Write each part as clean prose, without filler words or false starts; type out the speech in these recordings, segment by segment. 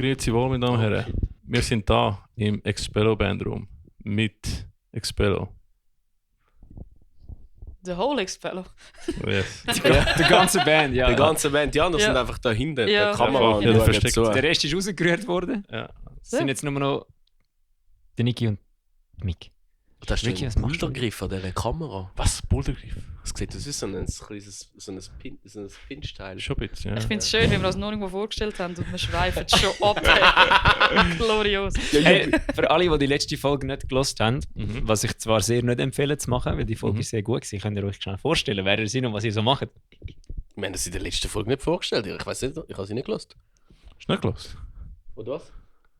Grüezi wohl, meine Damen und Herren. Wir sind da im Expello Bandroom mit Expello. The whole Expello. Yes. Die ganze Band, ja. Die ganze Band, die anderen sind einfach da hinten, Ja. der Kamera Ja, und versteckt. so. Der Rest ist rausgerührt worden. Ja. Es sind jetzt nur noch der Niki und Mick. Das ist Vicky, ein was machst du? Untergriff an dieser Kamera. Was? Bouldergriff? Das sieht aus wie so ein kleines so ein Pinch-Teil. Schon ein bisschen, ja. Ich finde es schön, wie wir das noch irgendwo vorgestellt haben und wir schweifen schon ab. Glorios. Hey, für alle, die letzte Folge nicht gelost haben, Mhm. was ich zwar sehr nicht empfehle zu machen, weil die Folge ist sehr gut war, könnt ihr euch schnell vorstellen, wer ihr seid und was ihr so macht. Wir haben das in der letzten Folge nicht vorgestellt. Ich weiß nicht, ich habe sie nicht gelost. Ist nicht los. Oder was?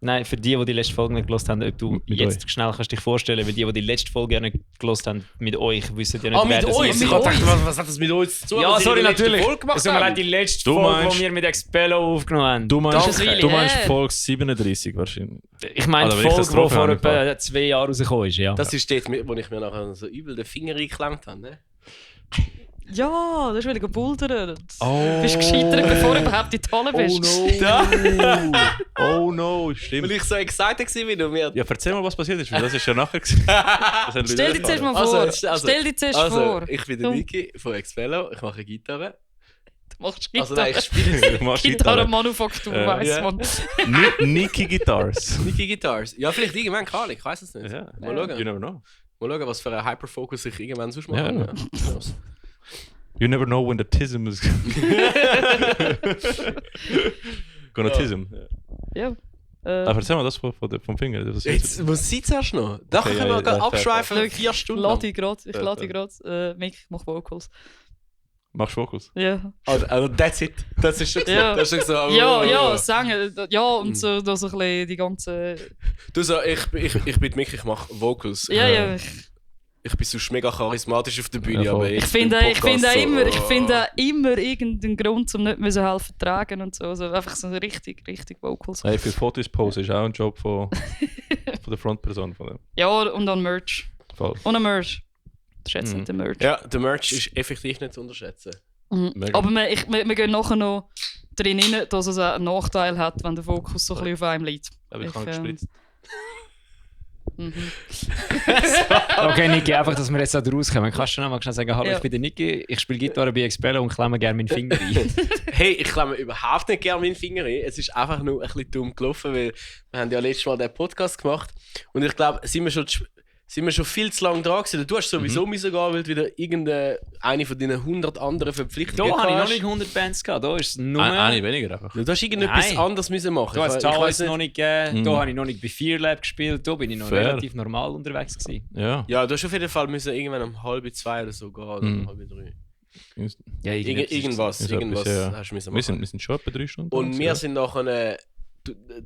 Nein, für die letzte Folge nicht gelost haben, ob du Mit jetzt schnell kannst dich vorstellen, weil die letzte Folge nicht gelost haben, mit euch wissen ja nicht, Ah, mit das uns? ist. Ich habe gedacht, was hat das mit uns zu tun? Ja, was sie sorry, in der letzten natürlich. Folge gemacht Es tut mir leid, haben? die letzte Du Folge, meinst- die wir mit Expello aufgenommen haben. Du Das meinst, ist eine du Weile meinst her. Folge 37 wahrscheinlich. Ich meine die Also, wenn ich Folge, das die getroffen vor habe, etwa 2 Jahren rausgekommen ist, ja. Das ist dort, wo ich mir nachher so übel den Finger eingeklemmt habe. Ne? Ja, das ist wieder gebouldert. Oh. Bist gescheitert, bevor du überhaupt in die Halle bist. Oh no, stimmt. Weil ich so excited war, wie du mir... Ja, erzähl mal, was passiert ist, weil das ist ja nachher gewesen. Das haben Leute Stell dich zuerst mal Also, vor. also- Stell dich zuerst vor. ich bin der Niki von Expello, ich mache Gitarre. Du machst Also Gitarre. nein, ich spiele Du machst Gitarrenmanufaktur, Ja. weiss Ja. man. Niki Guitars. Niki Guitars. Ja, vielleicht irgendwann kann ich weiß es nicht. Ja, Mal schauen. you never know. Mal schauen, was für ein Hyperfocus ich irgendwann sonst Ja, mache. ja. You never know when the tism is gonna Ja. tism. Ja. Aber erzähl mal das vom Finger. Das ist Jetzt, was sieht zuerst noch? Da Okay, können ja, wir ja, abschweifen fair. 4 Stunden. Lade ich gerade. Ich Ja, lade ja. gerade. Mick, ich mach Vocals. Machst du Fokus? Ja. Also, that's it. Das ist schon Ja. das ist schon so. Ja, singen. Ja, und so, da so ein bisschen die ganze... Du so, ich bin Mick, ich mache Vocals. Ja, ja. Ich bin sonst mega charismatisch auf der Bühne, Ja, voll. aber Ich jetzt beim finde Podcast immer, ich so, finde immer irgendeinen Grund, um nicht müssen helfen zu tragen und so. Also einfach so richtig Vocals. Hey, für Fotos posten ist auch ein Job von der Frontperson von dem Ja, und dann Merch. Fall. Und ein Merch. Schätze Mhm. nicht den Merch. Ja, der Merch ist effektiv nicht zu unterschätzen. Mhm. Mega. Aber wir gehen nachher noch drin rein, dass es auch einen Nachteil hat, wenn der Fokus so ein bisschen auf einem liegt. Aber ich habe gespritzt. Mhm. Okay, Niki, einfach, dass wir jetzt da rauskommen. Kannst du noch mal schnell sagen, hallo, Ja. ich bin der Niki, ich spiele Gitarre bei Expello und klemme gerne meinen Finger ein. Hey, ich klemme überhaupt nicht gerne meinen Finger rein. Es ist einfach nur ein bisschen dumm gelaufen, weil wir haben ja letztes Mal den Podcast gemacht und ich glaube, sind wir schon viel zu lange dran gewesen. Du hast sowieso müssen gehen, weil du wieder eine von deinen 100 anderen Verpflichtungen Da habe ich noch hast. nicht 100 Bands gehabt, da ist es nur... Eine weniger einfach. Du hast irgendetwas Nein. anderes müssen machen. Da hat es Ich Towers weiss noch nicht gegeben, Mhm. da habe ich noch nicht bei Fear Lab gespielt, da bin ich noch Fair. relativ normal unterwegs gewesen. Ja. Ja, du hast auf jeden Fall müssen irgendwann um 1:30 oder so gehen, oder Mhm. um 1:30. Ja, Irgendwas ist etwas, ja. hast du müssen Wir machen. sind schon etwa 3 Stunden. Und dran, wir ja. sind nachher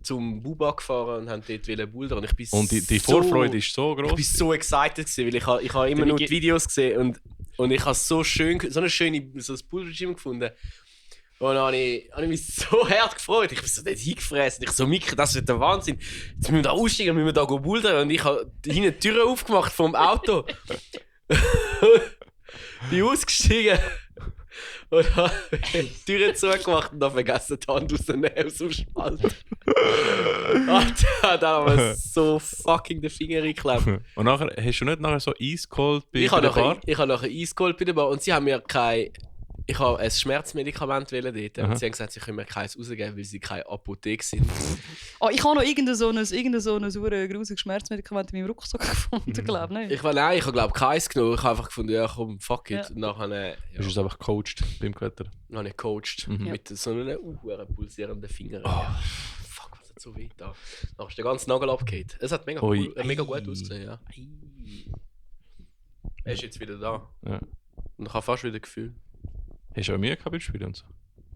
zum Buba gefahren und haben dort bouldern. Und ich bin Und die so, Vorfreude ist so Ich bin groß. so excited gewesen, weil ich habe immer nur die Videos gesehen und ich habe so eine schöne so ein Boulder-Gym gefunden. Und dann habe ich mich so hart gefreut. Ich bin so dort hingefressen. Ich so, Mick, das wird der Wahnsinn. Jetzt müssen wir da aussteigen, müssen wir da bouldern. Und ich habe hinten die Tür aufgemacht vom Auto. Bin ausgestiegen. Und habe die Tür zugemacht und dann vergessen, die Hand rauszunehmen aus dem Spalt. Alter, da haben wir so fucking den Finger eingeklemmt. Und nachher, hast du nicht nachher so Eis geholt bei Ich der habe Bar? nachher Eis geholt bei der Bar und sie haben mir ich habe ein Schmerzmedikament dort Aha. und sie haben gesagt, sie können mir keins rausgeben, weil sie keine Apotheke sind. Oh, ich habe noch irgendein so ein super grusiges Schmerzmedikament in meinem Rucksack gefunden, glaube ich. Ich habe glaube keins genommen. Ich habe einfach gefunden, ja komm, fuck it. Ja. Und nachher Du bist einfach gecoacht beim Wetter. habe ich gecoacht Mhm. mit so einem pulsierenden Finger. Oh. Ja, fuck, was hat so weh da. Dann ist der ganze Nagel abgehakt. Es hat mega, Ui. mega gut ausgesehen, ja. Er ist jetzt wieder da. Ja. Und ich habe fast wieder Gefühl. Hast du auch Mühe gehabt beim Spielen und so?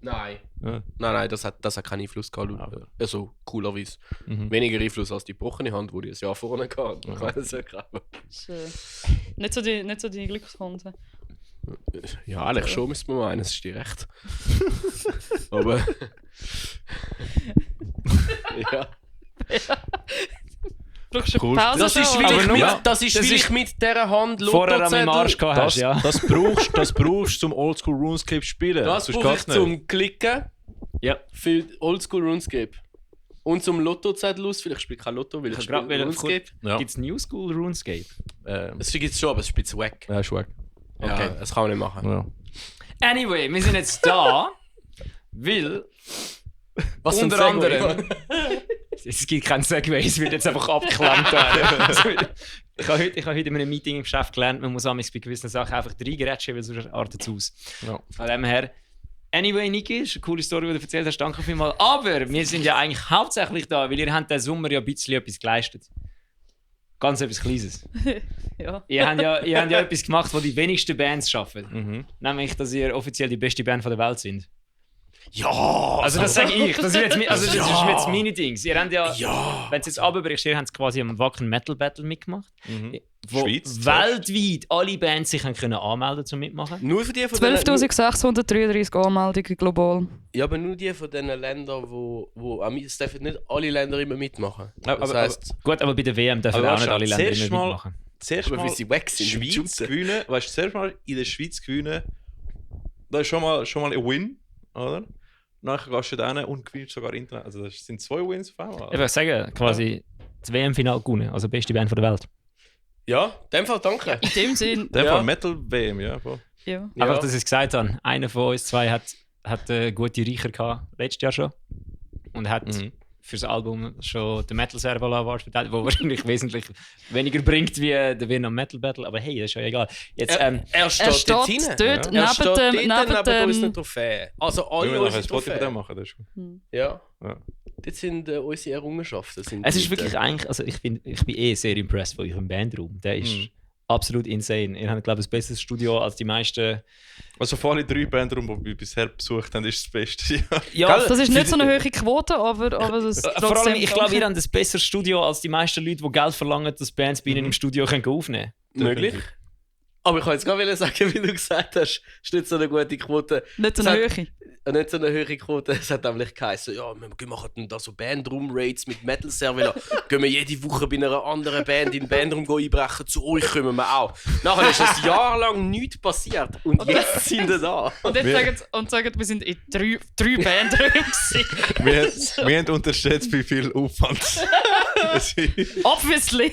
Nein. Ja. Nein, das hat keinen Einfluss gehabt. Aber- Also, coolerweise. Mhm. Weniger Einfluss als die gebrochene Hand, die ich ein Jahr vorne hatte. Ich Ja. weiß es ja gerade. Das ist, nicht so die Glückshunde. Ja, eigentlich schon, müsste man meinen, es ist dir recht. Aber. ja. Brauchst du Cool. eine Pause? Das ist, schon, weil oder? ich nur- mit, ja, das ist, das weil ist- ich mit dieser Hand Vorher an meinem Arsch Lottozettel. gehabt hast, ja. Das brauchst du zum Oldschool RuneScape spielen. Das Sonst brauche ich geht's nicht. zum Klicken Ja. für Oldschool RuneScape. Und zum Lottozettel aus, vielleicht spielt kein Lotto, weil ich spiele RuneScape. Ja. Gibt es New School RuneScape? Es gibt es schon, aber es ist ein bisschen wack. Ja, ist weg. Okay. Ja, das kann man nicht machen. Ja. Anyway, wir sind jetzt da, weil Was unter für ein anderem... Es gibt keinen Segway, es wird jetzt einfach abgeklemmt werden. Ich habe heute in einem Meeting im Geschäft gelernt, man muss bei gewissen Sachen einfach reingrätschen, weil sonst artet es aus. Ja. Von dem her, anyway, Niki, ist eine coole Story, die du erzählt hast, danke vielmals. Aber wir sind ja eigentlich hauptsächlich da, weil ihr habt diesen Sommer ja ein bisschen etwas geleistet. Ganz etwas Kleines. Ja. Ihr habt ja etwas gemacht, was die wenigsten Bands schaffen. Mhm. Nämlich, dass ihr offiziell die beste Band der Welt sind. Ja! Also das sage ich. Das ist jetzt Ja. meine Dings. Ihr habt ja, wenn es jetzt runterbrichst, ihr habt quasi am Wacken Metal Battle mitgemacht. Wo Schweiz, weltweit alle Bands sich können anmelden zum Mitmachen. Nur für die von 12.633 Anmeldungen global. Ja, aber nur die von den Ländern, wo es dürfen nicht alle Länder immer mitmachen. Das heisst, Gut, aber bei der WM dürfen Aber auch nicht alle Länder zuerst immer mal- mitmachen. Zuerst aber mal wie sie weg sind. im Schweiz Shooten. gewinnen, weißt du, zuerst mal in der Schweiz gewinnen, das ist schon mal ein Win, oder? Nachher gehst du dann und gewinnst sogar Internet. Also das sind 2 Wins auf einmal. Ich würde sagen, quasi das WM-Final gewonnen, also beste Band der Welt. Ja, in dem Fall danke. In dem Sinn, Der Ja. Fall Metal WM, ja. Voll. ja. Ja. Einfach, dass ich es gesagt habe. Einer von uns zwei hat gute Reicher gehabt, letztes Jahr schon. Und hat für das Album schon den Metal Serval Award verteilt, der wahrscheinlich wesentlich weniger bringt wie der Win am Metal Battle. Aber hey, das ist ja egal. Jetzt, Er steht dort hinein. dort Er steht dort neben neben unseren dem... Trophäen. Also Wir alle müssen nachher unsere ein Spot von dem Trophäen. machen, das ist gut. Ja. Ja. Das sind unsere Errungenschaften. es ist wirklich eigentlich, also ich bin sehr impressed von eurem Bandraum. Der ist absolut insane. Ihr habt, glaube ich, ein besseres Studio als die meisten. Also von allen 3 Bands, die wir bisher besucht haben, ist das Beste. Ja, Das ist nicht so eine hohe Quote, aber das ist vor allem, trotzdem ich glaube, ihr habt ein besseres Studio als die meisten Leute, die Geld verlangen, dass Bands bei ihnen im Studio aufnehmen können. Möglich. Aber ich wollte jetzt gerade sagen, wie du gesagt hast, ist nicht so eine gute Quote. nicht so eine Höhe. Nicht so eine höhere Quote. Es hat nämlich geheißen, ja, wir machen dann da so Bandroom-Rates mit Metal-Server. Gehen wir jede Woche bei einer anderen Band in den Bandroom einbrechen, zu euch kommen wir auch. Nachher ist ein Jahr lang nichts passiert und jetzt sind wir da. Und jetzt sagen, wir sind in drei Bandräumen gewesen. wir haben unterschätzt, wie viel Aufwand es ist. Obviously.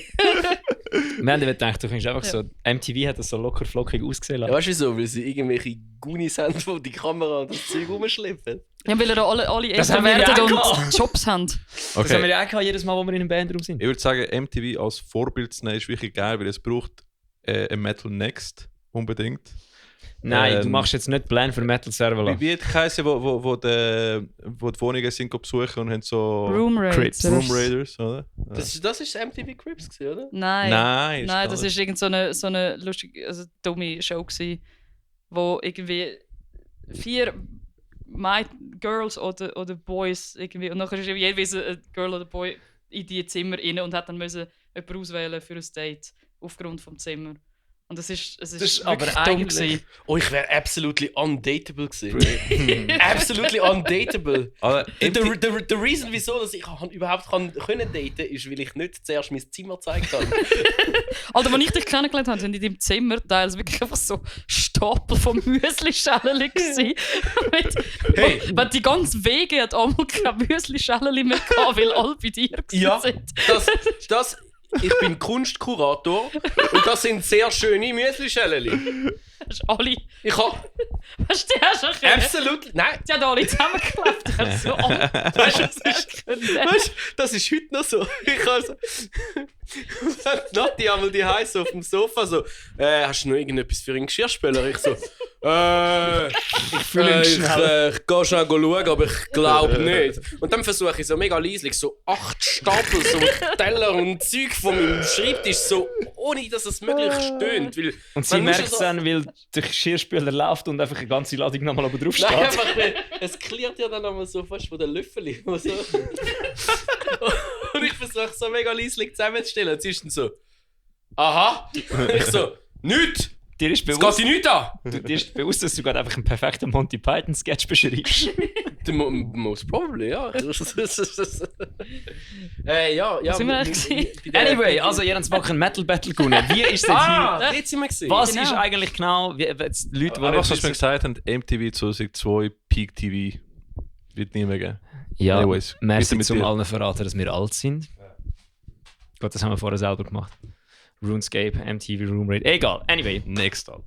Wir haben gedacht, du kannst einfach so, MTV hat das so locker flockig ausgesehen Ja, lassen. weißt du wieso? Weil sie irgendwelche Gunis haben, die die Kamera und das Zeug rumschleppen. Ja, weil ihr alle Das älter haben wir ja werden auch und Jobs haben. Das haben Okay. wir ja auch gehabt, jedes Mal, wo wir in einem Bandraum sind. Ich würde sagen, MTV als Vorbild zu nehmen ist wirklich geil, weil es braucht ein Metal Next unbedingt. Nein, du machst jetzt nicht Plan für Metal Server. Wie hat es geheißen, wo die Wohnungen sind besuchen und haben so Room Rates. Crips. oder? Room Raiders, oder? Ja. Das ist MTV Crips, gewesen, oder? Nein. Nein, Nein, das ist irgend so eine lustige, also dumme Show gewesen, wo irgendwie 4 Girls oder Boys irgendwie, und nachher ist jeweils ein Girl oder Boy in die Zimmer rein und hat dann müssen jemanden auswählen für ein Date aufgrund vom Zimmer. Und es ist ist wirklich aber dumm eigentlich- gewesen. Oh, ich wäre absolutely undateable gewesen. Absolutely undateable. Aber The reason, wieso dass ich überhaupt können daten, ist, weil ich nicht zuerst mein Zimmer gezeigt habe. Alter, als ich dich kennengelernt habe, sind in deinem Zimmer teils wirklich einfach so Stapel von Müsli-Schälchen gewesen. Hey. Weil die ganze Wege hat auch keine Müsli-Schälchen mehr gehabt, weil alle bei dir Ja, sind. ich bin Kunstkurator und das sind sehr schöne Müsli-Schälchen. Hast alle... Ich habe Hast du die auch schon können? absolut... Nein, Die haben alle zusammengeklebt. Die haben so alle... weißt du, weißt, das ist heute noch so. Ich habe so... Nati einmal die heiß auf dem Sofa so, hast du noch irgendetwas für einen Geschirrspüler? Ich so, ich fühle ihn schnell. ich gehe schnell schauen, aber ich glaube nicht. Und dann versuche ich so mega leislich so 8 Stapel so Teller und Zeug von meinem Schreibtisch so, ohne dass es möglichst stöhnt. Weil Und sie man muss merkt es ja so- dann, weil der Geschirrspüler läuft und einfach eine ganze Ladung nochmal oben drauf steht. Nein, einfach, es klärt ja dann einmal so fast von den Löffeln. So. Und ich versuche so mega leislich zusammenzustellen. Und sie ist dann so, aha. Und ich so, nichts. Dir ist Es bewusst, geht dich nichts an. dir ist bewusst, dass du gerade einfach einen perfekten Monty Python-Sketch beschreibst. Most probably, ja. Ja. sind wir eigentlich bei der- Anyway, also ihr habt das Wacken Metal Battle gewonnen. Wie ist es Ah, hier? dort sind wir gewesen. Was Genau. ist eigentlich genau, wie, jetzt die Leute, die Aber nicht was wir wissen- gesagt haben, MTV 2002, Peak TV wird nie mehr geben. Ja, Anyways, merci bitte mit zum dir. allen verraten, dass wir alt sind. Gut, das haben wir vorher selber gemacht. RuneScape, MTV Room Raid. Egal, anyway. Next up.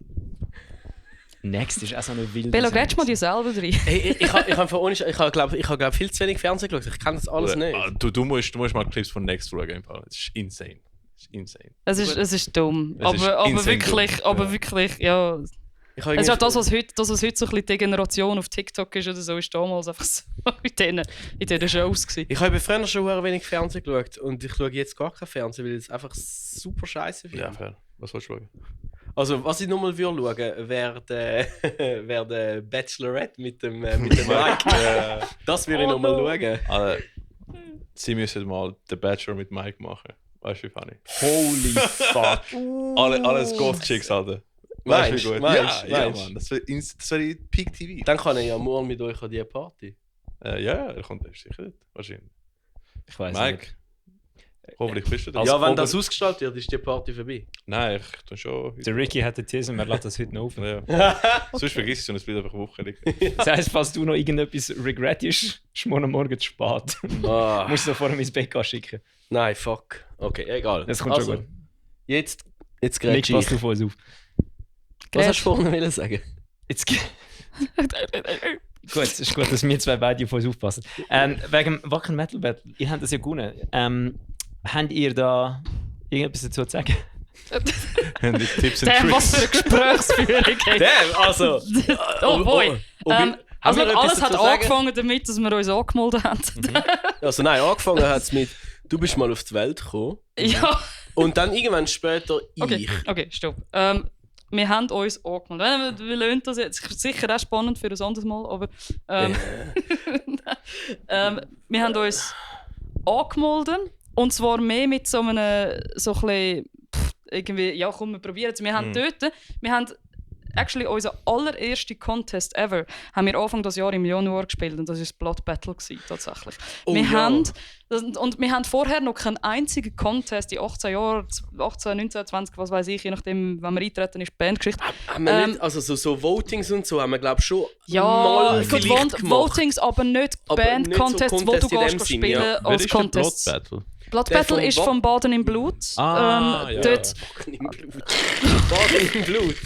Next ist auch so eine wilde Bello, Sendung. grätsch mal dir selber rein. Hey, ich habe viel zu wenig Fernsehen geschaut. Ich kann das alles nicht. Du musst mal Clips von Next schauen. Im Fall. Das ist insane. Das ist insane. Es ist dumm. Es ist aber insane wirklich, dumm. aber Ja. wirklich, ja. Ich habe Es ist irgendwie- auch das, was heute so ein bisschen die Generation auf TikTok ist oder so, ist damals einfach so in diesen Shows gewesen. Ich habe früher schon sehr wenig Fernsehen geschaut und ich schaue jetzt gar kein Fernsehen, weil ich es einfach super scheiße finde. Ja, fair. Was willst du schauen? Also, was ich nochmal würde schauen, wäre der Bachelorette mit dem Mike. Das würde ich Oh nochmal no. schauen. Also, sie müssen mal den Bachelor mit Mike machen. Weißt du, wie funny? Holy fuck. Alles Ghost-Chicks, Alter. Meinst Weißt du, du? wie gut? Meinst Ja, du? Mann. Das wäre Peak TV. Dann kann ich ja morgen mit euch an die Party. Ja, er kommt sicher nicht. Wahrscheinlich. Ich weiß Mike, nicht. hoffentlich bist du da. Ja, wenn das ausgestrahlt wird, ist die Party vorbei. Nein, ich tue schon. Der Ricky hat den Tism, er lässt das heute noch auf. Ja. Sonst vergiss ich so ein Bild einfach eine Woche liegen. Das heisst, falls du noch irgendetwas regrettest, ist morgen zu spät. Ah, Musst du sofort ins Bett schicken. nein, fuck. Okay, egal. Das kommt Also, schon gut. Jetzt Nick, grätsch pass ich. du vor uns auf. Was hast du vorhin wollen sagen? Jetzt gut, es ist gut, dass wir zwei beide auf uns aufpassen. Wegen dem Wacken Metal Battle, ihr habt das ja gewonnen. Habt ihr da irgendetwas dazu zu sagen? Haben die Tipps und Damn, was für Tricks. eine Gesprächsführung. Hey. Damn, also. Oh boy. Haben Also wir etwas alles hat dazu sagen? angefangen damit, dass wir uns angemeldet haben. Also nein, angefangen hat es mit, du bist mal auf die Welt gekommen. Ja. Und dann irgendwann später ich. Okay, stopp. Wir haben uns angemeldet. Wir lernen das jetzt. Sicher auch spannend für ein anderes Mal, aber wir haben uns angemeldet. Und zwar mehr mit so einem, so ein bisschen, irgendwie, ja komm, wir probieren es. Wir haben actually unser allererster Contest ever haben wir Anfang des Jahres im Januar gespielt und das war das Blood Battle gewesen, tatsächlich. Oh, wir ja. haben wir haben vorher noch keinen einzigen Contest in 18 Jahren, 18, 19, 20, was weiß ich, je nachdem, wenn man eintreten ist, Bandgeschichte. Haben wir nicht, also so Votings und so haben wir glaube schon Ja, mal gut, vielleicht gemacht. Votings, aber nicht Aber Band-Contests, nicht so wo du Contest in dem gehst Sinn, spielen ja. Wer als ist der Blood Contest. Battle? Blood Der Battle vom ist vom Baden im Blut. Ah, ja. Dort, Baden im Blut. Baden im Blut.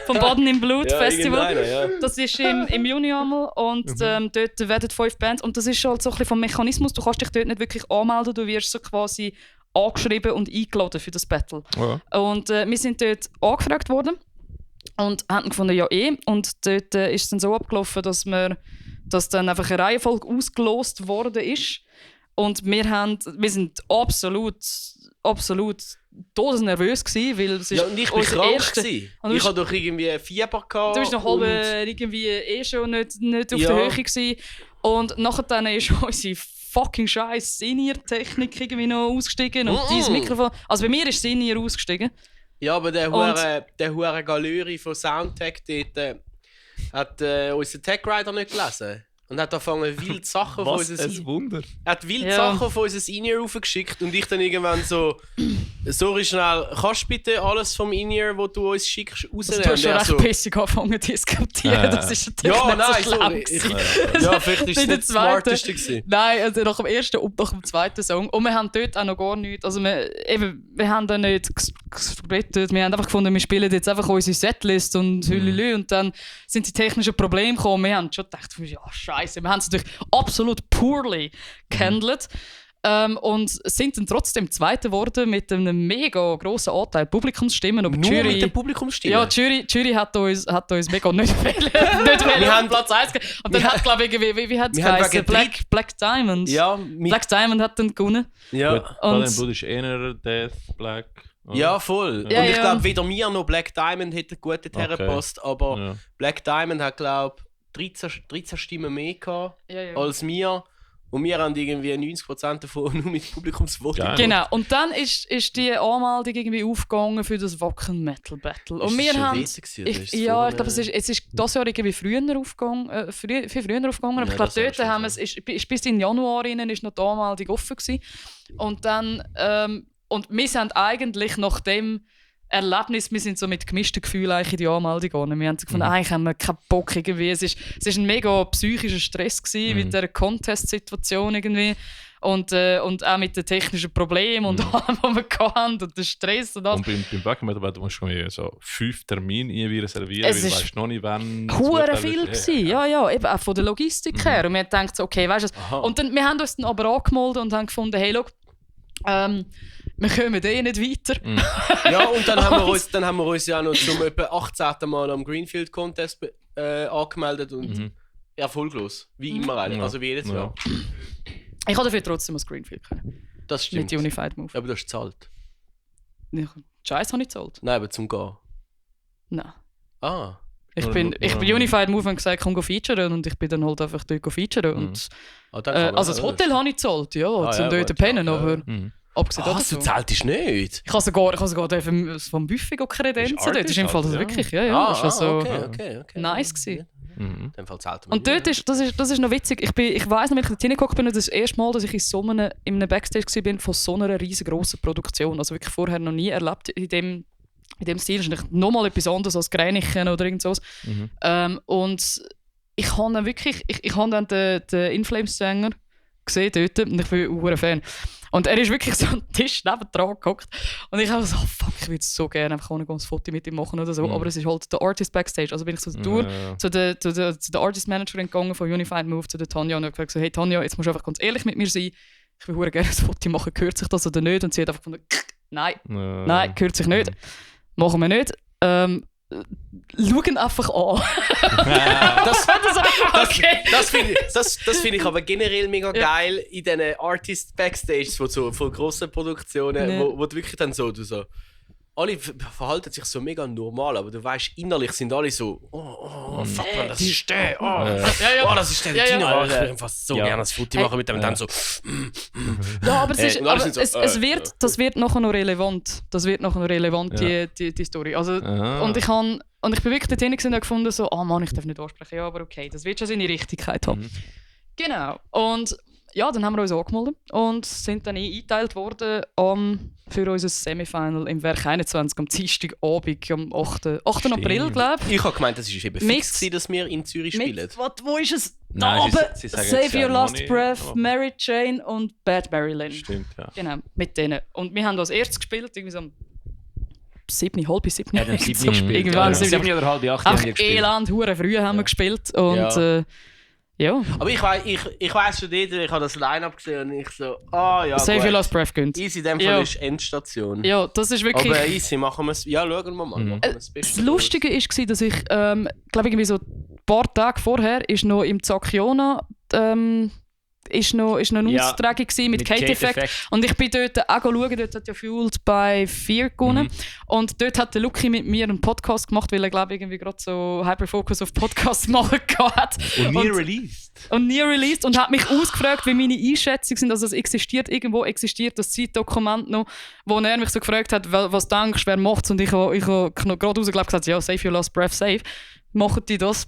vom Baden im Blut Ja, Festival. irgendeiner, ja. Das ist im Juni einmal und dort werden 5 Bands und das ist halt so ein bisschen vom Mechanismus, du kannst dich dort nicht wirklich anmelden, du wirst so quasi angeschrieben und eingeladen für das Battle. Ja. Und wir sind dort angefragt worden und haben gefunden, ja und dort ist es dann so abgelaufen, dass dann einfach eine Reihenfolge ausgelost worden ist und wir sind absolut todesnervös gewesen, weil es ist Ja, und ich bin unser krank erster- gewesen. Und du Ich bist- hatte doch irgendwie Fieber gehabt. Du bist noch und- halb irgendwie schon nicht auf Ja. der Höhe gewesen. Und nachher dann ist unsere fucking scheiß Senior-Technik irgendwie noch ausgestiegen und dieses Mikrofon. Also bei mir ist Senior ausgestiegen. Ja, aber der Und- hure Galöri von Soundtech dort hat unseren Tech-Rider nicht gelesen. Und hat angefangen, wild Sachen von Was uns ein Wunder. Er hat wild Ja. Sachen von uns In-Ear raufgeschickt und ich dann irgendwann so schnell, kannst du bitte alles vom In-Ear, wo du uns schickst, Also, rausnehmen? du hast schon Und er recht so, pissig angefangen zu diskutieren. Ja. Das ist natürlich ja, nicht nein, so schlau sorry. gewesen. Ja, vielleicht ist es Nicht der nicht das zweite. Smarteste gewesen. Nein, also nach dem ersten und nach dem zweiten Song. Und wir haben dort auch noch gar nichts. Also wir haben da nicht gesplittet. Wir haben einfach gefunden, wir spielen jetzt einfach unsere Setlist und hülülü. Und dann sind die technischen Probleme gekommen. Wir haben schon gedacht, ja, Scheiße. Wir haben es natürlich absolut poorly gehandelt. Und sind dann trotzdem Zweiter geworden mit einem mega grossen Anteil Publikumsstimmen. Aber die Nur Jury, mit der Publikumsstimme? ja, die Jury hat uns mega nicht wollen haben- Platz 1 gegeben. Und dann hat, glaube ich, wie hat es Wir haben geheißen? wegen Black Diamond. Ja, mit, Black Diamond hat dann gewonnen. ja. Gut, Baden im Und Blut ist eher Death, Black. Ja, voll. Ja, und ich ja. glaube, weder mir noch Black Diamond hätten gut dorthin Okay. gepasst, aber Ja. Black Diamond hat, glaube ich, 13 Stimmen mehr gehabt Ja, ja. als mir. Und wir haben irgendwie 90% davon nur mit Publikumsvoting. Geil. Genau, und dann ist die Anmeldung irgendwie aufgegangen für das Wacken Metal Battle. Und wir haben. Ich glaube, es ist das Jahr irgendwie früher aufgegangen, viel früher aufgegangen. Aber Ja, ich glaube, das dort schon haben wir es, ist bis in Januar rein ist noch die Anmeldung offen gewesen. Und dann, und wir sind eigentlich nachdem Erlebnis, wir sind so mit gemischten Gefühlen eigentlich in die Anmeldung gegangen. Wir haben gefunden, eigentlich haben wir keinen Bock irgendwie. Es ist ein mega psychischer Stress gewesen, mit dieser Contest-Situation irgendwie. Und auch mit den technischen Problemen und allem, was wir hatten und der Stress und alles. Und beim Backmetal musst du schon so 5 Termine irgendwie reservieren, weil du weißt noch nicht, wann... Hure viel gewesen. Ja, eben auch von der Logistik her. Und wir haben gedacht, so, okay, weißt du, und dann, wir haben uns dann aber angemeldet und haben gefunden, hey, look, wir kommen nicht weiter. Ja, und dann haben wir uns ja noch zum etwa 18. Mal am Greenfield Contest angemeldet und erfolglos. Wie immer eigentlich, also wie jedes Jahr. Ich habe dafür trotzdem das Greenfield können. Das stimmt. Mit Unified Move. Aber du hast gezahlt. Scheiß habe ich gezahlt. Nein, aber zum Gehen. Nein. Ah. Ich bin Unified Move und gesagt, komm featuren und ich bin dann halt einfach dort featuren. Und, also das Hotel habe ich gezahlt, ja, zum dort pennen, aber abgesehen davon. Du zahltest nicht? Ich habe sogar vom Buffet Kredenzen dort. Das ist im Fall das wirklich, das war so nice gewesen. In dem Fall zahlt man. Und dort das ist noch witzig. Ich weiss noch, wenn ich dort hingeguckt bin, das erste Mal, dass ich in einem Backstage war von so einer riesengroßen Produktion. Also wirklich vorher noch nie erlebt in dem Stil. Das ist nochmal etwas anderes als Gränichen oder irgend sowas. Und ich habe dann wirklich, ich habe dann den Inflames-Sänger gesehen dort und ich bin ein Fan. Und er ist wirklich so am Tisch nebendran gehockt. Und ich habe so, fuck, ich würde so gerne einfach ein Foto mit ihm machen oder so. Aber es ist halt der Artist Backstage. Also bin ich so durch zu der Artist Managerin gegangen von Unified Move, zu der Tanja. Und ich habe gesagt, hey Tanja, jetzt musst du einfach ganz ehrlich mit mir sein. Ich will gerne ein Foto machen, gehört sich das oder nicht? Und sie hat einfach gefunden, nein, gehört sich nicht. Machen wir nicht. Schauen einfach an. Das finde ich aber generell mega geil in diesen Artist Backstages von grossen Produktionen, wo du wirklich dann so, alle verhalten sich so mega normal, aber du weißt, innerlich sind alle so, fuck man, das ist der, das ist der Tino, ich würde fast so gerne ein Foto machen mit dem und dann so. Ja, aber das wird nachher noch relevant. Das wird nachher noch relevant, die Story. Also, und ich bin wirklich dort hinten und gefunden, so, Mann, ich darf nicht ansprechen, ja, aber okay, das wird schon seine Richtigkeit haben. Genau. Und ja, dann haben wir uns angemeldet und sind dann eingeteilt worden für unser Semifinal im Werk 21 am Dienstagabend, am 8. April, glaube ich. Ich habe gemeint, das war eben fix, dass wir in Zürich spielen. Wo ist es? Nein, sie Save Your Last Breath, Mary Jane und Bad Marilyn. Stimmt, ja. Genau, mit denen. Und wir haben als erstes gespielt, irgendwie so um 7, halb 7. Ja, dann 7 gespielt. Irgendwann 7 oder halb 8 haben wir gespielt. Elend, hure früh haben wir gespielt. Und ja. Aber ich weiss schon dort, ich habe das Line-Up gesehen und ich so, ja, Save Your Last Breath gönnt. Easy, in dem Fall ist Endstation. Ja, das ist wirklich... Aber easy, machen wir es. Ja, schauen wir mal. Das Lustige war, dass ich, glaube irgendwie so ein paar Tage vorher ist noch im Zakiona ist noch eine Austragung mit Kate Effect. Und ich bin dort auch schauen, dort hat ja Fueled by Fear gewonnen. Und dort hat der Luki mit mir einen Podcast gemacht, weil er glaube irgendwie gerade so Hyperfocus auf Podcasts machen hat. Und nie released. Und hat mich ausgefragt, wie meine Einschätzungen sind. Also es existiert das Zeitdokument noch, wo er mich so gefragt hat, was denkst du, wer macht es? Und ich habe gerade gesagt, ja, Save Your Last Breath, safe. Machen die das?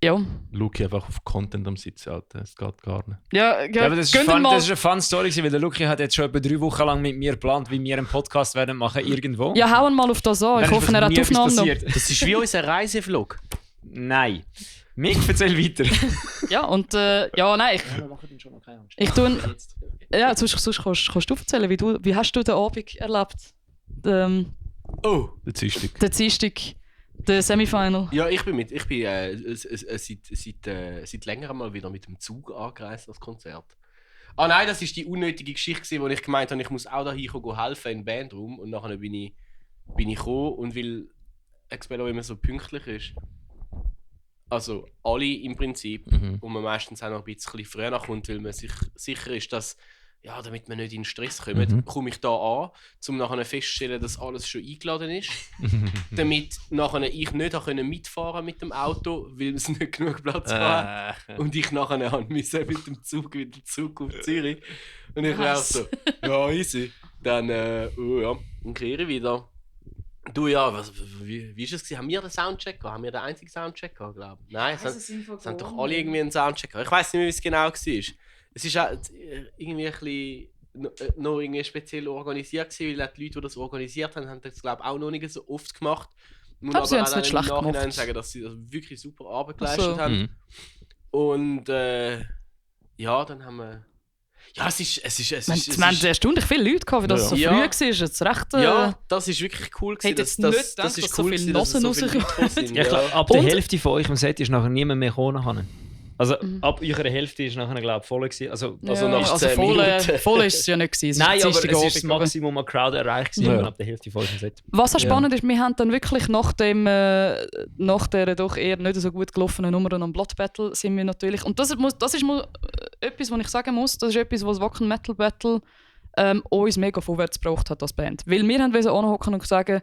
Ja. Luki einfach auf Content am Sitzen, Alter. Das geht gar nicht. Ja, aber das ist eine fun Story, weil der Luki hat jetzt schon etwa 3 Wochen lang mit mir geplant, wie wir einen Podcast werden machen irgendwo. Ja, hauen mal auf das an. Ich hoffe, er hat Aufnahmen noch. Das ist wie unser Reisevlog. Nein. Mick, erzähl weiter. Ja, und nein. Ich tue... Ja, sonst kannst du erzählen, wie hast du den Abend erlebt? Der Dienstag. Der Dienstag. Der Semifinal. Ja, ich bin seit längerem mal wieder mit dem Zug angereist als Konzert. Nein, das war die unnötige Geschichte, wo ich gemeint habe, ich muss auch da helfen in den Bandraum. Und nachher bin ich gekommen und weil Expello immer so pünktlich ist, also alle im Prinzip, und man meistens auch noch ein bisschen früher nachkommt, weil man sich sicher ist, dass damit wir nicht in Stress kommen, komme ich da an, um nachher festzustellen, dass alles schon eingeladen ist. Damit nachher ich nicht mitfahren mit dem Auto, weil es nicht genug Platz hat. Und ich nachher musste mit dem Zug wieder zurück auf Zürich. Und ich war auch so, ja, easy. Dann, dann kehre ich wieder. Du, ja, wie ist es gewesen? Haben wir den Soundcheck gehabt? Haben wir den einzigen Soundcheck gehabt, glaube ich? Nein, es haben doch alle irgendwie einen Soundcheck gehabt. Ich weiss nicht mehr, wie es genau war. Es ist auch irgendwie ein bisschen noch irgendwie speziell organisiert gewesen, weil die Leute, die das organisiert haben, haben das glaube ich auch noch nicht so oft gemacht. Ich glaube, sie haben es nicht schlecht gemacht. gemacht. Sagen, dass sie das wirklich super Arbeit geleistet haben. Und ja, dann haben wir... Ja, es ist Wir haben erstaunlich viele Leute gehabt, wie das so früh war. Jetzt recht, ja, das ist wirklich cool gewesen. Hätte jetzt nicht gedacht, dass so viele Nossen rausgekommen sind. Ja, ich glaube, ab der Hälfte von euch im Set ist nachher niemand mehr gekommen. Also ab eurer Hälfte ist nachher, glaube ich, voll gewesen. Also nach 10 Minuten. Voll ist es ja nicht gewesen. Nein, aber es ist das Maximum an Crowd erreicht gewesen, ab der Hälfte von euch im Set. Was auch spannend ist, wir haben dann wirklich nach der doch eher nicht so gut gelaufenen Nummer am Blood Battle sind wir natürlich, und das ist mal etwas, was ich sagen muss, das ist etwas, was Wacken Metal Battle uns mega vorwärts gebracht hat als Band. Weil wir wollten anhocken und sagen,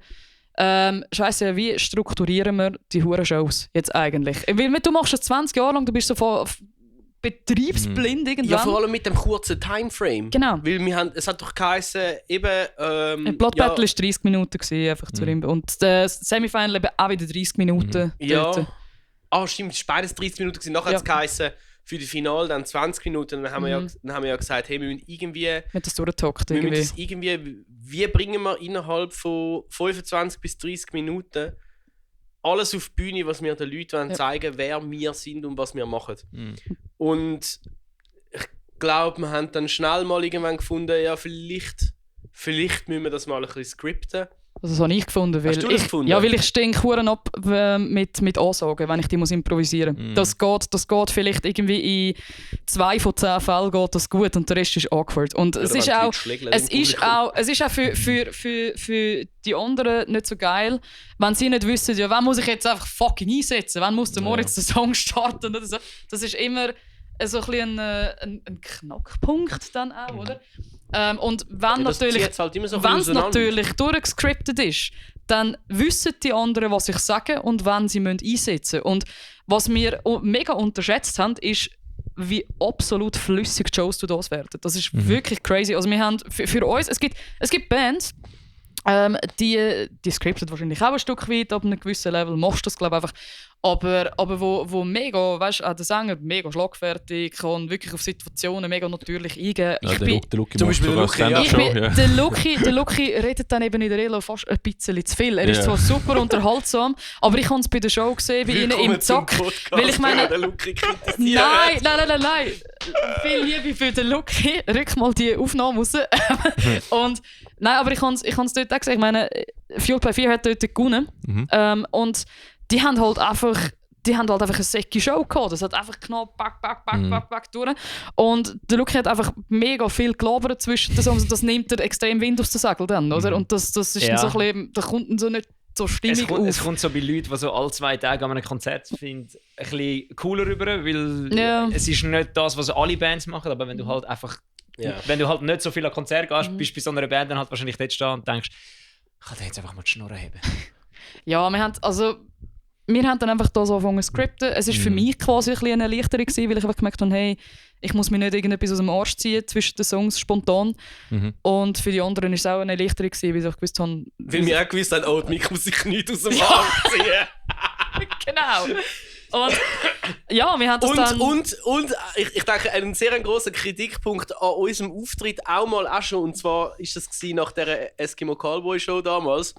Scheiße, wie strukturieren wir die Huren-Shows jetzt eigentlich? Weil du machst das 20 Jahre lang, du bist so von betriebsblind irgendwann. Ja, vor allem mit dem kurzen Timeframe. Genau. Weil es hat doch geheißen, eben... Blood Battle war 30 Minuten gewesen, einfach zu ihm. Und das Semifinal eben auch wieder 30 Minuten. Ja. Stimmt, es war beides 30 Minuten gewesen. Nachher hat es geheißen, für die Finale dann 20 Minuten. Und dann haben wir ja gesagt, hey, wir müssen irgendwie... Mit das durchgetockt irgendwie. Wie bringen wir innerhalb von 25 bis 30 Minuten alles auf die Bühne, was wir den Leuten zeigen wollen, wer wir sind und was wir machen. Und ich glaube, wir haben dann schnell mal irgendwann gefunden, ja, vielleicht müssen wir das mal ein bisschen skripten. Also das habe ich gefunden, weil Hast du das gefunden? Ja, weil ich stinke Huren ab mit Ansagen, wenn ich die muss improvisieren. Das geht vielleicht irgendwie in 2 von 10 Fällen geht das gut und der Rest ist awkward. Und es ist auch für die anderen nicht so geil, wenn sie nicht wissen, ja, wann muss ich jetzt einfach fucking einsetzen, wann muss der Moritz den Song starten oder so. Das ist immer so ein bisschen ein Knackpunkt dann auch, oder? Und wenn es natürlich durchgescriptet ist, dann wissen die anderen, was ich sage und wann sie einsetzen müssen. Und was wir mega unterschätzt haben, ist, wie absolut flüssig die Shows das werden. Das ist wirklich crazy. Also wir haben für uns, es gibt Bands, die scriptet wahrscheinlich auch ein Stück weit, ab einem gewissen Level machst du das, glaube ich, einfach. Aber wo mega, weißt du, der Sänger mega schlagfertig, kann wirklich auf Situationen mega natürlich eingehen. Der Lucky redet dann eben in der Relo fast ein bisschen zu viel. Er ist zwar super unterhaltsam, aber ich habe es bei der Show gesehen, wie ihnen im Zack. Weil ich meine, nein. Viel Liebe für den Lucky. Rück mal die Aufnahme raus. Und nein, aber ich habe es dort auch gesehen. Ich meine, Fuel by Fear hat dort gewonnen. Und die haben halt einfach eine säcke Show gehabt. Das hat einfach knapp back durch. Und der Lucky hat einfach mega viel gelabert zwischen den Songs. Das nimmt er extrem Wind aus den Segel dann, oder? Und das ist dann so ein bisschen, da kommt dann so nicht so stimmig auf. Es kommt so bei Leuten, die so alle 2 Tage an einem Konzert finden, ein bisschen cooler rüber, weil es ist nicht das, was alle Bands machen, aber wenn du halt einfach, wenn du halt nicht so viel an Konzert gehst, bist du bei so einer Band, dann halt wahrscheinlich dort stehen und denkst, ich kann jetzt einfach mal die Schnurren haben. Ja, wir haben dann einfach da so angefangen zu skripten. Es war für mich quasi ein bisschen eine Erleichterung, weil ich einfach gemerkt habe, hey, ich muss mir nicht irgendetwas aus dem Arsch ziehen zwischen den Songs spontan. Und für die anderen war es auch eine Erleichterung, weil ich gewusst habe... Weil wir auch gewusst haben, oh, Mick muss sich nichts aus dem Arsch ziehen. Genau. Und ja, wir haben das und ich denke, ein sehr grosser Kritikpunkt an unserem Auftritt auch schon, und zwar war das nach der Eskimo Callboy Show damals,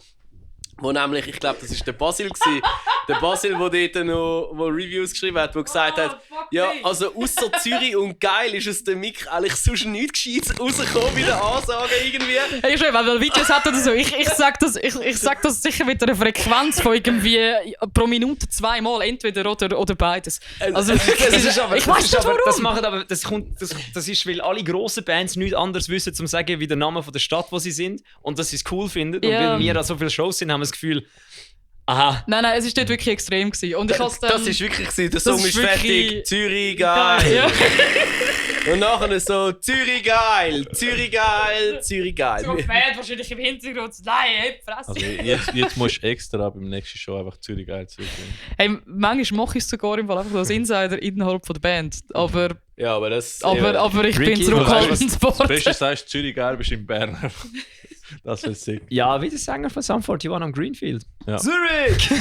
wo nämlich, ich glaube, das war der Basil gewesen. Der Basil, der dort noch Reviews geschrieben hat, der gesagt hat, ja, also ausser Zürich und geil ist es der Mick eigentlich sonst nichts Gescheites rausgekommen bei den Ansagen irgendwie. Hey, schön, wenn man Videos hat oder so, ich sag das sicher mit einer Frequenz von irgendwie pro Minute 2 Mal, entweder oder beides. Also, ich weiß nicht warum. Das ist, weil alle grossen Bands nichts anderes wissen, um zu sagen, wie der Name von der Stadt, wo sie sind, und dass sie es cool finden. Und weil wir an so viele Shows sind, haben wir das Gefühl, aha. Nein, es war dort wirklich extrem gewesen. Und ich das war wirklich gewesen. Der Song ist fertig. Zürich geil. Ja. Und nachher so Zürich geil. So ein Band wahrscheinlich im Hintergrund. Nein, Fresse. Also jetzt musst du extra beim nächsten Show einfach Zürich geil zurückgehen. Hey, manchmal mache ich es sogar im Fall einfach als Insider innerhalb von der Band. Aber ich bin zurückhaltend worden. Das Beste sagst, Zürich geil, bist in Bern. Das ist sick. Ja, wie der Sänger von Sum 41 am Greenfield. Ja. Zurich!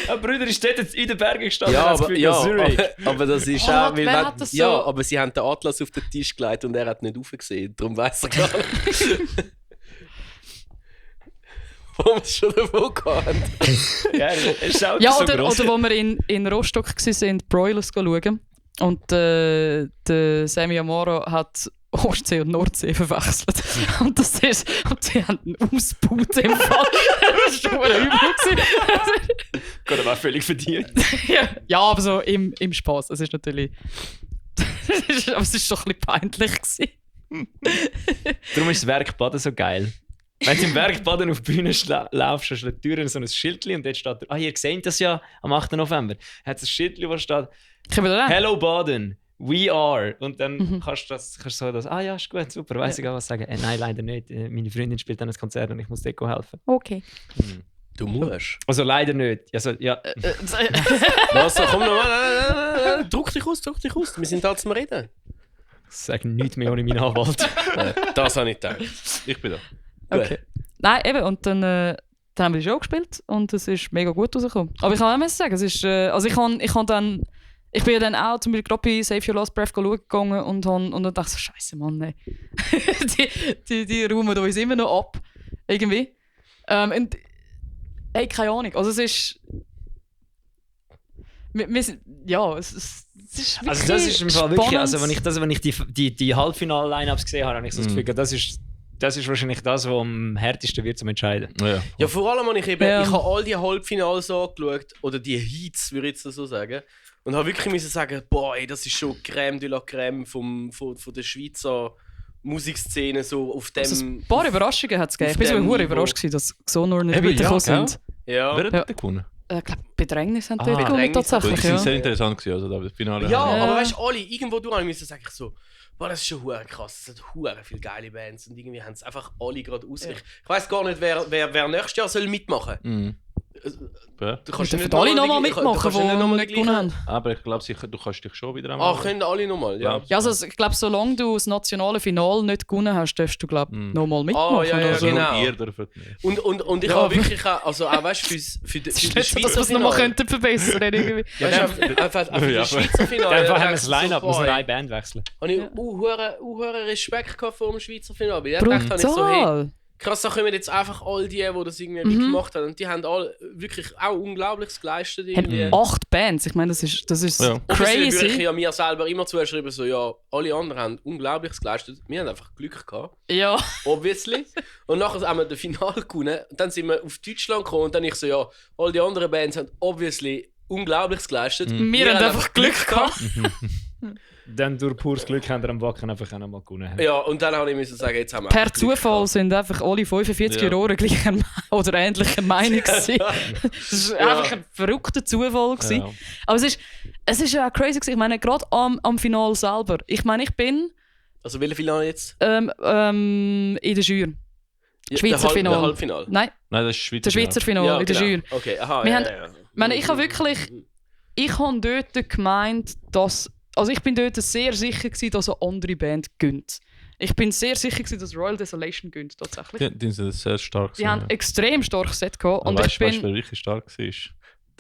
Ja, Brüder ist dort jetzt in den Bergen gestanden. Ja, und hat das Gefühl, Zürich. aber das ist Oh, auch... weil wer wenn- hat das ja, so- aber sie haben den Atlas auf den Tisch gelegt und er hat nicht aufgesehen. Darum weiss er gar nicht. Wo wir es schon davon hatten. Ja, es schaut Ja, so oder gross. wo wir in Rostock waren, Broilers schauen. Und der Sammy Amaro hat Ostsee und Nordsee verwechselt. Und das ist... Und sie haben einen Ausbaut im Fall. Das war schon mal übel gewesen. Gott, aber auch völlig verdient. Ja, aber so im Spaß. Es ist natürlich... aber es ist doch ein bisschen peinlich gewesen. Darum ist das Werkbaden so geil. Wenn du im Werkbaden auf die Bühne laufst, hast du an der Tür so ein Schildchen und dort steht, ihr seht das ja am 8. November, hat es ein Schildchen, wo steht Ich bin da. Hello Baden, we are. Und dann kannst du so das, ja, ist gut, super, weiss ich auch was sagen. Nein, leider nicht. Meine Freundin spielt dann ein Konzert und ich muss dort helfen. Okay. Du musst. Also leider nicht. Also, ja. Also, komm nochmal. Druck dich aus. Wir sind da zum Reden. Ich sage nichts mehr ohne meinen Anwalt. Das habe ich gedacht. Ich bin da. Okay. Nein, eben, und dann haben wir die Show gespielt und es ist mega gut rausgekommen. Aber ich kann auch sagen, es ist, also ich bin ja dann auch zum Beispiel gerade bei Save Your Last Breath schauen gegangen und dann dachte ich so, Scheiße, Mann, ey. die räumen uns immer noch ab. Irgendwie. Und, hey, keine Ahnung. Also es ist... Wir sind, ja, es ist wirklich Also das ist im Fall wirklich, also spannend. wenn ich die Halbfinal-Line-Ups gesehen habe, habe ich so das Gefühl, das ist wahrscheinlich das, was am härtesten wird zum Entscheiden. Ja. Ja, vor allem habe ich eben, Ja. ich habe all die Halbfinals angeschaut, oder die Heats, würde ich jetzt so sagen, und habe wirklich müssen sagen, boah, ey, das ist schon Crème de la Crème von der Schweizer Musikszene, so auf dem... Also ein paar Überraschungen hat es gegeben. auf Ich bin so dem verdammt Niveau. überrascht gewesen, dass so nur nicht Eben, weitergekommen ja, sind. ja. Wer hat Ja. dort gewonnen? Ich glaube, Bedrängnis haben Ah, dort gewonnen, Bedrängnis. tatsächlich. Das war Ja. sehr interessant gewesen, also das Finale. Ja, Ja. aber weißt du, alle, irgendwo durch müssen sagen so, boah, das ist schon hure krass, es hat hure viele geile Bands und irgendwie haben es einfach alle gerade aus. Ja. Ich weiss gar nicht, wer nächstes Jahr soll mitmachen. Mhm. Du Ja. Wir kannst ja dürfen nicht alle nochmal die- mitmachen, du kannst ja nicht die nochmal nicht die gewonnen gleichen- haben. Aber ich glaube, du kannst dich schon wieder einmal... Ah, können alle nochmal, ja. Ja. Ja, also ich glaube, solange du das nationale Finale nicht gewonnen hast, darfst du glaube nochmal mitmachen. ja, ja, also. genau. Ihr dürft nicht. Und ich Ja, habe wirklich auch, also auch weißt du, für Das das ist nicht so, dass wir es nochmal verbessern könnten. Weißt du, einfach für Ja. das Schweizer Finale. Einfach haben wir dachte das ich Line-Up, muss boah, nur eine Band wechseln. habe ich hohen Respekt gehabt vor dem Schweizer Finale. Weil ich dachte, ich so, hey, Brutal. krass, da kommen jetzt einfach all die das irgendwie mitgemacht haben. Und die haben alle wirklich auch Unglaubliches geleistet. Irgendwie. Haben 8 Bands, ich meine, das ist Ja. Obviously würde ich crazy. ja mir selber immer zuschreiben, so, ja, alle anderen haben Unglaubliches geleistet. Wir haben einfach Glück gehabt, Ja, obviously. Und nachher haben wir das Finale gewonnen. Und dann sind wir auf Deutschland gekommen und dann ich so, ja, all die anderen Bands haben obviously Unglaubliches geleistet. wir haben einfach Glück gehabt. Dann durch pures Glück haben wir am Wacken einfach auch nochmal gewonnen. Ja, und dann habe ich müssen sagen, jetzt haben wir Per einfach Glück Zufall gehabt. sind einfach alle 45 Ja. Jahre gleicher oder ähnlicher Meinung gewesen. Das war einfach ein verrückter Zufall gewesen. Ja. Aber es ist ja auch crazy gewesen. Ich meine, gerade am Finale selber. Ich meine, ich bin Also welche Finale jetzt? in der Jury. Ja, Schweizer der Finale. Halbfinale. Nein, Nein, das ist Schweizer. der Schweizer Finale Ja, in der genau. Jury. Okay, aha, Wir ja, haben- ja, ja. Ich meine, ich habe wirklich... Ich habe dort gemeint, dass... Also ich bin dort sehr sicher gewesen, dass eine andere Band gönnt. Ich bin sehr sicher gewesen, dass Royal Desolation gönnt, tatsächlich. Die sind sehr stark. Die haben extrem starkes Set gehabt. Und Und weißt ich du, bin... wer richtig stark war?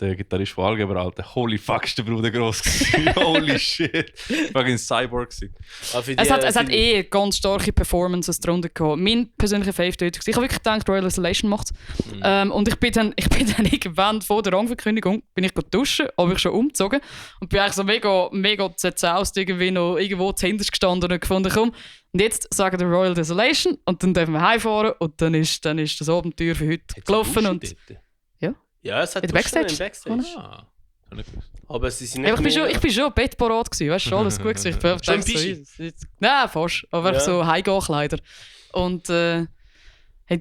Der Gitarrist von Algebra, Alter. Holy fuck, ist der Bruder gross gewesen. Holy shit. Fucking Cyborg gewesen. Ah, für die- Es hat für die- eh ganz starke Performances drunter gehabt. Mein persönlicher Fave dort. Ich habe wirklich gedacht, Royal Isolation macht und ich bin dann irgendwann vor der Rangverkündigung bin ich duschen, habe ich schon umgezogen und bin eigentlich so mega zerzaust irgendwie noch irgendwo zuhinterst gestanden und gefunden, komm, und jetzt sagen wir Royal Desolation und dann dürfen wir heimfahren und dann ist das Abenteuer für heute gelaufen und Ja, es hat in der schon Backstage. einen Backstage. Ah, hab nicht gewusst. Aber sie sind Ja, nicht ich bin schon bettparat gewesen, weißt du, schon alles gut gewesen. Ich bin Schon dachte so, Pischi? nein, fast, aber Ja. so Heimgehkleider. Und hey,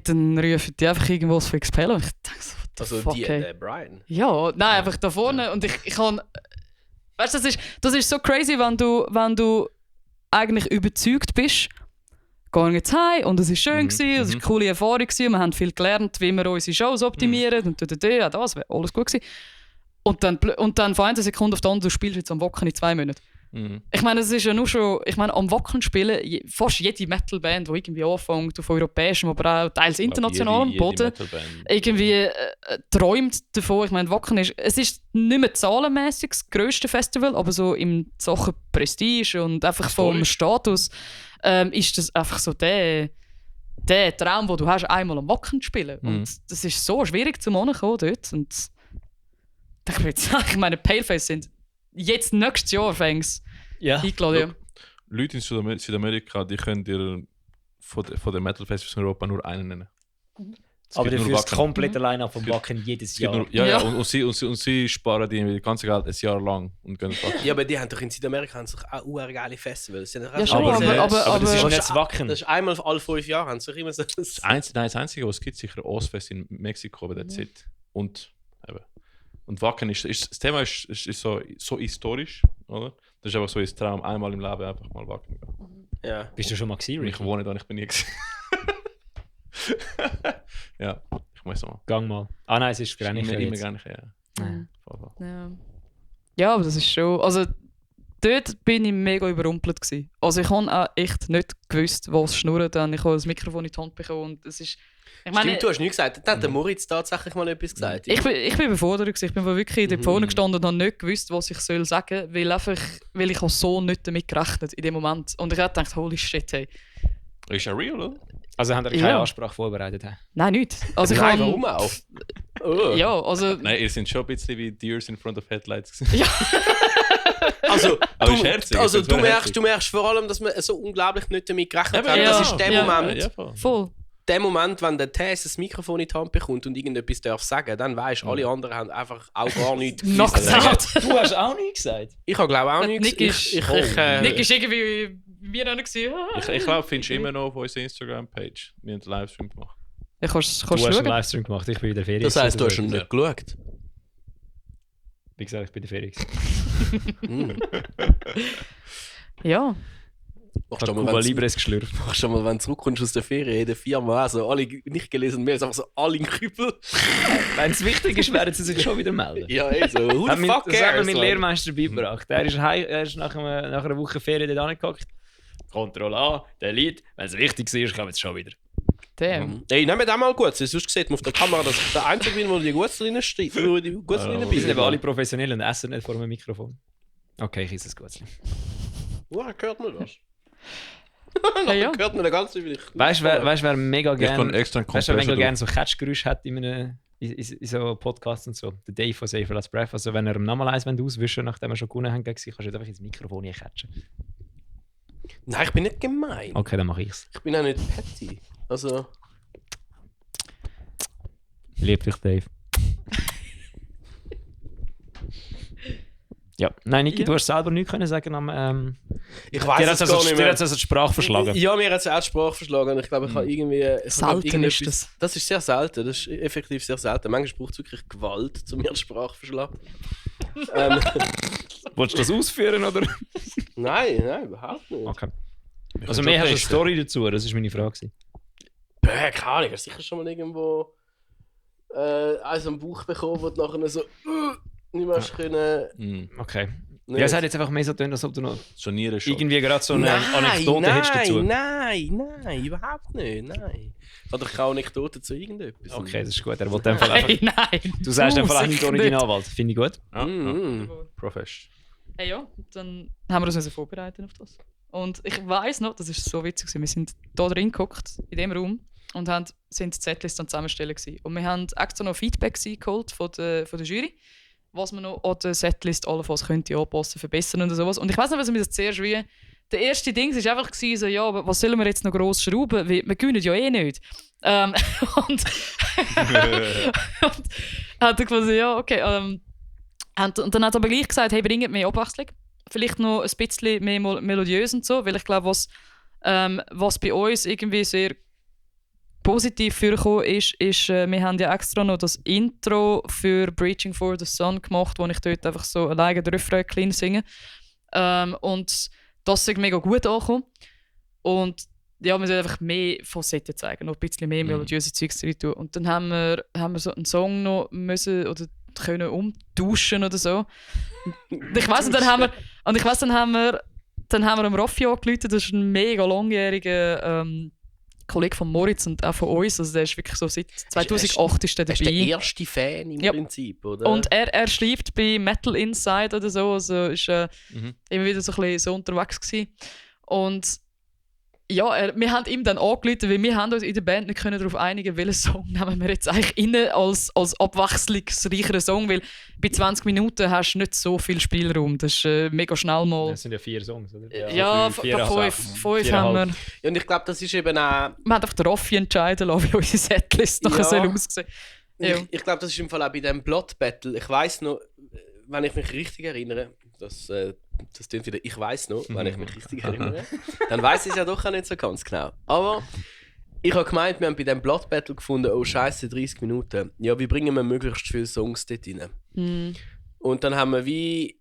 dann rufen die einfach irgendwas für Expel und ich denke so, what the Also fuck, die, ey. Brian. Ja, nein, einfach da vorne und ich kann... Weißt du, das ist so crazy, wenn du eigentlich überzeugt bist, gehen jetzt heim und es war schön, gewesen, es war eine coole Erfahrung, gewesen, wir haben viel gelernt, wie wir unsere Shows optimieren und ja, das wäre alles gut gewesen. Und dann von einer Sekunde auf die andere, du spielst jetzt am Wacken in 2 Monaten. Ich meine, es ist ja nur schon, ich meine, am Wacken spielen fast jede Metalband, die irgendwie anfängt, auf europäischem, aber auch teils internationalem Boden, irgendwie träumt davon. Ich meine, Wacken es ist nicht mehr zahlenmäßig das grösste Festival, aber so in Sachen Prestige und einfach vom Status ist das einfach so der Traum, den du hast, einmal am Wacken zu spielen. Und das ist so schwierig zu kommen dort. Und ich meine, Paleface sind jetzt nächstes Jahr fängs eingeladen. Leute in Südamerika, die können dir von den Metal Festivals in Europa nur einen nennen. Aber du führst komplett allein ab vom Wacken jedes Jahr. Und sie sparen die ganze Geld ein Jahr lang und gehen Wacken. Ja, aber die haben doch in Südamerika auch geile Festivals. Ja, schon, aber das ist nicht das Wacken. Das ist einmal alle 5 Jahre, haben sie immer so... Das Einzige, was es gibt, sicher Ozfest in Mexiko, aber that's it. Und Wacken das Thema ist so historisch, oder? Das ist einfach so ein Traum, einmal im Leben einfach mal Wacken gehen. Ja. Bist du schon mal gewesen, Ich wohne da, ich bin nie gewesen. Ja, ich muss mal. Gang mal. Ah nein, es ist Grenichen Immer jetzt. Grenichen, ja. Ja, aber das ist schon... Also, dort bin ich mega überrumpelt gewesen. Also ich habe auch echt nicht gewusst, was schnurrt. Dann ich habe das Mikrofon in die Hand bekommen und es ist... Ich meine, Stimmt, du hast nichts gesagt. Da hat der Moritz tatsächlich mal etwas gesagt. Ich bin überfordert gewesen. Ich bin wirklich dort vorne gestanden und habe nicht gewusst, was ich sagen soll, weil ich so nicht damit gerechnet in dem Moment. Und ich habe gedacht, holy shit, hey. Ist ja real, oder? Also haben ihr keine Ansprache vorbereitet? Nein, nicht. Also ich Nein, warum auch? Ja, also... Nein, ihr seid schon ein bisschen wie Deers in front of headlights. Ja. Also, aber du merkst vor allem, dass man so unglaublich nicht damit gerechnet hat. Ja. Das ist der Moment, Voll. der Moment, wenn der Tess das Mikrofon in die Hand bekommt und irgendetwas darf sagen, dann weisst du, alle anderen haben einfach auch gar nichts gesagt. Du hast auch nichts gesagt? Ich habe glaube auch nichts. Nick ist irgendwie mir noch nicht gesehen. Ich glaube, findest du immer noch auf unserer Instagram-Page. Wir haben einen Livestream gemacht. Du kannst Du hast einen schauen. Livestream gemacht, ich bin in der Ferien. Das heisst, du hast schon nicht geschaut. Wie gesagt, ich bin in der Ferien. Ja. Machst du Cuba Libres geschlürft. schon mal, wenn du zurückkommst aus der Ferien, in der Firma, also alle nicht gelesen, mehr einfach so alle in Kübel. Wenn es wichtig ist, werden sie sich schon wieder melden. Ja, so. Who the fuck Das hat mir cares? mein man? Lehrmeister beigebracht. Er ist nach einer Woche Ferien dort angehockt. Kontrolle A, der Lied. Wenn es wichtig ist, kommen sie schon wieder. Damn. Hey, nehmen wir den mal gut. Sonst sieht man auf der Kamera, dass ich der Einzige bin, der die Gutzlinnen steht. Wir sind eben alle professionell und essen nicht vor einem Mikrofon. Okay, ich esse es gut. Woher hört man das? Ja. Hört man da ganz üblich. Weißt du, wer mega Ich kann gerne extra einen gern so Catchgeräusche hat in so Podcasts und so? Der Dave von Safer Last Breath. Also, wenn er ihm nochmal eins auswischen nachdem er schon gewonnen hat, kannst du einfach ins Mikrofon catchen. Nein, ich bin nicht gemein. Okay, dann mache ich's. Ich bin auch nicht petty. Also. Lieb dich, Dave. Ja, nein, Niki, du hast selber nichts können sagen am. Ich Dir weiß hat es gar nicht mehr. die Sprache verschlagen. Ja, mir hat es auch die Sprache verschlagen. Und ich glaube, ich habe irgendwie. Selten ist das. Das ist sehr selten. Das ist effektiv sehr selten. Manchmal braucht es wirklich Gewalt, um mir die Sprache zu verschlagen. Wolltest du das ausführen, oder? Nein, überhaupt nicht. Okay. Also, mehr hast du eine Story dazu, das war meine Frage. Keine Ahnung, hast du sicher schon mal irgendwo eins am Bauch bekommen, wo du nachher so nicht mehr hast können. Okay. Nicht. Ja, es hat jetzt einfach mehr so getan, als ob du noch Schonieren schon. irgendwie gerade so eine Anekdote hättest dazu. Nein, überhaupt nicht. Nein. Ich habe doch keine Anekdote zu irgendetwas. Okay, das ist gut. Er wollte einfach. Nein. Du sagst einfach auch sicher nicht Originalwald. Finde ich gut. Profesh. Hey, ja, dann haben wir uns vorbereitet auf das. Und ich weiss noch, das war so witzig, wir sind hier drin geguckt, in diesem Raum, und sind die Setlist dann zusammenstellen gewesen. Und wir haben extra noch Feedback geholt von der Jury, was man noch an der Setlist allenfalls könnte anpassen, verbessern und sowas. Und ich weiss noch, was mir das zuerst wie... Der erste Ding war einfach so, ja, aber was sollen wir jetzt noch gross schrauben? Wir gewinnen ja eh nicht. Und hat er quasi, ja, okay. Und dann hat er aber gleich gesagt, hey, bringt mehr Abwechslung. Vielleicht noch ein bisschen mehr melodiös und so, weil ich glaube, was bei uns irgendwie sehr positiv vorgekommen ist, wir haben ja extra noch das Intro für Breaching for the Sun gemacht, wo ich dort einfach so alleine den Refrain clean singe. Und das ist mega gut angekommen. Und ja, wir sollen einfach mehr Facetten zeigen, noch ein bisschen mehr melodiöse Zeugs drin tun. Und dann haben wir so einen Song noch müssen, oder können umtauschen oder so. Und ich weiss, dann haben wir am Raffi angerufen, das ist ein mega langjähriger Kollege von Moritz und auch von uns. Also der ist wirklich so seit 2008 ist der dabei. Er ist der erste Fan im Prinzip, oder? Und er schreibt bei Metal Inside oder so, also ist immer wieder so ein bisschen so unterwegs gewesen. Und ja, wir haben ihm dann angerufen, weil wir haben uns in der Band nicht darauf einigen, welchen Song nehmen wir jetzt eigentlich rein als abwechslungsreicheren Song, weil bei 20 Minuten hast du nicht so viel Spielraum. Das ist mega schnell mal. Das sind ja 4 Songs, oder? Ja, 5 haben wir. Ja, und ich glaube, das ist eben auch... Wir haben einfach den Raffi entscheiden lassen, wie unsere Setlist nachher soll aussehen. Ja. Ich glaube, das ist im Fall auch bei diesem Blood Battle. Ich weiss noch, wenn ich mich richtig erinnere, das klingt wieder, ich weiss noch, wenn ich mich richtig erinnere, dann weiss ich es ja doch auch nicht so ganz genau. Aber ich habe gemeint, wir haben bei diesem Blood Battle gefunden, oh scheiße, 30 Minuten. Ja, wie bringen wir möglichst viele Songs dort rein? Und dann haben wir wie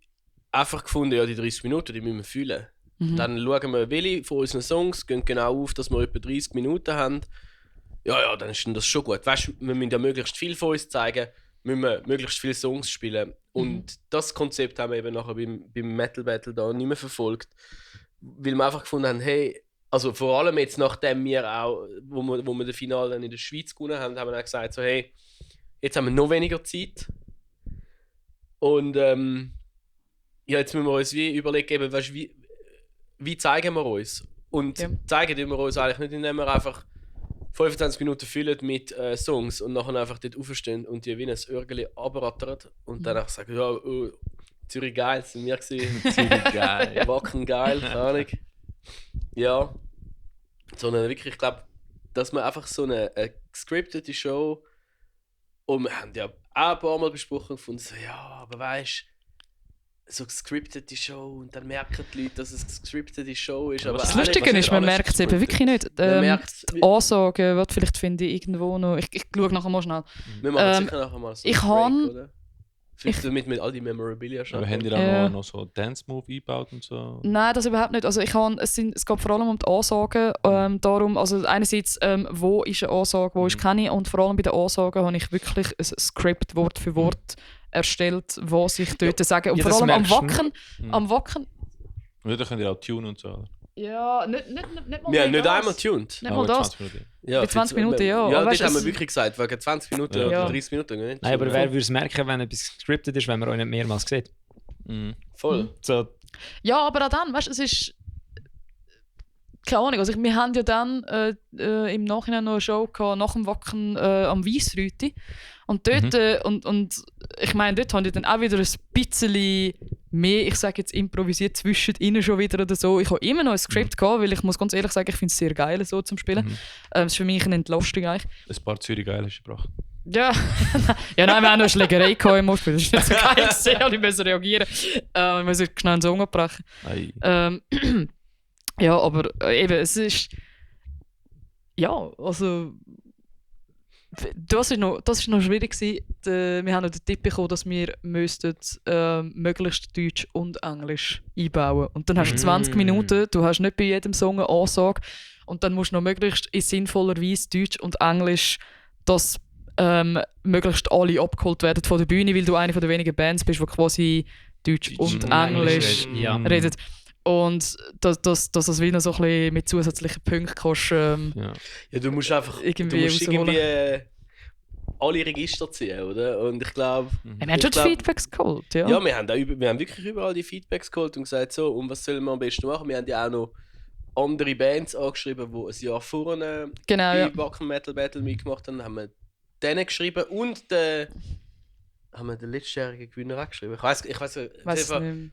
einfach gefunden, ja, die 30 Minuten, die müssen wir füllen. Dann schauen wir, welche von unseren Songs gehen genau auf, dass wir etwa 30 Minuten haben. Ja, dann ist das schon gut. Weißt du, wir müssen ja möglichst viel von uns zeigen, müssen wir möglichst viele Songs spielen. Und das Konzept haben wir eben nachher beim Metal Battle da nicht mehr verfolgt. Weil wir einfach gefunden haben, hey, also vor allem jetzt nachdem wir auch, wo wir das Finale dann in der Schweiz gewonnen haben, haben wir auch gesagt, so hey, jetzt haben wir noch weniger Zeit. Und ja, jetzt müssen wir uns wie überlegen, weißt, wie zeigen wir uns? Und zeigen wir uns eigentlich nicht, indem wir einfach 25 Minuten füllen mit Songs und nachher einfach dort aufstehen und die wie ein Örgeli runterrattern und dann einfach sagen, ja, Zürich geil, das sind wir gewesen. Zürich geil. Wacken geil, keine Ahnung. Ja. Sondern wirklich, ich glaube, dass man einfach so eine gescriptete Show, und wir haben ja auch ein paar Mal besprochen und gefunden, so, ja, aber weißt du, so gescriptete Show und dann merken die Leute, dass es eine gescriptete Show ist. Aber das Lustige ist, man merkt es eben wirklich nicht. Die Ansagen, was vielleicht finde ich irgendwo noch. Ich schaue nachher mal schnell. Wir machen sicher nachher mal so einen Break, oder? Vielleicht damit all die Memorabilia schon. Aber haben die dann noch so Dance-Move eingebaut und so? Nein, das überhaupt nicht. Also es geht vor allem um die Ansagen. Darum, also einerseits, wo ist eine Ansage, wo ist keine. Und vor allem bei den Ansagen habe ich wirklich ein Skript Wort für Wort erstellt, was ich dort sage. Und vor allem am Wacken. Und da könnt ihr auch tunen und so. Ja, nicht mal wir haben nicht einmal tuned. Nicht mal das. 20 Minuten. Ja, bei 20 Minuten, ja. Ja, das weißt, haben wir wirklich gesagt, wegen 20 Minuten oder 30 Minuten. Nicht? Nein, aber wer würde es merken, wenn etwas gescriptet ist, wenn man euch nicht mehrmals sieht? Voll. So. Ja, aber auch dann, weißt du, es ist... Keine Ahnung, also wir haben ja dann im Nachhinein noch eine Show gehabt, nach dem Wacken am Weissrüti. Und dort, und ich meine, dort haben die dann auch wieder ein bisschen mehr, ich sage jetzt improvisiert zwischen ihnen schon wieder oder so. Ich habe immer noch ein Skript gehabt, weil ich muss ganz ehrlich sagen, ich finde es sehr geil so zum Spielen. Es ist für mich eine Entlastung eigentlich. Ein paar Zürich geil hast du gebracht. Ja. Ja, nein, wir haben noch eine Schlägerei gehabt im Aufspiel. Das ist nicht so geil gewesen, und ich musste reagieren. Ich muss schnell einen Song abbrechen. Ja, aber eben, es ist... Ja, also... Das ist noch schwierig gewesen. Wir haben noch den Tipp bekommen, dass wir möglichst Deutsch und Englisch einbauen. Und dann hast du 20 Minuten, du hast nicht bei jedem Song eine Ansage. Und dann musst du noch möglichst in sinnvoller Weise Deutsch und Englisch, dass möglichst alle abgeholt werden von der Bühne, weil du eine von den wenigen Bands bist, die quasi Deutsch und Englisch redet. Und dass das wieder so ein bisschen mit zusätzlichen Punkten kostet. Ja, du musst einfach irgendwie alle Register ziehen, oder? Und ich glaube... Wir haben schon die Feedbacks geholt, ja. Ja, wir haben wirklich überall die Feedbacks geholt und gesagt, so, und was sollen wir am besten machen? Wir haben ja auch noch andere Bands angeschrieben, die ein Jahr vorne bei Wacken Metal Battle mitgemacht haben. Haben wir denen geschrieben und haben wir den letztjährigen Gewinner auch geschrieben. Ich weiss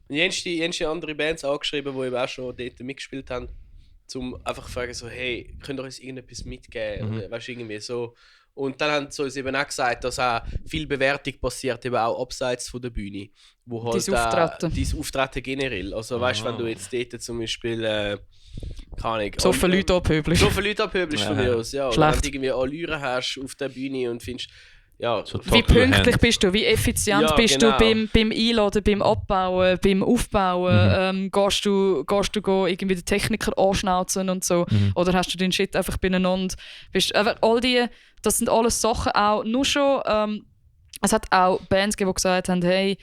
nicht. Andere Bands angeschrieben, die eben auch schon dort mitgespielt haben, um einfach zu fragen, so, hey, könnt ihr uns irgendetwas mitgeben? Oder, weißt, irgendwie so. Und dann haben sie uns eben auch gesagt, dass auch viel Bewertung passiert, eben auch abseits von der Bühne. Wo halt dein Auftreten generell. Also weißt du, wenn du jetzt dort zum Beispiel, keine Ahnung... So viele Leute abhöbelst. Von dir aus, ja. Oder wenn du irgendwie Allüren hast auf der Bühne und findest... Ja, so wie pünktlich bist du, wie effizient bist du beim Einladen, beim Abbauen, beim Aufbauen? Gehst du irgendwie den Techniker anschnauzen und so? Oder hast du den Shit einfach beieinander? Das sind alles Sachen auch, nur schon es hat auch Bands gegeben, die gesagt haben, hey,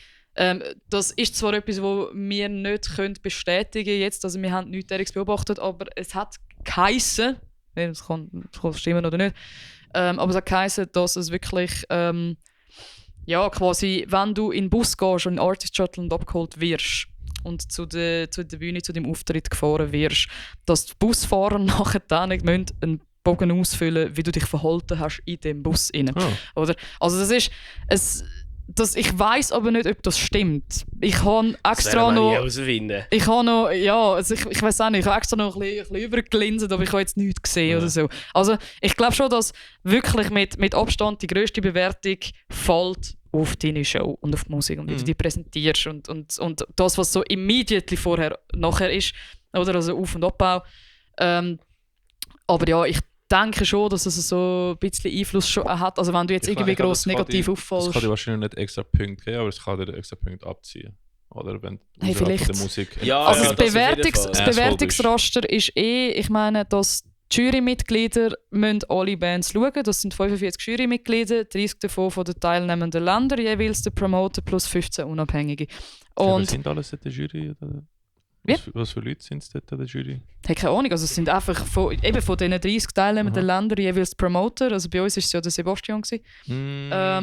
das ist zwar etwas, was wir nicht bestätigen können jetzt, also wir haben nichts dergleichen beobachtet, aber es hat geheissen, das kann stimmen oder nicht, aber es hat geheissen, dass es wirklich, quasi, wenn du in den Bus gehst und in den Artist Shuttle und abgeholt wirst und zu der Bühne, zu dem Auftritt gefahren wirst, dass die Busfahrer nachher dann nicht einen Bogen ausfüllen, wie du dich verhalten hast in dem Bus rein. Oh. Oder? Also das ist ich weiss aber nicht, ob das stimmt. Ich habe extra noch... Ich habe noch... Ja, also ich weiss auch nicht. Ich habe extra noch ein bisschen übergelinset, aber ich habe jetzt nichts gesehen oder so. Also ich glaube schon, dass wirklich mit Abstand die grösste Bewertung fällt auf deine Show und auf die Musik und wie du die präsentierst und das, was so immediately nachher ist, oder? Also Auf- und Abbau. Aber ja, ich denke schon, dass es so ein bisschen Einfluss schon hat. Also wenn du jetzt irgendwie gross negativ auffällst. Das kann dir wahrscheinlich nicht extra Punkte geben, aber es kann dir extra Punkte abziehen. Oder wenn hey, vielleicht. Der Musik Ja, also das das Bewertungsraster ist ich meine, dass die Jurymitglieder müssen alle Bands schauen. Das sind 45 Jurymitglieder, 30 davon von den teilnehmenden Ländern, jeweils der Promoter plus 15 Unabhängige. Und sind alles in der Jury? Oder? Was für Leute sind es dort in der Jury? Ich habe keine Ahnung, also es sind einfach von diesen 30 teilnehmenden Ländern jeweils Promoter. Also bei uns war es ja der Sebastian. Ja,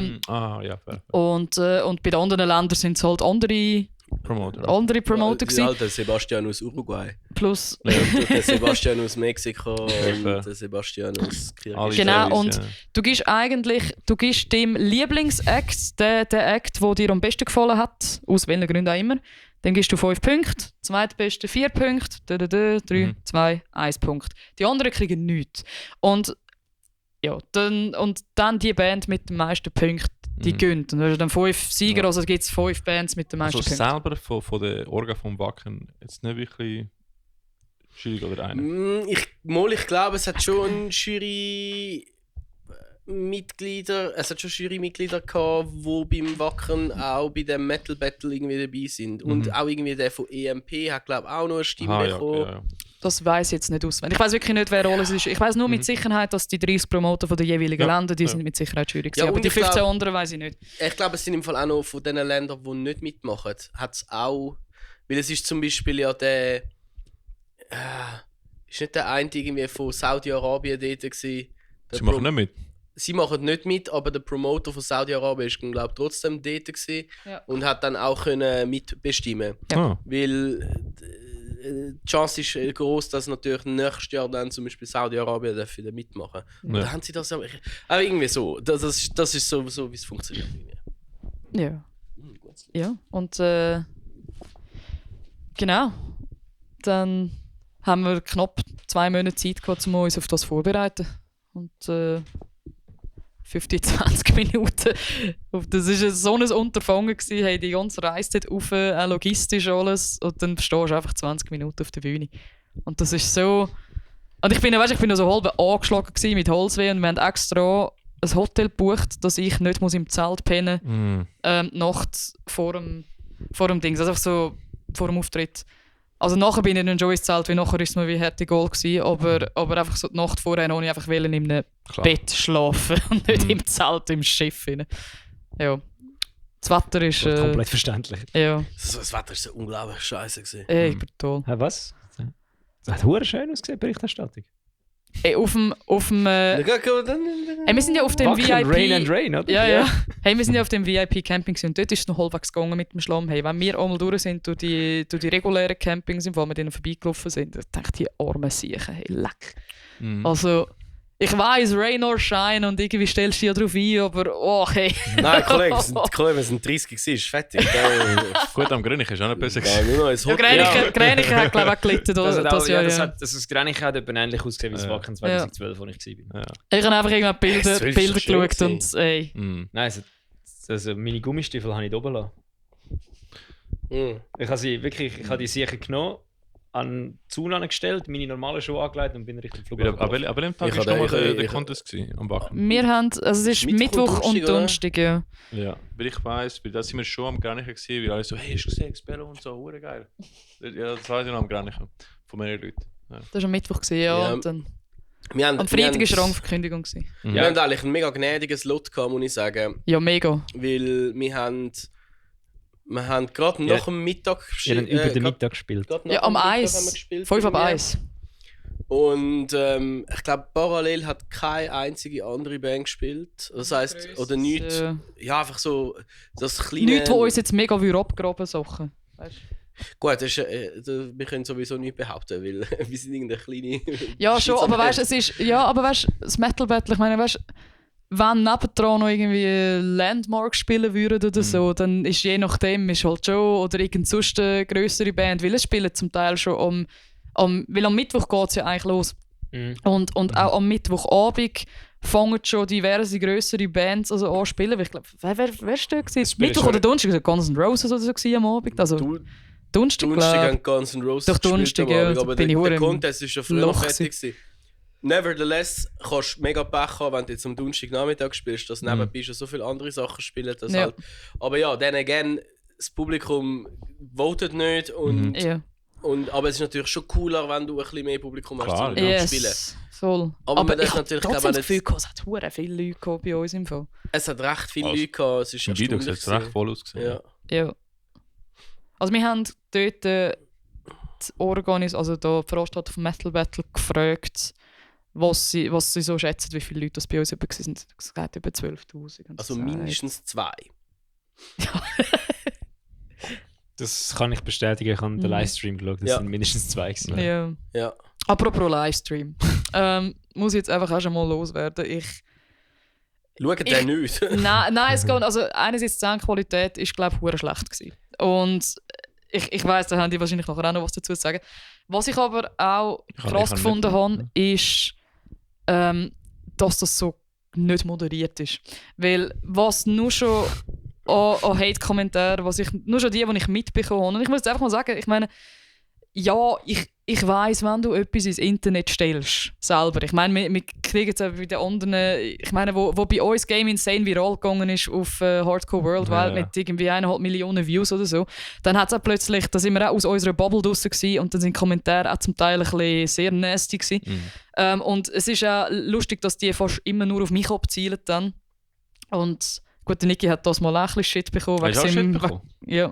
fair. Und bei den anderen Ländern sind es halt andere Promoter gewesen. Ja, der Sebastian aus Uruguay. Plus... der Sebastian aus Mexiko und der Sebastian aus Kirgisistan. Genau, und du gibst dem Lieblingsakt, der Act, der dir am besten gefallen hat, aus welchen Gründen auch immer, dem gibst du 5 Punkte, zweitbeste 4 Punkte, 3, 2, 1 Punkt. Die anderen kriegen nichts. Und ja, dann die Band mit den meisten Punkten, die gönnt. Und du hast dann 5 Sieger, also gibt es 5 Bands mit den meisten Punkten. Also selber von der Orga vom Wacken jetzt nicht wirklich schwierig oder eine? Ich glaube, es hat schon Jurymitglieder gehabt, die beim Wacken auch bei dem Metal Battle irgendwie dabei sind. Und auch irgendwie der von EMP hat, glaube ich, auch noch eine Stimme bekommen. Ja. Das weiss ich jetzt nicht auswendig. Ich weiss wirklich nicht, wer alles ist. Ich weiss nur mit Sicherheit, dass die 30 Promoter von den jeweiligen Ländern, die sind mit Sicherheit Jury gewesen. Ja, aber die 15 anderen weiss ich nicht. Ich glaube, es sind im Fall auch noch von den Ländern, die nicht mitmachen, hat es auch... Weil es ist zum Beispiel ja der... ist nicht der eine irgendwie von Saudi-Arabien dort gewesen? Sie machen nicht mit? Sie machen nicht mit, aber der Promoter von Saudi-Arabien ist, glaube ich, trotzdem dort gewesen und hat dann auch können mitbestimmen. Ja. Weil die Chance ist groß, dass natürlich nächstes Jahr dann zum Beispiel Saudi-Arabien dafür mitmachen. Ja. Da haben sie das aber irgendwie so. Das ist so, wie es funktioniert. Ja. Ja, und genau. Dann haben wir knapp 2 Monate Zeit gehabt, um uns auf das vorzubereiten. Und 15, 20 Minuten. Das war so ein Unterfangen gewesen, hey, die ganze Reise dort rauf, auch logistisch alles. Und dann stehst du einfach 20 Minuten auf der Bühne. Und das ist so... Und ich bin noch so halb angeschlagen gewesen mit Halsweh und wir haben extra ein Hotel gebucht, dass ich nicht muss im Zelt pennen muss, nachts vor dem Ding. Also einfach so vor dem Auftritt. Also nachher bin ich dann schon ins Zelt, weil nachher war es mir wie härte Goal gewesen, aber einfach so die Nacht vorher noch ich einfach in einem Bett schlafen und nicht im Zelt, im Schiff. Ja. Das Wetter ist... komplett verständlich. Ja. Das Wetter war so unglaublich scheiße gewesen. Ich bin toll. Was? Das hat verdammt schön ausgesehen, Berichterstattung. Wir sind ja auf dem Wacken, VIP... Rain and Rain, oder? Ja. Hey, wir sind ja auf dem VIP-Camping und dort ist es noch halbwegs gegangen mit dem Schlamm. Hey, wenn wir einmal durch sind, durch die regulären Campings, wo wir denen vorbeigelaufen sind, da denke ich, die armen Siechen, hey, leck. Also, ich weiss, Rain or Shine und irgendwie stellst du dich ja drauf ein, aber hey. Nein, Kollege, wir sind 30 gewesen, ist fertig. Gut, am Grünich ist auch nicht besser gewesen. Gränichen hat, glaube ich, auch gelitten. Das Gränichen hat etwa ähnlich ausgesehen wie das Wacken 2012, wo ich war. Ich habe einfach irgendwann Bilder geschaut und ey. Nein, also meine Gummistiefel habe ich da oben lassen. Ich habe die sicher genommen, an die Zaun gestellt, meine normalen Schuhe angelegt und bin Richtung Flughafen. Aber im Tag war nochmal der Contest am Wacken. Wir haben, also es ist Mittwoch und Donnerstag, ja. Ja, weil ich weiss, weil da sind wir schon am Gränichen gewesen, weil alle so, hey, hast du gesehen, Expello und so, hure geil. Ja, das weiss ich noch am Gränichen, von mehreren Leuten. Ja. Das war am Mittwoch, ja. Und dann... Am Freitag war Rangverkündigung. Wir haben eigentlich ein mega gnädiges Lot gehabt, muss ich sagen. Ja, mega. Weil wir haben gerade nach dem Mittag gespielt. Über den Mittag gespielt. Ja, am 1. 5 ab 1. Und ich glaube, parallel hat keine einzige andere Band gespielt. Das heisst, oder nichts. Ja, einfach so das kleine... Nichts, wo uns jetzt mega abgraben Sachen. Gut, das ist, wir können sowieso nicht behaupten, weil wir sind irgendeine kleine... Ja, schon, aber weißt du, es ist... Ja, aber weißt du, das Metal Battle, ich meine, weißt du, wenn nebendran noch irgendwie Landmark spielen würden oder so, dann ist je nachdem, ist halt schon, oder irgendeine sonst eine grössere Band, weil es spielen zum Teil schon weil am Mittwoch geht es ja eigentlich los. Und auch am Mittwochabend fangen schon diverse grössere Bands an zu spielen. Ich glaube, wer war das? Mittwoch oder Donnerstag? Guns N' Roses oder so am Abend. Also, Donnerstag haben Guns N' Roses doch Donnerstag, ja. Aber der Contest war ja früher noch fertig gewesen. Nevertheless, kannst du mega Pech haben, wenn du jetzt am Donnerstagnachmittag spielst, dass nebenbei schon so viele andere Sachen spielen. Halt. Aber ja, dann again, das Publikum votet nicht aber es ist natürlich schon cooler, wenn du ein bisschen mehr Publikum hast, um zu spielen. Voll. Aber ich habe trotzdem das Gefühl, es hat viele Leute bei uns im Fall. Es hat recht viele Leute gehabt, es ist Video sieht es recht voll ausgesehen. Ja. Also wir haben dort die Veranstalter vom Metal Battle gefragt, was sie so schätzen, wie viele Leute das bei uns sind. Es geht über 12'000. Also mindestens 2. Ja. Das kann ich bestätigen, ich habe den Livestream geschaut, das sind mindestens 2 gewesen. Ja. Apropos Livestream. Muss ich jetzt einfach auch schon mal loswerden. Schaut den nicht? Nein, es geht. Also einerseits die Soundqualität ist, glaube ich, schlecht gewesen. Und ich weiss, da haben die wahrscheinlich nachher auch noch was dazu zu sagen. Was ich aber auch krass gefunden habe, ist, dass das so nicht moderiert ist. Weil was nur schon an Hate-Kommentaren, nur schon die ich mitbekommen habe. Und ich muss jetzt einfach mal sagen, ich meine, ja, ich weiss, wenn du etwas ins Internet stellst, selber. Ich meine, wir kriegen es bei den anderen, ich meine, wo bei uns Game Insane viral gegangen ist auf Hardcore Worldwide mit irgendwie 1,5 Millionen Views oder so, dann hat es auch plötzlich, da sind wir auch aus unserer Bubble draussen gewesen, und dann sind die Kommentare auch zum Teil ein bisschen sehr nasty gewesen. Und es ist auch lustig, dass die fast immer nur auf mich abzielen dann. Und gut, der Niki hat das mal ein bisschen Shit bekommen. Hast du auch Shit bekommen? Wegen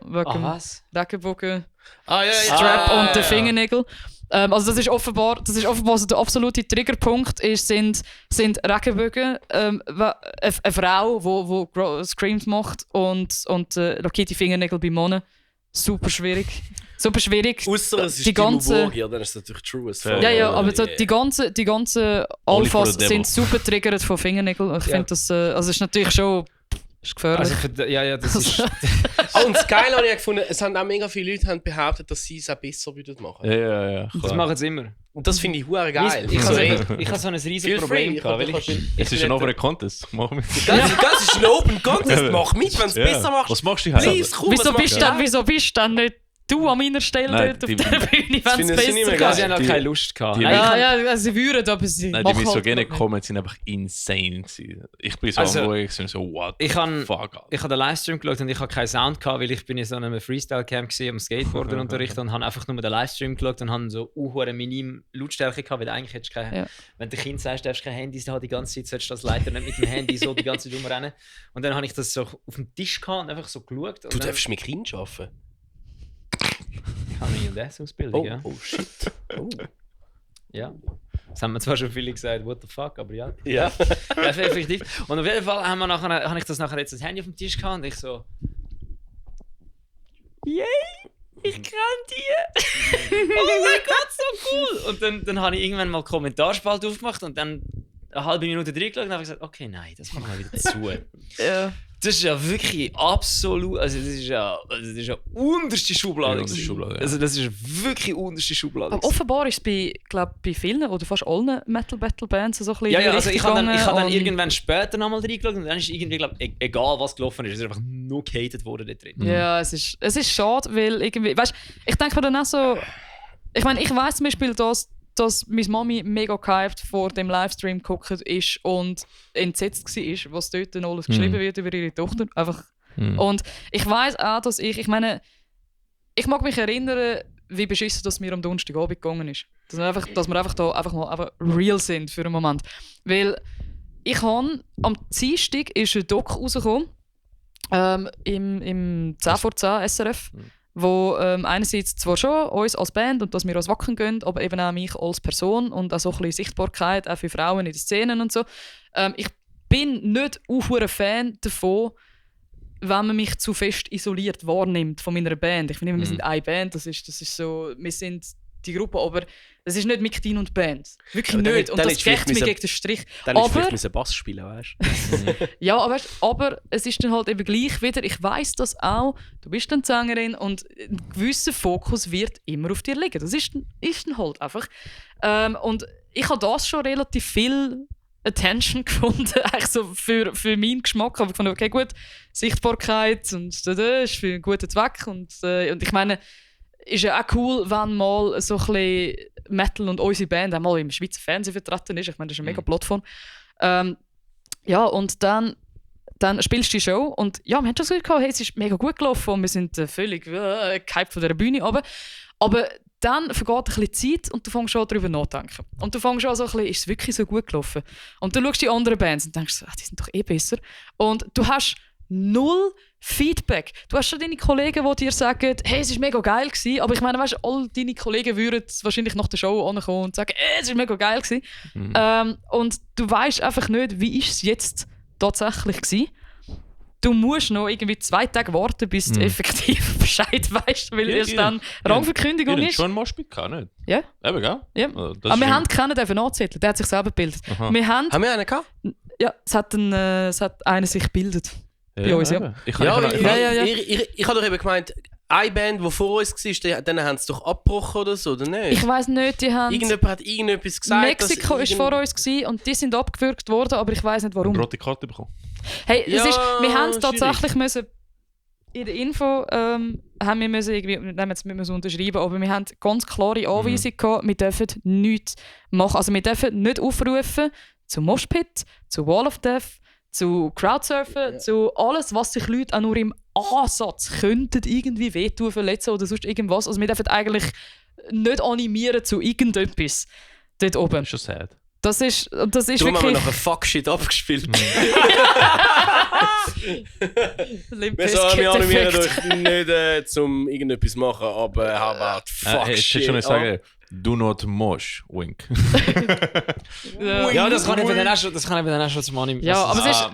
Regenbogen, ja. Strap und den Fingernägel. Also das ist offenbar so der absolute Triggerpunkt sind Regenbögen. Eine Frau, die Screams macht und lackierte Fingernägel bei Männern. Super schwierig. Ausser es ist die ganze... dann ist es natürlich true as fuck. Ja, aber die ganzen Alphas sind super triggert von Fingernägeln. Ich finde das... also es ist natürlich schon... ist gefährlich. Also das ist... Und das Geile habe ich gefunden, es haben auch mega viele Leute behauptet, dass sie es auch besser machen würden. Ja, klar. Das machen sie immer. Und das finde ich hure geil. Ich habe so ein riesiges Problem gehabt, weil es ist ein offener Contest. Mach mit. Das ist ein Open Contest. Mach mit, wenn du es besser machst. Was machst du heute? Wieso bist du dann nicht du an meiner Stelle dort auf der Bühne, wenn es besser geht? Sie haben auch keine Lust gehabt. Sie würden, aber sie machen halt. Die misogenen Comments sind einfach insane. Ich bin so am Ruhig, so what the fuck. Ich habe den Livestream geschaut und ich hatte keinen Sound gehabt, weil ich bin in so einem Freestyle-Camp am Skateboarden unterrichten und habe einfach nur den Livestream geschaut und habe so minim Lautstärke gehabt, weil eigentlich hättest du keine... Wenn du Kind sagst, du darfst kein Handy haben die ganze Zeit, solltest du das Leiter nicht mit dem Handy so die ganze Zeit rumrennen. Und dann habe ich das so auf dem Tisch gehabt und einfach so geschaut. Du darfst mit Kind arbeiten? Ich habe eine I&S-Ausbildung, ja. Oh shit. Oh. Ja. Das haben wir zwar schon viele gesagt, what the fuck, aber ja. Ja. Effektiv. Und auf jeden Fall habe ich das nachher jetzt das Handy auf dem Tisch gehabt und ich so... Yay! Ich kann die! Oh mein Gott, so cool! Und dann habe ich irgendwann mal Kommentarspalt aufgemacht und dann eine halbe Minute drin geschaut und habe gesagt, okay, nein, das machen wir wieder zu. Ja. Das ist ja wirklich absolut, also das ist ja unterste Schublade. Also das ist wirklich unterste Schublade. Aber offenbar ist es bei vielen oder fast allen Metal-Battle-Bands so ein bisschen also ich habe dann irgendwann später nochmal reingeschaut und dann ist irgendwie, egal was gelaufen ist einfach nur gehatet worden da drin. Ja, es ist schade, weil irgendwie, weißt, ich denke mir dann auch so, ich meine, ich weiss zum Beispiel, dass meine Mami mega gehypt vor dem Livestream geguckt ist und entsetzt war, was dort alles geschrieben wird über ihre Tochter. Einfach. Und ich weiss auch, dass ich meine, ich mag mich erinnern, wie beschissen das mir am Donnerstagabend gegangen ist. Dass wir einfach da einfach real sind für einen Moment. Weil ich habe am Dienstag ist ein Doc rausgekommen, im 10 vor 10 SRF, wo einerseits zwar schon uns als Band und dass wir als Wacken gehen, aber eben auch mich als Person und auch so ein bisschen Sichtbarkeit auch für Frauen in den Szenen und so. Ich bin nicht ein Fan davon, wenn man mich zu fest isoliert wahrnimmt von meiner Band. Ich finde, wir sind eine Band, das ist so, wir sind die Gruppe, aber das ist nicht Mick Dean und Band. Wirklich aber nicht. Und das geht mir gegen den Strich. Dann ist vielleicht ein Bass spielen, weißt du? Ja, aber es ist dann halt eben gleich wieder, ich weiss das auch, du bist dann Sängerin und ein gewisser Fokus wird immer auf dir liegen. Das ist dann halt einfach. Und ich habe das schon relativ viel Attention gefunden, eigentlich so für meinen Geschmack. Aber ich fand, okay, gut, Sichtbarkeit und das ist für einen guten Zweck. Und ich meine, ist ja auch cool, wenn mal so ein bisschen Metal und unsere Band auch mal im Schweizer Fernsehen vertreten ist. Ich meine, das ist eine mega Plattform. Ja, und dann spielst du die Show und ja, wir haben schon so gehabt, hey, es ist mega gut gelaufen und wir sind völlig gehypt von dieser Bühne runter. Aber dann vergeht ein bisschen Zeit und du fängst schon darüber nachdenken. Und du fängst schon so ein bisschen, ist es wirklich so gut gelaufen? Und du schaust die anderen Bands und denkst, die sind doch eh besser. Und du hast null Feedback. Du hast schon deine Kollegen, die dir sagen, hey, es war mega geil gewesen. Aber ich meine, weißt, all deine Kollegen würden wahrscheinlich nach der Show ankommen und sagen, es war mega geil gewesen. Und du weißt einfach nicht, wie ist es jetzt tatsächlich gewesen. Du musst noch irgendwie 2 Tage warten, bis du effektiv Bescheid weißt, weil erst dann Rangverkündigung ist. Schon mal Spiel gehabt, nicht? Ja. Eben, gell? Ja. Also, Aber wir haben keinen anzetteln, der hat sich selber gebildet. Haben wir einen gehabt? Ja, es hat einer sich gebildet. Bei uns, ja. Ich Ja, habe ich habe doch eben gemeint, eine Band, die vor uns war, dann haben sie doch abgebrochen oder so, oder nicht? Ich weiss nicht, die haben... Irgendjemand hat irgendetwas gesagt. Mexiko war vor uns gewesen, und die sind abgewürgt worden, aber ich weiss nicht warum. rote Karte bekommen. Hey, Ja, wir haben es schwierig. tatsächlich müssen, in der Info haben wir müssen irgendwie, wir müssen unterschreiben, aber wir haben ganz klare Anweisung gehabt, wir dürfen nichts machen. Also wir dürfen nicht aufrufen zu Moshpit, zu Wall of Death, zu Crowdsurfen, zu alles, was sich Leute auch nur im Ansatz könnten irgendwie wehtun, verletzen oder sonst irgendwas. Also wir dürfen eigentlich nicht animieren zu irgendetwas dort oben. Das ist schon sad. Das ist Darum haben wir wirklich... nachher Fuck-Shit abgespielt. Limp Wir Bizkit animieren Effekt. euch nicht zum irgendetwas machen, aber how about Ich hätte Fuck-Shit? schon nicht sagen, do not mosh, wink. Ja, das kann ich dann auch schon zum Anime. Ja, aber es ist...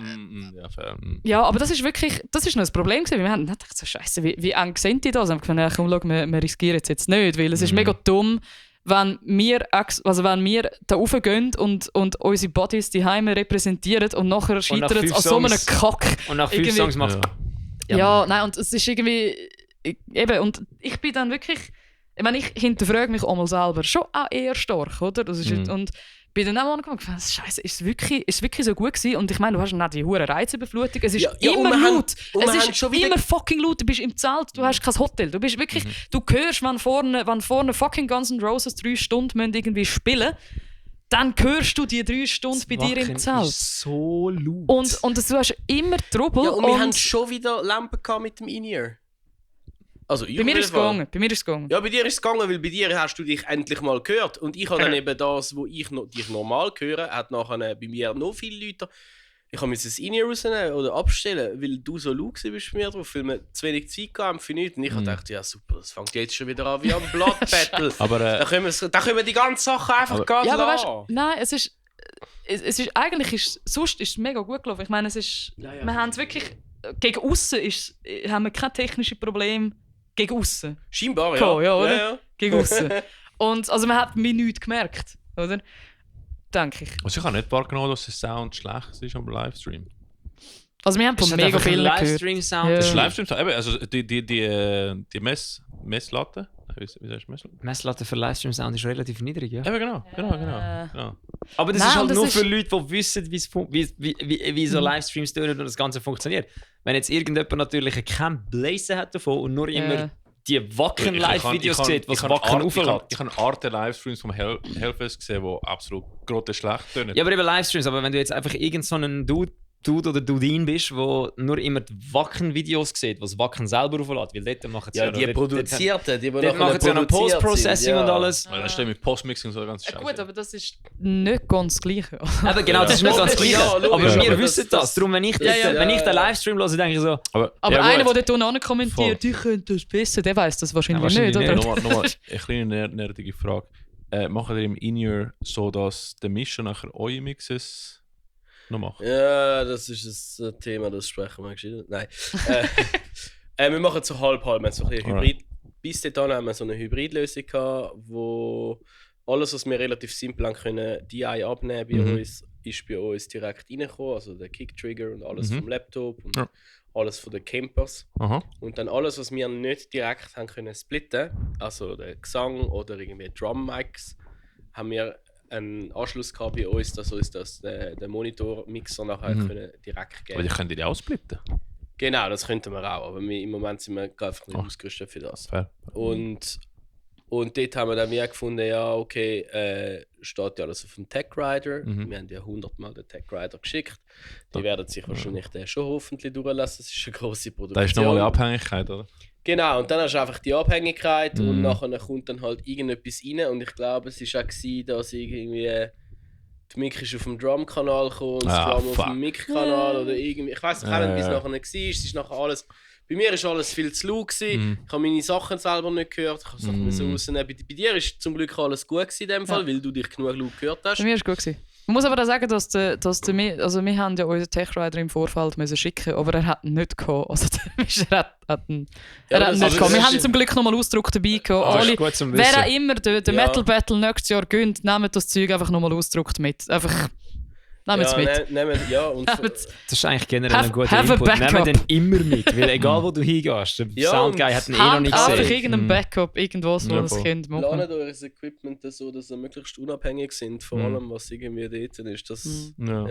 Ja, fair. Ja, aber das ist wirklich, das ist noch ein Problem gewesen. Wir haben gedacht, so Scheiße, wie eng sind die da? Also, komm, schau, wir riskieren es jetzt nicht, weil es ist mega dumm, wenn wir da raufgehen und unsere Bodies die Heime repräsentieren und nachher scheitert es an so einem Kack. Und nach 5 irgendwie- Songs macht Ja, nein, und es ist irgendwie... Eben, und ich bin dann wirklich... Ich meine, ich hinterfrage mich einmal selber schon auch eher stark, oder? Das ist und bin dann auch angefangen, Scheiße, ist es wirklich so gut gewesen? Und ich meine, du hast dann auch die hohe Reizüberflutung. Es ist und immer wir haben- laut. und wir Es haben ist schon wieder- immer fucking laut. Du bist im Zelt, du hast kein Hotel. Du bist wirklich, du hörst, wenn vorne fucking Guns N' Roses 3 Stunden müssen irgendwie spielen, dann hörst du die 3 Stunden bei dir im Zelt. So laut. Und du hast immer Trouble. Ja, und wir haben schon wieder Lampen gehabt mit dem In-Ear. Also, bei mir ist es gegangen. Ja, bei dir ist es gegangen, weil bei dir hast du dich endlich mal gehört. Und ich habe dann eben das, wo ich dich normal höre, hat nachher bei mir noch viele Leute. Ich musste das In-Ear rausnehmen oder abstellen, weil du so laut bist bei mir drauf, weil wir zu wenig Zeit haben für nichts. Und ich habe gedacht, ja super, das fängt jetzt schon wieder an wie am Blood Battle. Aber Da können wir die ganze Sache einfach gehen Ja, aber lassen. weißt du, nein, es ist eigentlich sonst ist es mega gut gelaufen. Ich meine, es ist, wir haben es wirklich gegen aussen haben wir kein technisches Problem gegen aussen. Scheinbar, Cool, ja, oder? Ja. Gegen aussen. Und also man hat mir nichts gemerkt, oder? Denke ich. Also ich habe nicht wahrgenommen, dass der Sound schlecht ist am Livestream. Also wir haben von mega vielen gehört. Livestream-Sound. Ja. Das ist Livestream, eben, also die Messlatte. Wie sagst du Messlatte? Messlatte für Livestream-Sound ist relativ niedrig, ja. Eben, genau. Aber das Nein, ist halt das nur ist- für Leute, die wissen, wie so Livestreams tönen und das Ganze funktioniert. Wenn jetzt irgendjemand natürlich kein Blazen hat davon und nur immer die wacken Live-Videos sieht, was wacken auflädt. Ich habe Art der Livestreams vom Hellfest gesehen, die absolut grottenschlecht tönen. Ja, aber eben Livestreams, aber wenn du jetzt einfach irgend so einen Dude Dude oder Dudin bist, wo nur immer die Wacken-Videos sieht, was Wacken selber auflädt, weil dort machen sie Ja, die Produzierten, die dort machen sie ja noch Post-Processing und alles. Weil das stimmt mit Postmixing so ganz scheiße. Gut, aber das ist nicht ganz das Gleiche. Aber genau, das ist nicht ganz gleich. Ja, logisch, aber aber wir das- wissen das. Darum, wenn ich den Livestream höre, denke ich so, Aber ja, einer, gut. der dort unten kommentiert, die könnte das besser, der weiß das wahrscheinlich, Ja, wahrscheinlich nicht, oder? nicht. Nochmal eine kleine nerdige Frage. Machen ihr im In-Ear so, dass der Mischer nachher eure Mixes noch macht? Ja, das ist ein Thema, das sprechen wir gescheit. Nein. Wir machen so halb-halb. Wir haben so ein bisschen Hybrid. Bis dahin haben wir so eine Hybridlösung gehabt, wo alles, was wir relativ simpel haben können, DI abnehmen bei uns, ist bei uns direkt reingekommen. Also der Kick-Trigger und alles vom Laptop und Ja. alles von den Campers. Aha. Und dann alles, was wir nicht direkt haben können splitten, also der Gesang oder irgendwie Drum-Mics, haben wir einen Anschluss gehabt bei uns, dass uns der Monitor-Mixer nachher können direkt geben. Aber die können die auch splitten. Genau, das könnten wir auch, aber im Moment sind wir einfach nicht ausgerüstet für das. Fair. Und dort haben wir dann wieder gefunden, ja, okay, steht ja alles auf dem Tech Rider. Wir haben ja 100-mal den Tech Rider geschickt. Die werden sich wahrscheinlich den schon hoffentlich durchlassen. Das ist eine grosse Produktion. Da ist nochmal eine Abhängigkeit, oder? Genau, und dann hast du einfach die Abhängigkeit und nachher kommt dann halt irgendetwas rein. Und ich glaube, es war auch gewesen, dass irgendwie die Mic ist auf dem Drum-Kanal gekommen und das Drum auf dem Mic-Kanal oder irgendwie. Ich weiß nicht, wie es nachher nicht war. Es ist nachher alles. Bei mir war alles viel zu laut. Ich habe meine Sachen selber nicht gehört. Ich habe Sachen so rausnehmen. Bei dir war zum Glück alles gut gewesen in dem Fall, weil du dich genug laut gehört hast. Bei mir war es gut gewesen. Man muss aber auch sagen, dass wir haben ja unseren Tech Rider im Vorfeld müssen schicken, aber er hat nicht gekommen. Also der Mischer hat nicht gekommen. Wir haben zum Glück nochmal Ausdruck dabei gehabt. das ist Alle, gut zum wer Wissen. auch immer den Metal Battle nächstes Jahr gönnt, nehmt das Zeug einfach nochmal ausgedruckt mit. Einfach nehmt es mit. Und Das ist eigentlich generell ein guter have a Input. Nehmen backup. den immer mit, weil egal wo du hingehst, der Ja, Soundguy hat ihn eh noch Habt nicht einfach gesehen. irgendein Backup, irgendwas, wo Ja, das voll. Kind machen. planet euer Equipment so, dass ihr möglichst unabhängig sind von allem, was irgendwie dort ist. Das, Ja.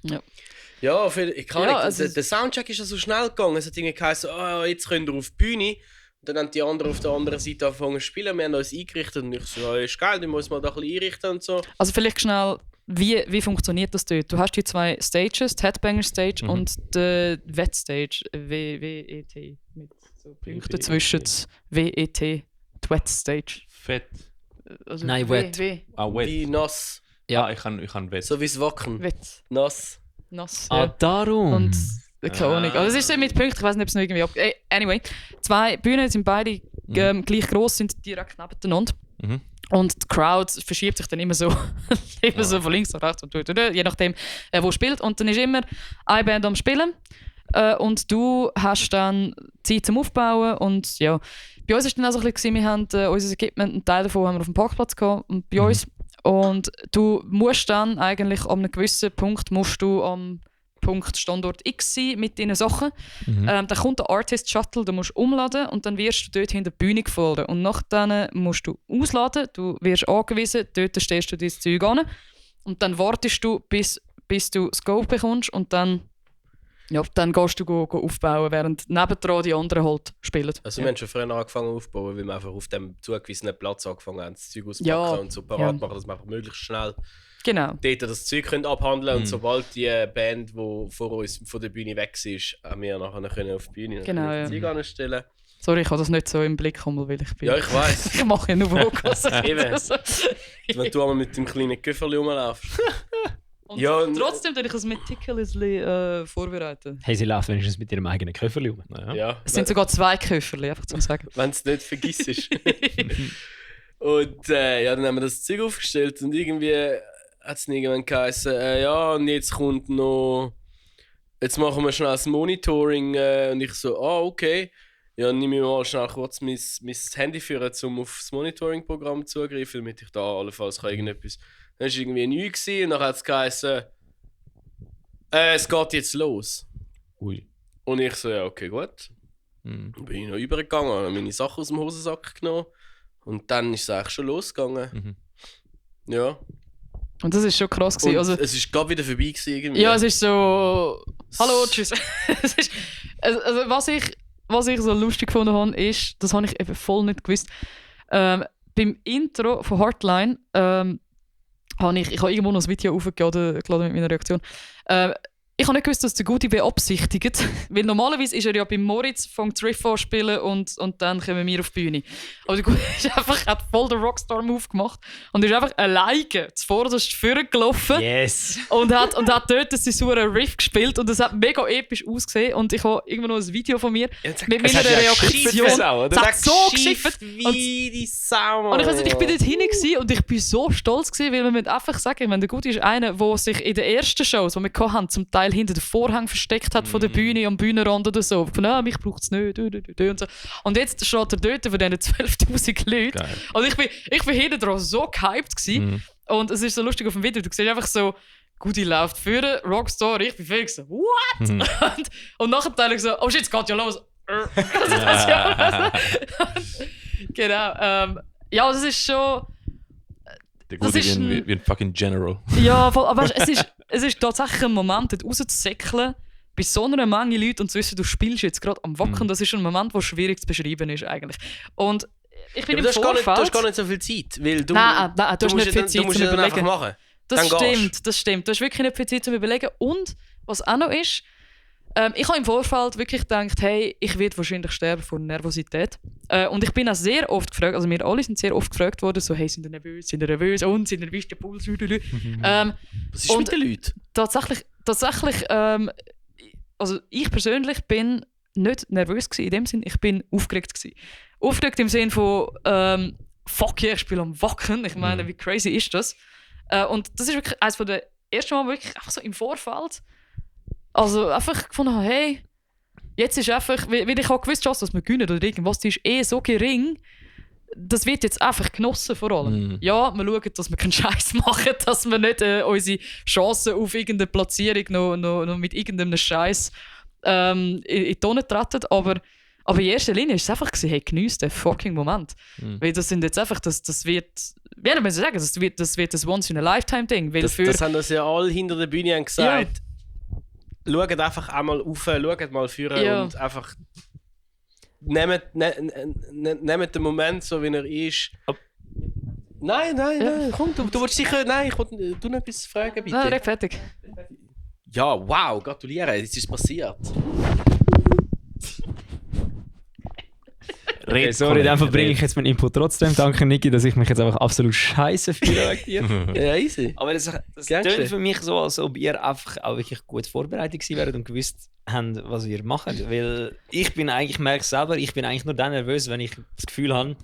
Ja. Ja, ich kann Ja, nicht. also- Der Soundcheck ist ja so schnell gegangen. Es hat irgendwie geheißen, jetzt könnt ihr auf die Bühne. Und dann haben die anderen auf der anderen Seite angefangen zu spielen. Wir haben uns eingerichtet und ich so, ja, ist geil, dann muss man da ein bisschen einrichten und so. Also vielleicht schnell, wie funktioniert das dort? Du hast die zwei Stages, die Headbanger Stage und die Wet Stage, W-E-T, mit so Punkten zwischen W-E-T, die Wet Stage. Fett. Also Nein, wet. Ah, wet. Wie nass. Ja, ich kann wet. So wie das Wacken. Wet, Nass. nass. Ah, darum. Und keine Ahnung. Also es ist so mit Punkten, ich weiß nicht, ob es noch irgendwie anyway, zwei Bühnen sind beide gleich gross, sind direkt nebeneinander. Und die Crowd verschiebt sich dann immer so, so von links nach rechts und je nachdem, wo spielt. Und dann ist immer eine Band am Spielen und du hast dann Zeit zum Aufbauen. Und ja, bei uns war dann auch so ein bisschen, wir haben unser Equipment, einen Teil davon haben wir auf dem Parkplatz gehabt und bei uns. Und du musst dann eigentlich an einem gewissen Punkt musst du am Punkt Standort X sein mit deinen Sachen. Dann kommt der Artist Shuttle, du musst umladen und dann wirst du dort hinter der Bühne gefahren. Und nachdem musst du ausladen, du wirst angewiesen, dort stellst du dein Zeug an und dann wartest du, bis du Scope bekommst und dann gehst du go aufbauen, während nebendran die anderen halt spielen. Also wir haben schon früher angefangen aufzubauen, weil wir einfach auf dem zugewiesenen Platz angefangen haben, das Zeug auszupacken Ja, und so parat machen, dass wir einfach möglichst schnell Genau. dort das Zeug können abhandeln und sobald die Band, die vor uns von der Bühne weg war, haben wir nachher können auf die Bühne Genau, das Zeug anstellen. Sorry, ich habe das nicht so im Blick, weil ich bin... Ja, ich weiss. ich mache ja nur Vocals. Eben. Wenn du einmal mit dem kleinen Köfferli rumlaufst. Und Ja, und- trotzdem tue ich es meticulously vorbereiten. Hey, sie laufen wenigstens mit ihrem eigenen Köfferli um. Ja. Ja, Es sind sogar zwei Köfferli, einfach zum sagen. wenn es nicht vergisst. Und dann haben wir das Zeug aufgestellt und irgendwie hat es irgendwann geheißen, ja, und jetzt kommt noch, jetzt machen wir schnell das Monitoring und ich so, okay. Ja, dann nehme ich mal schnell kurz mein Handy führen, um auf das Monitoring-Programm zugreifen, damit ich da allenfalls irgendetwas. Dann war irgendwie nichts und dann hat es geheißen, es geht jetzt los. Ui. Und ich so, ja, okay, gut. Dann bin ich noch übergegangen, habe meine Sachen aus dem Hosensack genommen und dann ist es eigentlich schon losgegangen. Ja. Und das ist schon krass gewesen. Und Also, es ist gerade wieder vorbei gewesen irgendwie. ja, es ist so... Hallo, tschüss. Es ist, also was ich so lustig gefunden habe, ist, das habe ich eben voll nicht gewusst, beim Intro von Hardline habe ich habe irgendwo noch ein Video aufgeladen mit meiner Reaktion. Ich habe nicht gewusst, dass der Gudi beabsichtigt. Weil normalerweise ist er ja bei Moritz vom Triffo spielen und dann kommen wir auf die Bühne. Aber der Gudi hat voll den Rockstar-Move gemacht und ist einfach alleine zuvorderst vorgelaufen. Yes! Und hat dort einen sauren Riff gespielt und es hat mega episch ausgesehen. Und ich habe irgendwo noch ein Video von mir mit meiner Reaktion. Es hat so geschifft. Wie die Sau. Und ich weiß nicht, ich bin dort hinein und ich bin so stolz gewesen, weil man muss einfach sagen, ich meine, der Gudi ist einer, der sich in den ersten Shows, die wir hatten, zum Teil hinter den Vorhang versteckt hat von der Bühne am Bühnenrand oder so. Von, mich braucht es nicht. Und so. Und jetzt steht er dort von diesen 12'000 Leuten. Geil. Und ich bin hinten dran so gehypt gewesen. Und es ist so lustig auf dem Video, du siehst einfach so, Gudi läuft vorne, Rockstar, ich bin völlig so, what? Und nachher teile ich so, oh shit, es geht ja los. Genau. Ja, das ist schon... Der Gudi wie ein fucking General. Ja, voll, aber es ist tatsächlich ein Moment, dort rauszusäckeln, bei so einer Menge Leuten und zu wissen, du spielst jetzt gerade am Wacken, das ist ein Moment, der schwierig zu beschreiben ist eigentlich. Und ich bin im Vorfeld... Du hast gar nicht so viel Zeit, weil du... Nein, du hast nicht viel Zeit zum Überlegen. Machen. Das stimmt. Du hast wirklich nicht viel Zeit zum Überlegen. Und, was auch noch ist, ich habe im Vorfeld wirklich gedacht, hey, ich werde wahrscheinlich sterben von Nervosität. Und ich bin auch sehr oft gefragt, also wir alle sind sehr oft gefragt worden, so, hey, sind ihr nervös und sind ihr nervös, der Puls, was ist mit den Leuten? Tatsächlich, also ich persönlich bin nicht nervös gewesen, in dem Sinn, ich bin aufgeregt gewesen. Aufgeregt im Sinne von, fuck yeah, ich spiele am Wacken, ich meine, wie crazy ist das? Und das ist wirklich eines der ersten Mal, wirklich einfach so im Vorfeld, also einfach gefunden habe, hey, jetzt ist einfach, weil ich auch gewusst habe, dass wir gewinnen oder irgendwas, die ist so gering, das wird jetzt einfach genossen vor allem. Ja, wir schauen, dass wir keinen Scheiß machen, dass wir nicht unsere Chancen auf irgendeine Platzierung noch mit irgendeinem Scheiß in die Tonne treten, aber in erster Linie ist es einfach gewesen, hey, geniesst den fucking Moment. Weil das sind jetzt einfach, das wird, wie soll ich sagen, das wird ein Once-in-a-Lifetime-Ding. Das haben das ja alle hinter der Bühne gesagt. Ja. Schaut einfach einmal rauf, schaut mal führen und einfach nehmt den Moment so, wie er ist. Nein, komm, du willst sicher... Nein, ich wollte du noch etwas fragen, bitte. Nein, direkt fertig. Ja, wow, gratuliere, es ist passiert. Okay, sorry, in dem Fall bringe ich jetzt meinen Input trotzdem. Danke, Niki, dass ich mich jetzt einfach absolut scheiße fühle wegen dir. Ja, easy. Aber das klingt für mich so, als ob ihr einfach auch wirklich gut vorbereitet gewesen wäret und gewusst habt, was ihr macht. Weil ich merke selber, ich bin eigentlich nur dann nervös, wenn ich das Gefühl habe,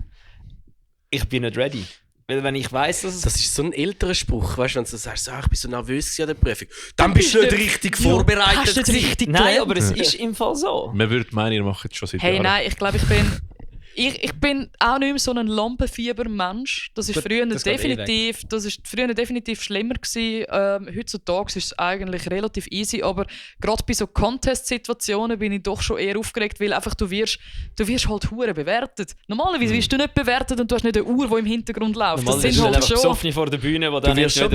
ich bin nicht ready. Weil wenn ich weiss, dass das ist so ein älterer Spruch, weißt du, wenn du sagst, ich bin so nervös an der Prüfung, dann bist du nicht richtig vorbereitet. Hast du nicht richtig Nein, aber es ist im Fall so. Man würde meinen, ihr macht es schon seit Jahren. Jahren. Nein, ich glaube, ich bin auch nicht mehr so ein Lampenfieber-Mensch. Das ist früher definitiv schlimmer gewesen. Heutzutage ist es eigentlich relativ easy, aber gerade bei so Contest-Situationen bin ich doch schon eher aufgeregt, weil einfach du wirst halt hure bewertet. Normalerweise wirst du nicht bewertet und du hast nicht eine Uhr, die im Hintergrund läuft. Das sind halt schon besoffene vor der Bühne, wo dann du wirst ja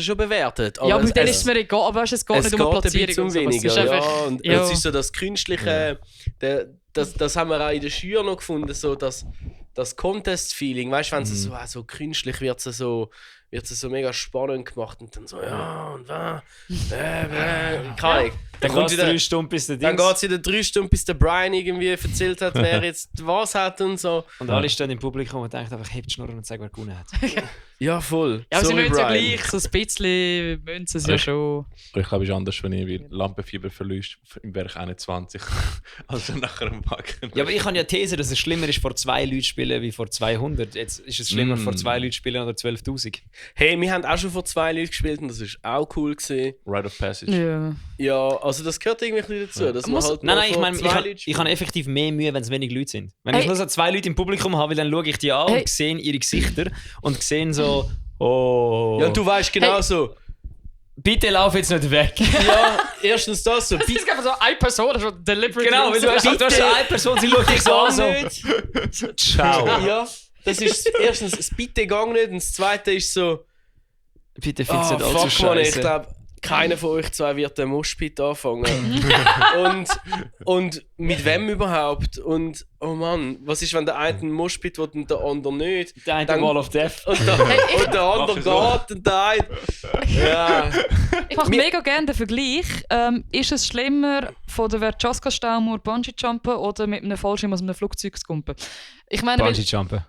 schon bewertet. Ja, aber dann ist es mir egal, aber es geht nicht um eine Platzierung. Es ist so das Künstliche, das haben wir auch in der Schür noch gefunden, so das Contest-Feeling, weißt du, wenn es so künstlich wird, es so mega spannend gemacht und dann so, und Dann geht es 3 Stunden bis der Dann geht es wieder 3 Stunden, bis der Brian irgendwie erzählt hat, wer jetzt was hat und so. Und alle stehen im Publikum und denken einfach, hebt die Schnurr und sagen, wer gewonnen hat. Ja, voll. Ja, aber sie müssen ja gleich, so ein bisschen müssen sie es ja schon. Ich glaube, es ist anders, wenn ich Lampenfieber verlierst im Werk 21, also nachher am Wacken. Ja, aber ich habe ja These, dass es schlimmer ist, vor 2 Leuten spielen wie vor 200. Jetzt ist es schlimmer, vor 2 Leuten spielen oder 12'000. Hey, wir haben auch schon vor 2 Leuten gespielt und das war auch cool gewesen. Rite of Passage. Ja, also das gehört irgendwie dazu. Ja. Dass man halt nein, ich meine, ich habe effektiv mehr Mühe, wenn es wenig Leute sind. Wenn ich nur so 2 Leute im Publikum habe, dann schaue ich die an und sehe ihre Gesichter und sehe so, oh. Ja, und du weißt genau so. Bitte lauf jetzt nicht weg. Ja, erstens das so. Es ist einfach so eine Person, das ist deliberately. Genau, weil du hast eine Person, sie schaut dich so an. So. Ciao. Ja, das ist erstens das Bitte gang nicht und das zweite ist so. Bitte find's nicht allzu scheiße. Ich glaube, keiner von euch zwei wird den Moshpit anfangen. und mit wem überhaupt? Und oh Mann, was ist, wenn der eine einen Moshpit will und der andere nicht? Der eine Dann- Wall of Death. Und der andere geht und der eine... Ja. Ich mache mega gerne den Vergleich. Ist es schlimmer, von der Verchaska-Staumauer Bungee-Jumpen oder mit einem Fallschirm aus einem Flugzeug zu kumpen? Ich meine, Bungee-Jumpen.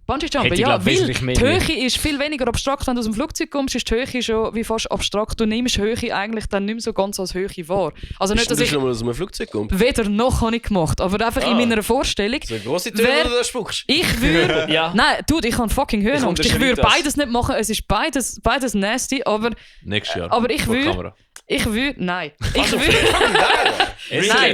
Bungee-Jumpen, Hätte ich, ja, glaub, weil wesentlich mehr die Höhe Mühe. ist viel weniger abstrakt, wenn du aus dem Flugzeug kommst, ist die Höhe schon wie fast abstrakt. Du nimmst Höhe eigentlich dann nicht mehr so ganz als Höhe wahr. Also nicht, Bist du dass ich schon mal aus einem Flugzeug gekommen? weder noch habe ich gemacht, aber einfach in meiner Vorstellung. So eine grosse Tür, Wer- die du da spuckst. Ich würde... Ja. Nein, dude, ich habe fucking Höhenangst. Ich unterschreibe würde das. beides nicht machen. Es ist beides nasty, aber Nächstes Jahr. Aber ich vor würde- Kamera. nein. Ich würde...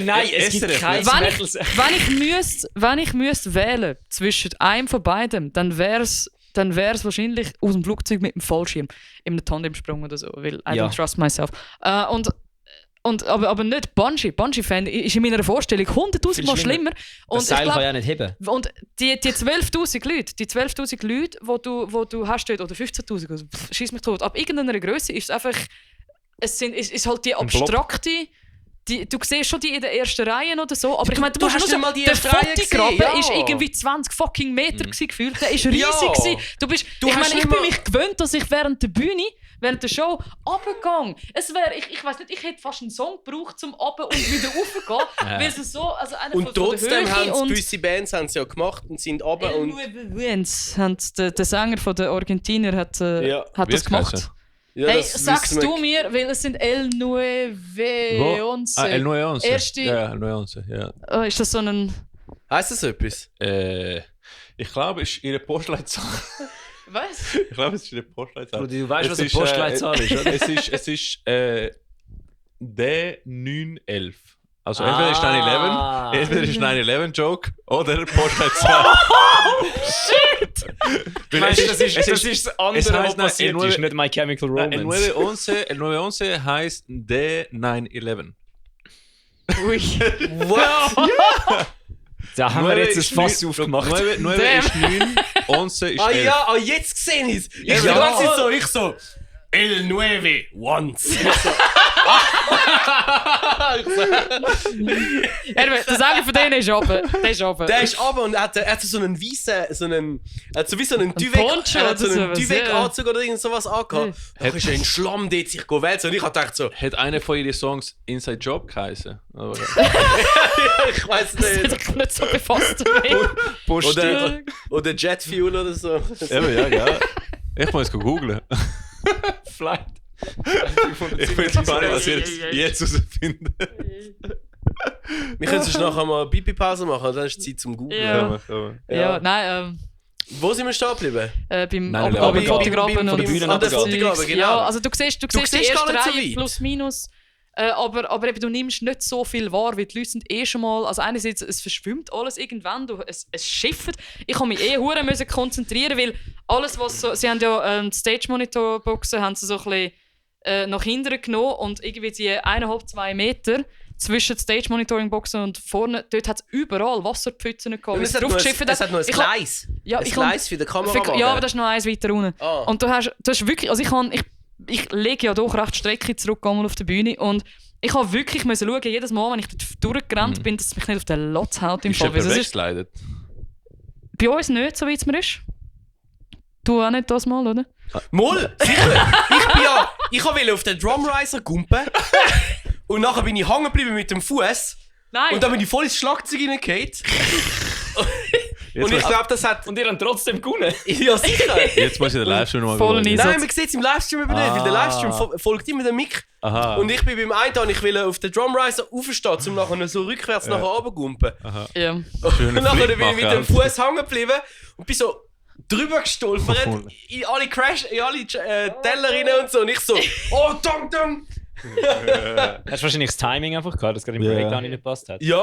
Nein, es gibt kein Wenn ich müsste wählen zwischen einem von beidem, dann wär's wahrscheinlich aus dem Flugzeug mit dem Fallschirm in einem Tandemsprung oder so, weil I Ja. don't trust myself. Aber nicht Bungee. Bungee-Fan ist in meiner Vorstellung 100'000 Mal Viel schlimmer. Und Das Seil ich kann glaub, ja nicht heben. und die 12'000 Leute, die du hast dort, oder 15'000, also schieß mich tot, ab irgendeiner Größe ist es einfach, ist halt die abstrakte, du siehst schon die in der ersten Reihe oder so, aber ich meine, Du musst hast nur nicht mal die der erste Reihe Fotograben gesehen, ja. ist irgendwie 20 fucking Meter gefühlt, der ist riesig Ja. gewesen. Ich hast meine, ich nicht bin mal- mich gewöhnt, dass ich während der Bühne, während der Show runtergehe. Es wäre, ich weiß nicht, ich hätte fast einen Song gebraucht, um runter und wieder raufzugehen, weil es so, also einer Und von trotzdem der haben Höhe es und gewisse Bands haben's ja gemacht und sind runter und... der Sänger von der Argentinier hat Ja. das Wie hat's gemacht. geheißen? Ja, Hey, das sagst wissen wir- du mir, weil es sind El Nueve Once. Ah, El 911. Erste- Ja, El 911, ja. Oh, ist das so ein... Heisst das etwas? Ich glaube, es ist ihre Postleitzahl. Was? Ich glaube, es ist ihre Postleitzahl. Du weißt, Es was eine ist, Postleitzahl ist, oder? Es ist D911. Also entweder ist 9/11, entweder ist 9/11 Joke oder Postleitzahl. Shit! Weißt du, das ist das andere, es was heisst, nein, passiert El ist, nicht My Chemical El Romance. 911 heisst D911. What? Da haben wir jetzt ein ist Fass neun- aufgemacht. 9 ist 9, 11 ist 11. Ah ja, jetzt sehe ich es. Ich Ja. ganze so, ich so... El Nueve Once. Der Sänger von denen ist oben. Der ist oben. Der ist runter und hat so einen weißen, hat so wie so einen Poncho er hat so oder einen sowas, Duvet-Anzug oder irgend sowas angehabt. Da ist er in Schlamm dort sich wälzen und ich hab gedacht so, Hat einer von ihren Songs Inside Job geheißen? Aber, ich weiß Das nicht. ist nicht so befasst damit. Oder Jet Fuel oder so. Eben, ja, gell. Ich muss es googeln. Flight. Ich bin gespannt, was ihr jetzt herausfindet. Wir können sonst nachher mal eine Pipi-Pause machen, dann ist es Zeit zum Googlen. Ja. Ja, nein, Wo sind wir stehen geblieben? beim Nein, Fotografen beim und Bühnenabend. Zeugs. Genau. Ja, also du siehst die siehst gar erste nicht so Reihe weit. plus minus. Aber eben, du nimmst nicht so viel wahr, weil die Leute sind schon mal... Also einerseits, es verschwimmt alles irgendwann, es schifft. Ich habe mich hure müssen konzentrieren, weil alles, was so... Sie haben ja die Stage-Monitor-Boxen haben sie so ein bisschen nach hinten genommen und irgendwie die 1,5-2 Meter zwischen den Stage-Monitoring-Boxen und vorne, dort hat es überall Wasserpfützen gehabt. Und weil es hat noch ein Ich hab- Gleis. Ja, Ein ich hab- Gleis für den Kameramann. Ja, aber das ist noch eins weiter unten. Ah. Und du hast wirklich, also ich lege ja doch recht Strecke zurück einmal auf der Bühne und ich habe wirklich müssen schauen, jedes Mal, wenn ich dort durchgerannt bin, dass es mich nicht auf den Lotz haut im Ist Fall. jemand Weil es ist weggeslidet? bei uns nicht, so wie es mir ist. Du auch nicht das Mal, oder? Moll, sicher. Ich wollte auf den Drumriser gumpen und nachher bin ich hängen geblieben mit dem Fuß Nein! und dann bin ich voll ins Schlagzeug reingefallen. Und ich glaube, das hat... Und ihr habt trotzdem gewonnen. Ja, sicher. Jetzt muss ich den Livestream nochmal Voll schauen. Einsatz. Nein, man sieht es im Livestream eben nicht, weil der Livestream folgt immer dem Mic. Aha. Und ich bin beim einen und ich will auf den Drumriser aufstehen, um nachher so rückwärts nachher runtergumpen. Ja. Und nachher bin ich mit dem machen. Fuß hängen geblieben und bin so drüber gestolpert, in alle Teller rein und so. Und ich so, oh, dong. Hast du wahrscheinlich das Timing einfach gehabt, dass gerade im Ja. Breakdown nicht gepasst hat? Ja,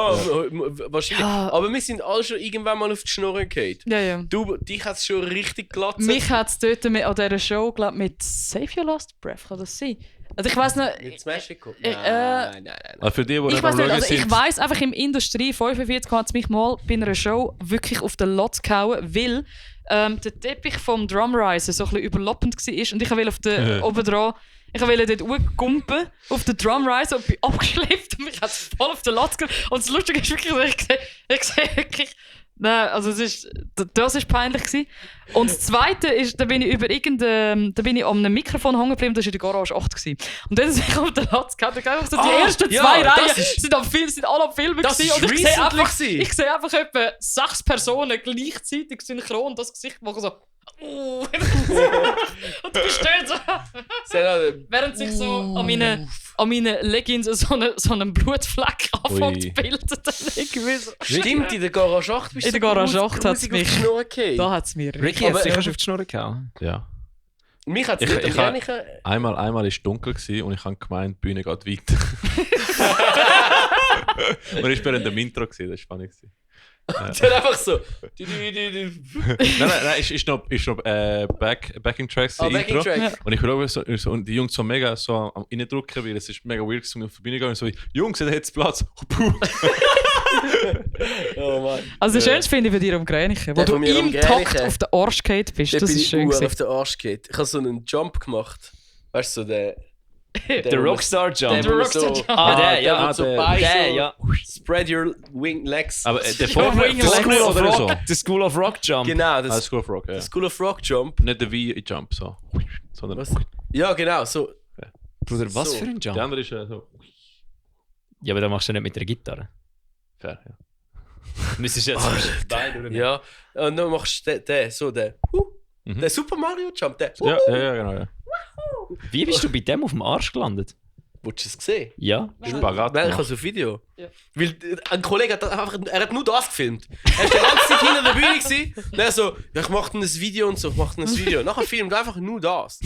wahrscheinlich. Ja. Aber wir sind alle schon irgendwann mal auf die Schnurren gefallen. Ja. Dich hat es schon richtig glatt. Mich hat es dort an dieser Show, glaube ich, mit Save Your Last Breath, kann das sein? Also ich weiß nicht... Mit Smash gekommen? Nein. Also für die, die Ich nicht weiß am nicht, Schauen also ich sind, weiss einfach im Industrie 45 hat es mich mal bei einer Show wirklich auf den Lotz gehauen, weil der Teppich vom Drumriser so ein bisschen überlappend war und ich will auf den oben dran, Ich wollte dort hochgumpen auf den Drumrise und bin abgeschleppt und mich hat es voll auf den Latz genommen. Und das Lustige ist wirklich, ich sehe wirklich... Nein, also das war peinlich gewesen. Und das Zweite ist, da bin ich an einem Mikrofon hängen geblieben, das war in der Garage 8 gewesen. Und dann sind ich auf den Latz gehabt, einfach so die ersten 2 Reihen sind alle am Filmen gewesen. Und ich sehe einfach etwa 6 Personen gleichzeitig synchron das Gesicht machen so. Und du bist dort so. Während sich so an meinen Leggings so einen Blutfleck anfängt zu bilden. Stimmt, in der Garage 8 bist du in der Garage 8 hat es mich. Da hat es mir. Ricky, hat sicher schon auf die Schnur gehauen. Ja. Mich hat es nicht Einmal war es dunkel gewesen und ich habe gemeint, die Bühne geht weiter. Und ich war in der Intro, das war spannend. Das ist einfach so. Nein, ist noch Backing Tracks, Backing Intro. Track. Und ich glaube so, und die Jungs so mega so am reindrücken, weil es ist mega weird, um auf die Bühne zu gehen und so, Jungs, ihr habt Platz. Oh Mann. Also das Schönste finde ich bei dir am Gränichen, wo du im Takt auf den Arsch geht bist. Das ist schön. Auf den Arsch geht. Ich habe so einen Jump gemacht. Weißt du, so der Rockstar Jump. Der Rockstar Jump. Der, ja. Der, ja. Spread your legs. Aber der School of Rock Jump. Genau, das School of Rock, ja. School of Rock Jump. Nicht der V-Jump, so. Sondern Was? Ja, genau, so. Bruder, was So. für ein der Jump? andere ist so. Ja, aber da machst du nicht mit der Gitarre. Fair, ja. Müsstest du jetzt Ja. Und dann machst du den. Der Super Mario Jump, der. Ja, genau, ja. Wie bist du bei dem auf dem Arsch gelandet? Willst du es sehen? Ja. Spagat. Nein, ich habe so ein Video. Ja. Weil ein Kollege hat er hat nur das gefilmt. Er war die ganze Zeit hinter der Bühne gewesen. Und er so, ja, ich mache ein Video und so, Nachher filmt er einfach nur das.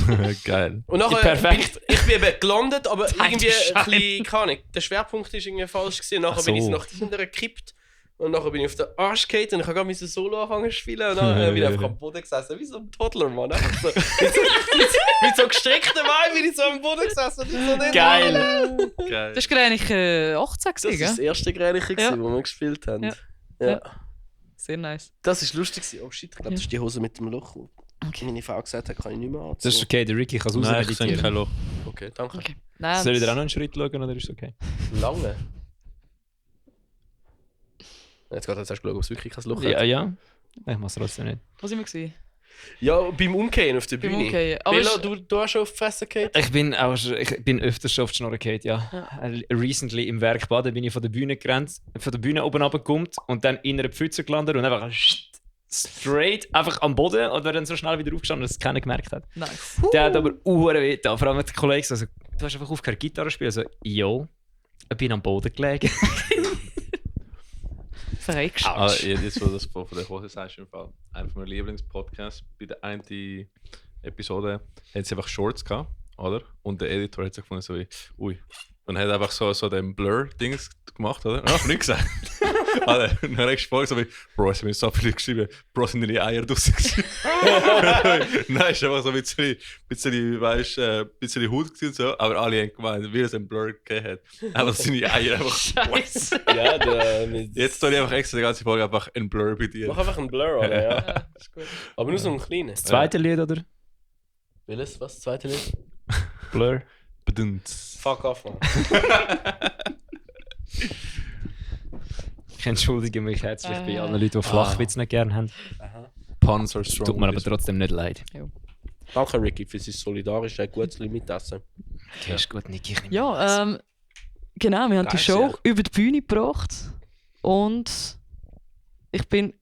Geil. Und nachher bin ich bin eben gelandet, aber irgendwie ein bisschen, keine Ahnung, der Schwerpunkt ist irgendwie falsch gewesen. Nachher bin ich nach hinten gekippt. Und nachher bin ich auf den Arsch gegangen und ich habe gerade mein Solo angefangen zu spielen. Und dann bin ich einfach am Boden gesessen, wie so ein Toddler, Mann. So, mit so gestreckten Beinen bin ich so am Boden gesessen. So Geil. Geil. Das war Gränichen 18 Das war das gewesen, erste Gränichen, Ja. wo wir gespielt haben. Ja. Ja. Sehr nice. Das war lustig. Oh shit, ich glaube, das ist die Hose mit dem Loch. Okay. Meine Frau gesagt hat, kann ich nicht mehr anziehen. Das ist okay, der Ricky kann es Nein, ich sehe kein rausmeditieren. Loch. Okay, danke. Okay. Nein, Soll ich dir auch noch einen Schritt schauen oder ist es okay? Lange. Jetzt gerade hast du geschaut, ob es wirklich kein Loch Ja, hat. ja. Ich mach's trotzdem nicht. Wo sind wir gewesen? Ja, beim Umgehen auf der Beim Bühne. Umgehen. Aber Bella, ist- du hast schon auf die Fresse gehauen? Ich bin öfters schon auf die Schnur gefallen, ja. Recently im Werk Baden bin ich von der Bühne gerannt, von der Bühne oben runtergekommen und dann in einer Pfütze gelandet und einfach straight einfach am Boden und wäre dann so schnell wieder aufgestanden, dass es keiner gemerkt hat. Nice. Der hat aber weh getan. Vor allem mit den Kollegen so, du hast einfach aufgehört Gitarre zu spielen. Also, jo, ich bin am Boden gelegen. Verreckst. Jetzt, wo du das von der Hose sagst, im Fall. Einer meiner Lieblingspodcasts. Bei der einen Episode haben sie einfach Shorts gehabt, oder? Und der Editor hat sich gefunden, so wie, ui. Und hat einfach so den Blur-Dings gemacht, oder? Ah, nichts gesagt. Alter, und dann hast du gefragt, so wie, Bro, es haben mir so viele geschrieben, Bro, sind deine Eier draussen gewesen? Nein, es war einfach so ein bisschen, weißt, bisschen Haut gewesen und so, aber alle haben gemeint, wie es einen Blur gegeben hat. Aber seine Eier einfach. Scheiße. Ja, Jetzt tue ich einfach extra die ganze Folge einfach einen Blur bei dir. Mach einfach einen Blur, oder? Ja. Ja, ist gut. Aber nur so einen kleinen. Das zweite Lied, oder? Welches? Was? Das zweite Lied? Blur. Bedünnt. Fuck off, man. Ich entschuldige mich herzlich bei allen Leuten, die Ah. Flachwitz nicht gerne haben. Puns are strong. Tut mir aber trotzdem nicht leid. Danke, Ricky, für sein solidarisches gutes Mitessen. Okay, ist gut, Niki, ich nehme Ja, genau, wir haben die Nice, Show ja. über die Bühne gebracht und ich bin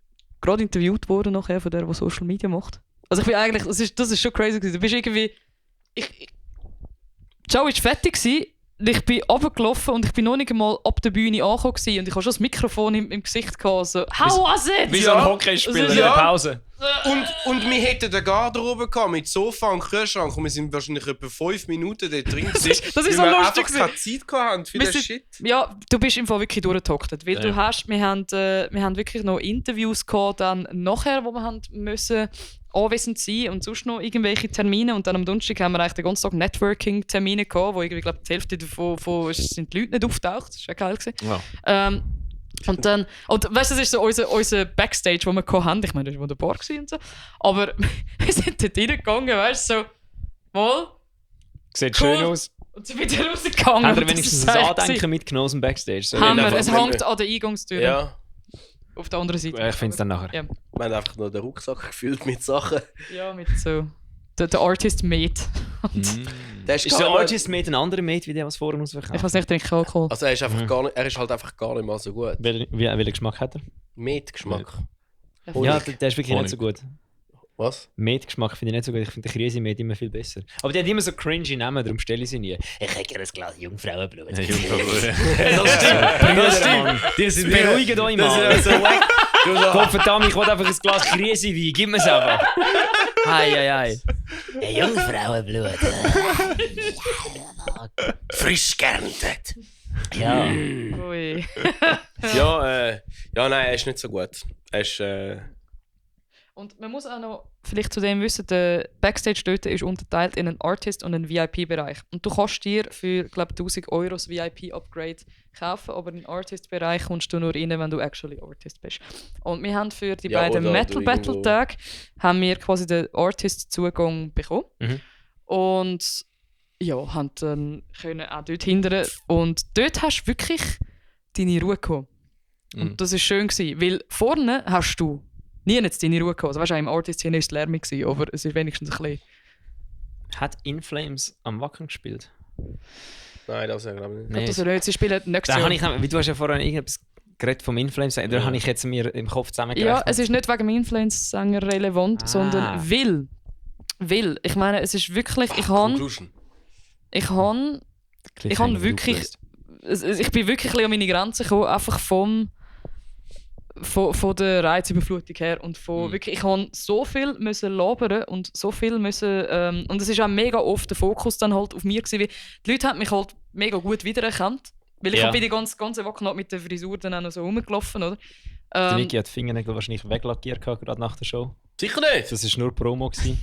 gerade interviewt worden nachher von der, die Social Media macht. Also ich bin eigentlich, das ist schon crazy gewesen. Du bist irgendwie, die Show war fertig gewesen, ich bin runtergelaufen und ich bin noch nicht einmal ab der Bühne angekommen gewesen und ich habe schon das Mikrofon im Gesicht gehabt, so, how was it? Wie so ein Hockeyspieler in der Ja. Pause. Und wir hätten eine Garderobe gehabt mit Sofa und Kühlschrank und wir sind wahrscheinlich etwa 5 Minuten dort drin gewesen. das ist weil so wir lustig einfach keine Zeit hatten für Wir den sind- Shit. Ja, du bist im Fall wirklich durchgetaktet, weil Ja. wir haben wirklich noch Interviews gehabt, dann nachher, wo wir haben müssen anwesend sein und sonst noch irgendwelche Termine und dann am Donnerstag haben wir eigentlich den ganzen Tag Networking-Termine gehabt, wo irgendwie, glaube die Hälfte davon sind die Leute nicht auftaucht, das war ja geil gewesen. Ja. Und dann, und weißt du, das ist so unser Backstage, wo wir gehabt haben. Ich meine, das war wunderbar gewesen und so. Aber wir sind dort reingegangen, weißt du, so, mal, Sieht schön aus. Und sie wieder rausgegangen. Hat er und wenigstens das ein ist Andenken mitgenommen aus dem Backstage? So, Haben wir, einfach- es hängt an der Eingangstür. Ja, Auf der anderen Seite. ich finde es dann nachher. Ja, wir haben einfach noch den Rucksack gefüllt mit Sachen. ja mit so... Der Artist Mate. Der ist Ist gar der nicht mal- Artist Mate ein anderer Mate, wie der, was vorher ausverkauft? Ich weiß nicht, ich trinke Alkohol. Also er ist, einfach gar nicht, er ist halt einfach gar nicht mal so gut. Welchen Geschmack hat er? Met-Geschmack. Ja, der ist wirklich nicht so gut. Was? Met-Geschmack finde ich nicht so gut. Ich finde den Krise-Met immer viel besser. Aber der hat immer so cringy Namen, darum stelle ich sie nie. Ich hätte gerne ein Glas Jungfrauenblut. Ja, Jungfrau. Das stimmt. Die sind Beruhigt euch mal. Das ist so wack. Du so, Gott verdammt, ich will einfach ein Glas Krise-Wein. Gib mir es einfach. Hei. Ein Jungfrauenblut. frisch geerntet. Ja. Ui. Ja, nein, er ist nicht so gut. Er ist... Und man muss auch noch vielleicht zu dem wissen, der Backstage dort ist unterteilt in einen Artist- und einen VIP-Bereich. Und du kannst dir für, glaube ich, 1000 € das VIP-Upgrade kaufen, aber im Artist-Bereich kommst du nur rein, wenn du actually Artist bist. Und wir haben für die Ja, beiden oder Metal du Battle irgendwo- Tage haben wir quasi den Artist-Zugang bekommen. Mhm. Und ja, haben dann können auch dort hindern. Und dort hast du wirklich deine Ruhe gehabt. Und das war schön, gewesen, weil vorne hast du nie jetzt deine Ruhe gehabt. Also weißt du, im Artist-Szene war es lärmig, aber es ist wenigstens ein bisschen... Hat In Flames am Wacken gespielt? Nein, das glaube ich nicht. Nee. Das nicht, sie spielen nächstes Da Jahr. habe ich, wie du hast ja vorhin irgendetwas geredet vom In Flames, da habe ich jetzt mir im Kopf zusammengerechnet. Ja, es ist nicht wegen dem Influence-Sänger relevant, sondern weil, ich meine, es ist wirklich, ich habe Conclusion. wirklich, ich bin wirklich ein bisschen an meine Grenzen gekommen, einfach von der Reizüberflutung her und von wirklich, ich habe so viel müssen labern und so viel müssen, und es ist auch mega oft der Fokus dann halt auf mir gewesen, weil die Leute haben mich halt mega gut wiedererkannt, weil ich bin die ganze Woche noch mit der Frisur dann auch noch so rumgelaufen, oder? Der Niki hat die Fingernägel wahrscheinlich weglackiert gehabt, gerade nach der Show. Sicher nicht! Das war nur Promo gewesen.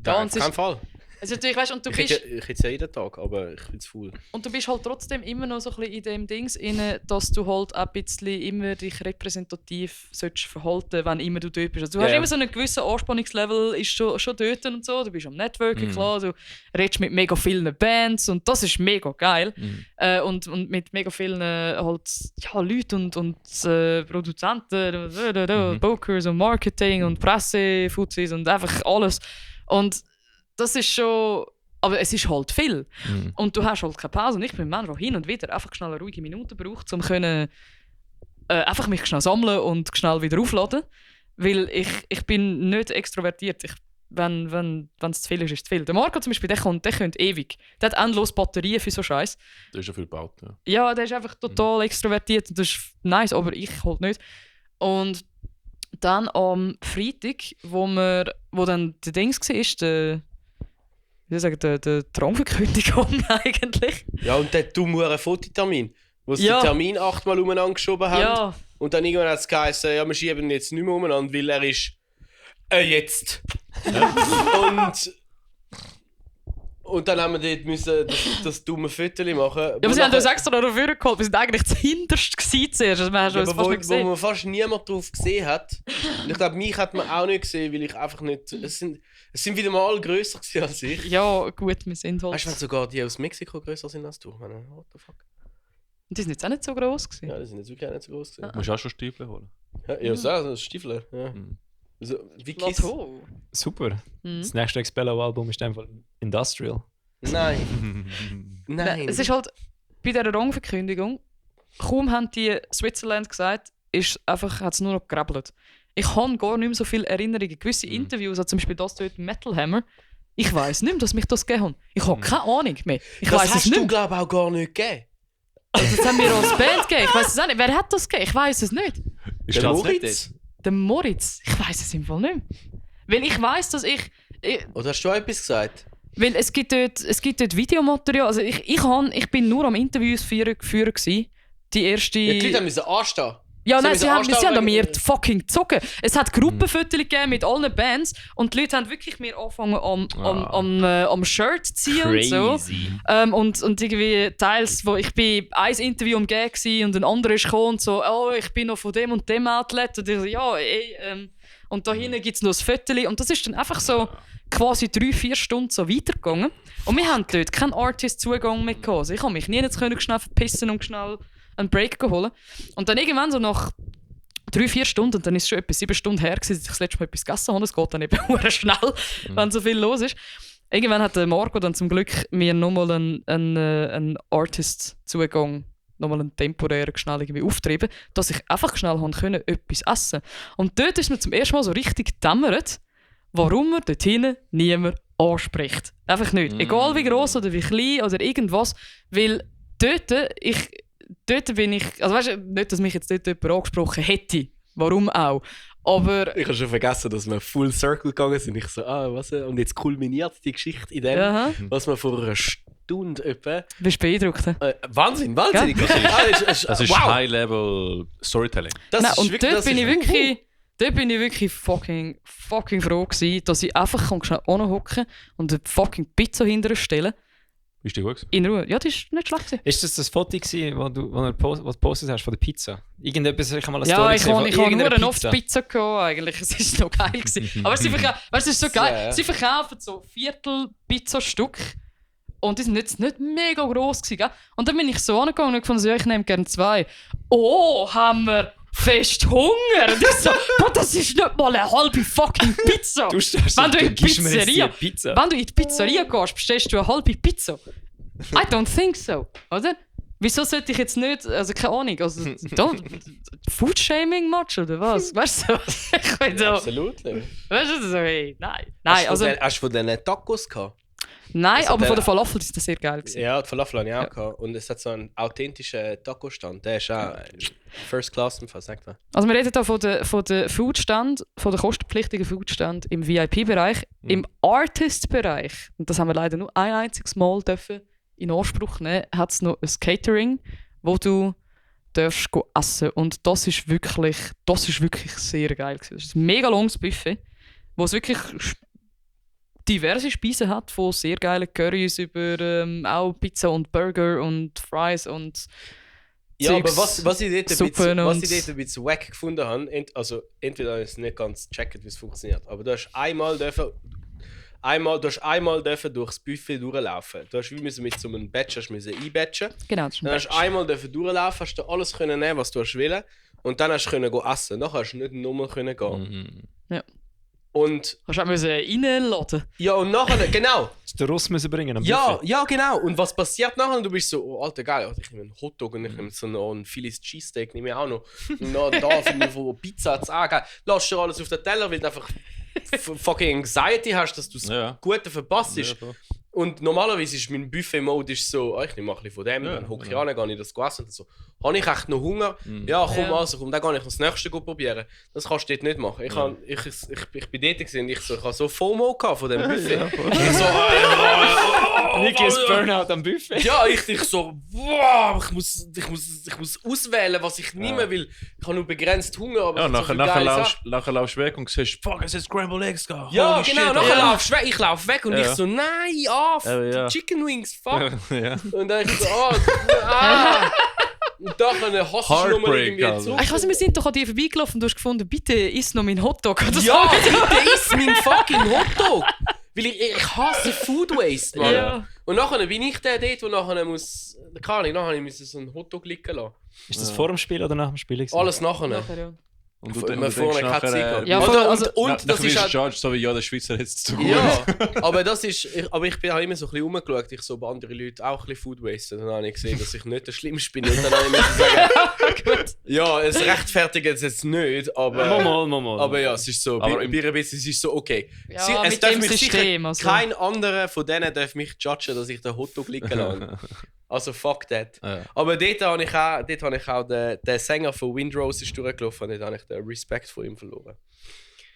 Ja, und Auf keinen Fall. Also natürlich, weißt, und du Ich bist... hätte es ja jeden Tag, aber ich bin zu faul. Und du bist halt trotzdem immer noch so ein bisschen in dem Dings inne, dass du halt auch ein bisschen immer dich repräsentativ sollst verhalten, wenn immer du dort bist. Also du hast immer so einen gewissen Anspannungslevel, ist schon dort und so. Du bist am Networking, klar, du redest mit mega vielen Bands und das ist mega geil. Und mit mega vielen halt, ja, Leuten und Produzenten, Bokers und Marketing und Pressefuzis und einfach alles. Und das ist schon... Aber es ist halt viel. Und du hast halt keine Pause. Und ich bin manchmal hin und wieder einfach schnell eine ruhige Minute gebraucht, um einfach mich schnell sammeln und schnell wieder aufladen. Weil ich bin nicht extrovertiert. Wenn es zu viel ist, ist es zu viel. Der Marco zum Beispiel, der könnte ewig. Der hat endlos Batterien für so Scheiß. Da ist ja viel gebaut. Ja. Ja, der ist einfach total extrovertiert und das ist nice, aber ich halt nicht. Und dann am Freitag, wo dann der Dings war, der Traumverkündigung eigentlich. Ja, und der dumme Fototermin, wo sie Ja. den Termin 8-mal umeinander geschoben haben. Ja, Und dann irgendwann hat es geheißen, ja, wir schieben ihn jetzt nicht mehr umeinander, weil er ist jetzt. Und dann haben wir dort müssen das dumme Foto machen. ja aber sie haben uns extra noch dafür geholt. Wir sind eigentlich das Hinterste gewesen zuerst. Also, wir haben uns Aber fast wo nicht gesehen. man fast niemand drauf gesehen hat. Und ich glaube, mich hat man auch nicht gesehen, weil ich einfach nicht... Es sind wieder mal alle grösser gewesen als ich. Ja, gut, wir sind halt... Weißt du, wenn sogar die aus Mexiko grösser sind als du? Ich meine, what the fuck? Die sind jetzt auch nicht so gross gewesen. Ja, die sind jetzt wirklich auch nicht so groß gewesen. Du musst auch schon Stiefel holen. Ja, so, also Stiefel. Ja. Mhm. Also, wie Kiss. Plateau. Super. Mhm. Das nächste Expello-Album ist einfach Industrial. Nein. Nein. Es ist halt bei dieser Rangverkündigung, kaum haben die Switzerland gesagt, hat es nur noch gegrabbelt. Ich habe gar nicht mehr so viele Erinnerungen. Gewisse Interviews, also zum Beispiel das dort Metal Hammer, ich weiss nicht mehr, dass mich das gegeben hat. Ich habe keine Ahnung mehr. Ich das weiss es hast nicht du, mehr. glaube ich, auch gar nicht gegeben. Das haben wir als Band gegeben. Ich weiss es auch nicht. Wer hat das gegeben? Ich weiss es nicht. Ist Der das nicht Moritz? Der Moritz? Ich weiss es im Fall nicht mehr. Weil ich weiss, dass ich Oder hast du auch etwas gesagt? weil es gibt dort Videomaterial. Also ich bin nur am Interviews führen gewesen. Die erste... Ja, die Leute müssen anstehen. Ja, nein, sie haben Anstellen- an mir fucking gezogen. Es hat Gruppenfotos gegeben mit allen Bands und die Leute haben wirklich mir angefangen am Shirt zu ziehen und so. Und irgendwie teils, wo ich bin ein Interview umgeben war und ein anderer ist gekommen und so, oh, ich bin noch von dem und dem Outlet. Und ich so, ja, und da hinten gibt es noch ein Foto. Und das ist dann einfach so quasi 3-4 Stunden so weitergegangen. Und wir haben dort keinen Artist-Zugang mehr gehabt. Also ich konnte mich nie jetzt schnell verpissen und schnell einen Break holen. Und dann irgendwann so nach 3-4 Stunden, und dann ist es schon etwa 7 Stunden her, dass ich das letzte Mal etwas gegessen habe. Es geht dann eben schnell, wenn so viel los ist. Irgendwann hat der Marco dann zum Glück mir nochmal einen Artist-Zugang, nochmal einen temporären schnell irgendwie auftrieben, dass ich einfach schnell etwas essen konnte. Und dort ist mir zum ersten Mal so richtig gedämmert, warum man dort hinten niemand anspricht. Einfach nicht. Egal wie gross oder wie klein oder irgendwas. Weil dort bin ich... Also weißt du, nicht, dass mich jetzt dort jemand angesprochen hätte. Warum auch. Aber... Ich habe schon vergessen, dass wir Full Circle gegangen sind. Ich so, was? Und jetzt kulminiert die Geschichte in dem, was wir vor einer Stunde etwa... Bist du beeindruckt? Wahnsinnig. Das ist High-Level Storytelling. Dort bin ich wirklich fucking froh gewesen, dass ich einfach schnell hocken und eine fucking Pizza hinterher stellen. Ist die gut gewesen? In Ruhe. Ja, das war nicht schlecht. Ist das Foto gewesen, wo du gepostet hast von der Pizza? Irgendetwas, ich habe mal eine Ja, Story ich gesehen habe von irgendeiner nur oft Pizza gehabt, eigentlich. Es war noch geil gewesen. Aber es ist so geil. Sie verkaufen so Viertel-Pizzastück. Und die sind jetzt nicht mega gross gewesen, gell? Und dann bin ich so angegangen und fand, ich nehme gerne 2. Oh, haben wir fest Hunger! Und ich so, Bro, das ist nicht mal eine halbe fucking Pizza! Wenn du in die Pizzeria gehst, bestellst du eine halbe Pizza. I don't think so, oder? Wieso sollte ich jetzt nicht, also keine Ahnung, also Food-Shaming-Match oder was? Weißt du? Ich bin so... Absolut. Weißt du, so, hey, nein. Hast du von diesen Tacos gehabt? Nein, Also aber von der Falafel ist das sehr geil gewesen. Ja, die Falafel habe ich auch gehabt. Und es hat so einen authentischen Taco-Stand. Der ist auch First Class, sagt man. Also wir reden hier von der Foodstand, von der kostenpflichtigen Foodstand im VIP-Bereich. Im Artist-Bereich, und das haben wir leider nur ein einziges Mal dürfen in Anspruch nehmen, hat es noch ein Catering, wo du darfst essen. Und das ist wirklich sehr geil gewesen. Das ist ein mega langes Buffet, wo es wirklich diverse Speisen hat, von sehr geilen Currys über auch Pizza und Burger und Fries und ja, Zeugs, aber was ich dort ein bisschen wack gefunden habe, also entweder habe ich es nicht ganz gecheckt, wie es funktioniert, aber du hast einmal durchs Buffet durchlaufen. Du hast mit so einem Badge einbatchen. Genau, das ist ein dann hast Badge. einmal durchlaufen, hast du alles können nehmen, was du hast wollen, und dann hast du können essen. Nachher hast du nicht nochmal können gehen. Ja. Und hast du auch reinladen? ja, und nachher, genau. Den Ross müssen bringen am Ja, Buffet. ja, genau. Und was passiert nachher? Und du bist so, oh, Alter, geil, ich nehme einen Hotdog und ich nehme so noch einen Philly's Cheesesteak, nehme ich auch noch. Und dann da finde ich von Pizza zu geil. Lass dir alles auf den Teller, weil du einfach fucking Anxiety hast, dass du das Gute verpasst. Ja, und normalerweise ist mein Buffet-Mode so, ich nehme mal ein bisschen von dem, dann hocke ich an, gehe ich das essen und so. Habe ich echt noch Hunger? Ja, komm, dann gehe ich das nächste probieren. Das kannst du dort nicht machen. Ich bin dort gewesen, ich habe so FOMO von dem Buffet. Ich so, Niki ist Burnout am Buffet. ja, ich so, wow, ich muss auswählen, was ich nehme, weil ich habe nur begrenzt Hunger. Aber Ja, es gibt so viele geile Sachen. nachher laufst du weg und siehst, fuck, es ist Scrambled Eggs da. Ja, Holy genau, shit, nachher Alter. laufst du weg, ich laufe weg und ich so, nein, Ja. Chicken Wings, fuck. Ja. Und dann ich so, und dann hasse ich nochmal irgendwie Heartbreak, zurück. Ich weiß nicht, wir sind doch an dir vorbeigelaufen und du hast gefunden, bitte iss noch meinen Hotdog. Oder so. Ja, bitte iss mein fucking Hotdog. Weil ich hasse Food Waste, Mann. Ja. Und nachher bin ich der dort, wo nachher muss, keine Ahnung, nachher muss ich so einen Hotdog liegen lassen. Ist das vor dem Spiel oder nach dem Spiel gewesen? Alles nachher. Nachher, ja. Und Man vorne keine Zeit gehabt. Ja, Oder, also- und das ist halt... Judge, so wie ja, der Schweizer jetzt zu gut. Ja, aber das ist... Aber ich bin auch immer so ein bisschen rumgeschaut, ich so bei anderen Leuten auch ein bisschen Food waste. Dann habe ich gesehen, dass ich nicht der Schlimmste bin. Und dann habe ich müssen sagen, ja, es rechtfertigt es jetzt nicht, aber... Mal. Aber ja, es ist so, Aber bei einer Witz, es ist so okay. Ja, es mit darf dem mich System, sicher, also. kein anderer von denen darf mich judgen, dass ich den Hotdog liegen lasse. Also fuck that. Ja. Aber dort habe ich auch den Sänger von Windrose ist durchgelaufen und dort habe ich den Respekt vor ihm verloren.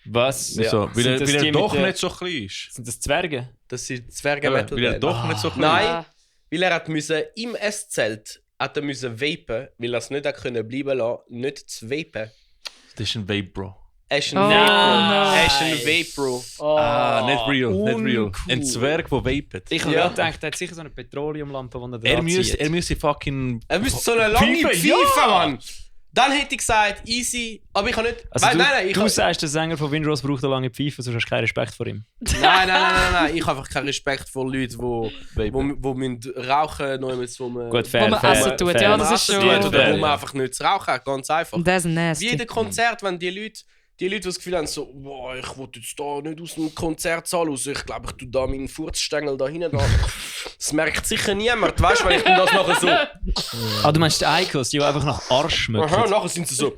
Was? Ja. So, weil Sind das er die doch mit der- nicht so klein ist. Sind das Zwerge? Das sind Zwerge-Metal. Weil er doch nicht so klein Nein, weil er hat müssen im Esszelt hat er müssen vapen, weil er es nicht können bleiben lassen, nicht zu vapen. Das ist ein Vape, Bro. Er ist ein Oh, Vape, Bro. nein. Er ist ein Vape, Bro. Nicht real, nicht real. uncool. Ein Zwerg, der vapet. Ich habe Ja. gedacht, er hat sicher so eine Petroleumlampe, die Er er müsste fucking... Er müsste so eine lange Pfeife, Pfeife, ja. Mann. Dann hätte ich gesagt, easy. Aber ich habe nicht... Also nein, du sagst, der Sänger von Windrose braucht eine lange Pfeife, sonst hast du keinen Respekt vor ihm. Nein. Ich habe einfach keinen Respekt vor Leuten, die müssen rauchen müssen, wo man... Gut, fair, Wo man fair, essen tut, fair. ja, das ist Essen schon- tut, oder fair, wo man ja. einfach nicht zu rauchen hat, ganz einfach. Das ist Wie nasty. jedem Konzert, wenn die Leute, die das Gefühl haben, so, boah, ich will jetzt da nicht aus dem Konzertsaal raus, ich glaube, ich tue da meinen Furzstängel da hinten da. Das merkt sicher niemand, weißt du, wenn ich dann das nachher so... Ah, du meinst die Icos, die einfach nach Arsch schmecken? Aha, nachher sind sie so...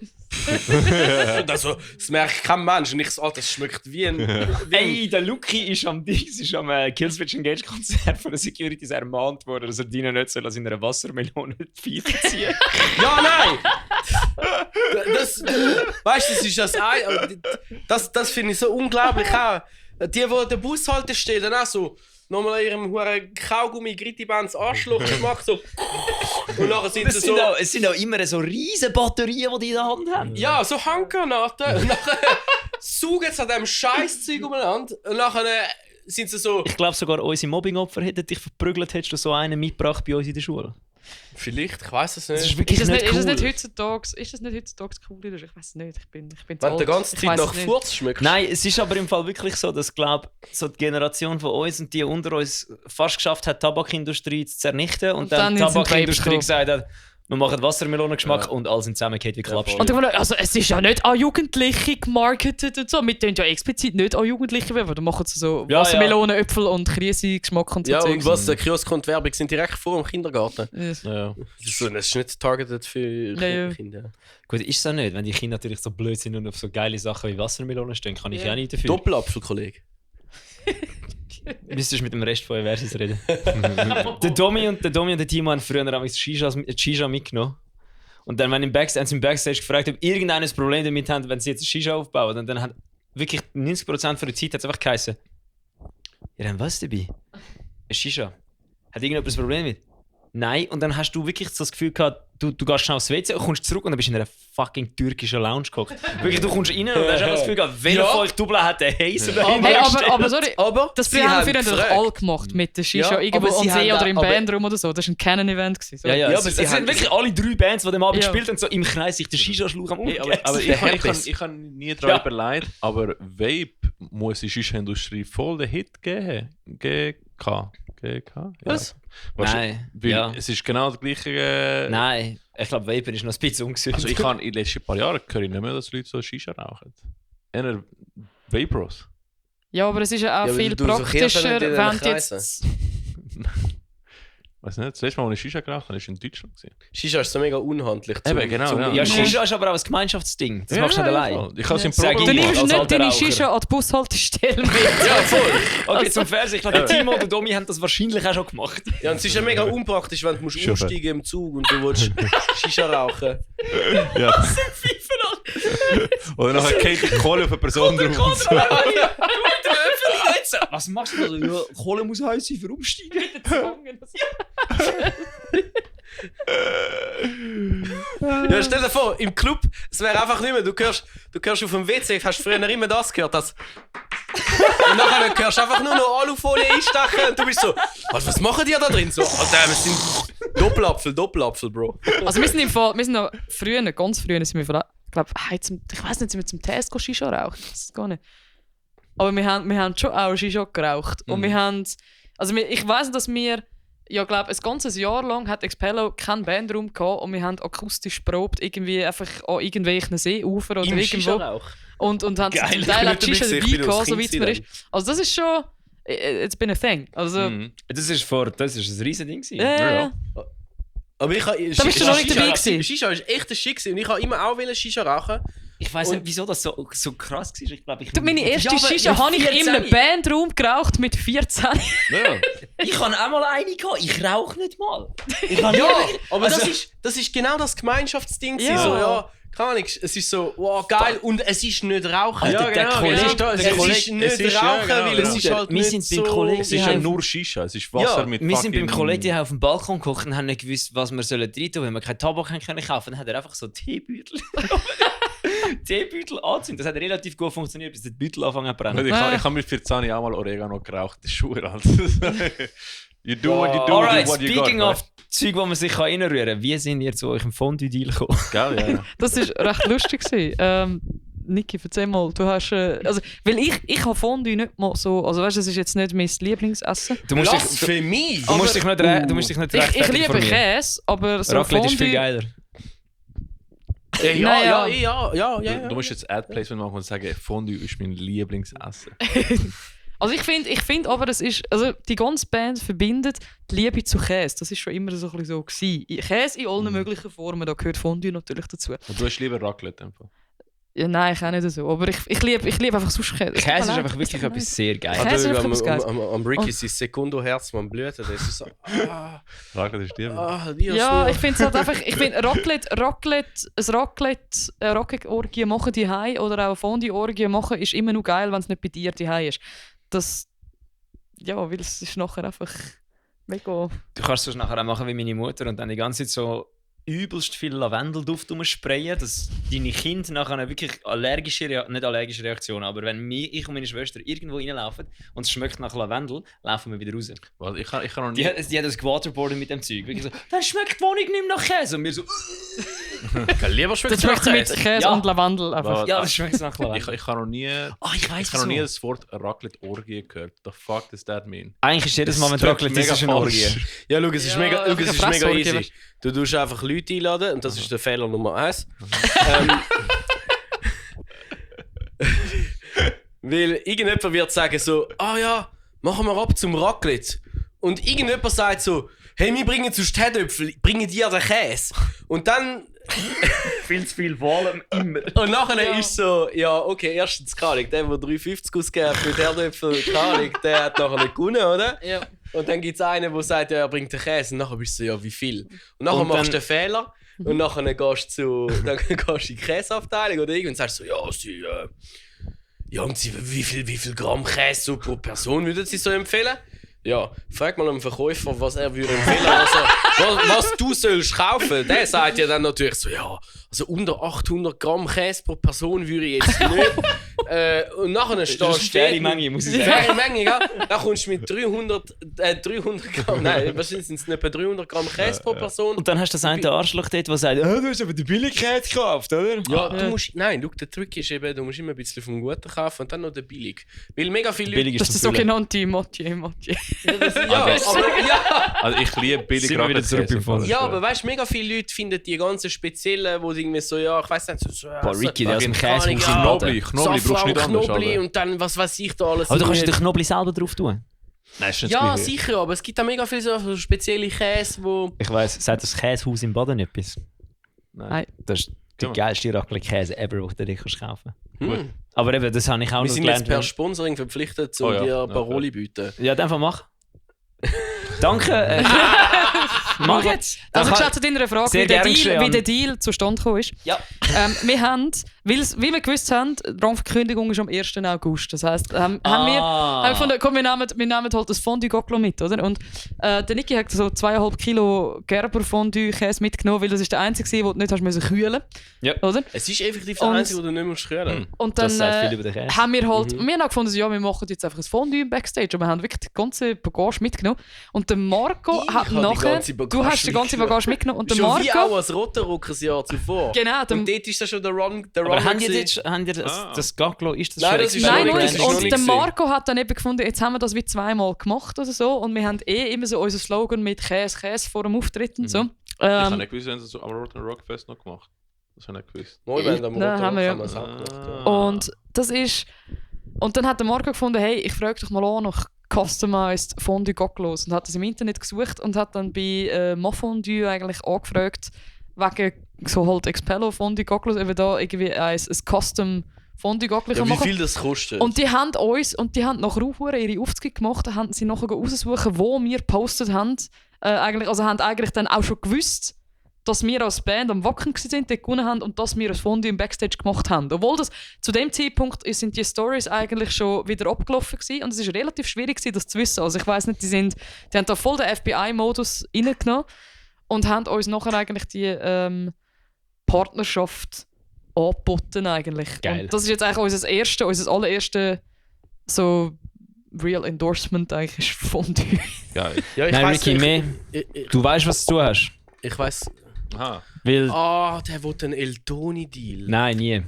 also, das merkt kein Mensch und ich so, Alter, das schmeckt wie ein... Hey, der Luki ist am Killswitch Engage Konzert von den Securities ermahnt worden, dass er Dino nicht soll aus seiner Wassermelone die Pfeife ziehen. Ja, nein! Weißt du, das ist das finde ich so unglaublich auch. Die an der Bushalte stehen, dann auch so nochmal ihrem huren Kaugummi Gritti-Bands Arschlochgeschmack so. Und nachher sind sie so. Es sind auch immer so riesen Batterien, die in der Hand haben. Ja, so Handgranaten. Und nachher saugen sie an diesem Scheißzeug umeinander. Und nachher sind sie so. Ich glaube sogar unsere Mobbingopfer hätten dich verprügelt, hättest du so einen mitgebracht bei uns in der Schule. Vielleicht, ich weiß es nicht. Das ist wirklich Ist das nicht cool. nicht heutzutage cool? Ich weiß es nicht. Ich bin zu Wenn du alt. die ganze Ich Zeit weiss nach es nicht. Furz schmeckst. Nein, es ist aber im Fall wirklich so, dass so die Generation von uns und die unter uns fast geschafft hat, die Tabakindustrie zu zernichten und dann die dann sind Tabakindustrie Vapes gesagt hat, wir machen Wassermelonengeschmack und alle sind zusammengeht wie Klappstuhl. Und ich meine, also es ist ja nicht an Jugendliche gemarketet und so. Wir tun ja explizit nicht an Jugendliche werben. Da machen sie so Ja, Wassermelonen, Äpfel und Krise-Geschmack und so. Ja, und Zeugs. was, der Kiosk und die Werbung sind direkt vor dem Kindergarten. Ja. Das ist nicht targeted für Ja. Kinder. Gut, ist es auch nicht. Wenn die Kinder natürlich so blöd sind und auf so geile Sachen wie Wassermelonen stehen, kann ich ja nicht dafür. Doppelapfel, Kollege. Müsstest du mit dem Rest von Versis reden. der Domi und der Timo haben früher auch Shisha mitgenommen. Und dann, wenn im Backstage gefragt, ob irgendeiner ein Problem damit hat, wenn sie jetzt eine Shisha aufbauen, und dann hat wirklich 90% von der Zeit hat's einfach geheißen, ihr habt was dabei? Eine Shisha. Hat irgendjemand ein Problem mit? Nein. Und dann hast du wirklich so das Gefühl gehabt, du gehst schnell aufs WC und kommst zurück und dann bist du in einer fucking türkischen Lounge gehockt. Wirklich, du kommst rein und hast einfach das Gefühl gehabt, wer von euch Double hat den Hazer dahinter Hey, gestellt? aber sorry, Aber das sie haben wir doch gefragt. alle gemacht mit der Shisha. Ja, irgendwo aber sie am See haben oder im aber- Bandraum oder so. Das war ein Canon-Event. So. Ja, Ja, aber es sie sind haben- wirklich alle 3 Bands, die dem Abend Ja. gespielt haben, so im Kreis sich den Shisha-Schluch am Hey, Umgehen. aber Der ich Herpes. habe nie daran Ja. überlegt, aber Vape muss die Shisha-Industrie voll den Hit geben. GK. Ja. Was? Nein, Weil ja. es ist genau das gleiche. Nein, ich glaube, Vapor ist noch ein bisschen ungesund. Also ich kann in den letzten paar Jahren höre ich nicht mehr, dass Leute so Shisha rauchen. Eher Vapors. Ja, aber es ist ja auch Ja, weil viel du so praktischer, Kirchen nicht in wenn den du jetzt... Weiß nicht, das letzte Mal, als ich Shisha geraucht habe, war in Deutschland. Shisha ist so mega unhandlich. Eben, genau, ja. ja, Shisha ist aber auch ein Gemeinschaftsding. Das machst du nicht allein. voll. Ich habe es im Sag Programm ich Du mal, nimmst als nicht alter deine Raucher. Shisha an die Bushaltestelle mit. Ja, voll. Okay, zum Fernsehen. Ich glaube, der Timo und der Domi haben das wahrscheinlich auch schon gemacht. Ja, und es ist ja mega unpraktisch, wenn du musst Schon umsteigen im Zug und du willst Shisha rauchen. Ja. Oder nachher geht die Kohle auf eine Person drauf. und so. Was machst du? Ja, Kohle muss heiß sein für Umsteigen. Ja, stell dir vor, im Club, es wäre einfach nicht mehr, du hörst auf dem WC, hast früher immer das gehört, das... Und nachher hörst du einfach nur noch Alufolie einstechen und du bist so, was machen die da drin? So, Alter, wir sind Doppelapfel, Bro. Also wir sind im Fall, wir sind noch früher, ganz früher sind wir von, ich glaube, ich weiß nicht, sind wir zum Tesco Shisha rauchen? Ich weiß es gar nicht. Aber wir haben schon auch Shisha geraucht. Und wir haben, also ich weiß, dass wir, ja glaube, ein ganzes Jahr lang hat Expello keinen Bandraum gehabt und wir haben akustisch probt, irgendwie einfach an irgendwelchen Seeufer oder Im irgendwo. Shisha-Rauch. Und haben zum Geil, Teil auch ich bin Shisha nicht dabei dabei gewesen, ich bin gehabt, als so wie es Kind mir ist. Also das ist schon, it's been a thing. Also, Das ist ein riesen Ding. ja. Aber ich Da bist du noch nicht dabei gewesen. Shisha ist echt ein Schick gewesen. Und ich habe immer auch Shisha rauchen. Ich weiß Und- nicht, wieso das so krass war. Ich glaube, Du, meine erste aber Shisha mit habe ich in 14. einem Bandraum geraucht mit 14. Ja. Ich habe auch mal eine gehabt. Ich rauche nicht mal. Ich Ja, aber das ist genau das Gemeinschaftsding. Ja. So, ja, keine Ahnung, es ist so, wow, geil, und es ist nicht Rauchen. Ja, Der genau, Kollege, genau. es ist nicht Rauchen, weil es ist halt Wir nicht sind so... beim Kollegen. Es ist ja nur Shisha, es ist Wasser mit Wir sind beim fucking- Kollegen auf dem Balkon gekocht und haben nicht gewusst, was wir rein tun sollen, weil wir keinen Tabak haben können kaufen. Dann hat er einfach so Teebeutel anzünden. Das hat relativ gut funktioniert, bis der Beutel angefangen zu brennen. Ich habe mit 14 auch mal Oregano geraucht, das ist schwer, Alter. You do what you do, Alright, do what you got. speaking of Zeug, wo man sich reinrühren kann, wie sind ihr zu eurem Fondue-Deal gekommen? Gell, ja. Das war recht lustig. Niki, erzähl mal, du hast... also, weil ich habe Fondue nicht mal so... Also weißt du, das ist jetzt nicht mein Lieblingsessen. Du musst dich Blasphemie! du musst dich nicht Ich rechtfertigen liebe vor mir. Käse, aber so Raclette ist Fondue... viel geiler. Ja. Du musst jetzt Ad-Placement machen und sagen, Fondue ist mein Lieblingsessen. Also ich finde aber, es ist... Also die ganze Band verbindet die Liebe zu Käse. Das ist schon immer so ein bisschen so gewesen. Käse in allen möglichen Formen, da gehört Fondue natürlich dazu. Und du hast lieber Raclette einfach. Ja, nein, ich auch nicht so. Aber ich liebe einfach sonst Käse. Käse ist einfach wirklich etwas sehr Geiles. Käse ist einfach etwas Geiles. Am Ricky sein Sekundo-Herz, man blüht. Das ist so... Raclette ist lieber. Ja, ich finde es halt einfach... Ich finde eine Raclette-Orgie machen die oder auch eine Fondue-Orgie machen, ist immer nur geil, wenn es nicht bei dir die ist. Das... Ja, weil es ist nachher einfach mega... Du kannst es nachher auch machen wie meine Mutter und dann die ganze Zeit so übelst viel Lavendelduft umsprayen, dass deine Kinder nachher wirklich nicht allergische Reaktionen, aber wenn ich und meine Schwester irgendwo reinlaufen und es schmeckt nach Lavendel, laufen wir wieder raus. Weil ich kann noch Die nie... hat das gewaterboardet mit dem Zeug. Wirklich so, dann schmeckt die Wohnung nicht mehr nach Käse. Und wir so, Lieber Das schmeckt schmeckt mit Käse Ja. und Lavendel einfach. ja, das schmeckt nach Lavendel. Ich habe noch nie... Ich weiss Ich habe noch nie so. das Wort Raclette-Orgie gehört. The fuck does that mean? Eigentlich ist jedes Mal, wenn Das Raclette klingt ist, ist mega eine Orgie. falsch. Ja, schau, es ist Ja, mega, einfach es ist eine mega Fressorgie, easy. Du tust einfach Leute einladen und das ist der Fehler Nummer 1. Weil irgendjemand wird sagen so, ja, machen wir ab zum Raclette. Und irgendjemand sagt so, hey, wir bringen zu Herdöpfel, bringen dir den Käse. Und dann... Viel zu viel Wahlen immer. Und nachher ist so, ja, okay, erstens Kalig, der 3,50 ausgegeben mit Herdöpfel, Kalig, der hat nachher nicht gewonnen, oder? Ja. Und dann gibt es einen, der sagt, ja, er bringt den Käse. Und nachher bist du so, ja, wie viel? Und nachher machst du den Fehler. Und nachher gehst du in die Käseabteilung oder irgendwann sagst du so, und sie, wie viel Gramm Käse so pro Person würden sie so empfehlen? Ja, frag mal einen Verkäufer, was er würde empfehlen. Was du sollst kaufen. Der sagt ja dann natürlich so, ja, also unter 800 Gramm Käse pro Person würde ich jetzt nicht. Und nachher stehst du... Das ist eine faire Menge, muss ich sagen. Faire Menge, ja. Dann kommst du mit 300 Gramm, nein, wahrscheinlich sind es nicht etwa 300 Gramm Käse pro Person. Und dann hast du das eine Arschloch dort, der sagt, du hast aber die Billigkeit gekauft, oder? Ja, du musst... Nein, schau, der Trick ist eben, du musst immer ein bisschen vom Guten kaufen und dann noch den billig. Weil mega viele Leute... Billig Das ist der sogenannte Motier. Also ich liebe billig Sind wir wieder zurück beim Fondue. Ja, aber weißt du, mega viele Leute finden die ganzen speziellen, wo sie irgendwie so, ja, ich weiß nicht, so... Boah, Ricky, der aus dem keine Käsehaus Ahnung, im Laden. Knobli brauchst du nicht anders. Knobli Alter. und dann, was weiß ich da alles. Aber du kannst den Knobli selber drauf tun. Nein, ist nicht Ja, das Gleiche. sicher, aber es gibt auch mega viele so spezielle Käse, wo... Ich weiss, sagt das Käsehaus im Baden etwas? Nein. Das ist der Ja. geilste Raclette-Käse ever, den du dir kaufen kannst. Hm. Aber eben, das habe ich auch Wir noch sind jetzt per gelernt. Sponsoring verpflichtet, um Oh ja. dir Ja, Paroli bieten. Ja, dann einfach mach. Danke. Mach jetzt. Also geschätzt zu deiner Frage, Sehr wie der, gern Deal, geschehen. wie der Deal zustande gekommen ist. Ja. Wir haben, wie wir gewusst haben, die Rangverkündigung ist am 1. August. Das heisst, haben wir gefunden, komm, wir nehmen halt das Fondue Goclo mit, oder? Und der Niki hat so 2,5 Kilo Gerber Fondue Käse mitgenommen, weil das ist der einzige, den du nicht hast müssen kühlen. Ja. Oder? Es ist effektiv der Und- einzige, den du nicht musst kühlen. Und dann Das sagt viel über den Käse. haben wir halt, wir haben auch gefunden, ja, wir machen jetzt einfach ein Fondue im Backstage, aber wir haben wirklich die ganze Bagage mitgenommen. Und der Marco Ich hat habe die nachher, ganze Bagage du hast die ganze mitgenommen. Bagage mitgenommen und der Schon wie Marco, auch als Rotter das Jahr zuvor. genau, der, Und dort ist das schon der Run. Aber haben die gewesen. das Gaglo, ist das Nein, schon das ist extra Nein, noch nur nicht nicht. gewesen. Und Noch der nicht Marco hat dann eben gefunden, jetzt haben wir das wie zweimal gemacht oder so. Und wir haben immer so unseren Slogan mit Käse vor dem Auftritt und so. Ich habe nicht gewusst, haben sie so am Rotten Rock Fest noch gemacht. Das habe ich nicht gewusst. Mal, wenn am Nein, Rotter haben wir ja. haben wir es auch gemacht. Ja. Und das ist. Und dann hat der Marco gefunden, hey, ich frage dich mal an nach Customized Fondue Goclos. Und hat das im Internet gesucht und hat dann bei Mofondue eigentlich angefragt, wegen so halt Expello Fondue Goclos, eben da irgendwie ein Custom Fondue Goclo Ja, wie machen. viel das kostet? Und die haben nachher auch ihre Aufzüge gemacht, da haben sie nachher raussuchen, wo wir gepostet haben. Eigentlich dann auch schon gewusst, dass wir als Band am Wacken sind, dort gewonnen haben und dass wir ein Fondue im Backstage gemacht haben. Obwohl das zu dem Zeitpunkt sind die Stories eigentlich schon wieder abgelaufen gewesen und es ist relativ schwierig gewesen, das zu wissen. Also ich weiss nicht, die haben da voll den FBI-Modus reingenommen und haben uns nachher eigentlich die Partnerschaft angeboten eigentlich. Geil. Und das ist jetzt eigentlich unser allererste so Real Endorsement eigentlich ist Fondue. Geil. Ja, ich Nein, weiss, Ricky, du weißt, was du hast. Ich weiss. Aha. Weil, Der will einen Eldoni-Deal. nein, nie.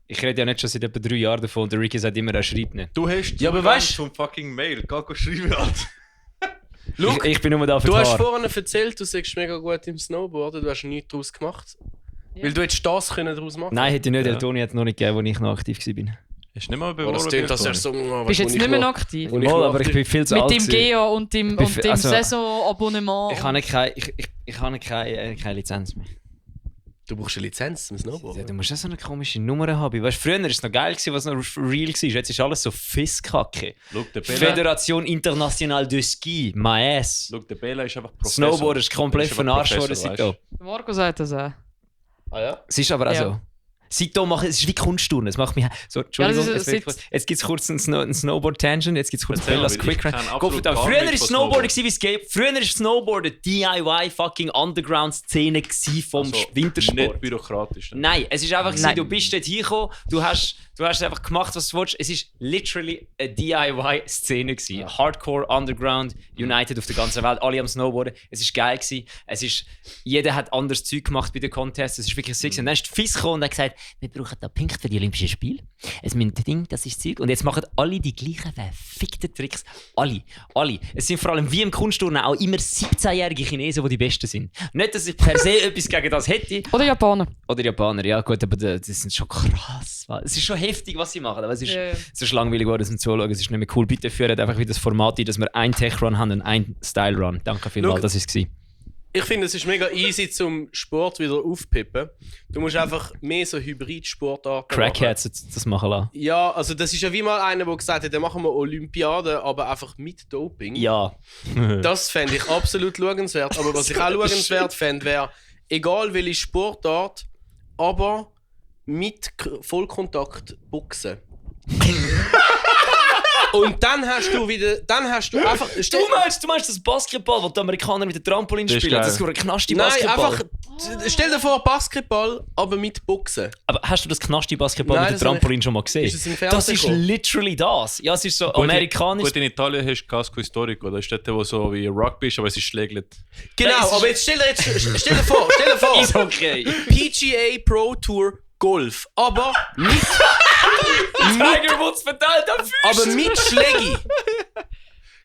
Ich rede ja nicht schon seit etwa 3 Jahren davon. Der Ricky sagt immer, er schreibt nicht. Du hast Ja, aber Zugang weißt- zum fucking Mail. Geh schreiben, Alter. Ich bin nur da für Du die hast Haare. vorhin erzählt, du sagst mega gut im Snowboarden, du hast nichts daraus gemacht. Ja. Weil du hättest das daraus machen. Nein, hätte ich nicht. Ja. El Toni hat es noch nicht gegeben, als ich noch aktiv war. Hast du nicht mal Oh, beworben? das klingt, dass er so. Bist du jetzt nicht mehr noch aktiv? Aber ich bin viel zu alt. Mit dem gewesen. Geo und dem Also- Saisonabonnement. Ich habe keine Lizenz mehr. Du brauchst eine Lizenz zum Ja, Snowboarden. du musst ja so eine komische Nummer haben. Weißt, früher war es noch geil, was noch real war. Jetzt ist alles so Fisskacke. Schau, der Bella, Fédération Internationale de Ski, MAES. schau, der Bella ist einfach Professor. Snowboard ist komplett Der ist einfach verarscht worden Professor, seitdem. Marco sagt das auch. Ah ja? Es ist aber auch Ja. so. Seitdem mache es ist wie Kunstturnen. Es macht mich so, Entschuldigung, Ja, das ist- jetzt gibt es kurz einen Snowboard-Tangent, jetzt gibt es kurz Erzähl mal, Bellas weil ich Quick Run. kenn absolut gar Früher war nichts von Snowboarden wie Skate. Früher war Snowboarden DIY fucking Underground-Szene vom Also, Wintersport. Nicht bürokratisch. Ne? Nein, es ist einfach gewesen, Nein. du bist dort hingekommen, du hast einfach gemacht, was du willst. Es ist literally eine DIY-Szene gewesen. Hardcore, Underground, United auf der ganzen Welt, alle am Snowboarden. Es ist geil gewesen. Jeder hat anderes Zeug gemacht bei den Contests. Es ist wirklich sick. Und dann ist die FIS gekommen und hat gesagt, wir brauchen da Punkte für die Olympischen Spiele. Es müssen Ding, das ist Zeug. Und jetzt machen alle die gleichen verfickten Tricks. Alle. Es sind vor allem wie im Kunstturnen auch immer 17-jährige Chinesen, die die Besten sind. Nicht, dass ich per se etwas gegen das hätte. Oder Japaner. Oder Japaner, ja gut, aber das sind schon krass. Es ist schon heftig, was sie machen, aber es ist, Ja, ja. es ist langweilig geworden zum Zuschauen. Es ist nicht mehr cool. Bitte führt einfach wieder das Format ein, dass wir einen Tech-Run haben und einen Style-Run. Danke vielmals, Schau. das war es. Ich finde, es ist mega easy zum Sport wieder aufpippen. Du musst einfach mehr so Hybrid-Sportarten machen. Crackheads das machen lassen. Ja, also das ist ja wie mal einer, der gesagt hat, dann machen wir Olympiade, aber einfach mit Doping. Ja. Das fände ich absolut schauenswert. Aber was ich auch schauenswert fände, wäre, egal welche Sportart, aber mit Vollkontakt Boxen. Und dann hast du einfach... Du meinst das Basketball, das die Amerikaner mit dem Trampolin Das ist spielen? geil. Das ist so ein knasti Nein, Basketball. einfach... Stell dir vor, Basketball, aber mit Boxen. Aber hast du das knasti Basketball Nein, mit das dem habe ich- Trampolin schon mal gesehen? Ist es im Fernsehen Das ist gekommen? literally das. Ja, es ist so Gut, amerikanisch. Gut, in Italien hast du Casco Historico. Das ist dort, wo so wie Rugby ist, aber es ist schlägelt. Genau, Nein, es ist- aber jetzt stell dir vor, Ist okay. PGA Pro Tour Golf, aber mit Tiger Woods verteilt am Füßen. aber mit Schlägi.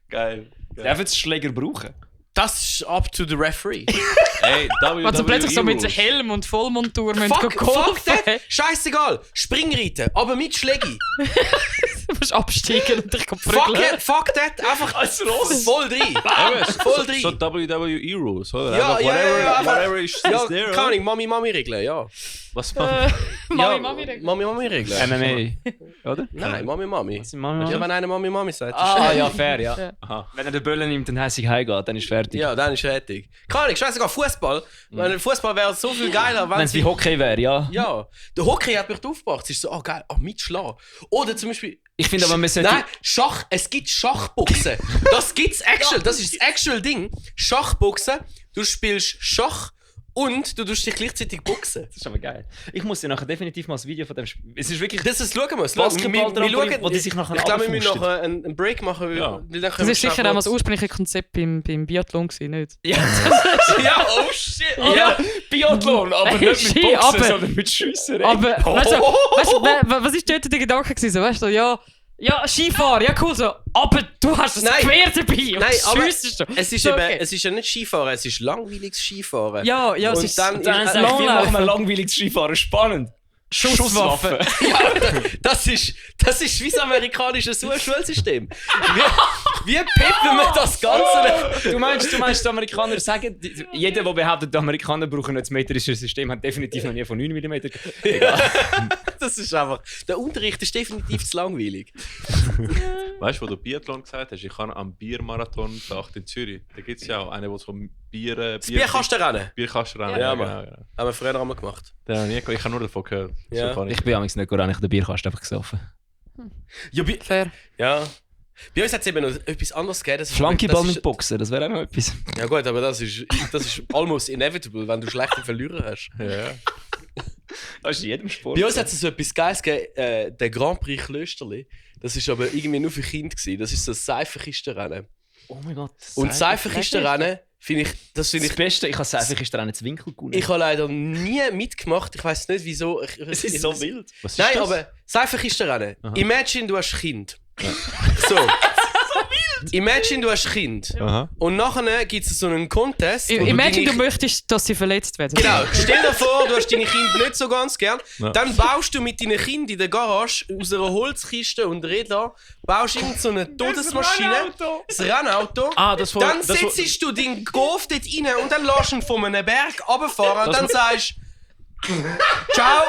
Geil. Darf jetzt Schläger brauchen? Das ist up to the referee. Ey, Also plötzlich so mit Rules. Helm und Vollmontur müssen Fuck golfen. that! Scheißegal! Springreiten, aber mit Schlägi. Du musst absteigen und dich Fuck prügeln. fuck that! Einfach Als Ross. voll drin! Eben, Voll drin! so WWE Rules, oder? Ja, Einfach ja, ja, ja, einfach- whatever is Ja, there. keine oder? Ahnung, Mami-Regeln, ja. Was Mami. Mami-Regeln. MMA. Oder? Nein, Mami. Was sind Mami? Ja, wenn einer Mami sagt. Ah, ja, fair, ja. Ja. Aha. Wenn er den Böllen nimmt und hässig heimgeht, dann ist fertig. Ja, dann ist fertig. Keine Ahnung, scheißegal, Fußball. Weil Fußball wäre so viel geiler, Wenn es wie Hockey wäre, ja. Ja, der Hockey hat mich aufgebracht. Es ist so, oh geil, mitschlagen. Oder zum Beispiel. Ich finde aber, man sollte... Nein, Schach, es gibt Schachboxen. Das gibt's actual, das ist das actual Ding. Schachboxen, du spielst Schach und du tust dich gleichzeitig boxen. Das ist aber geil. Ich muss dir nachher definitiv mal ein Video von dem... Es ist wirklich... Das ist, schauen wir es. Basketball-Trampolin, wo die sich nachher Ich glaube, wir müssen runterfustet. noch einen Break machen. Ja. Weil dann Das können wir ist sicher schnell auch das kurz- ursprüngliche Konzept beim Biathlon gewesen, nicht? Ja, Ja, oh shit. Ja, Biathlon, aber nicht mit Ski, Boxen, aber- sondern mit Schiessen. Aber, weißt du, was ist dort der Gedanke gewesen? So, weißt du, ja, Skifahren, ja cool so, aber du hast das Nein. Gewehr dabei und Nein, aber schiessest du. es ist, So, eben, okay. es ist ja nicht Skifahren, es ist langweiliges Skifahren. Ja, es Und ist dann- Dann ist- sage ich, wir Langlaufen. machen langweiliges Skifahren. Spannend. Schusswaffe. Das ist wie das amerikanische Schulsystem. Wie pippen wir das Ganze? Du meinst, die Amerikaner sagen, jeder, der behauptet, die Amerikaner brauchen nicht das metrische System, hat definitiv noch nie von 9 mm. Das ist einfach... Der Unterricht ist definitiv zu langweilig. Weißt du, wo du Biathlon gesagt hast? Ich habe am Biermarathon gedacht in Zürich. Da gibt es ja auch einen, der so Das Bierkastenrennen? Bierkastenrennen. Ja, Mann. Genau. Haben wir früher einmal gemacht. Ich habe nur davon gehört. Ja. So Ich bin amigs nicht gar nicht den Bierkasten einfach gesoffen. Ja, Fair. ja. Bei uns hat es eben noch etwas anderes gegeben. Flankeball mit Boxen, das wäre auch noch etwas. Ja gut, aber das ist almost inevitable, wenn du schlechte Verlierer hast. Ja. Das ist in jedem Sport. Bei uns hat es so etwas Geiles gegeben, der Grand Prix Klösterli. Das war aber irgendwie nur für Kinder gewesen. Das ist so ein Seifenkistenrennen. Oh mein Gott. Und Seifenkistenrennen finde ich... Das Beste, ich habe Seifenkistenrennen zu Winkel gewonnen. Ich habe leider nie mitgemacht. Ich weiß nicht wieso. Es ist so wild. Was ist Nein, das? aber Seifenkistenrennen. Aha. Imagine, du hast Kind. So. Imagine, du hast Kind. Aha. Und nachher gibt es so einen Contest. wo Imagine, deine- du möchtest, dass sie verletzt werden. Genau, stell dir vor, du hast deine Kinder nicht so ganz gern. Ja. Dann baust du mit deinen Kindern in der Garage aus einer Holzkiste und Rädern, baust irgend so eine Todesmaschine, das Rennauto. Dann setzt du den Golf dort rein und dann lässt du ihn von einem Berg runterfahren und dann sagst ciao.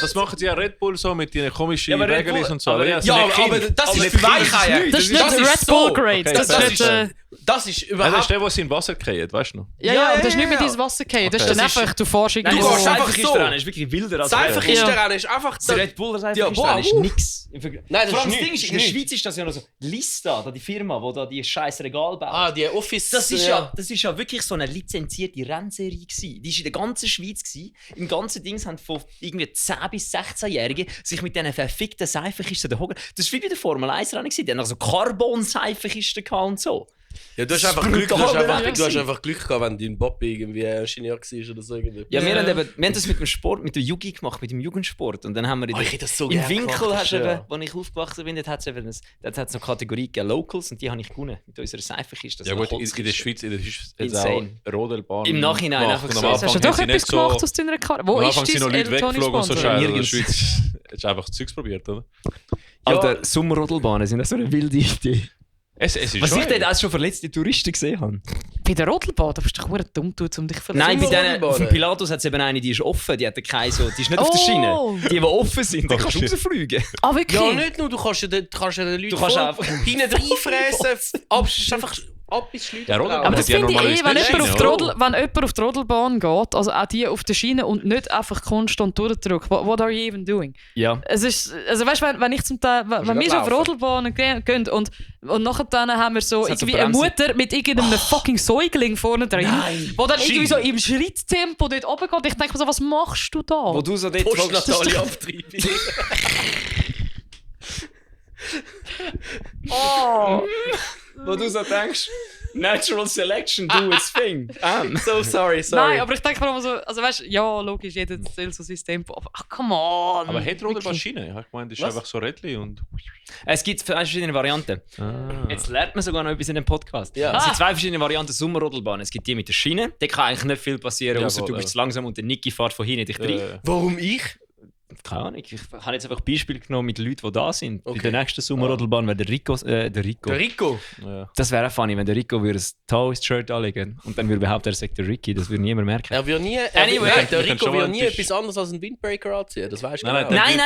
Das machen sie ja Red Bull so mit ihren komischen aber Red Regeln Bull- und so. aber ja, Ja, aber das ist für Weicheier. Das ist nicht Red Bull Grade. Okay, Das das ist ist- nicht... Das ist das überhaupt... ist der, der in Wasser fallen, weißt du noch? Ja, aber das ist ja, nicht mit ja. ins Wasser fallen. Das ist Okay. dann Das ist- einfach, du fährst Nein, irgendwo... Du das gehst einfach so. Seifenkistenrennen ist wirklich wilder als Seifenkistenrennen ist einfach... Das Red Bull Ja, Seifenkistenrennen ist boah, nix. Nein, das Vor allem ist das Ding nichts, ist, in der nichts. Schweiz ist das ja noch so Lista, da die Firma, die da die scheiß Regal baut. Ah, die Office... Das ist ja wirklich so eine lizenzierte Rennserie gewesen. Die ist in der ganzen Schweiz gewesen. Im ganzen Ding haben von irgendwie 10 bis 16-Jährigen sich mit diesen verfickten Seifenkisten da hocken. Das war wie bei der Formel 1 Rennen gewesen. Die haben also Carbon-Seifenkisten gehabt und so. Ja, du hast Das einfach ist Glück, brutal du hast einfach Glück gehabt, wenn dein Papi irgendwie Ingenieur war oder so. Irgendwie. Ja, Ja. wir haben das mit dem Sport, mit der Jugend gemacht, mit dem Jugendsport. Und dann haben wir in Oh, der, ich hätte das so im gerne Winkel, gemacht, hast du ja. eben, wo ich aufgewachsen bin, dort hat es eine Kategorie gegeben, Locals, und die habe ich gewonnen mit unserer Seifenkiste. Ja so gut, eine in der Holzkiste. Schweiz ist es Insane. auch Rodelbahn. Im Nachhinein gemacht. einfach Und so. am Hast du Anfang doch haben sie etwas nicht gemacht so... aus deiner Karte? Wo Am ist Anfang sind noch dein Leute weggeflogen und so Sponsor? Scheiße. In der Nirgends. Schweiz hast du einfach Zeugs probiert, oder? Alter, Sommerrodelbahnen sind so eine wilde Idee. Es ist Was schon ich dort auch schon verletzte Touristen gesehen habe. Bei der Rodelbahn, da bist du doch verdammt dumm, um dich zu verletzen. Nein, bei denen, Sommerrodelbahnen? auf dem Pilatus hat es eben eine, die ist offen, die hat keine so, die ist nicht auf der Schiene. Oh. Die offen sind, die Oh, kannst du shit. rausfliegen. Ah, wirklich? Ja, nicht nur, du kannst ja den Leuten Du kannst voll einfach- hinten reinfressen, einfach ab bis Schleudern. Ja, Rodelbahn. Aber das die ja finde ich normalerweise wenn nicht jemand, auf die Schiene, Rodel, wenn jemand auf die Rodelbahn geht, also auch die auf der Schiene und nicht einfach konstant durchdrückt, what are you even doing? Ja. Es ist, also weißt du, wenn ich zum Teil, wenn wir so auf laufen. Rodelbahnen gehen und nachher dann haben wir so Es hat so irgendwie eine Bremsen. Mutter mit irgendeinem fucking Säugling vorne drin, Nein. wo dann irgendwie Schiene. so im Schritttempo dort oben geht. Ich denke mir so, was machst du da? Wo du so dort Postnatale Abtreibung. Oh. wo du so denkst, Natural Selection, do its thing. So sorry. Nein, aber ich denke mir immer so, also weißt du, ja, logisch, jeder zählt so sein Tempo, aber ach, come on. Aber hat Rodelbahn Wirklich. Schiene? Ich meine, das ist Was? einfach so Rädchen und... Es gibt verschiedene Varianten. Jetzt lernt man sogar noch etwas in dem Podcast. Ja. Es sind zwei verschiedene Varianten Sommerrodelbahn. Es gibt die mit der Schiene, da kann eigentlich nicht viel passieren, Ja, außer voll, du bist ja. zu langsam und der Niki fährt von hinten dich rein. Warum ich? Keine Ahnung, ich habe jetzt einfach Beispiele genommen mit Leuten, die da sind. Okay. Bei der nächsten Sommerrodelbahn wäre der Rico. Der Rico. Ja. Das wäre auch funny, wenn der Rico würde ein Taoist-Shirt anlegen und dann würde behaupten, er sagt der Ricky, das würde niemand merken. Er wird nie... Anyway. Nein, der Wir können Rico schon mal wird nie einen Tisch- etwas anderes als einen Windbreaker anziehen. Das weißt du Nein, genau. Nein,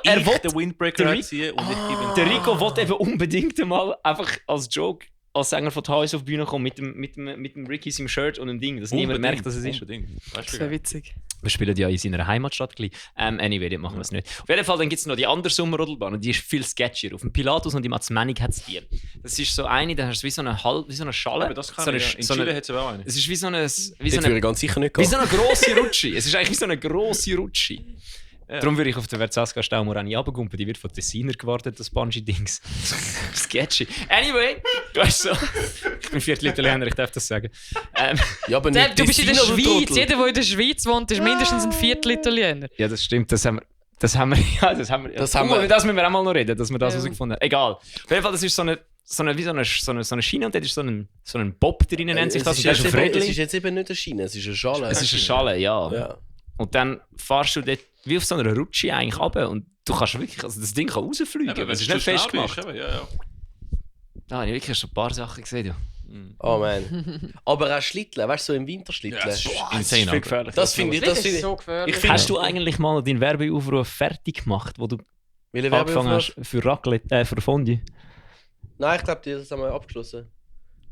er will- den Windbreaker der Rick- anziehen und ich gebe ihm... Der Rico wollte eben unbedingt einmal einfach als Joke als Sänger von Taoist auf die Bühne kommen mit dem Ricky seinem Shirt und einem Ding, dass niemand merkt, dass es ist. Unbedingt. Weißt Das du, wäre witzig. Wir spielen ja in seiner Heimatstadt gleich. Anyway, dort machen wir es nicht. Auf jeden Fall, dann gibt es noch die andere Sommerrodelbahn und die ist viel sketchier. Auf dem Pilatus und im Azmennig hat es die. Das ist so eine, da hast du wie so eine Schale. aber das kann so eine, ich, ja. In so Chile eine, hat es aber auch eine. es ist wie so eine... Das würde ich ganz sicher nicht Wie gehen. so eine grosse Rutsche. Es ist eigentlich wie so eine grosse Rutsche. Ja. Darum würde ich auf der Verzaska Staumorani runtergumpen. Die wird von Tessiner gewartet, das Bungee-Dings. Sketchy. Anyway, du hast so... Ich bin Viertel-Italiener, ich darf das sagen. Ja, aber Dad, nicht du bist in der Tessiner, du Schweiz. Trottel. Jeder, der in der Schweiz wohnt, ist mindestens ein Viertel-Italiener. Ja, das stimmt. Das haben wir. Das haben wir. Das haben wir. Über das müssen wir auch mal noch reden, dass wir das Ja. herausgefunden haben. Egal. Auf jeden Fall, das ist so eine Schiene und dort ist so ein Bob drin, nennt sich das. Und der ist auf Es ist Rädchen. jetzt eben nicht eine Schiene, es ist eine Schale. Es ist eine Schale, ja. Ja. Und dann fahrst du dort wie auf so einer Rutsche eigentlich runter und du kannst wirklich, also das Ding kann rausfliegen. Ja, aber es ist wenn nicht du fest schnell bist, gemacht. eben, ja. Da habe ich wirklich schon ein paar Sachen gesehen. Ja. Oh man. Aber auch Schlitteln, weißt du, so im Winterschlitteln. Ja, das ist Das insane. ist viel gefährlich. Das finde ich. Das find ich so gefährlich. ich find- Hast du eigentlich mal deinen Werbeaufruf fertig gemacht, wo du Welche angefangen Werbeaufruf? hast für Raclette, für Fondue? Nein, ich glaube, das haben wir abgeschlossen.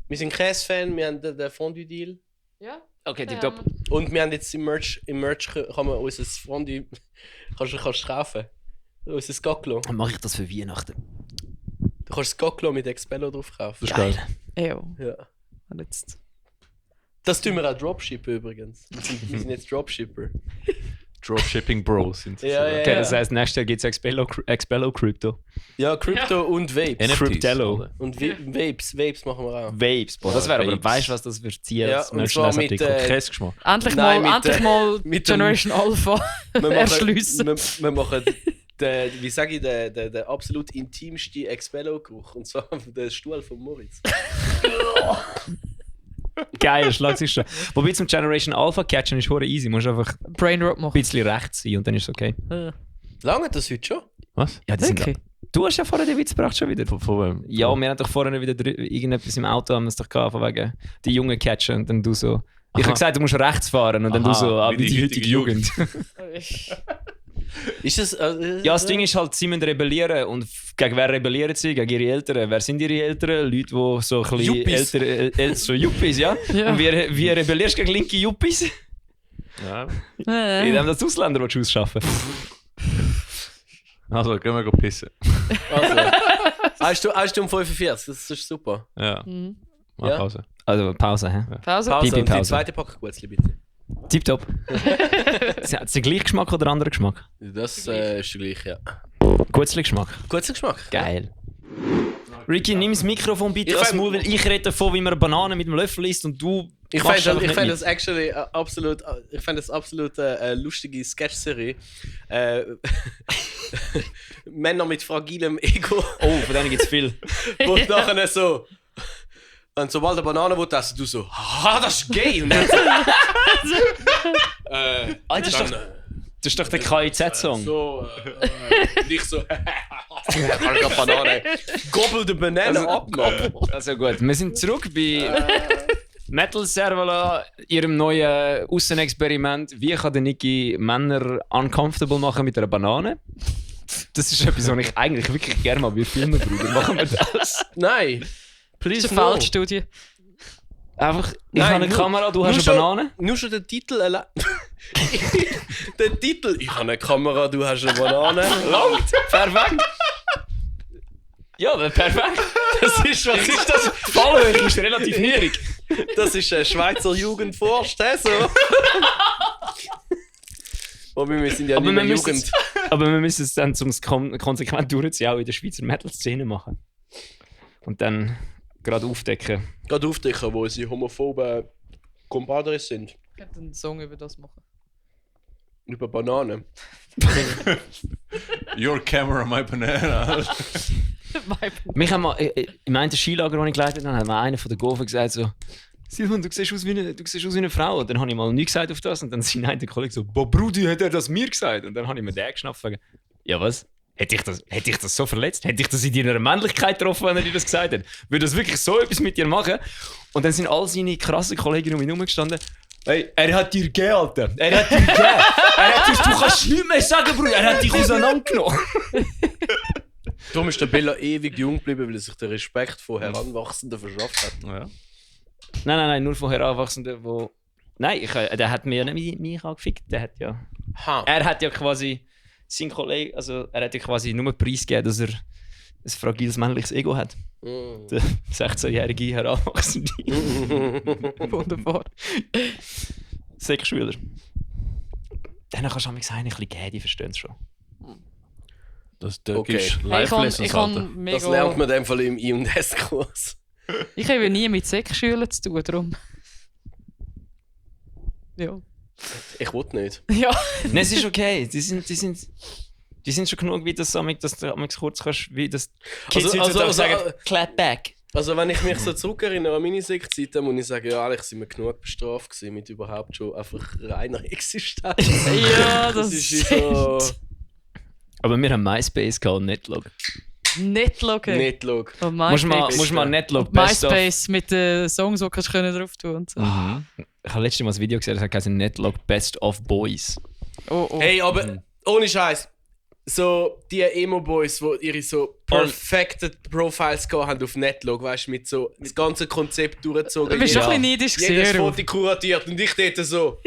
Wir sind Käse-Fan, wir haben den Fondue-Deal. Ja? Okay, Ja, tipptopp. Und wir haben jetzt im Merch kann man unser Fondue kannst du kaufen. Unser Skaklo. Dann mache ich das für Weihnachten. Du kannst Skaklo mit Expello drauf kaufen. Das ist geil. Ew. Ja. Und jetzt. Das tun wir auch Dropshippen übrigens. Wir sind jetzt Dropshipper. Dropshipping Bros sind sie. Ja, ja, Okay, das heisst, nächstes Jahr gibt es Expello Crypto. Ja, Crypto und Vapes. NFTs, Cryptello. oder? Und Vapes machen wir auch. Vapes, boah, das wäre aber, Vapes. weißt du, was das für Ziel Ja, ist? und zwar mit, Käsegeschmack. Endlich Nein, mal, mit, endlich mal mit dem- Generation Alpha erschliessen. wir machen wie sage ich, den absolut intimsten Expello-Geruch. Und zwar den Stuhl von Moritz. Geil, schlag sich schon. Wobei zum Generation Alpha catchen ist hure easy. Du musst einfach ein Brainrot machen. bisschen rechts sein und dann ist es okay. Lange das heute schon? Was? Ja, die Wirklich? Du hast ja vorher den Witz gebracht schon wieder. Von wem? Ja, wir haben doch vorher wieder irgendetwas im Auto haben wir es doch gehabt, von wegen die Jungen catchen und dann du so. Ich habe gesagt, du musst rechts fahren und dann Aha, du so, wie wie die die heutige Jugend. Ist das. Ja, das Ding ist halt, sie müssen rebellieren. Und gegen wer rebellieren sie? Gegen ihre Eltern. Wer sind ihre Eltern? Leute, die so ein bisschen Yuppies. älter, so Yuppies, ja? Ja. Und wie rebellierst du gegen linke Yuppies? Ja. Indem das Ausländer ausschaffen. Also, gehen wir pissen. Also, eine Stunde 45, das ist super. Ja. Mhm. Mach Ja. Pause. Also Pause, hä? Pause? Pause und die Pipi-Pause. zweite Packung Gutzli, bitte. Tipptopp. Hat es den gleichen Geschmack oder anderen Geschmack? Das ist der gleiche, ja. Gutzli-Geschmack. Guter Geschmack. Geil. Ricky, nimm das Mikrofon bitte Ich ans fänd- Maul, weil ich rede davon, wie man eine Banane mit dem Löffel isst und du Ich machst einfach fand nicht das actually absolut, ich fand das absolut eine lustige Sketch-Serie. Männer mit fragilem Ego, mit. Oh, von denen gibt es viel. wo nachher so. Und sobald eine Banane will essen, du so, haha, das ist gay. Und dann so, Das ist doch, das ist doch der KIZ-Song. so, und ich so, Banane. Gobble die Banane ab, Mann. Also gut, wir sind zurück bei Metal Servala, ihrem neuen Aussenexperiment. Wie kann der Niki Männer uncomfortable machen mit einer Banane? Das ist etwas, was ich eigentlich wirklich gerne mal bei Filmen brauche. Machen wir das? Nein. Das Please ist eine no. Feldstudie. Einfach, ich Nein, habe eine nur- Kamera, du nur hast eine schon- Banane. Nur schon der Titel allein. Der Titel, ich habe eine Kamera, du hast eine Banane. Langt! Perfekt! Ja, perfekt! Das ist, was ist das? Die Fallhöhe ist relativ niedrig. Das ist ein Schweizer Jugendforst, hä, so? Wobei, wir sind ja Aber nicht mehr wir müssen Jugend. Aber wir müssen es dann zum konsequent durchziehen, auch in der Schweizer Metal-Szene machen. Und dann gerade aufdecken. Gerade aufdecken, wo sie homophobe Compadres sind. Ich könnte einen Song über das machen. Über Bananen. Your camera, my banana. Mich haben mal, im einen Skilager, das ich geleitet habe, hat mir einer von den Gofen gesagt so, Silvan, du siehst aus wie eine Frau. Und dann habe ich mal nichts gesagt auf das und dann sind ein Kollege so, boah Brudi, hat er das mir gesagt? Und dann habe ich mir den geschnappt und gesagt, ja was? Hätte ich das so verletzt? Hätte ich das in deiner Männlichkeit getroffen, wenn er dir das gesagt hat? Würde das wirklich so etwas mit dir machen? Und dann sind all seine krassen Kollegen um ihn herumgestanden. Hey, er hat dir gegeben, Alter. Er hat dir gegeben. Du kannst nichts mehr sagen, Bruder. Er hat dich auseinandergenommen. Darum ist der Bella ewig jung geblieben, weil er sich den Respekt von Heranwachsenden verschafft hat. Ja. Nein, nur von Heranwachsenden, wo... Nein, der hat mir ja nicht mich angefickt. Der hat ja... Ha. Er hat ja quasi... Sein Kollege, also er hat ja quasi nur preisgegeben, dass er ein fragiles männliches Ego hat. Mm. Der 16-jährige Heranwachsende. Wunderbar. Sechsschüler. Denen kannst du manchmal sagen, ein bisschen geben, die verstehen es schon. Da Okay. gibst du Hey, ich Live-Lessons, kann Alter. mega... Das lernt man in dem Fall im I&S-Kurs. Ich habe nie mit Sexschülern zu tun, darum. Ja. Ich will nicht. Ja. Nein, es ist okay. Die sind schon genug, wie das dass du manchmal kurz kannst, wie das Kids heutzutage sagen, clap back. Also wenn ich mich so zurückerinnere an meine Sek-Zeit, dann muss ich sagen, ja, eigentlich sind wir genug bestraft gewesen mit überhaupt schon einfach reiner Existenz. Ja, das ist so... Aber wir haben MySpace gehabt und Netlog. Netlog. Netlog. Und Musst du mal Netlog Best of... MySpace mit den Songs, die kannst du drauf tun und so. Ich habe letztes Mal ein Video gesehen, das heißt Netlog Best of Boys. Oh. Hey, aber ohne Scheiß. So die Emo-Boys, die ihre so perfected Profiles haben auf Netlog, weißt du, mit so das ganze Konzept durchgezogen. Du bist schon ein bisschen neidisch jedes gesehen. Foto kuratiert und ich dort so.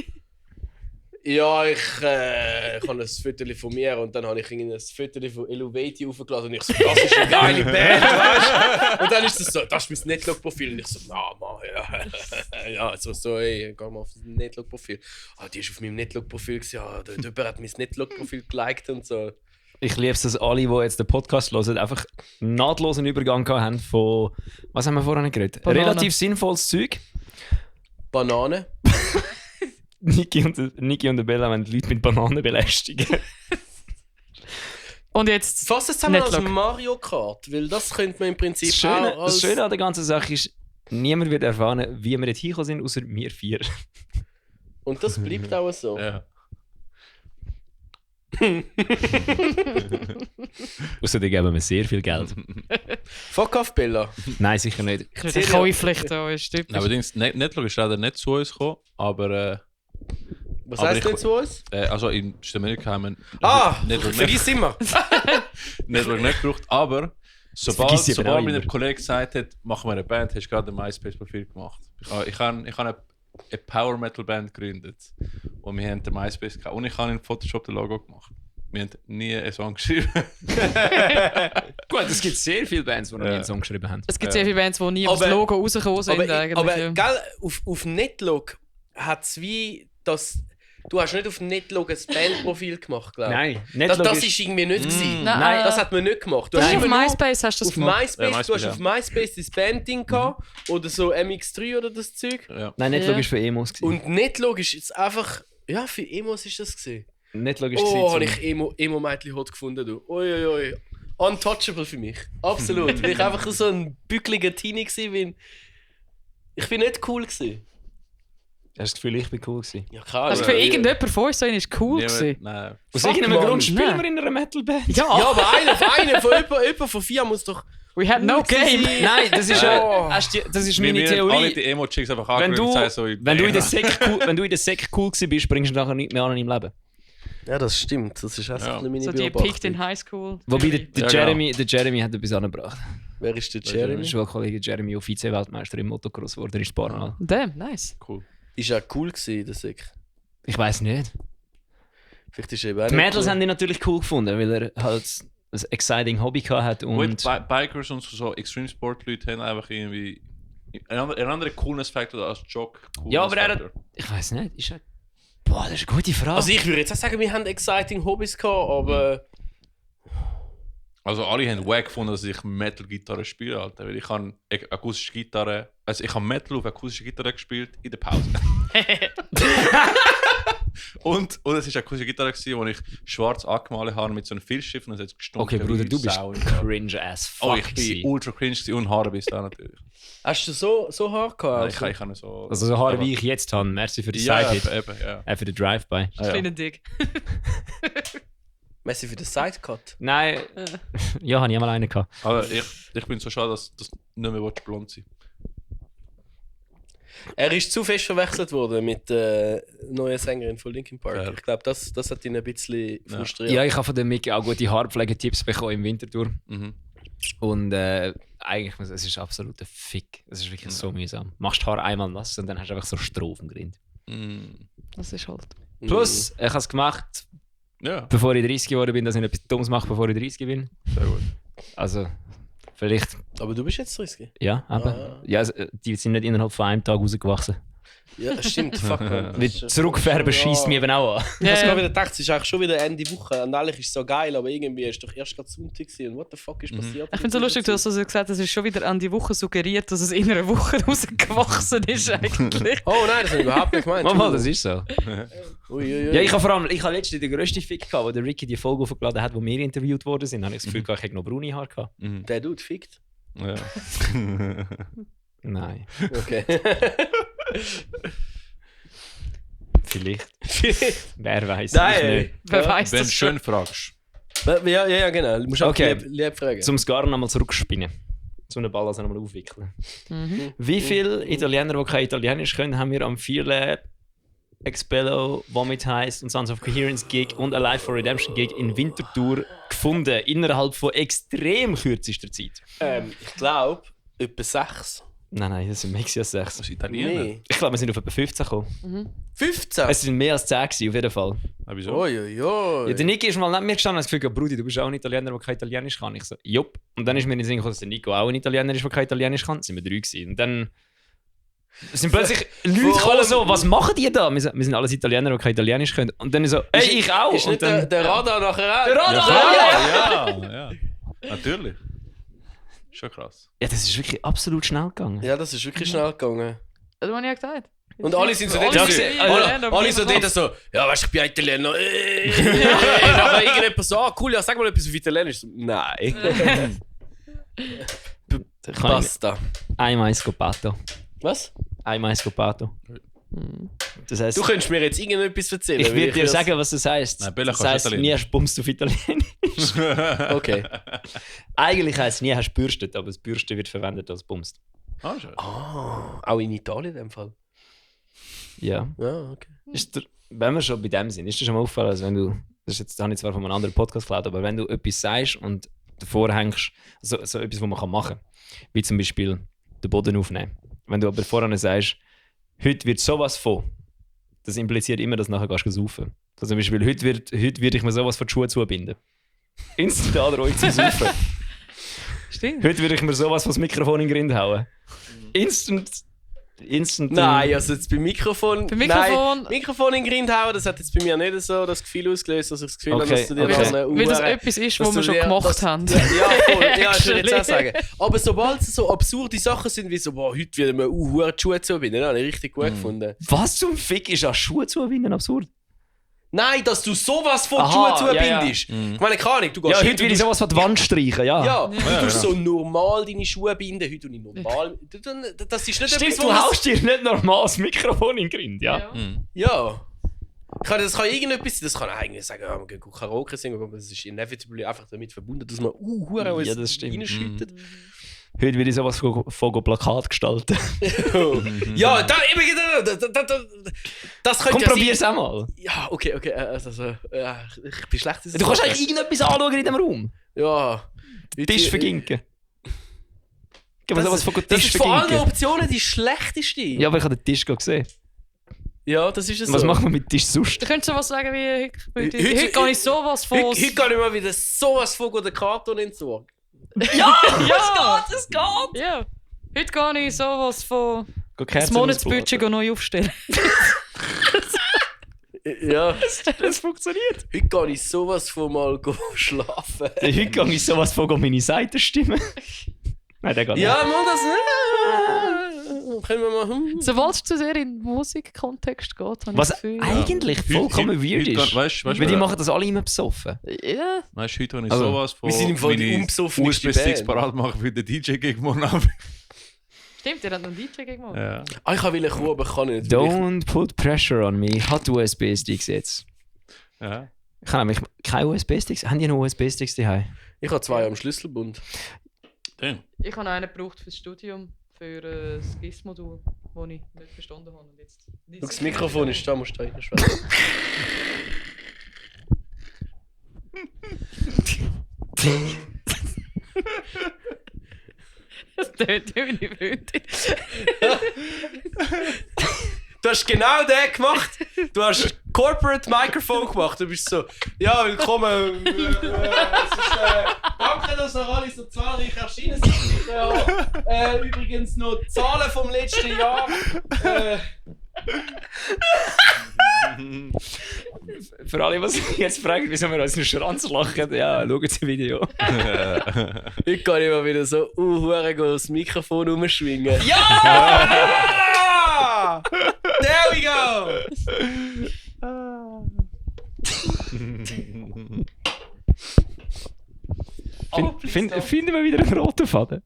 Ja, ich habe ein Foto von mir und dann habe ich ein Foto von Eluvati aufgeladen und ich so, das ist eine geile Band, weißt du? Und dann ist es so, das ist mein Netlog-Profil und ich so, na Mann, ja. Ja, so, ey, geh mal auf das Netlog-Profil. Ah, die ist auf meinem Netlog-Profil gewesen, ja, jemand hat mein Netlog-Profil geliked und so. Ich liebe es, dass alle, die jetzt den Podcast hören, einfach nahtlosen Übergang haben von, was haben wir vorhin geredet? Banane. Relativ sinnvolles Zeug. Banane. Niki und der Bella wollen die Leute mit Bananen belästigen. Und jetzt Fass es zusammen als Netlog. Mario Kart, weil das könnte man im Prinzip Das Schöne, auch als... das Schöne an der ganzen Sache ist, niemand wird erfahren, wie wir dort hingekommen sind, außer wir 4. Und das bleibt auch so. Ja. Außerdem geben wir sehr viel Geld. Fuck off, Bella. Nein, sicher nicht. Ich bin käuflich da, ist typisch. Aber Netlog ist leider nicht zu uns gekommen, aber Was Aber heisst ich- denn zu uns? also in Südamerika haben Ah, Netlog nicht, vergiss immer. Netlog nicht gebraucht, aber vergiss ich aber auch sobald mir immer. der Kollege gesagt hat, machen wir eine Band, hast du gerade ein MySpace-Profil gemacht. Ich habe eine Power Metal Band gegründet und wir haben den MySpace gehabt und ich habe in Photoshop das Logo gemacht. Wir haben nie einen Song geschrieben. Gut, es gibt sehr viele Bands, die noch nie einen Song geschrieben haben. Es gibt sehr viele Bands, die nie auf das Aber- Logo rausgekommen sind. eigentlich, Aber ja. gell, auf Netlog hat es wie das. Du hast nicht auf Netlog ein Bandprofil gemacht, glaube ich. Nein, Das, Netlog das ist irgendwie nicht gewesen. Nein, Das hat man nicht gemacht. Du Du hast hast auf immer nur MySpace hast du das auf gemacht. MySpace, Ja, du hast MySpace, auf MySpace das Bandding gehabt oder so MX3 oder das Zeug. Ja. Nein, Netlog Ja. ist für Emos. Und Netlog ist jetzt einfach. Ja, für Emos ist das gesehen. Netlog ist Oh, habe gewesen, ich Emo-Mädchen hot gefunden, du. Uiuiui. Untouchable für mich. Absolut. Weil ich einfach so ein bückeliger Teenie gewesen bin. Ich bin nicht cool gewesen. Hast du das Gefühl, ich bin cool gewesen? Ja, klar. Also für irgendjemand von uns so ist cool Niemand- gewesen. Nein. Aus Fuck, irgendeinem Mann. Grund spielen Nein. wir in einer Metalband. Ja, Ja, aber einer von jemand von 4 muss doch. we had no Gut gewesen game. sein. Nein, das ist, Oh. das ist Wir meine haben alle Theorie. die Emo-Chicks einfach Wenn angeschaut und du, gesagt so... wenn, du in der Sek cool, wenn du in der Sek cool gewesen bist, bringst du nachher nicht mehr an im Leben. Ja, das stimmt. Das ist einfach Ja. meine So die peaked in High School. Wobei der Ja, Jeremy hat etwas angebracht. Wer ist der Der Jeremy? Schulkollege Jeremy, der Vize-Weltmeister im Motocross wurde, ist ein paar Mal. Damn, nice. Cool. Ist ja cool gewesen, der Sek. Ich weiß nicht. Vielleicht ist er eben auch Die nicht Mädels cool. haben ihn natürlich cool gefunden, weil er halt ein exciting Hobby gehabt Gut, und Bikers und so Extreme Sport Leute haben einfach irgendwie ein anderer Coolness Factor als Jock. Ja, aber er hat- ich weiß nicht, ist er... Boah, das ist eine gute Frage. Also ich würde jetzt auch sagen, wir haben exciting Hobbys gehabt, aber. Also alle haben wack gefunden, dass ich Metal-Gitarre spiele, Alter. Weil ich habe akustische Gitarre... Also ich habe Metal auf akustische Gitarre gespielt in der Pause. und es war akustische Gitarre, wo ich schwarz angemalt habe mit so einem Filzstift und es hat gestunken. Okay, Bruder, wie du bist Sau. cringe as fuck. Oh, ich bin gewesen. ultra cringe gewesen und Haare bis da natürlich. Hast du so hart gehabt? Ich habe so... Also so Haare wie ich jetzt habe. Merci für die Ja, Side-Hit. eben, ja. Für den Drive-By. Ah, ja. Kleiner Dick. Messi für den Sidecut. Nein, ja, habe ich mal einen gehabt. Aber ich bin so schade, dass das nicht mehr blond sein. Er ist zu fest verwechselt worden mit der neuen Sängerin von Linkin Park. Ja. Ich glaube, das hat ihn ein bisschen frustriert. Ja, ich habe von dem Mickey auch gute Haarpflegetipps bekommen im Winterthur. Mhm. Und eigentlich, es ist absoluter Fick. Es ist wirklich so mühsam. Machst die Haare einmal nass und dann hast du einfach so Stroh auf dem Grind. Mhm. Das ist halt. Plus, ich habe es gemacht, Ja, bevor ich 30 geworden bin, dass ich etwas Dummes mache, bevor ich 30 bin. sehr gut. Also, vielleicht, Aber du bist jetzt 30. ja, aber. Ah. Ja, die sind nicht innerhalb von einem Tag rausgewachsen. Ja, stimmt. Fuck, man. Mit Zurückfärben schießt mich eben auch an. Ich habe Ja. gerade wieder gedacht, es ist eigentlich schon wieder Ende Woche und eigentlich ist es so geil, aber irgendwie ist doch erst gerade Sonntag gewesen. Und what the fuck ist passiert? Ich finde es so lustig, du hast also gesagt, es ist schon wieder an die Woche suggeriert, dass es in einer Woche rausgewachsen ist eigentlich. Oh nein, das habe ich überhaupt nicht gemeint. Manchmal, das ist so. Ui. Ja, ich habe letztens den grössten Fick gehabt, wo der Ricky die Folge aufgeladen hat, wo wir interviewt worden sind. Habe ich das Gefühl, ich hätte noch braune Haare gehabt. Mhm. Der Dude fickt. Ja. Nein. Okay. Vielleicht. Wer weiß. Nein. Ich nicht. Wer weiß Wenn du das schön schon? fragst. Ja, genau. Du musst auch Okay. lieb fragen. Zum Scar nochmal zurückspinnen. So einen Ball also nochmal aufwickeln. Wie viele Italiener, die kein Italienisch können, haben wir am Vierlab, Expello, Vomit Heist und Sons of Coherence Gig und Alive for Redemption Gig in Winterthur gefunden, innerhalb von extrem kürzester Zeit? Ich glaube, etwa 6. Nein, das sind mehr als 6. Das ist Italiener. Nee. Ich glaube, wir sind auf etwa 15 gekommen. 15? Es sind mehr als 10 gewesen, auf jeden Fall. Wieso? Oi. Ja, der Nico ist mal neben mir gestanden und hat das Gefühl, Brudi, du bist auch ein Italiener, der kein Italienisch kann. Ich so, jupp. Und dann ist mir in den Sinn gekommen, dass der Nico auch ein Italiener ist, der kein Italienisch kann. Das sind wir 3 gewesen. Und dann sind plötzlich Leute gekommen so, was machen die da? Wir sind alles Italiener, die kein Italienisch können. Und dann so, hey, ich auch. Ist Und nicht dann, der Radar nachher auch? Der Radar! Ja. Natürlich. Schon krass. Ja, das ist wirklich absolut schnell gegangen. Ja, das ist wirklich schnell gegangen. Das habe ich ja gesagt. Und alle sind so dort Alle so, sind alle Italiener, so wie dort so, ja, weißt du, ich bin Italiener. Nachher irgendjemand so, cool, ja, sag mal etwas auf Italienisch. So, nein. Basta. Einmal Scopato. Was? Einmal Scopato. Das heisst, Du könntest mir jetzt irgendetwas erzählen. ich weil würde dir das- sagen, was das heisst. Nein, Bella Das kannst heisst, Italienisch. nie hast du bumst auf Italienisch. Okay. Eigentlich heisst es nie hast du bürstet, aber das Bürsten wird verwendet als bumst. Schon. Auch in Italien in dem Fall. Ja. Ja, okay. Ist der, wenn wir schon bei dem sind, ist dir schon mal aufgefallen, dass wenn du, das ist jetzt, habe ich zwar von einem anderen Podcast geklaut, aber wenn du etwas sagst und davor hängst, so etwas, was man machen kann, wie zum Beispiel den Boden aufnehmen. Wenn du aber vorher sagst, heute wird sowas von, das impliziert immer, dass du nachher gehst du saufen. Also zum Beispiel, heute wird ich mir sowas von die Schuhe zubinden. Instant Anregung zum Saufen. Stimmt. Heute würde ich mir sowas von das Mikrofon in den Grind hauen. Instant. Nein, also jetzt beim Mikrofon. Beim Mikrofon- Nein, Mikrofon in den Grind hauen, das hat jetzt bei mir nicht so das Gefühl ausgelöst, dass ich das Gefühl habe, Okay, dass du dir okay. das eine Weil das Uhr- etwas ist, dass was wir du schon dir- gemacht das- haben. Ja, voll. Ja, ich würde jetzt auch Actually. sagen. Aber sobald es so absurde Sachen sind, wie so, boah, heute wird mir die Schuhe zubinden, habe ich richtig gut gefunden. Was zum Fick ist an Schuhe zubinden absurd? Nein, dass du sowas von Aha, Schuhe ja, ja. zubindest. Ich meine, keine Ahnung, du gehst Ja, hin, heute du will ich tust- sowas von die Wand streichen, ja. Ja, du tust so normal deine Schuhe binden, heute tue ich normal. Das ist nicht Stimmt, etwas, du wo man- haust dir nicht normal das Mikrofon in den Grind, ja. Ja. Das kann irgendetwas sein, das kann eigentlich sagen, ja, man geht gut Karaoke singen, aber es ist inevitably einfach damit verbunden, dass man hure Ja, das stimmt. reinschüttet. Heute will ich sowas von Plakat gestalten. Ja, das könnte Komm, ja probier's sein. auch mal. Ja, okay. Ja, ich bin schlecht in Du kannst eigentlich irgendetwas anschauen in diesem Raum. Ja. Tisch verginken. Gib mir sowas von Das Tisch ist von allen verginken. Optionen die schlechteste. Ja, aber ich habe den Tisch gesehen. Ja, das ist es Was so. macht man mit Tisch sonst? Du könntest sowas sagen wie, heute Heute- kann ich sowas von... Heute kann ich mal wieder sowas von den Karton entsorgen. Ja! Es geht! Ja! Heute kann ich sowas von... Go Das Kerzen Monatsbudget neu aufstellen. Ja, Das funktioniert. heute kann ich sowas von mal schlafen. Heute gehe ich sowas von meine Seite stimmen. Nein, der geht Ja, nicht. mal das. Können wir mal. Sobald es zu sehr in den Musikkontext geht, habe ich Was das Gefühl... eigentlich vollkommen weird ist. Weißt du, Weil die machen das alle immer besoffen. Ja. weißt, heute habe ich Also, sowas von. wir sind im Fall die meine unbesoffenste USB-Sticks Band. parat machen für den DJ-Gig morgen Abend. Stimmt, ihr habt noch einen DJ gemacht. Ja. Ich wollte kommen, aber ich kann nicht. Don't put pressure on me. Ich habe USB-Sticks jetzt. Ja. Ich habe nämlich keine USB-Sticks. Haben die noch USB-Sticks daheim? Ich habe 2 am Schlüsselbund. Damn. Ich habe einen gebraucht fürs Studium, für das GIS-Modul, das ich nicht verstanden habe. Und jetzt Schau, das Mikrofon ist da, musst du da reinschwätzen. Das tönt wie meine Freundin. Du hast genau den gemacht. Du hast Corporate Microphone gemacht. Du bist so, ja, willkommen. Es ist, danke, dass noch alle so zahlreich erschienen sind. Ich habe übrigens noch Zahlen vom letzten Jahr. Für alle, die sich jetzt fragen, wieso wir uns einen Schranz lachen, ja, schauen Sie ein Video. Heute kann ich mal wieder so das Mikrofon umschwingen. Ja! There we go! Finden wir wieder einen roten Faden?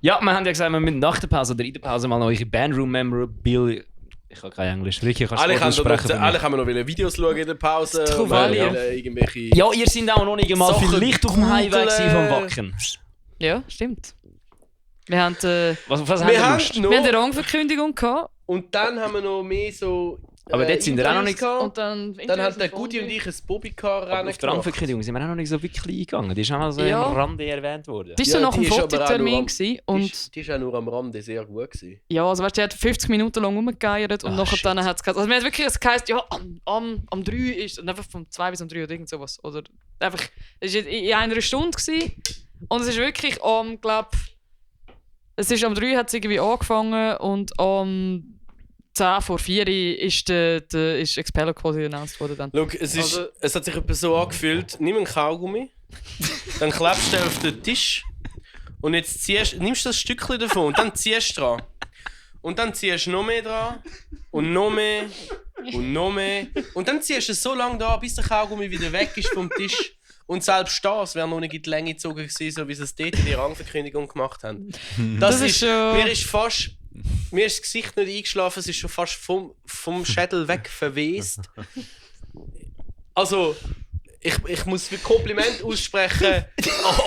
Ja, wir haben ja gesagt, wir müssen nach der Pause oder in der Pause mal noch eure Bandroom-Memorabilia Ich habe kein Englisch. Ricky, kannst Alle du haben sprechen? noch Videos schauen in der Pause. Irgendwelche... Ja, ihr seid auch noch nicht mal Sachen vielleicht auf dem Highway googeln. vom Wacken. Ja, stimmt. Wir haben, Was Wir haben wir haben Lust? wir haben eine noch... Rangverkündigung gehabt. Und dann haben wir noch mehr so... Aber dort sind wir auch noch nicht... Und dann Dann haben der Gudi und ich ein Bobbycar-Rennen Auf die Rangverkündigung sind wir auch noch nicht so wirklich eingegangen. Die ist auch noch so Ja. am Rande erwähnt worden. Das war so nach dem die ist aber auch Fototermin. nur am- gewesen Die Und ist auch nur am Rande sehr gut gewesen. ja, also weißt du, die hat 50 Minuten lang rumgegeiert und nachher dann hat es geheißen, also wir haben wirklich geheißen, ja, am 3 ist, und einfach vom 2 bis am 3 oder irgend sowas. Oder einfach, es war in einer Stunde gewesen, und es ist wirklich glaube es ist am 3 hat es irgendwie angefangen und am 10 vor 4 ist ist Expello quasi announced worden dann. Schau, es hat sich etwas so angefühlt, nimm einen Kaugummi, dann klebst du den auf den Tisch und jetzt nimmst du das Stückchen davon und dann ziehst du dran. Und dann ziehst du noch mehr dran und noch mehr und noch mehr. Und dann ziehst du es so lange da, bis der Kaugummi wieder weg ist vom Tisch. Und selbst das wäre noch nicht in die Länge gezogen gewesen, so wie sie es dort in die Rangverkündigung gemacht haben. Das ist mir ist das Gesicht nicht eingeschlafen, es ist schon fast vom Schädel weg verwest. Also, ich muss ein Kompliment aussprechen an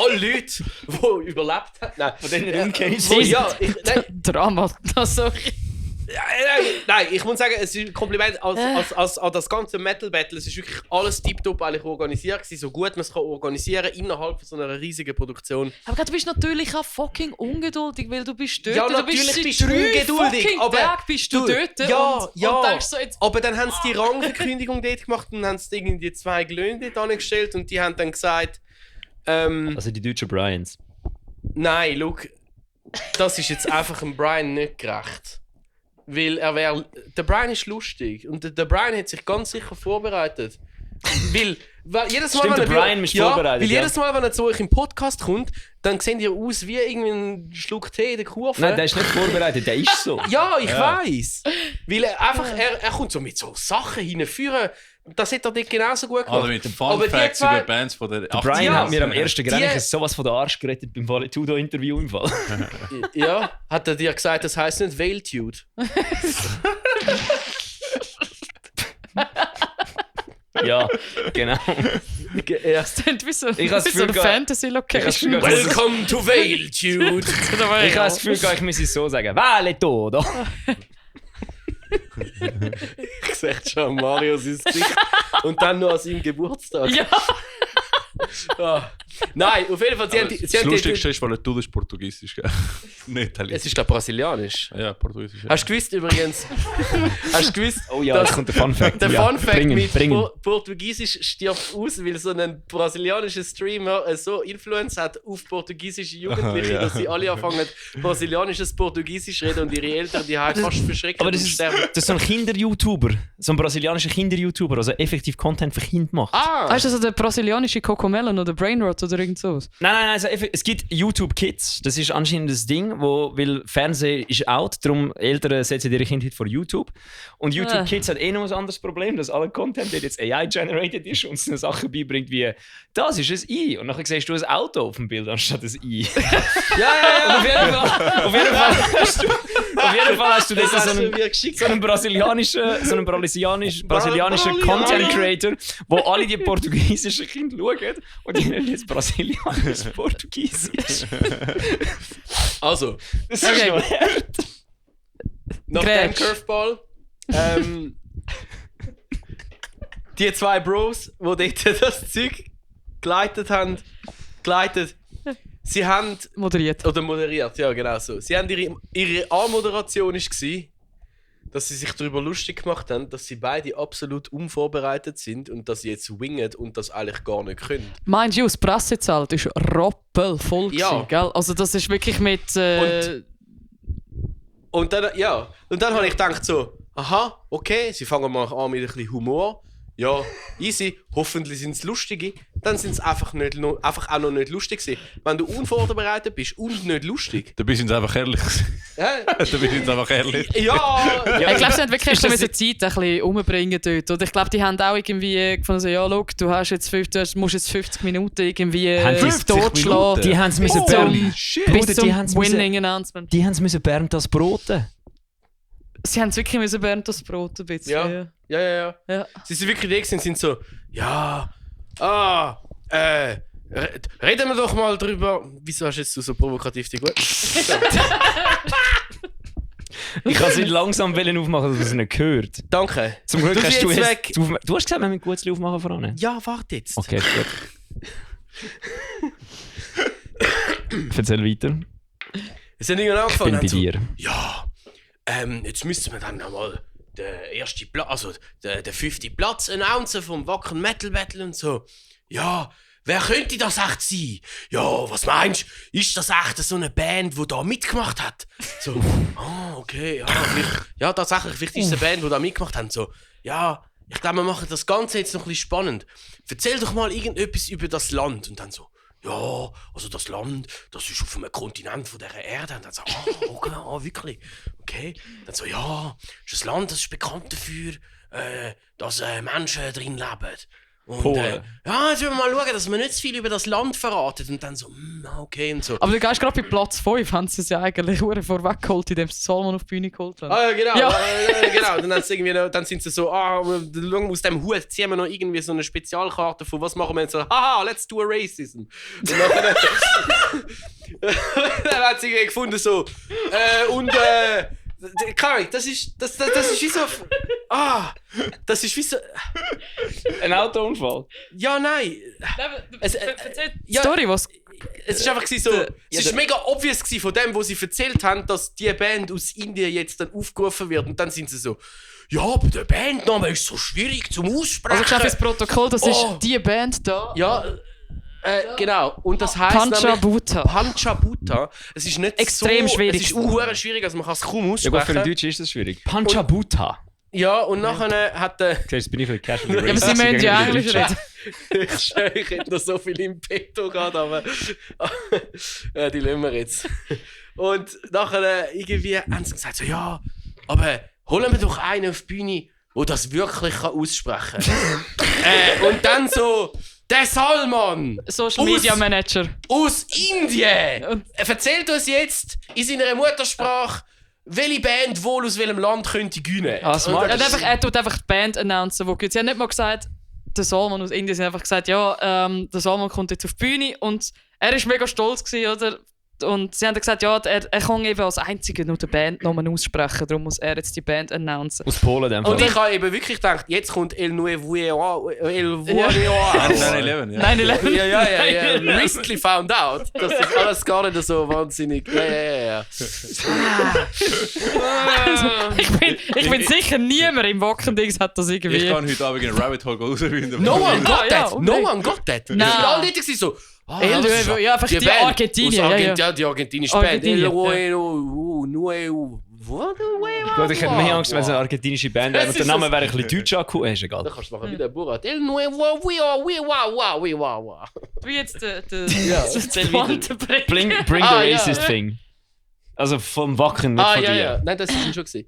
alle Leute, die überlebt haben. Nein, Von denen umgehst. nein, Drama, das so. nein, ich muss sagen, es ist ein Kompliment an das ganze Metal Battle. Es ist wirklich alles tiptop eigentlich organisiert gewesen, so gut man es kann organisieren innerhalb von so einer riesigen Produktion. Aber du bist natürlich auch fucking ungeduldig, weil du bist dort. Ja, du natürlich bist bist du seit 3 ungeduldig, fucking aber Tagen bist du dort ja, und denkst so jetzt... aber dann haben sie die Rangverkündigung dort gemacht und haben sie irgendwie 2 Glöhne dort angestellt und die haben dann gesagt, Also die deutschen Bryans. nein, schau, das ist jetzt einfach dem Brian nicht gerecht. Weil der Brian ist lustig und der Brian hat sich ganz sicher vorbereitet. weil jedes Mal, Stimmt, wenn der Brian ist vorbereitet, weil ja. jedes Mal, wenn er zu euch im Podcast kommt, dann sehen die aus wie irgendwie ein Schluck Tee in der Kurve. Nein, der ist nicht vorbereitet, der ist so. Ja, ich weiss. Weil er kommt so mit so Sachen hinführen. Das hat er dort genauso gut gemacht. Also mit den Aber Fun die Facts zwei- über Bands von der Der Brian hat mir am ersten Die- Grenchen sowas von der Arsch gerettet beim Valetudo-Interview im Fall. Ja, hat er dir gesagt, das heisst nicht Veiltude? Ja, genau. Ja. Das klingt wie so, Ich hab's wie so eine Gefühl, Fantasy-Location. ich hab's Gefühl, Welcome to Veiltude! Ich habe das Gefühl, ich muss es so sagen. Valetudo! Ich sehe schon Mario sein Gesicht. Und dann noch an seinem Geburtstag. Ja, Ah. Nein, auf jeden Fall, sie haben Das Lustigste ist, weil er tut, ist Portugiesisch, gell? Nicht Italienisch. Es ist glaub brasilianisch. Ja, Portugiesisch. Ja. Hast du gewusst übrigens? Hast du gewusst? Oh ja, dass jetzt kommt der Fun Fact. Der Ja, Fun Fact bringen, mit bringen. Portugiesisch stirbt aus, weil so ein brasilianischer Streamer so Influence hat auf portugiesische Jugendliche, Ja. dass sie alle anfangen, brasilianisches Portugiesisch reden und ihre Eltern die halt fast verschrecken Aber und das ist sterben. so ein Kinder-YouTuber. So ein brasilianischer Kinder-YouTuber, also effektiv Content für Kinder macht. weißt du, also der brasilianische Cocomelon oder Brainrot oder irgend sowas? Nein, also es gibt YouTube Kids. Das ist anscheinend das Ding, weil Fernsehen ist out, darum Eltern setzen ihre Kinder vor YouTube. Und YouTube Kids hat noch ein anderes Problem, dass aller Content, der jetzt AI-generated ist, uns eine Sachen beibringt wie «Das ist ein I» und nachher siehst du ein Auto auf dem Bild anstatt ein I. Ja. Und auf jeden Fall hast du dort so einen brasilianischen Content Creator, wo alle die portugiesischen Kinder schauen und die nennen jetzt brasilianisch Portugiesisch. Also, Das ist Okay. noch hart. nach dem Grätsch. Curveball. Die 2 Bros, die dort das Zeug geleitet, sie haben Moderiert. oder moderiert, ja genau so. Sie haben ihre Anmoderation war, dass sie sich darüber lustig gemacht haben, dass sie beide absolut unvorbereitet sind und dass sie jetzt wingen und das eigentlich gar nicht können. Mind you, das Pressezelt ist rappelvoll Ja. gewesen, gell? Also das ist wirklich mit... Und dann habe ich gedacht so, aha, okay, sie fangen mal an mit ein bisschen Humor. Ja, easy, hoffentlich sind es lustige. Dann sind es einfach auch noch nicht lustig gewesen. Wenn du unvorbereitet bist und nicht lustig. Dabei sind sie einfach ehrlich. Dabei sind sie einfach ehrlich. Ja! ich glaube, sie haben wirklich Ist das- Zeit ein bisschen umbringen dort. Oder ich glaube, die haben auch irgendwie gefunden, so, ja, schau, du musst jetzt 50 Minuten irgendwie Haben 50 totschlagen. Minuten? Die haben es müssen Bis Bernd. zum, Bruder, bis die zum haben's müssen- Winning Announcement. Die haben es müssen Bernd das broten. Sie haben es wirklich müssen während das Brot ein bisschen. Ja. Ja. Sie sind wirklich weg, sind so, reden wir doch mal drüber. Wieso hast jetzt du so provokativ die gut? Ich kann sie langsam aufmachen, dass man sie nicht hört. Danke. Zum Glück hast du jetzt jetzt... weg. Du hast gesagt, wir müssen Gutzli aufmachen voran. Ja, warte jetzt. Okay, ist gut. Erzähl weiter. Es hat irgendwann Ich bin angefangen. bei So, dir. ja, jetzt müssen wir dann nochmal den ersten Platz, also den 5. Platz announcen vom Wacken Metal Battle und so. Ja, wer könnte das echt sein? Ja, was meinst du? Ist das echt so eine Band, die da mitgemacht hat? So, okay, ja, vielleicht, ja, tatsächlich, vielleicht ist es eine Band, die da mitgemacht hat. So, ja, ich glaube, wir machen das Ganze jetzt noch ein bisschen spannend. Erzähl doch mal irgendetwas über das Land. Und dann so, ja, also das Land, das ist auf einem Kontinent von dieser Erde. Und dann so, okay, wirklich, okay. Dann so, ja, das ist ein Land, das ist bekannt dafür, dass Menschen drin leben. Und ja, jetzt wollen wir mal schauen, dass wir nicht zu viel über das Land verraten. Und dann so, okay und so. Aber du gehst gerade bei Platz 5, haben sie es ja eigentlich vorweggeholt, indem sie Salman auf die Bühne geholt haben. Ah ja, genau. Ja. Genau. Und dann sind sie so, aus dem Hut ziehen wir noch irgendwie so eine Spezialkarte von, was machen wir jetzt so, haha, let's do a racism. Und dann hat sie irgendwie gefunden so, keine Ahnung, das ist wie so, das ist wie so, Ein Autounfall? ja, nein. Ja, Story, was? Es ist einfach so, es ist mega obvious gewesen von dem, was sie erzählt haben, dass die Band aus Indien jetzt dann aufgerufen wird. Und dann sind sie so, ja, aber der Bandname ist so schwierig zum Aussprechen. Also ich habe das Protokoll, das ist die Band da. Ja, genau. Und das heisst Panchabutta. Panchabutta. Es ist nicht Extrem so, schwierig. Es ist unhuere schwierig, also man kann es kaum Ja, aber für aussprechen. den Deutschen ist das schwierig. Panchabutta. Ja, und nachher hat der... Siehst du, bin ich für Casual Ja, aber sie müssen ja Englisch reden. Ich hätte noch so viel im Petto gehabt, aber ja, die lassen wir jetzt. Und nachher irgendwie haben sie gesagt, so, ja, aber holen wir doch einen auf die Bühne, der das wirklich aussprechen kann. Und dann so, der Salman Social Media Manager. aus Indien erzählt uns jetzt in seiner Muttersprache, welche Band wohl aus welchem Land könnte gewinnen. Ah, smart. Er tut einfach die Band announcen, wo sie haben nicht mal gesagt, der Salman aus Indien, sie haben einfach gesagt, ja, der Salman kommt jetzt auf die Bühne und er war mega stolz gewesen, oder? Und sie haben gesagt, ja, er kann eben als einziger nur den Bandnamen aussprechen, darum muss er jetzt die Band announcen. Aus Polen, dem Und Fall. ich habe eben wirklich gedacht, jetzt kommt El Nuevo. 9/11, ja. 9/11. Ja. Recently found out, dass das alles gar nicht so wahnsinnig. Ja. Ich bin sicher, niemand im Wackendings hat das irgendwie. Ich kann heute Abend in einen Rabbit Hole rausfinden. No one got Ja, that. unbedingt. No one got that. Nein. Ich bin alle dort so. El Nuevo, ja, einfach die Band Argentinier, aus ja. Ja, die argentinische Band. El Argentinier, Nuevo. Gut, ich hätte mehr Angst, wenn es eine argentinische Band wäre. Und der Name wäre ein bisschen deutsch angekommen. Ist egal. Da kannst du machen wie der Burat. El Nuevo. Wie jetzt der erzähl weiter. Bring the Ah, ja. racist thing. Also vom Wacken, nicht von dir. Ja. Nein, das ist schon gewesen.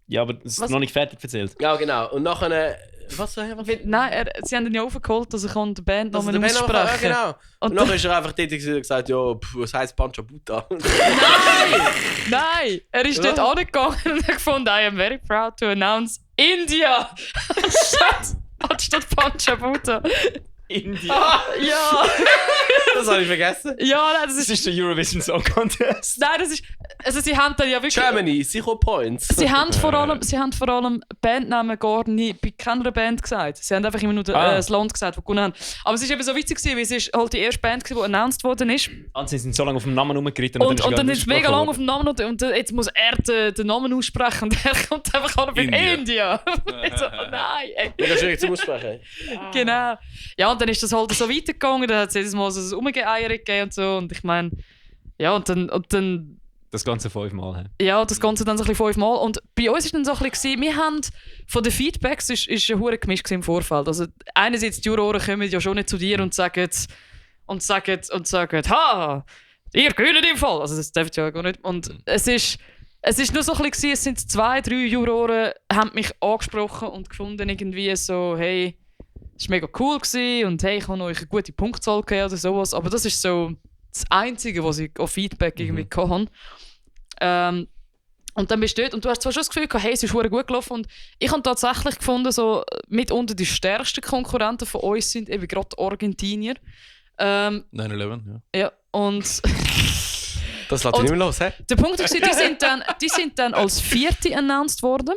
Ja, aber das ist Was? noch nicht fertig erzählt. Ja, genau. Und nachher... Was? Nein, sie haben ihn ja aufgeholt, dass er den Also Bandnamen der Band aussprechen ja, genau. Und Und dann ist er einfach dort gewesen und gesagt, ja, was heisst Panchabutta? Nein, er ist dort angegangen und hat gefunden, I am very proud to announce India! Anstatt Panchabutta. India. Ja! Das habe ich vergessen. Ja, nein, Das ist der Eurovision Song Contest. Nein, das ist... Also sie haben dann ja wirklich... Germany, 0 Points. Sie haben vor allem Bandnamen gar nicht bei keiner Band gesagt. Sie haben einfach immer nur das Land gesagt, das gewonnen haben. Aber es war eben so witzig, weil es ist halt die erste Band, die announced worden ist. Sie sind so lange auf dem Namen rumgeritten. Und dann ist es mega lang auf dem Namen und jetzt muss er den Namen aussprechen und er kommt einfach an mit India. Ich so, oh nein, ey. Mega schwierig zum Aussprechen. Genau. Ja, und dann ist das halt so weitergegangen, dann hat es jedes Mal so ein Umgeeier gegeben und so. Und ich meine, ja, und dann Das Ganze 5-mal. ja, das Ganze dann so ein bisschen 5-mal. Und bei uns war dann so ein bisschen, wir haben von den Feedbacks, ist ein hure Gemisch im Vorfeld. Also einerseits die Juroren kommen ja schon nicht zu dir und sagen, ha, ihr gewinnt im Fall. Also das darf ja gar nicht. Und es ist nur so ein bisschen, es sind 2-3 Juroren, haben mich angesprochen und gefunden irgendwie so, hey, das war mega cool gewesen und hey, ich habe euch eine gute Punktzahl gegeben oder sowas. Aber das ist so das Einzige, was ich auf Feedback irgendwie hatte. Und dann bist du dort und du hast zwar schon das Gefühl gehabt, hey, es ist verdammt gut gelaufen. Und ich habe tatsächlich gefunden, so mitunter die stärksten Konkurrenten von uns sind eben gerade Argentinier. 9/11, ja. Ja, und Das lässt dich nicht mehr los, hä? der Punkt ist, die sind dann als Vierte announced worden.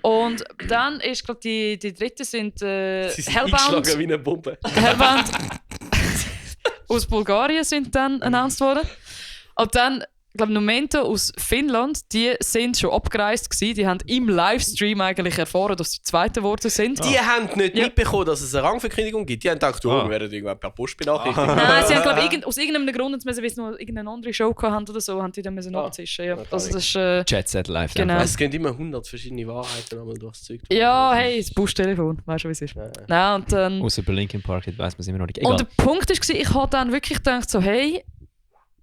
Und dann ist gerade die dritte sind Sie sind Hellbound. eingeschlagen wie eine Bombe. Hellbound aus Bulgarien sind dann announced worden. Und dann, ich glaube, Momento aus Finnland, die sind schon abgereist gewesen. Die haben im Livestream eigentlich erfahren, dass sie Zweite geworden sind. Die haben nicht Ja. mitbekommen, dass es eine Rangverkündigung gibt. Die haben gedacht, wir werden irgendwann per Post benachrichtigt. Nein, sie haben, glaube ich, aus irgendeinem Grund, weil sie noch irgendeine andere Show hatten oder so, haben die dann müssen abzischen. Ja. Also das ist, Jet Set Live. Genau. einfach. Es gehen immer 100 verschiedene Wahrheiten einmal durchs Zeug. ja, hey, das Buschtelefon, weißt du, wie es ist. Nein, und dann... Außer bei Linkin Park, jetzt weiss man es immer noch nicht. Und Egal. der Punkt war, ich habe dann wirklich gedacht, so, hey,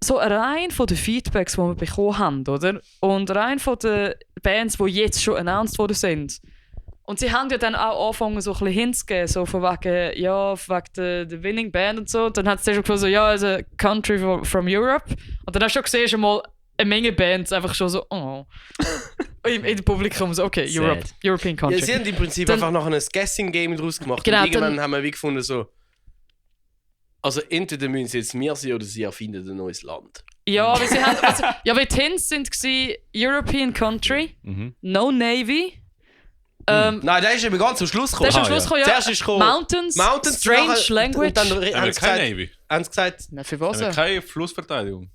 so rein von den Feedbacks, die wir bekommen haben, oder? Und rein von den Bands, die jetzt schon announced worden sind. Und sie haben ja dann auch angefangen, so ein bisschen hinzugeben, so von wegen, ja, von wegen der Winning Band und so. Und dann hat sie schon gesagt, so, ja, also Country from Europe. Und dann hast du schon gesehen, schon mal eine Menge Bands einfach schon so, oh. in dem Publikum so, okay, Europe, Sad. European Country. Ja, sie haben im Prinzip Dann- einfach nachher ein Guessing-Game draus gemacht. Genau, und irgendwann dann- haben wir wie gefunden, so. Also, entweder müssen sie jetzt wir sein oder sie erfinden ein neues Land. Ja, weil sie haben, also, ja, weil die Hints sind gsi European Country, No Navy. Nein, der ist eben ganz am Schluss gekommen. Der ist am Schluss gekommen, ja. Zuerst ist gekommen Mountains, Strange nachher- Language. Und dann Haben wir haben sie keine gesagt, Navy? haben sie gesagt, Na, für was? Haben wir keine Flussverteidigung?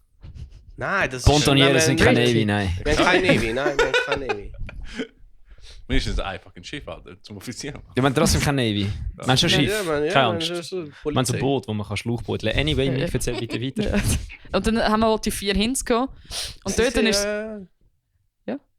nein, das Pontoniere ist... sind keine Navy, nein. Wir haben keine Navy, nein, wir haben keine Navy. Mindestens einfach ein Schiff, Alter, zum Offizieren. Ja, man hat trotzdem keine Navy. Meinst du ein Schiff? Ja, man, Keine man, Angst. das ist so Man hat so ein Polizei. Boot, wo man Schlauchboot kann. Anyway, Ja, ja. ich erzähl bitte weiter. Ja. Und dann haben wir halt die 4 Hints gehabt. Und dort dann ist ja,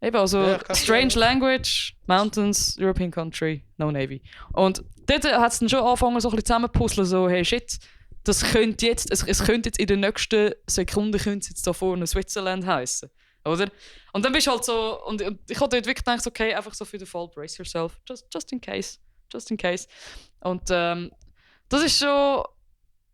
eben, also Ja, ich kann Strange sagen. Language, Mountains, European Country, No Navy. Und dort hat es dann schon angefangen, so ein bisschen zusammenpuzzeln, so, hey shit, das könnte jetzt, es könnte jetzt in der nächsten Sekunde könnte es jetzt da vorne Switzerland heißen, oder? Und dann bist du halt so, und ich habe dort wirklich gedacht, okay, einfach so für den Fall, brace yourself, just in case. Und das ist schon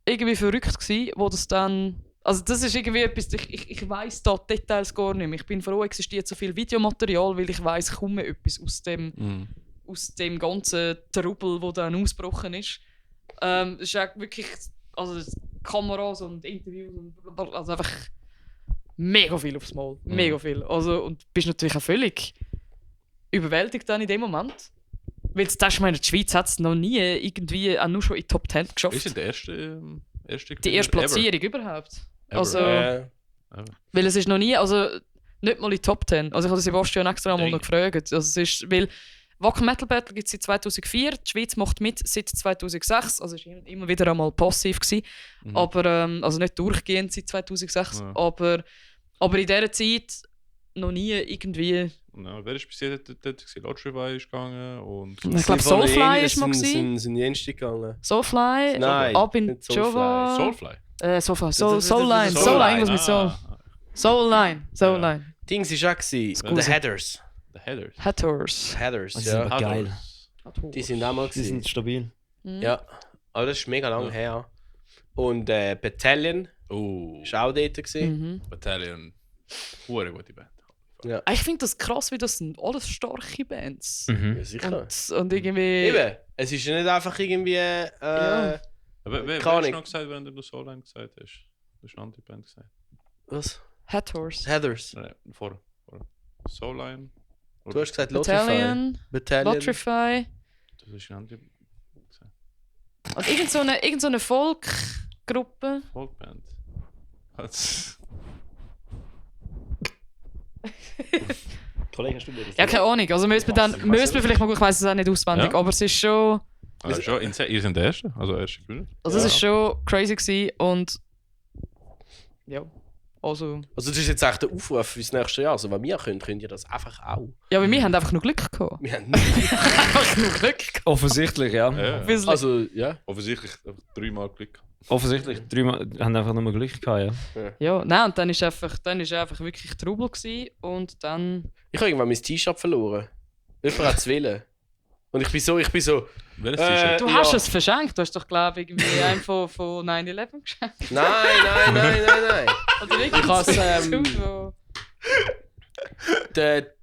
irgendwie verrückt gewesen, wo das dann, also das ist irgendwie etwas, ich weiss da die Details gar nicht mehr. Ich bin froh, existiert so viel Videomaterial, weil ich weiss kaum mehr etwas aus dem ganzen Trubel, der dann ausgebrochen ist. Es ist auch wirklich, also Kameras und Interviews und also einfach mega viel aufs Mal, mega viel. Also, und bist natürlich auch völlig überwältigt dann in dem Moment. Weil das ist, meine, die Schweiz hat es noch nie irgendwie, auch nur schon in die Top 10 geschafft. Ist der erste Die erste Platzierung überhaupt. Ever. Also, Ja. weil es ist noch nie, also nicht mal in die Top 10. Also ich habe Sebastian extra mal noch gefragt. Also es ist, weil Wacken Metal Battle gibt es seit 2004, die Schweiz macht mit seit 2006, also es war immer wieder einmal passiv gewesen, aber also nicht durchgehend seit 2006, Ja. aber in dieser Zeit noch nie irgendwie. Ja, wer ist bis jetzt dort gewesen? Lodgevai ist gegangen und... Ich glaube Soulfly ist mal gewesen. Sind jenste gegangen. Soulfly, Nein, Ab in nicht Soulfly. Jova. Soulfly? Soulfly, Soulline. Soulline, irgendwas mit Soul. Soulline. Soulline. Dings ist auch gewesen. The Headers. The Headers. Hatters. Headers, Das ja. ist aber geil. Die sind auch mal Sie gewesen. sind stabil. Ja, aber das ist mega lang her. Und Battalion Oh, ist auch dort gewesen. Mhm. Battalion. Hure gute Band. Ich finde das krass, wie das sind alles starke Bands. Ja, sicher. Und irgendwie. Eben, es ist ja nicht einfach irgendwie... Ja. Wer Keine hast du Ahnung. noch gesagt, während du Soulline gesagt hast? Du hast eine andere Band gesagt. Was? Hathors. Headers. Nein, vor. Soulline. Du hast gesagt Lotrify. Battalion. Battalion. Lotrify. Das ist eine andere gesagt. Und irgend so eine Folkgruppe. Folkband. Was? Kollege, hast du mir das? Ja, keine Ahnung. Also müssen wir vielleicht mal, ich weiß es auch nicht auswendig, Ja. aber es ist schon. Also schon, ihr seid der Erste? Also erste Gewinner? Also es ist schon crazy gewesen und. Ja. Also. Also das ist jetzt echt der Aufruf fürs nächste Jahr. Also wenn wir können, könnt ihr das einfach auch. Ja, aber wir haben einfach nur Glück gehabt. Wir haben Einfach nur Glück gehabt. Offensichtlich, ja. Ja. also, ja. Offensichtlich 3-mal Glück. Offensichtlich. 3 haben einfach nur Glück gehabt, ja. Ja, nein, und dann ist einfach wirklich Trubel gewesen und dann. Ich habe irgendwann mein T-Shirt verloren. Jemand hat es wollen. Und ich bin so... Welches T-Shirt? Du Ja. hast es verschenkt, du hast doch, glaube ich, irgendwie einen von 9/11 geschenkt. Nein. Oder Ich has, irgendwas. der,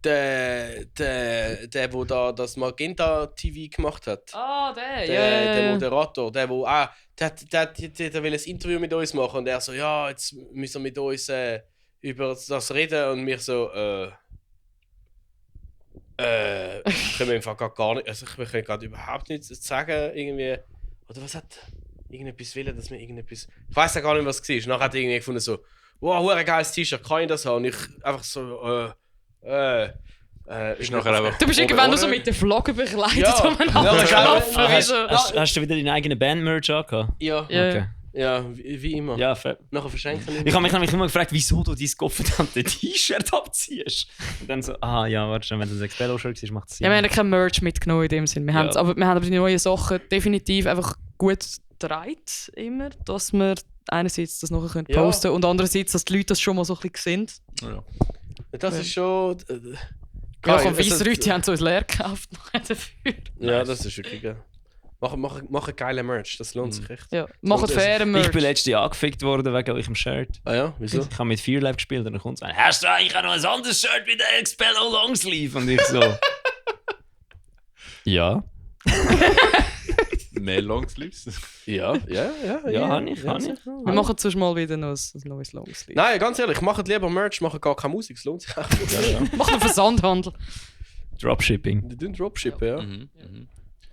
da das Magenta TV gemacht hat. Ah, der Der Moderator, der will ein Interview mit uns machen und er so, ja, jetzt müssen wir mit uns über das reden und wir so, können wir einfach gar nicht, also ich kann gerade überhaupt nichts sagen, irgendwie, oder was hat irgendetwas wollen, dass wir irgendetwas, ich weiß ja gar nicht, was es war. Nachher hat er irgendwie gefunden so, wow, hure geiles T-Shirt, kann ich das haben? Und ich einfach so, Ist nachher einfach Du bist irgendwann nur so mit der Flagge begleitet Hast du wieder deine eigene Band-Merch angehabt? Ja, Okay. ja, wie immer. Ja, fair. Nachher verschenken Ich habe mich nämlich immer gefragt, wieso du dein gottverdammte T-Shirt abziehst. Und dann so, ja, warte schon, wenn das ein Expello-Shirt ist, macht es Sinn. Ja, wir haben kein Merch mitgenommen in dem Sinn. Wir haben aber die neuen Sachen definitiv einfach gut gedreht, immer, dass wir einerseits das nachher posten können und andererseits, dass die Leute das schon mal so ein bisschen sehen. Ja. Das ist schon... Ja, von Weissrüt, die haben so ein leer gekauft dafür. Ja, das ist wirklich geil. Machen geile Merch, das lohnt sich echt. Ja, machen fairen Merch. Ich bin letztes Jahr angefickt worden wegen eurem Shirt. Ah ja, wieso? Ich habe mit Fear Lab gespielt und dann kommt es ein, hast du eigentlich auch noch ein anderes Shirt mit der Expello Longsleeve? Und ich so... ja. Mehr Longsleeves? Ja, habe ich. Wir machen sonst mal wieder noch ein neues Longsleeve. Nein, ganz ehrlich, macht lieber Merch, machen gar keine Musik, es lohnt sich auch. Machen einen Versandhandel. Dropshipping. Die tun Dropshippen, ja.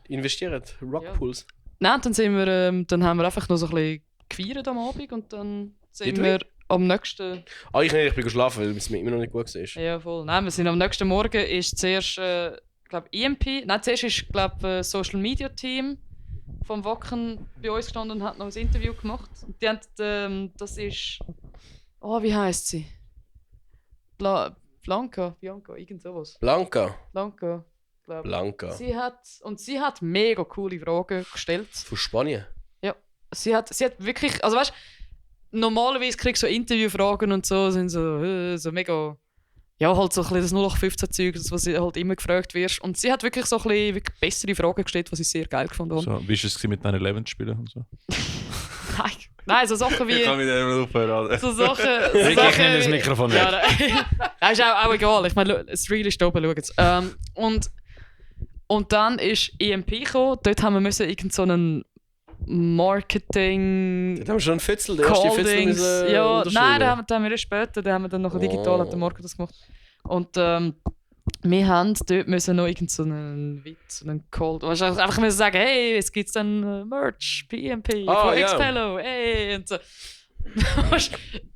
Investiert, Rockpools. Nein, dann haben wir einfach noch so ein bisschen gefeiert am Abend und dann sind wir am nächsten... Ah, ich bin geschlafen, weil es mir immer noch nicht gut war. Ja, voll. Nein, wir sind am nächsten Morgen ist zuerst, glaube EMP, nein, zuerst ist, glaube Social Media Team vom Wacken bei uns gestanden und hat noch ein Interview gemacht. Und die haben, das ist... Oh, wie heisst sie? Bianca, irgend sowas. Blanca. Glaub. Sie hat mega coole Fragen gestellt. Von Spanien? Ja. Sie hat wirklich... Also weißt du, normalerweise kriegst du so Interviewfragen und so, sind so mega... Ja, halt so ein bisschen das 0815-Zeug, was sie halt immer gefragt wirst. Und sie hat wirklich so ein bisschen wirklich bessere Fragen gestellt, was ich sehr geil gefunden habe. So, wie war es mit 9/11 zu spielen und so? Nein, so Sachen wie... Ich kann mit dem aufhören. So Sachen... Ich nehme das Mikrofon weg. Ja, nein. Ist auch egal. Ich meine, das Reel ist da oben, schau jetzt. Und dann ist EMP gekommen. Dort haben wir irgend so einen Marketing... Da haben wir schon einen Fützel, der erste Fützel müssen ja, nein, da haben wir erst später, da haben wir dann noch digital, hat der Marco das gemacht. Und wir haben dort müssen noch irgend so einen Witz, so einen Cold... Weißt du, einfach müssen sagen, hey, es gibt dann Merch, PMP, von Expello, hey, und so.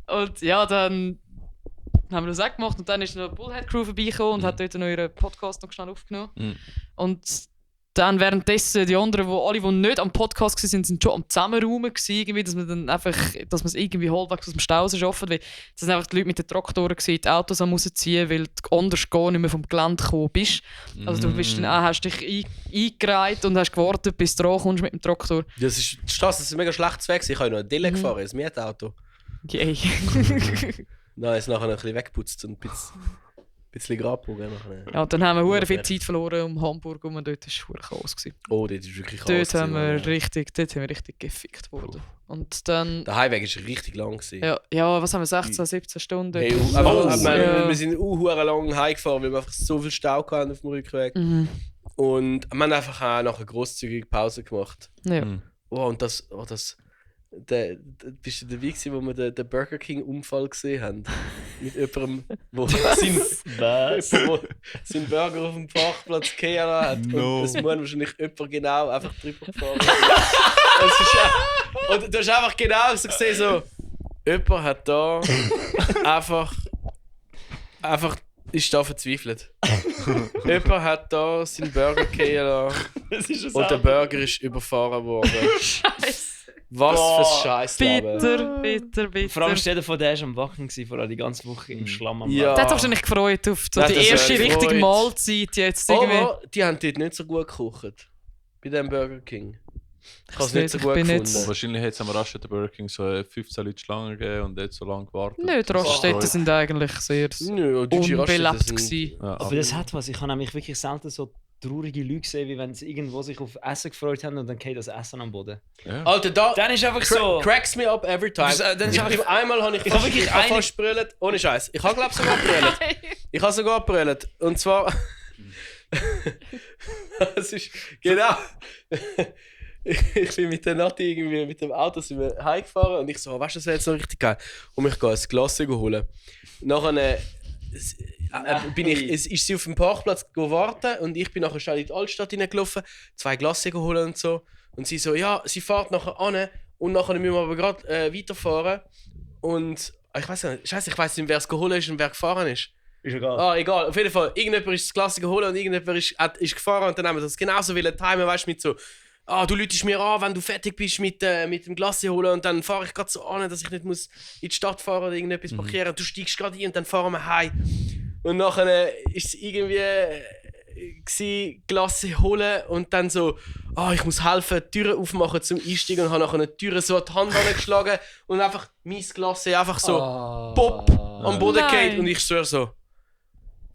Und ja, dann haben wir das auch gemacht und dann ist noch Bullhead Crew vorbeigekommen und hat dort noch ihren Podcast noch schnell aufgenommen. Und dann währenddessen die anderen, die nicht am Podcast waren, sind schon am Zusammenraumen irgendwie, dass man dann einfach, dass man es irgendwie halbwegs aus dem Stau schaffen, weil das sind einfach die Leute mit den Traktoren gewesen, die Autos am rausziehen, weil du anders gar nicht mehr vom Gelände gekommen bist. Also du bist dann hast dich eingereiht und hast gewartet, bis du kommst mit dem Traktor. Die Straße ist mega schlecht weg, ich habe noch eine Dille gefahren, ein Mietauto. Yay. Nein, ist nachher ein bisschen weggeputzt und ein bisschen Grabbogen. Ja, dann haben wir hure viel Zeit verloren um Hamburg und dort war es hure Chaos. Oh, dort ist wirklich Chaos. Dort haben wir richtig gefickt worden. Und dann... Der Highway war richtig lang. Ja, was haben wir, 16, 17 Stunden? Hey, wir sind hure lang heimgefahren, weil wir einfach so viel Stau hatten auf dem Rückweg. Und wir haben einfach auch nachher grosszügige Pause gemacht. Ja. Oh, und das bist du dabei gewesen, wo wir den Burger King Unfall gesehen haben? Mit jemandem, der seinen Burger auf dem Parkplatz gefahren hat. Und es muss wahrscheinlich jemand genau einfach drüber gefahren. Und du hast einfach genau so gesehen, so, jemand hat da einfach ist da verzweifelt. Jemand hat da seinen Burger gefahren und der Burger ist überfahren worden. Scheiße. Was für Scheißleben. Bitter. Vor allem stell dir vor, der war am Wacken vor die ganze Woche im Schlamm am Ja. Der hat wahrscheinlich gefreut auf so die erste richtige Mahlzeit jetzt irgendwie. Aber die haben dort nicht so gut gekocht. Bei dem Burger King. Ich habe es nicht so gut gefunden. Wahrscheinlich hätte es am Raststätten Burger King so 15 Leute Schlange gegeben und jetzt so lange gewartet. Nö, die Raststätten sind eigentlich sehr unbelebt gewesen. Aber das hat was. Ich habe nämlich wirklich selten so traurige Leute gesehen, wie wenn sie irgendwo sich auf Essen gefreut haben und dann geht das Essen am Boden. Ja. Alter, da Dann ist einfach so... cracks me up every time. Einmal habe ich fast brüllt. Ohne Scheiß. Ich habe glaube sogar brüllt. Ich habe sogar brüllt. Und zwar... Es ist... Genau. Ich bin mit der Nati irgendwie mit dem Auto sind wir heimgefahren und ich so, weißt du, das wäre jetzt noch richtig geil. Und ich gehe ein Glas holen. Nachher ist sie auf dem Parkplatz warten und ich bin nachher schnell in die Altstadt hineingelaufen, 2 Glas holen und so. Und sie so, ja, sie fährt nachher an und nachher müssen wir aber gerade weiterfahren. Und ich weiß nicht, Scheiße, ich weiß nicht, wer es geholt ist und wer gefahren ist. Ist egal. Ah, egal. Auf jeden Fall, irgendjemand ist das Glas geholt und irgendjemand ist gefahren und dann haben wir das genauso timen, weißt du, mit so, du läutest mir an, wenn du fertig bist mit dem Glas holen und dann fahre ich gerade so an, dass ich nicht muss in die Stadt fahren oder irgendetwas parkieren. Du steigst gerade ein und dann fahren wir heim. Und nachher ist es irgendwie Glas holen und dann so, ich muss helfen, die Türen aufmachen zum Einsteigen und habe nachher eine Tür so die Hand angeschlagen und einfach mein Glas einfach so pop am Boden geht und ich schwöre so.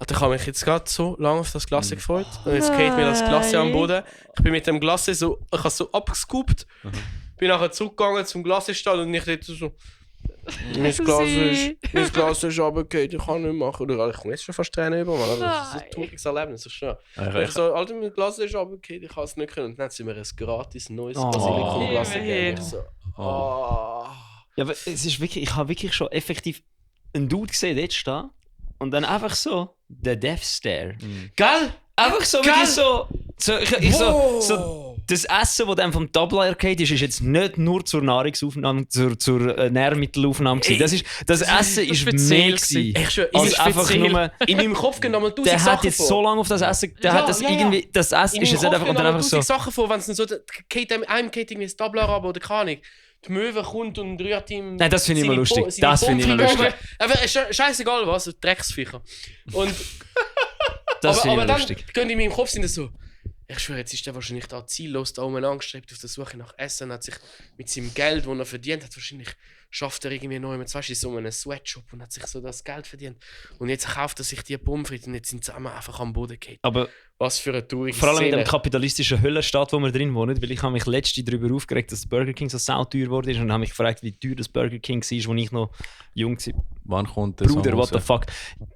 Ich habe mich jetzt gerade so lange auf das Glas gefreut und jetzt geht mir das Glas am Boden. Ich bin mit dem Glas so, ich habe so abgescoopt, bin nachher zurückgegangen zum Glasstall und ich dort so, mein Glas ist runtergefallen, ich kann nicht machen. Oder ich komme jetzt schon fast Tränen über, Mann. Das ist ein trauriges Erlebnis, ich schwöre. Ich so, Alter, mein Glas ist runtergefallen, ich kann es nicht können. Und dann sind wir ein gratis neues Basilikum-Glas gegeben. Ich so, Ja, aber es ist wirklich, ich habe wirklich schon effektiv einen Dude gesehen, dort stehen und dann einfach so, der Death Stare. Geil! Einfach so, wirklich so das Essen, das dann vom Tabla geht, ist jetzt nicht nur zur Nahrungsaufnahme, zur Nährmittelaufnahme gewesen. Das Essen ist mehr gewesen. Ich schwöre, als einfach nur... In meinem Kopf gehen nochmal 1000 Der Sachen hat jetzt vor. so lange auf das Essen... Irgendwie... Das Essen ist jetzt einfach... Und dann einfach so... Sachen vor, wenn es dann so... Einem geht irgendwie das Tabla ab oder keine Ahnung. Die Möwe kommt und rührt ihm... Nein, das finde ich immer lustig. Das finde ich immer lustig. Aber scheißegal was, Drecksviecher. Und... Das finde ich aber dann lustig. gehen in meinem Kopf sind das so... Ich schwöre, jetzt ist er wahrscheinlich da ziellos da oben angestrebt auf der Suche nach Essen. Hat sich mit seinem Geld, das er verdient hat, wahrscheinlich schafft er irgendwie noch in so einem Sweatshop und hat sich so das Geld verdient. Und jetzt kauft er sich die Pommes frites und jetzt sind sie zusammen einfach am Boden gefallen. Aber was für eine traurige vor allem Szene. in dem kapitalistischen Höllenstaat, wo wir drin wohnen, weil ich habe mich letztens darüber aufgeregt, dass Burger King so sauteuer wurde und habe mich gefragt, wie teuer das Burger King war, als ich noch jung war. Wann kommt der Bruder, Song what the raus? fuck.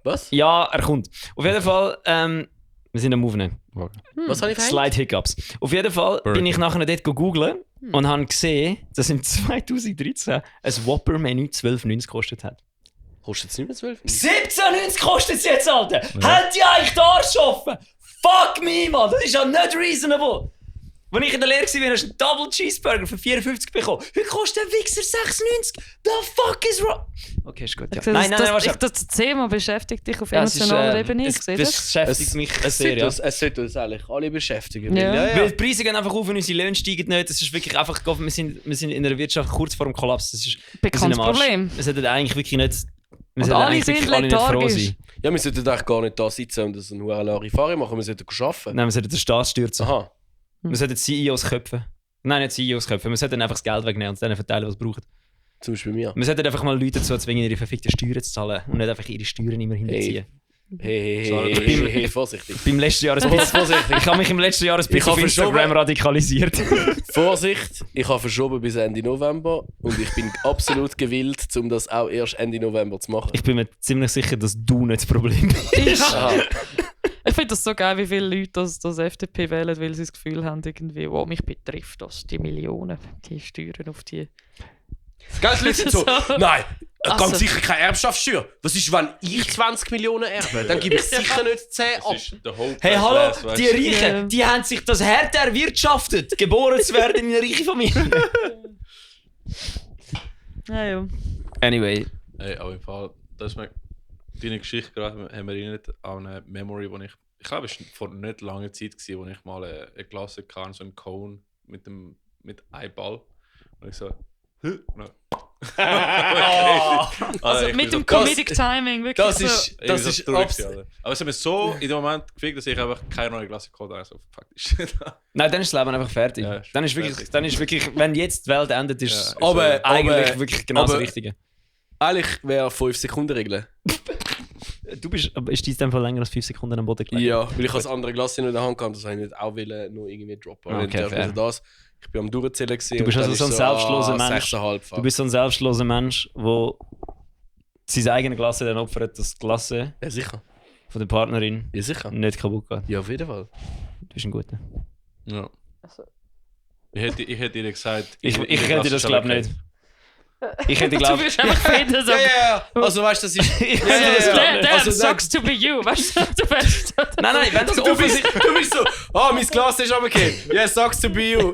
Was? Ja, er kommt. Auf jeden Fall, wir sind am Aufnehmen. Was habe ich gesagt? Slide Hiccups. Auf jeden Fall bin ich nachher dort googlen und habe gesehen, dass im 2013 ein Whopper-Menü 12,90 gekostet hat. Kostet es nicht mehr 12? 17,90 kostet es jetzt, Alter! Hält ihr eigentlich den Arsch offen? Fuck me, Mann! Das ist ja nicht reasonable! Als ich in der Lehre war, hast du einen Double Cheeseburger für 54 bekommen. Heute kostet der Wichser 6,90. The fuck is wrong? Okay, ist gut. Ja. Nein, das Thema beschäftigt dich auf emotionaler Ebene. Ich sehe das das. beschäftigt mich sehr, ja. Es sollte uns eigentlich alle beschäftigen. Ja. Weil die Preise gehen einfach auf und unsere Löhne steigen nicht. Das ist wirklich einfach, wir sind in einer Wirtschaft kurz vor dem Kollaps. Das ist Bekanntes Problem. Wir sollten eigentlich wirklich nicht... Wir Und sollten alle eigentlich sind wirklich alle nicht froh lethargisch. sein. Ja, wir sollten eigentlich gar nicht da sitzen und das eine Larifari machen. Wir sollten arbeiten. Nein, wir sollten den Staat stürzen. Aha. Wir sollten CEOs köpfen. Nein, nicht CEOs köpfen. Wir sollten einfach das Geld wegnehmen und denen verteilen, was sie brauchen. Zum Beispiel mir. Wir sollten einfach mal Leute dazu zwingen, ihre verfickten Steuern zu zahlen und nicht einfach ihre Steuern immer hinterziehen. Hey, vorsichtig. Beim letzten Jahr ein bisschen, Vorsichtig. ich habe mich im letzten Jahr ein bisschen auf habe Instagram verschoben. radikalisiert. Vorsicht, ich habe verschoben bis Ende November und ich bin absolut gewillt, um das auch erst Ende November zu machen. Ich bin mir ziemlich sicher, dass du nicht das Problem bist. Aha. Ich finde das so geil, wie viele Leute das FDP wählen, weil sie das Gefühl haben, irgendwie, wow, mich betrifft das, die Millionen, die Steuern auf die... Ganz Leute sind so, nein, ganz Also. sicher keine Erbschaftssteuer. Was ist, wenn ich 20 Millionen erbe? Dann gebe ich sicher nicht 10 ab. Das ist der Hope Hey, hallo, Class, weißt die du? Reichen, die haben sich das hart erwirtschaftet, geboren zu werden in eine reiche Familie. Ja. Anyway. Hey, auf jeden Fall, das ist mir, deine Geschichte gerade, haben wir erinnert an eine Memory, wo ich glaube, es war vor nicht langer Zeit, wo ich mal eine Klasse hatte, so einen Cone mit einem Ball. Und ich so, no. Also mit dem Comedic Timing, wirklich Das so... ist, das ist traurig, absolut. Alter. Aber es hat mir so in dem Moment gefickt, dass ich einfach keine neue Klasse geholt habe. Also, faktisch. Nein, dann ist das Leben einfach fertig. Ja, dann ist wirklich, wenn jetzt die Welt endet, ist es Ja, eigentlich wirklich genau das aber- Richtige. Eigentlich wäre 5-Sekunden-Regel. du bist in dem Fall länger als 5 Sekunden am Boden gelegen? Ja, weil ich das andere Glas in der Hand hatte, das habe ich nicht auch noch irgendwie droppen. Okay, Ich bin am Durchzählen gewesen. Du bist also so ein selbstloser Mensch. 6,5. Du bist so ein selbstloser Mensch, der sein eigenes Glas dann opfert, dass das Glas Ja, sicher. von der Partnerin Ja, sicher. nicht kaputt geht. Ja, auf jeden Fall. Du bist ein guter. Ja. Ich hätte dir gesagt... Ich hätte das glaube nicht. Ich hätte Du glaube... wirst einfach finden, so. Ja. Also weißt du, das ist... Damn, Also, sucks to be you. Weißt du, du wärst... Nein, wenn das Du bist so, mein Glas ist runtergefallen. Yeah, sucks to be you.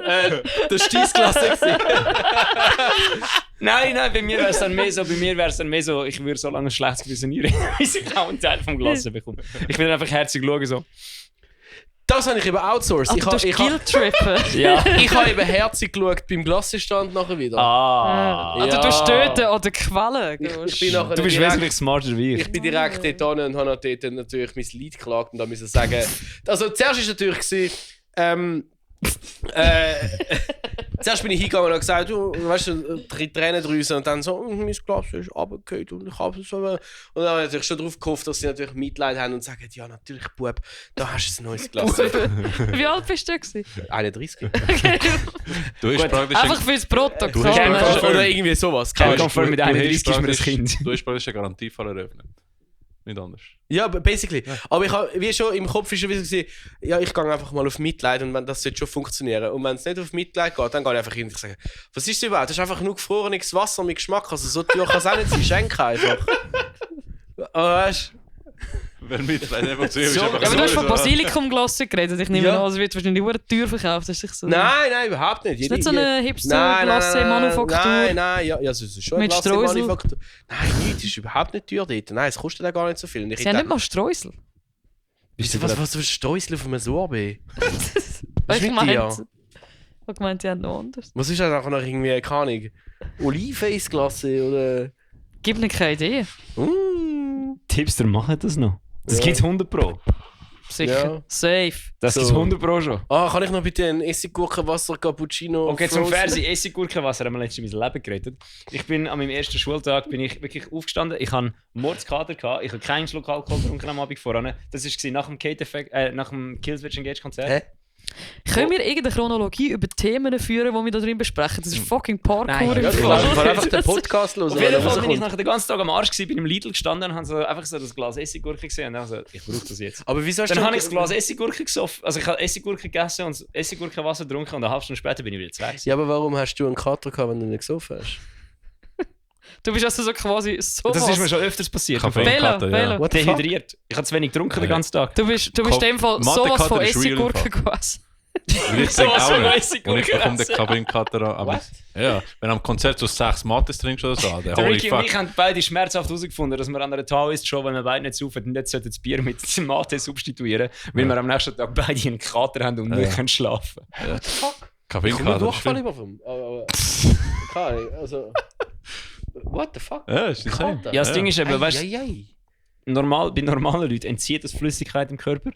Das war dein Glas. Nein, bei mir wäre es dann mehr so, ich würde so lange ein schlechtes Gewissen reden, bis ich auch einen Teil vom Glas bekomme. Ich will einfach herzig schauen, so. Das habe ich eben outsourced. Du hast Guilt-Trippen. Ja. Ich habe eben herzig geschaut beim Glassestand nachher wieder. Oder du stöten oder quellen. Ich bin nachher Du bist direkt- wesentlich smarter wie ich. Ich bin direkt dort hin und habe dort natürlich mein Lied geklagt und da müssen sagen. Also zuerst war natürlich gewesen, zuerst bin ich hingegangen und habe gesagt, du weißt du, 3 Tränendrüsen und dann so, mein Glas ist runtergefallen und ich habe es so. Und dann habe ich natürlich schon darauf gehofft, dass sie natürlich Mitleid haben und sagen, ja natürlich Bub, da hast du ein neues Glas. Wie alt bist du gewesen? 31. Du hast praktisch... Einfach fürs Protokoll. Du hast Oder irgendwie sowas. Can't confirm, mit Du hast 31 ist mir ein praktisch- Kind. Du hast praktisch einen Garantiefall eröffnet. Nicht anders. Ja, basically. Aber ich habe, wie schon im Kopf ist schon wieder gesehen, ja, ich gehe einfach mal auf Mitleid und das sollte schon funktionieren. Und wenn es nicht auf Mitleid geht, dann gehe ich einfach hin und sage, was ist das überhaupt? Das ist einfach nur gefrorenes Wasser mit Geschmack. Also so teuer kann es auch nicht sein. Schenke einfach. Aber weißt Weil Mitleid einfach zu ihm ist So, einfach Ja, aber du hast so- von Basilikumglosse geredet. Ich nehme Ja. an, es wird wahrscheinlich nur teuer verkauft. Das ist nicht so. Nein, überhaupt nicht. Ist nicht so eine Hipster-Glosse-Manufaktur? Nein, ja, es ist schon eine Mit Streusel? Glosse-Manufaktur. Nein, nichts, es ist überhaupt nicht teuer dort. Nein, es kostet auch gar nicht so viel. Und ich Sie haben nicht mal Streusel. was für ein Streusel auf einem Sorbet? Ich mit meinte, dir? ich meinte, die haben noch anders. Was ist das nachher noch irgendwie, keine Ahnung, Olivenfeis-Glasse oder... Gib mir keine Idee. Hipster machen das noch. Das Ja. gibt's 100 Pro. Sicher. Ja. Safe. Das So. gibt's 100 Pro schon. Kann ich noch bitte einen Essiggurkenwasser Cappuccino Okay, zum frozen? Fernsehen, Essiggurkenwasser haben wir letztens in mein Leben gerettet. Ich bin an meinem ersten Schultag bin ich wirklich aufgestanden. Ich hatte Mordskater gehabt. Ich habe keinen Schluck Alkohol getrunken am Abend voran. Das war nach dem Killswitch Engage Konzert. Hä? Können wir irgendeine Chronologie über Themen führen, die wir da drin besprechen? Das ist fucking Parkour. Nein. im Ja, du Fall. kannst einfach den Podcast hören. Auf jeden Fall bin ich nachher den ganzen Tag am Arsch gewesen, bin im Lidl gestanden und habe so einfach so das Glas Essiggurke gesehen und dann so, ich brauche das jetzt. Aber wieso hast Dann du... habe ich das Glas Essiggurke gesoffen, also ich habe Essiggurke gegessen und Essiggurkenwasser getrunken und eine halbe Stunde später bin ich wieder zu weg. Ja, aber warum hast du einen Kater gehabt, wenn du nicht gesoffen hast? Du bist also so quasi so Das ist mir schon öfters passiert. Kaffee-Kater, Velo. ja. What the fuck? Dehydriert. Ich habe zu wenig getrunken den ganzen Tag. Du bist in dem Fall sowas von Mathe-Kater ist real im Essiggurke Fall. quasi. Weil ich denke Sowas auch von nicht. Essiggurke Und ich bekomme den essen. Kabinenkater an. Aber ja, wenn du am Konzert so 6 Mates trinkst oder so, der Der holy Ricky und fuck. ich haben beide schmerzhaft herausgefunden, dass wir an einer Taoist schon, wenn wir beide nicht saufen, nicht sollten das Bier mit dem Mate substituieren, weil wir am nächsten Tag beide einen Kater haben und nicht können schlafen. Ich komme Kabinenkater ist Durchfall viel. über vom. Aber keine Ahnung, also... What the fuck? Ja, ist insane. Kater? Ja, das Ding ist eben, weißt du, Ei. bei normalen Leuten entzieht das Flüssigkeit im Körper.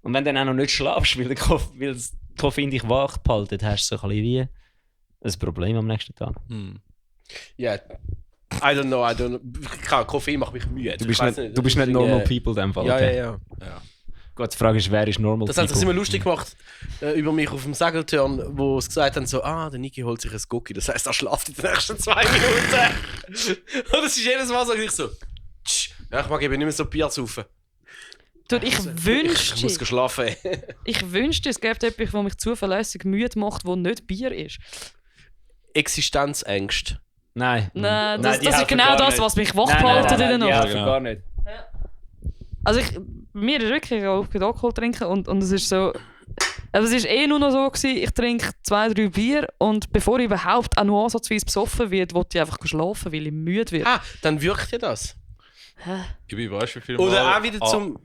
Und wenn du dann auch noch nicht schlafst, weil das Koffein dich wach behalten, hast du so ein bisschen wie ein Problem am nächsten Tag. Ja, I don't know. Keine Koffein macht mich müde. Du bist Ich weiss nicht, das ist normal irgendwie- people in dem Fall. Ja, okay. ja. Gut, die Frage ist, wer ist normal Das haben sie people? immer lustig gemacht über mich auf dem Segeltörn, wo sie gesagt haben, so, der Niki holt sich ein Gucki, das heisst, er schlaft in den nächsten 2 Minuten. Und es ist jedes Mal so, ich so, ja, ich mag eben nicht mehr so Bier saufen. Dude, ich Ich wünschte, muss schlafen. es gäbe etwas, das mich zuverlässig müde macht, das nicht Bier ist. Existenzängste. Nein. Nein, Nein, das die ist helfen genau gar das, nicht. was mich wach behalten in der die Nacht. helfen gar nicht. Also mir ist wirklich auch Alkohol trinken und es ist so... Also es war nur noch so, gewesen, ich trinke 2-3 Bier und bevor ich überhaupt auch nur ansatzweise besoffen werde, wollte ich einfach schlafen, weil ich müde werde. Dann wirkt ja das. Ich bin, weißt du, wie viel Oder Mal auch wieder zum...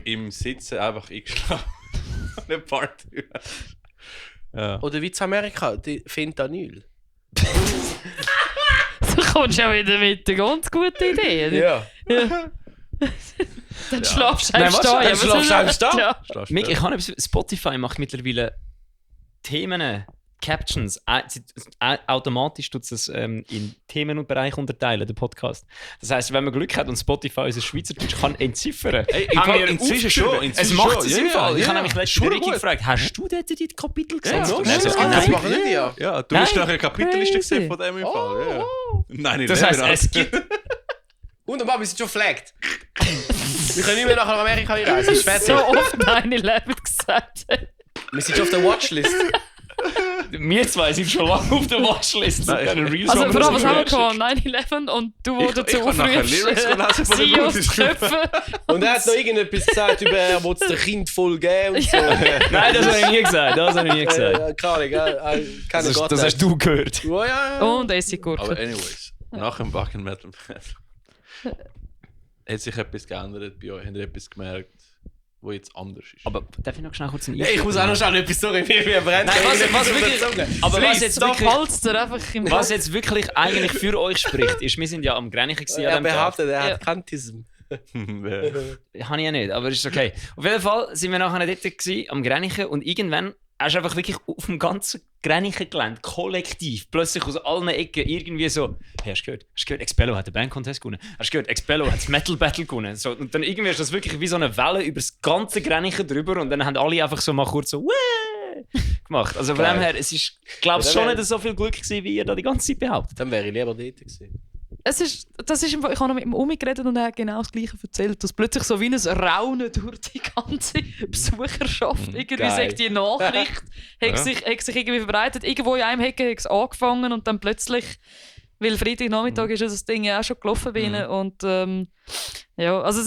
im Sitzen einfach eingeschlafen. Eine Party. Ja. Oder wie zu Amerika, die Fentanyl. Du kommst ja wieder mit einer ganz guten Idee. Ja. Dann schlafst du Nein, einfach was? da. Dann Ja, schlafst du einfach da? Ja. Schlafst du Mick, da? ich habe Spotify macht mittlerweile Themen Captions, automatisch tut es in Themen und Bereiche unterteilen, der Podcast. Das heisst, wenn man Glück hat und Spotify unser Schweizerdeutsch kann entziffern, inzwischen schon. Es macht es im Fall. Ich habe nämlich letztens letztens Ricky gefragt, hast du dort die Kapitel gesetzt? Das machen nicht ja. Ja, du bist doch eine Kapitelliste gesehen von dem im Fall. Ja. Nein, Das heisst, es gibt... Wunderbar, wir sind schon flagged. Wir können nicht mehr nach Amerika reisen. Es ist fertig. So oft 9/11 gesagt. Wir sind schon auf der Watchlist. Wir zwei sind schon lange auf der Watchlist. Nein, Also vor allem, was haben wir gehabt? 9/11 und du, wo dazu aufrufst, CEOs zu köpfen. Und er hat noch irgendetwas gesagt über, er will es dem Kind voll geben und so. Nein, das habe ich nie gesagt. Keine Ahnung, Das hast du gehört. Oh, ja. Und Essiggurken. Aber anyways, nach dem Wacken Metal hat sich etwas geändert bei euch? Habt ihr etwas gemerkt, wo jetzt anders ist? Aber darf ich noch schnell kurz einen Ich muss auch noch schauen, etwas so wie brennt. Nein, was jetzt Da wirklich... fällt es dir einfach im Was jetzt wirklich eigentlich für euch spricht, ist, wir sind ja am Grenchen gewesen Er an dem Tag. behauptet, er hat Kantism. Habe ich ja nicht, aber ist okay. Auf jeden Fall sind wir nachher dort gewesen, am Grenchen und irgendwann hast du einfach wirklich auf dem ganzen Grenchen-Gelände kollektiv plötzlich aus allen Ecken irgendwie so, hey, hast du gehört, Expello hat den Band-Contest gewonnen, hast du gehört, Expello hat das Metal-Battle gewonnen. So, und dann irgendwie ist das wirklich wie so eine Welle über das ganze Grenchen drüber und dann haben alle einfach so mal kurz so Wäh! Gemacht. Also von dem her, es ist, glaube ich, schon nicht so viel Glück gewesen, wie ihr da die ganze Zeit behauptet. Dann wäre ich lieber dort gewesen. Das ist, ich habe noch mit dem Umi geredet und er hat genau das Gleiche erzählt, dass plötzlich so wie ein Raunen durch die ganze Besucherschaft irgendwie Geil. sagt, die Nachricht hat sich irgendwie verbreitet. Irgendwo in einem Hecken hat es angefangen und dann plötzlich, weil Freitagnachmittag ist das Ding ja auch schon gelaufen bei ihnen und ja, also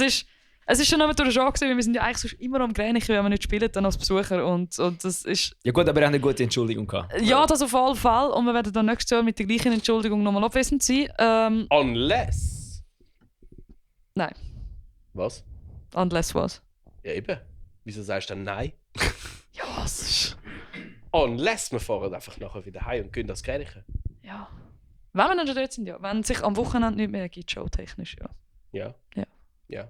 es ist schon immer durch den Schau gewesen, weil wir sind ja eigentlich sonst immer am Grenchen, wenn wir nicht spielen, dann als Besucher und das ist... Ja gut, aber ihr habt eine gute Entschuldigung gehabt. Ja, das auf jeden Fall und wir werden dann nächstes Jahr mit der gleichen Entschuldigung nochmal abwesend sein. Unless. Nein. Was? Unless was? Ja, eben. Wieso sagst du dann nein? Ja, was ist... Unless wir fahren einfach nachher wieder heim und gehen das Grenchen. Ja. Wenn wir dann schon dort sind, ja. Wenn sich am Wochenende nicht mehr ergibt, showtechnisch, ja. Ja. Ja. Ja.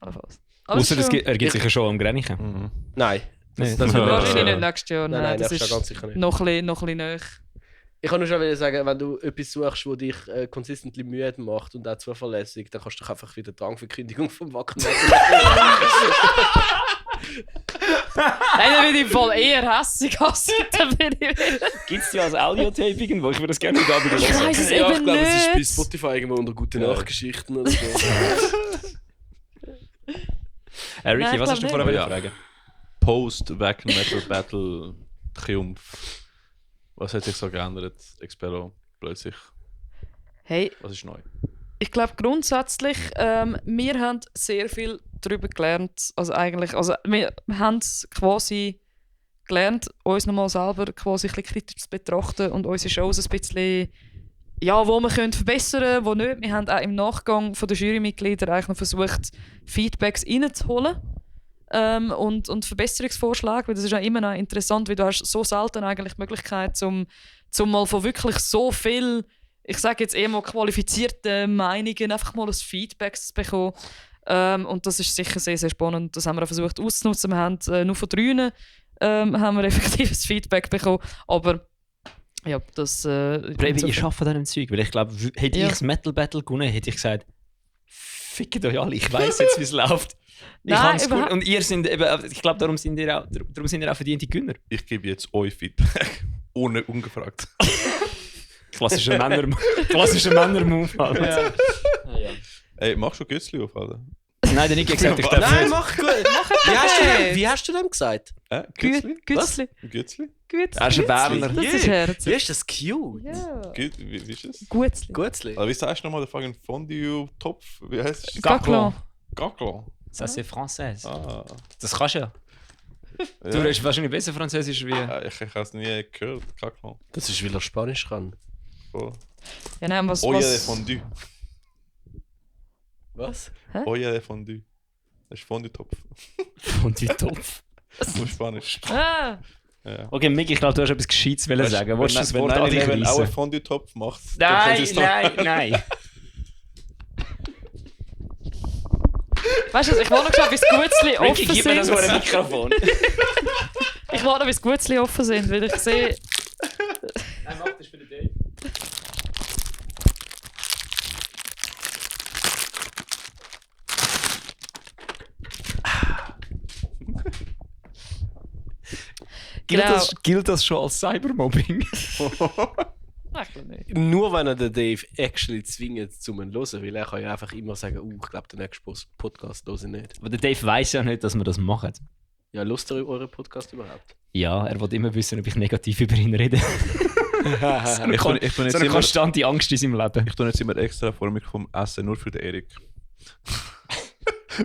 Allenfalls. Ausser es ergibt sich ja schon am Grenchen. Nein. Nee. Das Ja. Wahrscheinlich nicht nächstes Jahr. Nein, das nächstes ist Jahr ganz sicher nicht. noch ein bisschen näher. Ich kann nur schon sagen, wenn du etwas suchst, das dich consistently müde macht und auch zuverlässig, dann kannst du doch einfach wieder Drangverkündigung vom Wacken machen. Nein, dann bin ich voll eher hässig als dann bin ich... Gibt es die als Audio-Tape irgendwo? Ich würde das gerne wieder Ich weiss es Ja, ich eben glaube, es ist bei nicht. Spotify irgendwo unter gute Nachtgeschichten oder so. Ricky, Nein, ich was hast du glaub vorher nicht. fragen? Post-Wacken Metal Battle Triumph. Was hat sich so geändert? Expello plötzlich. Hey, Was ist neu? ich glaube grundsätzlich, wir haben sehr viel darüber gelernt. Also wir haben quasi gelernt, uns nochmal selber quasi ein bisschen kritisch zu betrachten und unsere Shows ein bisschen, ja, wo wir können verbessern, wo nicht. Wir haben auch im Nachgang von den Jurymitgliedern eigentlich noch versucht, Feedbacks reinzuholen. Und Verbesserungsvorschläge, weil das ist ja immer noch interessant, weil du hast so selten eigentlich die Möglichkeit, zum mal von wirklich so viel, ich sage jetzt eher mal qualifizierten Meinungen, einfach mal ein Feedback zu bekommen. Und das ist sicher sehr, sehr spannend. Das haben wir auch versucht auszunutzen. Wir haben nur von 3 haben wir effektives Feedback bekommen, aber ja, das... Brevi, ich arbeite an dem Zeug, weil ich glaube, hätte ich das Metal Battle gewonnen, hätte ich gesagt, fickt euch alle, ich weiss jetzt, wie es läuft. Ich Nein, hab's gut. Und ihr sind eben, ich glaube, darum sind ihr auch verdiente Gönner. Ich gebe jetzt euch Feedback. Ohne ungefragt. Klassischer Männer-Move. Ja. Ey, machst du Gützli auf, Alter? Nein, der Nick hat gesagt, ich darf Nein, nicht. mach gut. Wie hast du dem gesagt? Gützli? Gützli. Gützli? Er ist ein Berner. Das ist herzig. Wie ist das cute? Ja. Wie ist das? Gutzli. Gutzli. Also, wie sagst du nochmal den fucking Fondue-Topf? Wie heißt es? Gaclon. Gaclon. Ça c'est français. Ah. Das kannst du ja. Du Ja. redest wahrscheinlich besser Französisch wie... Ich habe es nie gehört. Gaclon. Das ist, weil er Spanisch kann. Voll. Ja, nein, was... Oye de Fondue. Was? Oye de Fondue. Das ist Fondue-Topf. Und die Topf. Auf Spanisch. Ah, Ja. Okay, Mick, ich glaube, du hast etwas Gescheites sagen. Wolltest du das Wenn Wort an dich 9/11 auch einen reissen? Fondue-Topf macht, dann können Nein, sie es doch- nein. weißt du, ich wollte noch schauen, bis Gutzli Ricky, offen gib mir das sind. vor ein Mikrofon. Ich warte, bis Gutzli offen sind, weil ich sehe, Gilt das schon als Cybermobbing? Eigentlich nicht. Nur wenn er den Dave actually zwingt, zum ihn zu hören, weil er kann ja einfach immer sagen, ich glaube, den nächsten Podcast höre ich nicht. Aber der Dave weiss ja nicht, dass wir das machen. Ja, lust ihr euren Podcast überhaupt? Ja, er will immer wissen, ob ich negativ über ihn rede. so eine konstante Angst in seinem Leben. Ich tue jetzt immer extra vor mir vom Essen, nur für den Erik.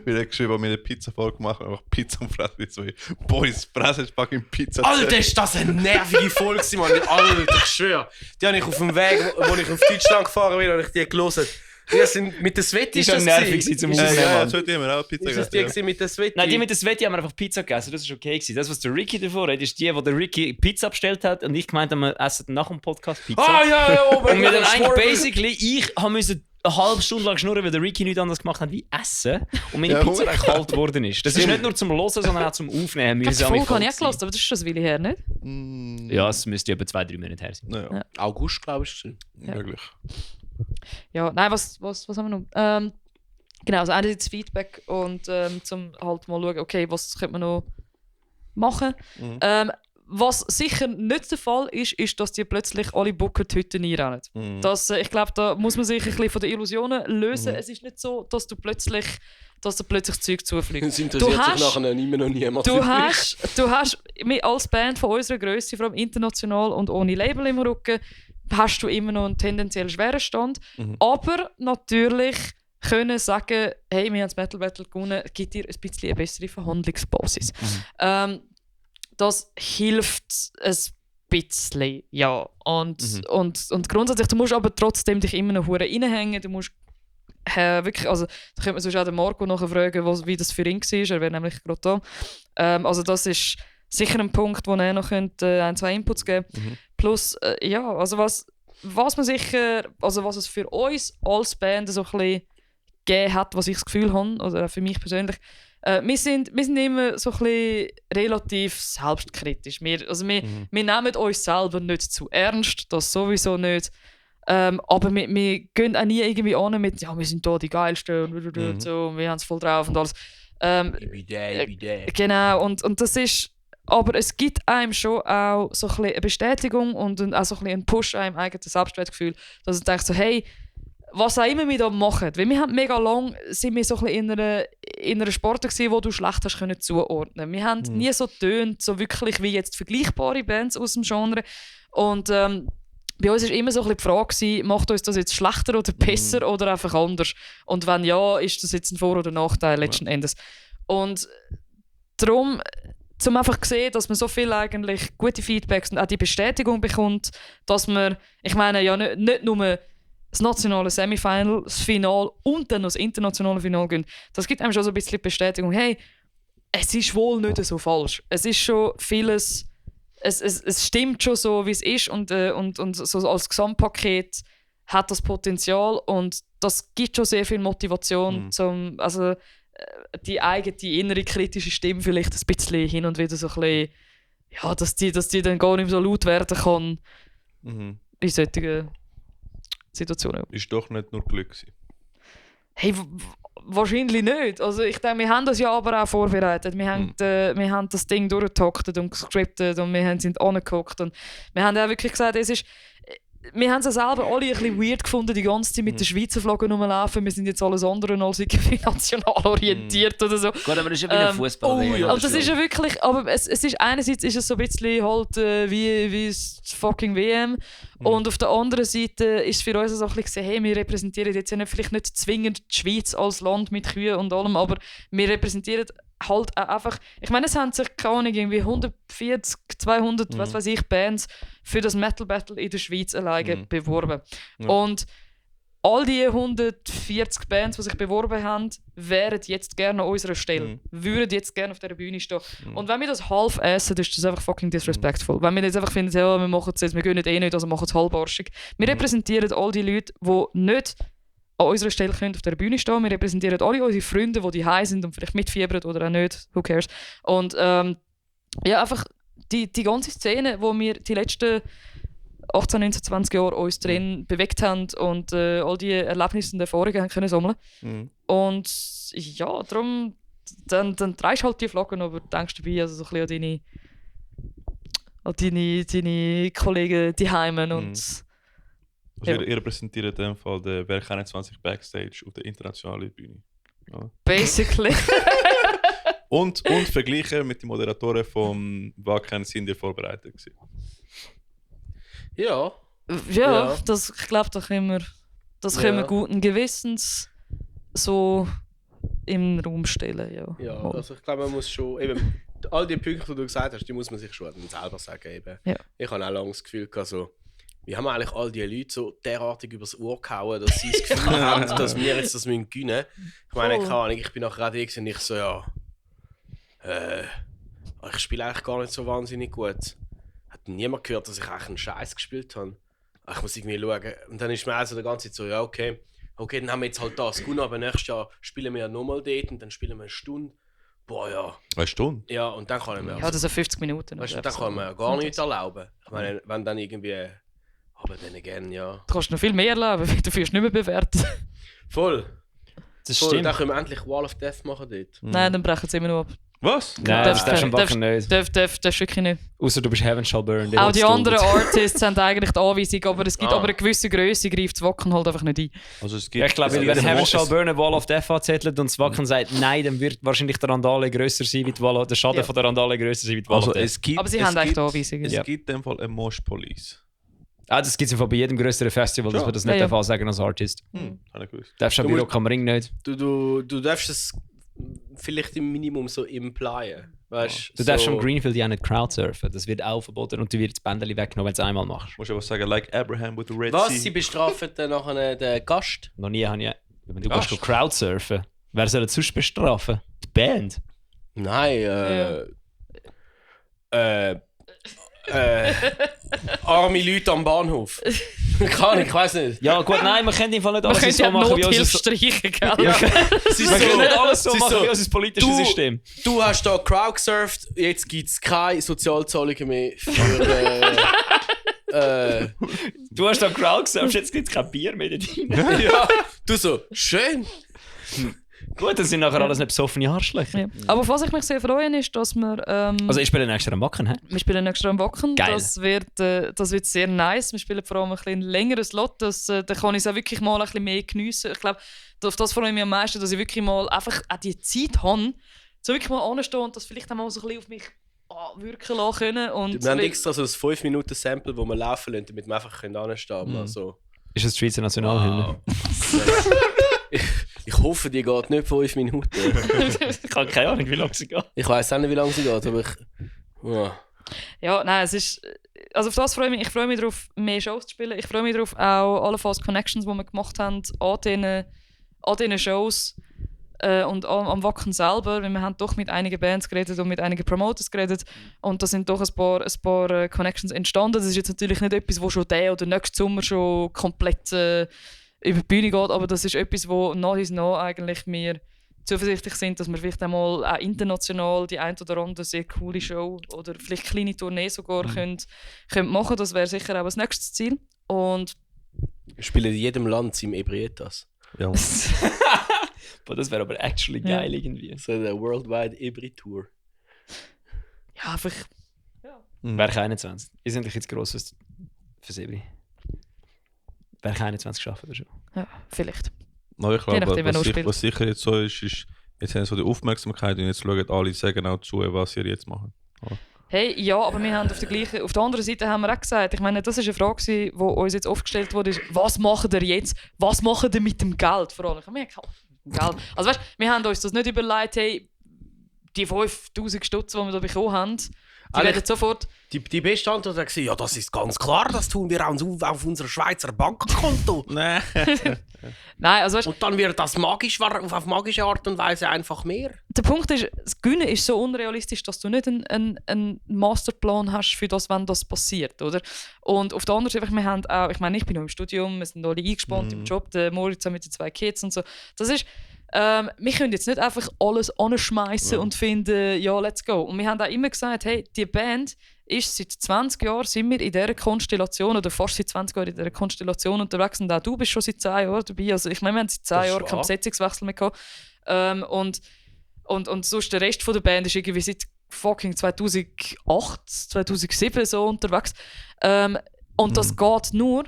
Weil er geschrieben hat, mir eine Pizza vorgemacht und einfach Pizza am Fressen. So, Boys, fressen fucking Pizza. Alter, ist das eine nervige Folge, Mann. Alter, ich schwöre. Die habe ich auf dem Weg, wo ich auf Deutschland gefahren bin, habe ich die gelesen. Die sind mit der Sveti. Die ist nervig zum Aufnehmen. Ja, so haben wir auch Pizza gegessen. Ist das die mit der Sveti? Nein, die mit der Sveti haben wir einfach Pizza gegessen. Das war okay gewesen. Das, was der Ricky davor hat, ist die, wo der Ricky Pizza bestellt hat und ich gemeint habe, wir essen nach dem Podcast Pizza. Ah, ja, und wir dann eigentlich basically, ich musste eine halbe Stunde lang schnurren, weil der Ricky nichts anderes gemacht hat wie essen und meine Pizza kalt geworden ist. Das ist nicht nur zum Hören, sondern auch zum Aufnehmen. Ich habe die Folge gehört, aber das ist schon eine Weile her, nicht? Ja, es müsste etwa 2-3 Monate her sein. Ja. August, glaube ich. Ja. Möglich. Ja, nein, was haben wir noch? Genau, also einerseits Feedback und zum halt mal schauen, okay, was könnte man noch machen. Was sicher nicht der Fall ist, ist, dass die plötzlich alle Buckenhütten einrennen. Das, ich glaube, da muss man sich ein bisschen von den Illusionen lösen. Es ist nicht so, dass du plötzlich Zeug zufliegt. Das interessiert sich nachher immer noch niemand. Du hast als Band von unserer Größe, vor allem international und ohne Label im Rücken, hast du immer noch einen tendenziell schweren Stand. Aber natürlich können sagen, hey, wir haben das Metal Battle gewonnen, gibt dir ein bisschen eine bessere Verhandlungsbasis. Das hilft ein bisschen, ja. Und grundsätzlich, du musst aber trotzdem dich immer noch reinhängen. Du musst wirklich, also da könnte man sonst auch den Marco nachher fragen, wie das für ihn war. Er wäre nämlich gerade da. Also das ist sicher ein Punkt, wo er noch ein, zwei Inputs geben könnte. Plus, ja, also was man sicher, also was es für uns als Band so ein bisschen gegeben hat, was ich das Gefühl habe, oder für mich persönlich, wir sind immer so ein bisschen relativ selbstkritisch. Wir nehmen uns selber nicht zu ernst, das sowieso nicht. Aber wir gehen auch nie irgendwie an mit, ja, wir sind hier die Geilsten und so, und wir haben es voll drauf und alles. Ich bin der. Genau, und das ist, aber es gibt einem schon auch so ein bisschen eine Bestätigung und auch so ein bisschen einen Push an einem eigenen Selbstwertgefühl, dass man denkt so, hey, was auch immer wir da machen, weil wir haben mega lang sind wir so ein bisschen in einer Sparte gewesen, wo du schlecht hast können zuordnen. Wir haben nie so tönt, so wirklich wie jetzt vergleichbare Bands aus dem Genre. Und bei uns war immer so ein bisschen die Frage gewesen, macht uns das jetzt schlechter oder besser oder einfach anders? Und wenn ja, ist das jetzt ein Vor- oder Nachteil letzten Endes? Und darum, zum einfach sehen, dass man so viel eigentlich gute Feedbacks und auch die Bestätigung bekommt, dass man, ich meine ja nicht nur das nationale Semifinal, das Final und dann noch das internationale Final gehen. Das gibt einem schon so ein bisschen Bestätigung, hey, es ist wohl nicht so falsch. Es ist schon vieles, es stimmt schon so, wie es ist und so als Gesamtpaket hat das Potenzial und das gibt schon sehr viel Motivation, die eigene innere kritische Stimme vielleicht ein bisschen hin und wieder so ein bisschen, ja, dass die dann gar nicht mehr so laut werden kann in solchen Situationen. Ist doch nicht nur Glück gewesen. Hey, wahrscheinlich nicht. Also ich denke, wir haben das ja aber auch vorbereitet. Wir haben das Ding durchgetaktet und gescriptet und wir sind angeguckt und wir haben auch wirklich gesagt, wir haben es selber alle ein bisschen weird gefunden, die ganze Zeit mit der Schweizer Flagge rumlaufen. Wir sind jetzt alles andere als irgendwie national orientiert oder so. Gut, aber das ist ja wie ein Fußball. Ja, das ist ja wirklich, aber es ist einerseits ist es so ein bisschen halt wie das fucking WM und auf der anderen Seite ist es für uns so ein bisschen, hey, wir repräsentieren jetzt ja vielleicht nicht zwingend die Schweiz als Land mit Kühen und allem, aber wir repräsentieren halt auch einfach, ich meine, es haben sich keine Ahnung, irgendwie 140, 200, was weiß ich, Bands für das Metal Battle in der Schweiz alleine beworben. Ja. Und all die 140 Bands, die sich beworben haben, wären jetzt gerne an unserer Stelle, würden jetzt gerne auf dieser Bühne stehen. Und wenn wir das half essen, ist das einfach fucking disrespectful. Wenn wir jetzt einfach finden, ja, wir machen es jetzt, wir gönnen nicht, also machen es halbarschig. Wir repräsentieren all die Leute, die nicht an unserer Stelle können auf der Bühne stehen. Wir repräsentieren alle unsere Freunde, die daheim sind und vielleicht mitfiebern oder auch nicht. Who cares? Und ja, einfach die ganze Szene, wo wir die letzten 18, 19, 20 Jahre uns drin bewegt haben und all die Erlebnisse und Erfahrungen haben können sammeln. Und ja, darum, dann trägst du halt die Flaggen, aber denkst dabei also so ein bisschen an deine Kollegen die heimen und Also ihr repräsentiert in dem Fall den Werk 21 Backstage auf der internationalen Bühne. Ja. basically. Und vergleichen mit den Moderatoren vom Wacken sind ihr vorbereitet gewesen. Ja. Ja, ich glaube, da können wir guten Gewissens so im Raum stellen. Ja, Also ich glaube, man muss schon eben all die Punkte, die du gesagt hast, die muss man sich schon selber sagen. Eben. Ja. Ich habe auch lange das Gefühl gehabt, so, wir haben eigentlich all die Leute so derartig übers Ohr gehauen, dass sie das Gefühl haben, dass wir jetzt das gewinnen müssen. Ich meine, keine Ahnung, ich bin nachher gerade und ich so, ich spiele eigentlich gar nicht so wahnsinnig gut. Hat niemand gehört, dass ich eigentlich einen Scheiß gespielt habe. Ich muss irgendwie schauen. Und dann ist mir also die ganze Zeit so, ja, okay, dann haben wir jetzt halt das. Gut, aber nächstes Jahr spielen wir ja nochmal dort und dann spielen wir eine Stunde. Boah, ja. Eine Stunde? Ja, und dann kann ich mir... Ja, das sind 50 Minuten. Weißt du, dann kann man ja gar nichts erlauben. Ich meine, wenn dann irgendwie... Aber dann gerne, ja. Du kannst noch viel mehr erleben, weil du wirst nicht mehr bewertet. Voll. Das Voll. stimmt. Dann können wir endlich Wall of Death machen dort. Nein, dann brechen sie immer noch ab. Was? Nein, das darfst du am Wacken nicht. Darfst wirklich nicht. Außer du bist Heaven Shall Burn. Auch die anderen Artists haben eigentlich die Anweisung, aber es gibt Ah. aber eine gewisse Größe, greift das Wacken halt einfach nicht ein. Also es gibt, Ja, ich glaube, es wenn gibt- Heaven Shall Burn eine Wall of Death anzettelt und das Wacken sagt nein, dann wird wahrscheinlich der Randale grösser sein wie die Wall, der Schaden von der Randale grösser sein wie die Wall Also of Death. es gibt, Aber sie es haben eigentlich gibt, die Anweisungen. Es Ja. gibt in dem Fall eine Mosh Police. Das gibt es bei jedem größeren Festival, dass Ja. wir das nicht Ja, ja. der Fall sagen als Artist. Habe ich gewusst. Darfst du am Du Büro musst- am Ring nicht. Du darfst es vielleicht im Minimum so implyen. Weißt, Du darfst so, am Greenfield ja nicht crowdsurfen. Das wird auch verboten und du wirst das Bändeli weggenommen, wenn du es einmal machst. Musst du aber sagen, like Abraham with the Red Was? Sea. Sie bestrafen dann nachher den Gast? Noch nie habe ich... Wenn du Gast. gehst crowdsurfen, wer soll das sonst bestrafen? Die Band? Nein, arme Leute am Bahnhof. Ich weiß nicht. Ja gut, nein, man kann im Fall nicht Man alles könnte so ja machen wie Nothilfe unser... streichen, gell? Ja. Sie Man kann nicht alles so sie machen so, wie unser politisches du- System. Du hast da crowdsurft, jetzt gibt es keine Sozialzahlungen mehr für... Du hast da crowdsurft, jetzt gibt es kein Bier mehr da drin. ja, du so, schön. Gut, das sind nachher alles nicht besoffene Arschlöcher. Ja. Aber auf was ich mich sehr freue, ist, dass wir... Also ich spiele nächstes Jahr am Wacken, hä? wir spielen nächstes Jahr am Wacken. Geil. Das wird sehr nice. Wir spielen vor allem ein bisschen längeres Lot. Da kann ich es auch wirklich mal ein bisschen mehr geniessen. Ich glaube, auf das freue ich mich am meisten, dass ich wirklich mal einfach auch die Zeit habe, so wirklich mal anstehen und das vielleicht auch mal so ein bisschen auf mich wirken lassen können. Und Wir haben extra so ein 5-Minuten-Sample, das wir laufen lassen, damit wir einfach anstehen können. Also, Ist das die Schweizer Nationalhymne? ich hoffe, die geht nicht 5 Minuten. Ich habe keine Ahnung, wie lange sie geht. Ich weiß auch nicht, wie lange sie geht, aber ich... Ja. Ja, nein, es ist... Also auf das freue ich mich. Ich freue mich darauf, mehr Shows zu spielen. Ich freue mich darauf, auch allenfalls Connections, die wir gemacht haben an diesen Shows und am Wacken selber. Weil wir haben doch mit einigen Bands geredet und mit einigen Promoters geredet. Und da sind doch ein paar Connections entstanden. Das ist jetzt natürlich nicht etwas, wo schon der oder nächsten Sommer schon komplett über die Bühne geht. Aber das ist etwas, wo nach uns noch eigentlich wir zuversichtlich sind, dass wir vielleicht einmal auch international die ein oder andere sehr coole Show oder vielleicht kleine Tournee sogar können machen. Das wäre sicher auch das nächste Ziel. Und Wir spielen in jedem Land im Ebrietas. Ja. Boah, das wäre aber actually Ja. geil irgendwie. So eine Worldwide Ebri-Tour. ja, einfach Werk 21. Ist endlich jetzt grosses für Sebri. Werk 21 schaffen wir schon. ja, vielleicht. No, ich Je glaube, nachdem, wer noch spielt. was sicher jetzt so ist, jetzt haben sie so die Aufmerksamkeit und jetzt schauen alle sehr genau zu, was ihr jetzt macht. Hey, ja, aber wir haben auf der anderen Seite haben wir auch gesagt, ich meine, das ist eine Frage, die uns jetzt oft gestellt wurde, ist, was machen wir jetzt? Was machen wir mit dem Geld? Vor allem, wir haben Geld. Also weißt, wir haben uns das nicht überlegt, hey, die 5000 Stutz, die wir da bekommen haben, die Eigentlich- werden sofort... Die beste Antwort war, ja, das ist ganz klar, das tun wir auf unser Schweizer Bankkonto. Nein. Nein, also weißt, Und dann wird das auf magische Art und Weise einfach mehr. der Punkt ist, das Gewinnen ist so unrealistisch, dass du nicht einen Masterplan hast für das, wenn das passiert, oder? Und auf der anderen Seite, wir haben auch, ich meine, ich bin noch im Studium, wir sind alle eingespannt im Job, der Moritz mit den 2 Kids und so. Das ist, wir können jetzt nicht einfach alles anschmeißen und finden, ja, let's go. Und wir haben auch immer gesagt, hey, die Band ist seit 20 Jahren sind wir in dieser Konstellation, oder fast seit 20 Jahren in dieser Konstellation unterwegs, und auch du bist schon seit 10 Jahren dabei. Also ich meine, wir haben seit 10 Das ist Jahren keinen wahr. Besetzungswechsel mehr gehabt. Und sonst der Rest von der Band ist irgendwie seit fucking 2008, 2007 so unterwegs. Und das geht nur,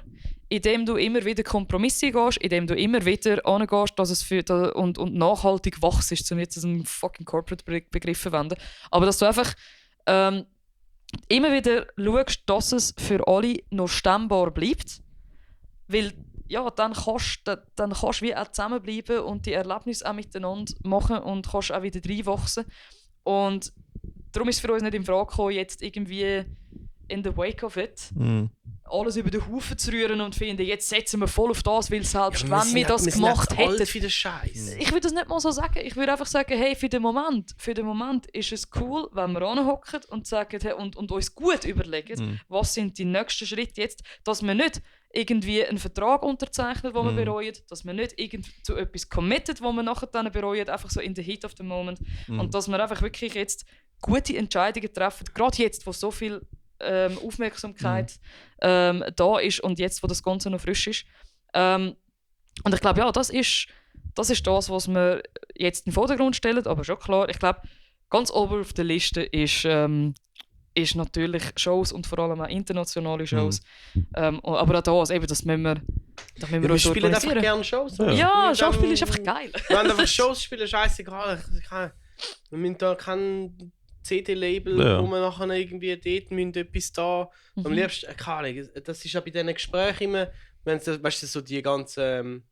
indem du immer wieder Kompromisse gehst, indem du immer wieder angehst, dass es und nachhaltig wachst, um jetzt einen fucking Corporate-Begriff zu verwenden. Aber dass du einfach immer wieder schaust, dass es für alle noch stemmbar bleibt. Weil ja, dann kannst du wie auch zusammenbleiben und die Erlebnisse auch miteinander machen und kannst auch wieder reinwachsen. Und darum ist es für uns nicht in Frage gekommen, jetzt irgendwie in the wake of it alles über den Haufen zu rühren und finden, jetzt setzen wir voll auf das, weil selbst wenn wir das gemacht hätten... für den Scheiß. Ich würde das nicht mal so sagen. Ich würde einfach sagen, hey, für den Moment ist es cool, wenn wir anhocken und sagen, hey, und uns gut überlegen, was sind die nächsten Schritte jetzt, dass wir nicht irgendwie einen Vertrag unterzeichnet, den wir bereuen, dass wir nicht zu etwas committed, wo wir nachher dann bereuen, einfach so in the heat of the moment. Und dass wir einfach wirklich jetzt gute Entscheidungen treffen, gerade jetzt, wo so viel Aufmerksamkeit da ist und jetzt, wo das Ganze noch frisch ist. Und ich glaube, ja, das ist das, was wir jetzt in den Vordergrund stellen, aber schon klar, ich glaube, ganz oben auf der Liste ist natürlich Shows und vor allem auch internationale Shows. Aber auch das, eben, das müssen wir wir spielen einfach gerne Shows. Ja, Schauspiel ist einfach geil. Wenn einfach Shows spielen, scheißegal. Wir müssen da kein CD-Label, wo wir nachher irgendwie dort müssen etwas da. Am liebsten, keine Ahnung, das ist ja bei diesen Gesprächen immer, wenn es, weißt du, so die ganzen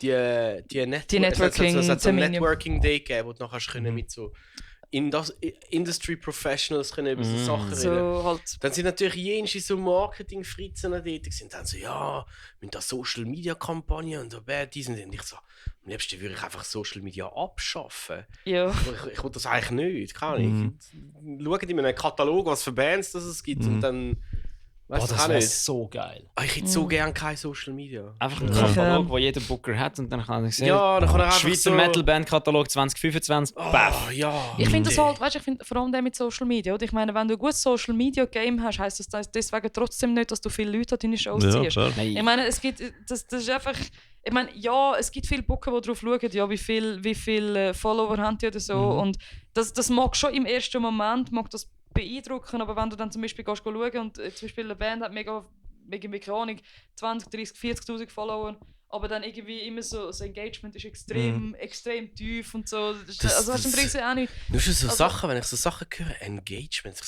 die Networking Day geben, wo du nachher können mit so Industry Professionals können über so Sachen reden. So halt. Dann sind natürlich jenste so Marketing-Fritzen dort, die sind dann so, ja, mit der Social-Media-Kampagne und so, diesen sind nicht so. Am liebsten würde ich einfach Social Media abschaffen. Ja. Ich will das eigentlich nicht. Kann ich. Schaut in einem Katalog, was für Bands das es gibt und dann. Weißt das wäre so geil. Ich hätte so gerne kein Social Media. Einfach ein Katalog, wo jeder Booker hat und dann kann ich sehen. Ja, dann kann er einfach Schweizer so Metal-Band-Katalog 2025. Ja. Ich finde das halt, weißt du, ich finde vor allem mit Social Media. Oder? Ich meine, wenn du ein gutes Social Media Game hast, heisst das deswegen trotzdem nicht, dass du viele Leute an deine Shows ziehst. Ich meine, es gibt, das ist einfach. Ich meine, ja, es gibt viele Booker, die darauf schauen, ja, wie viel Follower haben die oder so. Und das mag schon im ersten Moment das beeindrucken, aber wenn du dann zum Beispiel gehst schauen und zum Beispiel eine Band hat mega keine Ahnung, 20, 30, 40'000 Follower, aber dann irgendwie immer so das Engagement ist extrem tief und so. Also das bringt sie auch nicht. Nur schon so Sachen, wenn ich so Sachen höre, Engagement,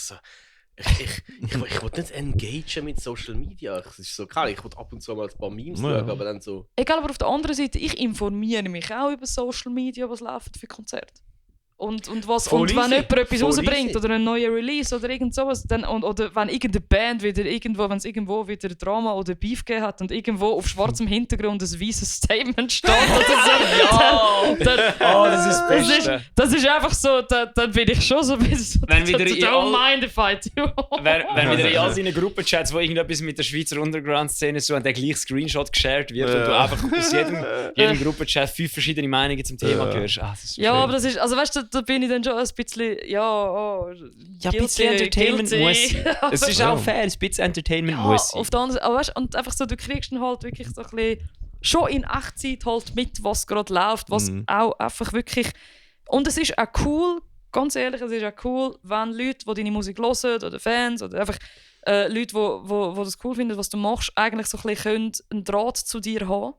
ich will nicht engagen mit Social Media. Es ist so klar, ich will ab und zu mal ein paar Memes schauen, aber dann so... Egal, aber auf der anderen Seite, ich informiere mich auch über Social Media, was läuft für Konzerte. Und wenn jemand etwas rausbringt oder einen neuen Release oder irgend sowas, dann, oder wenn irgendeine Band wenn es irgendwo wieder Drama oder Beef gegeben hat und irgendwo auf schwarzem Hintergrund ein weißes Statement steht oder so, das ist das Beste. Das ist einfach so, dann bin ich schon so ein bisschen so, wenn wieder don't mind if I do. Wenn wieder in all seinen Gruppenchats, wo irgendetwas mit der Schweizer Underground-Szene so an der gleichen Screenshot geshared wird und du einfach aus jedem Gruppenchat 5 verschiedene Meinungen zum Thema hörst. Aber das ist, also weißt du, da bin ich dann schon ein bisschen, ein bisschen Entertainment muss. Es ist auch fair, ein bisschen Entertainment muss. Auf der anderen, aber weißt, und einfach so, du kriegst dann halt wirklich so ein bisschen schon in Echtzeit halt mit, was gerade läuft, was auch einfach wirklich, und es ist auch cool, ganz ehrlich, es ist auch cool, wenn Leute, die deine Musik hören oder Fans oder einfach Leute, die das cool finden, was du machst, eigentlich so ein bisschen einen Draht zu dir haben.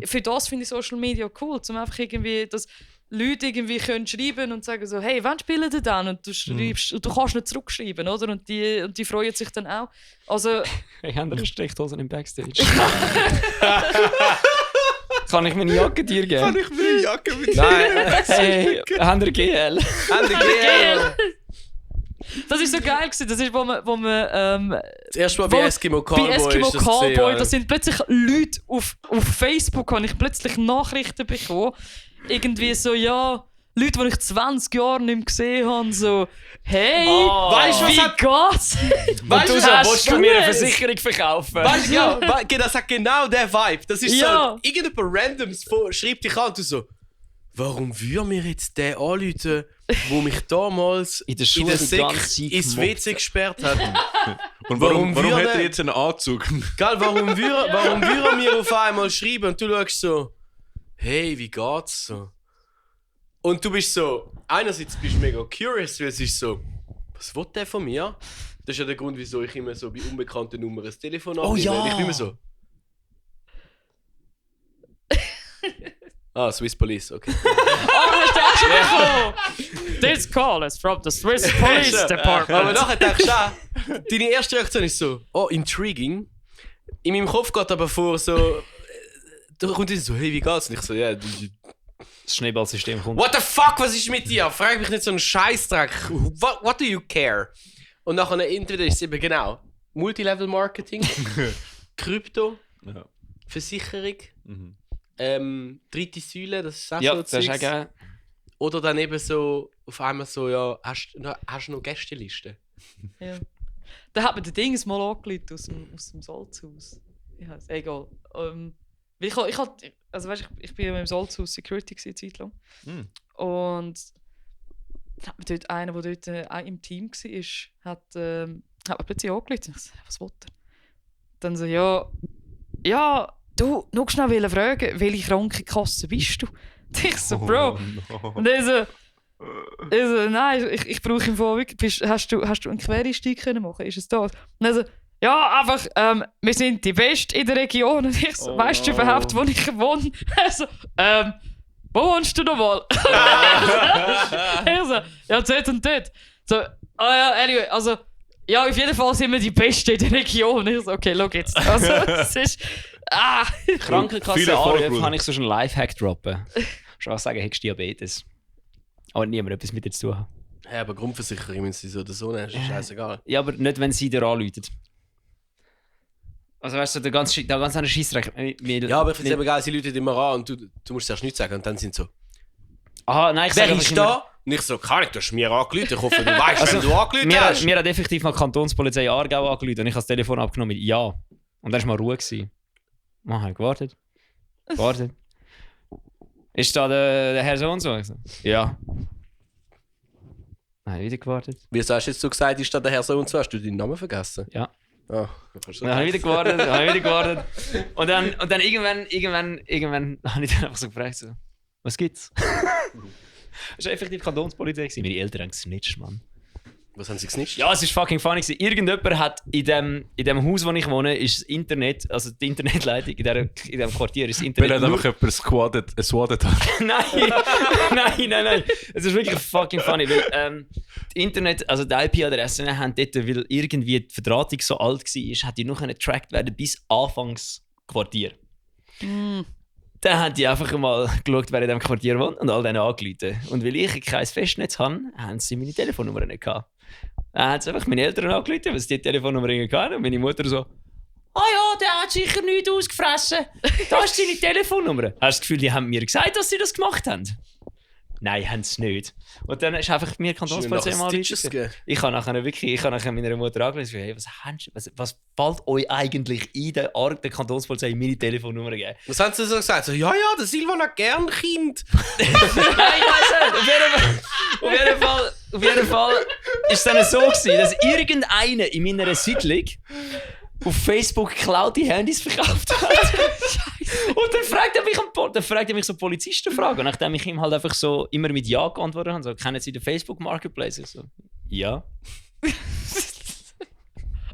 Für das finde ich Social Media cool, um einfach irgendwie, dass Leute irgendwie können schreiben und sagen so, hey, wann spielen die dann? Und du schreibst, und du kannst nicht zurückschreiben, oder? Und die freuen sich dann auch. Also... Ich habe eine Steckdose im Backstage. Kann ich meine Jacke dir geben? Kann ich meine Jacke mit dir? Nein. Hey, haben wir GL? Das war so geil gewesen. Das ist, wo man das erste Mal bei Eskimo Callboy da sind plötzlich Leute auf Facebook, habe ich plötzlich Nachrichten bekommen. Irgendwie so, ja, Leute, die ich 20 Jahre nicht mehr gesehen habe, so, hey, weißt du, wie geht's? Weißt du, willst du mir eine Versicherung verkaufen? Weißt du, das hat genau den Vibe. Das ist so, irgendjemand Randoms schreibt dich an und du so, warum würde mir jetzt der anrufen, der mich damals in der Sek ins WC gesperrt hat? Und warum hat er jetzt einen Anzug? Gell, warum würde er mir auf einmal schreiben und du schaust so, hey, wie geht's so? Und du bist so, einerseits bist du mega curious, weil es ist so, was will der von mir? Das ist ja der Grund, wieso ich immer so bei unbekannten Nummern das Telefon Oh ja! Ich bin immer so. Swiss Police, okay. hast du auch schon bekommen? This call is from the Swiss Police Department. Aber nachher denkst du auch, deine erste Reaktion ist so, oh, intriguing. In meinem Kopf geht aber vor so, da kommt so, hey, wie geht's? Und ich so, ja, Das Schneeballsystem kommt. what the fuck, was ist mit dir? Frag mich nicht so einen Scheißdreck. What do you care? Und nachher entweder ist es eben genau Multilevel-Marketing, Krypto, Ja. Versicherung, dritte Säule, das ist auch Ja, so das ist auch Zeugs. geil. Oder dann eben so, auf einmal so, ja, hast du noch Gästeliste? Ja. Da hat mir der Dings mal angeleitet aus dem Salzhaus. Ja, ist egal. Also weißt, ich bin ja im Salzhaus Security eine Zeit lang. Und da hat mir dort einer, der dort auch im Team war, hat mir plötzlich angeleitet. Ich so, was will er? Dann so, ja, du, noch schnell fragen, welche Krankenkasse bist du? Und ich so, Bro. Und er so, nein, ich brauche im Fall wirklich. Hast du einen Quereinstieg können machen? Ist es das? Und er so, ja, einfach, wir sind die Besten in der Region. Und ich so, weißt du überhaupt, wo ich wohne? Er so, wo wohnst du nochmal? Er so, ja, dort und dort. So, ja, anyway, also, ja, auf jeden Fall sind wir die Besten in der Region. Ich so, okay, schau jetzt. Also, es ist, Viel Krankenkasse Erfolg, Anruf Bruder. kann ich so einen Lifehack droppen. Schon auch sagen, hättest du Diabetes. Aber niemand etwas mit dir zu tun haben. Ja, aber Grundversicherung, wenn sie so oder so nehmen, ist scheißegal. Ja, aber nicht, wenn sie dir anrufen. Also weißt du, der ganz andere Scheissdreck. Ja, aber ich finde es eben geil, sie Leute immer an und du musst erst nichts sagen und dann sind sie so, Aha, nein, ich wer sage ist einfach da? Und ich so, kann ich, du hast mir angerufen, ich hoffe, du weißt, wenn du angerufen hast. Mir hat effektiv mal die Kantonspolizei Aargau angerufen und ich habe das Telefon abgenommen mit Ja. Und dann war mal Ruhe gewesen. Man hat gewartet. Ist da der Herr so und so? Ich so, ja. Nein, wieder gewartet. Wieso hast du jetzt so gesagt, ist da der Herr so und so? Hast du deinen Namen vergessen? Ja. Ah, Dann habe ich wieder gewartet. Und dann irgendwann habe ich dann einfach so gefragt, so, was gibt's? Das war effektiv Kantonspolizei. Meine Eltern haben gesnitcht, Mann. Was haben sie gesnitcht? Ja, es war fucking funny. Irgendjemand hat in dem Haus, wo ich wohne, ist das Internet, also die Internetleitung in diesem Quartier ist das Internet. Weil er einfach jemand swattet hat. Nein. Es ist wirklich fucking funny, weil die Internet, also die IP-Adressen haben dort, weil irgendwie die Verdrahtung so alt war, hat die noch getrackt werden bis Anfangsquartier. Dann haben die einfach mal geschaut, wer in diesem Quartier wohnt und all denen angerufen. Und weil ich kein Festnetz habe, haben sie meine Telefonnummer nicht gehabt. Dann haben sie einfach meine Eltern angerufen, weil sie die Telefonnummer hatten. Und meine Mutter so, ah ja, der hat sicher nichts ausgefressen. Da ist seine Telefonnummer. Hast du das Gefühl, die haben mir gesagt, dass sie das gemacht haben? Nein, haben sie nicht. Und dann ist einfach mir Kantonspolizei mal gegeben. Ich habe nachher meiner Mutter angerufen, hey, was fällt euch eigentlich ein, der Kantonspolizei meine Telefonnummer geben? Was haben sie so gesagt? So, ja, der Silvan hat gern Kind. Nein, ich weiß nicht. Auf jeden Fall ist es dann so gewesen, dass irgendeiner in meiner Siedlung auf Facebook geklaute Handys verkauft hat. Und dann fragt er mich so Polizistenfragen. Und nachdem ich ihm halt einfach so immer mit Ja geantwortet habe, so, kennen Sie den Facebook Marketplace? Ich so, ja.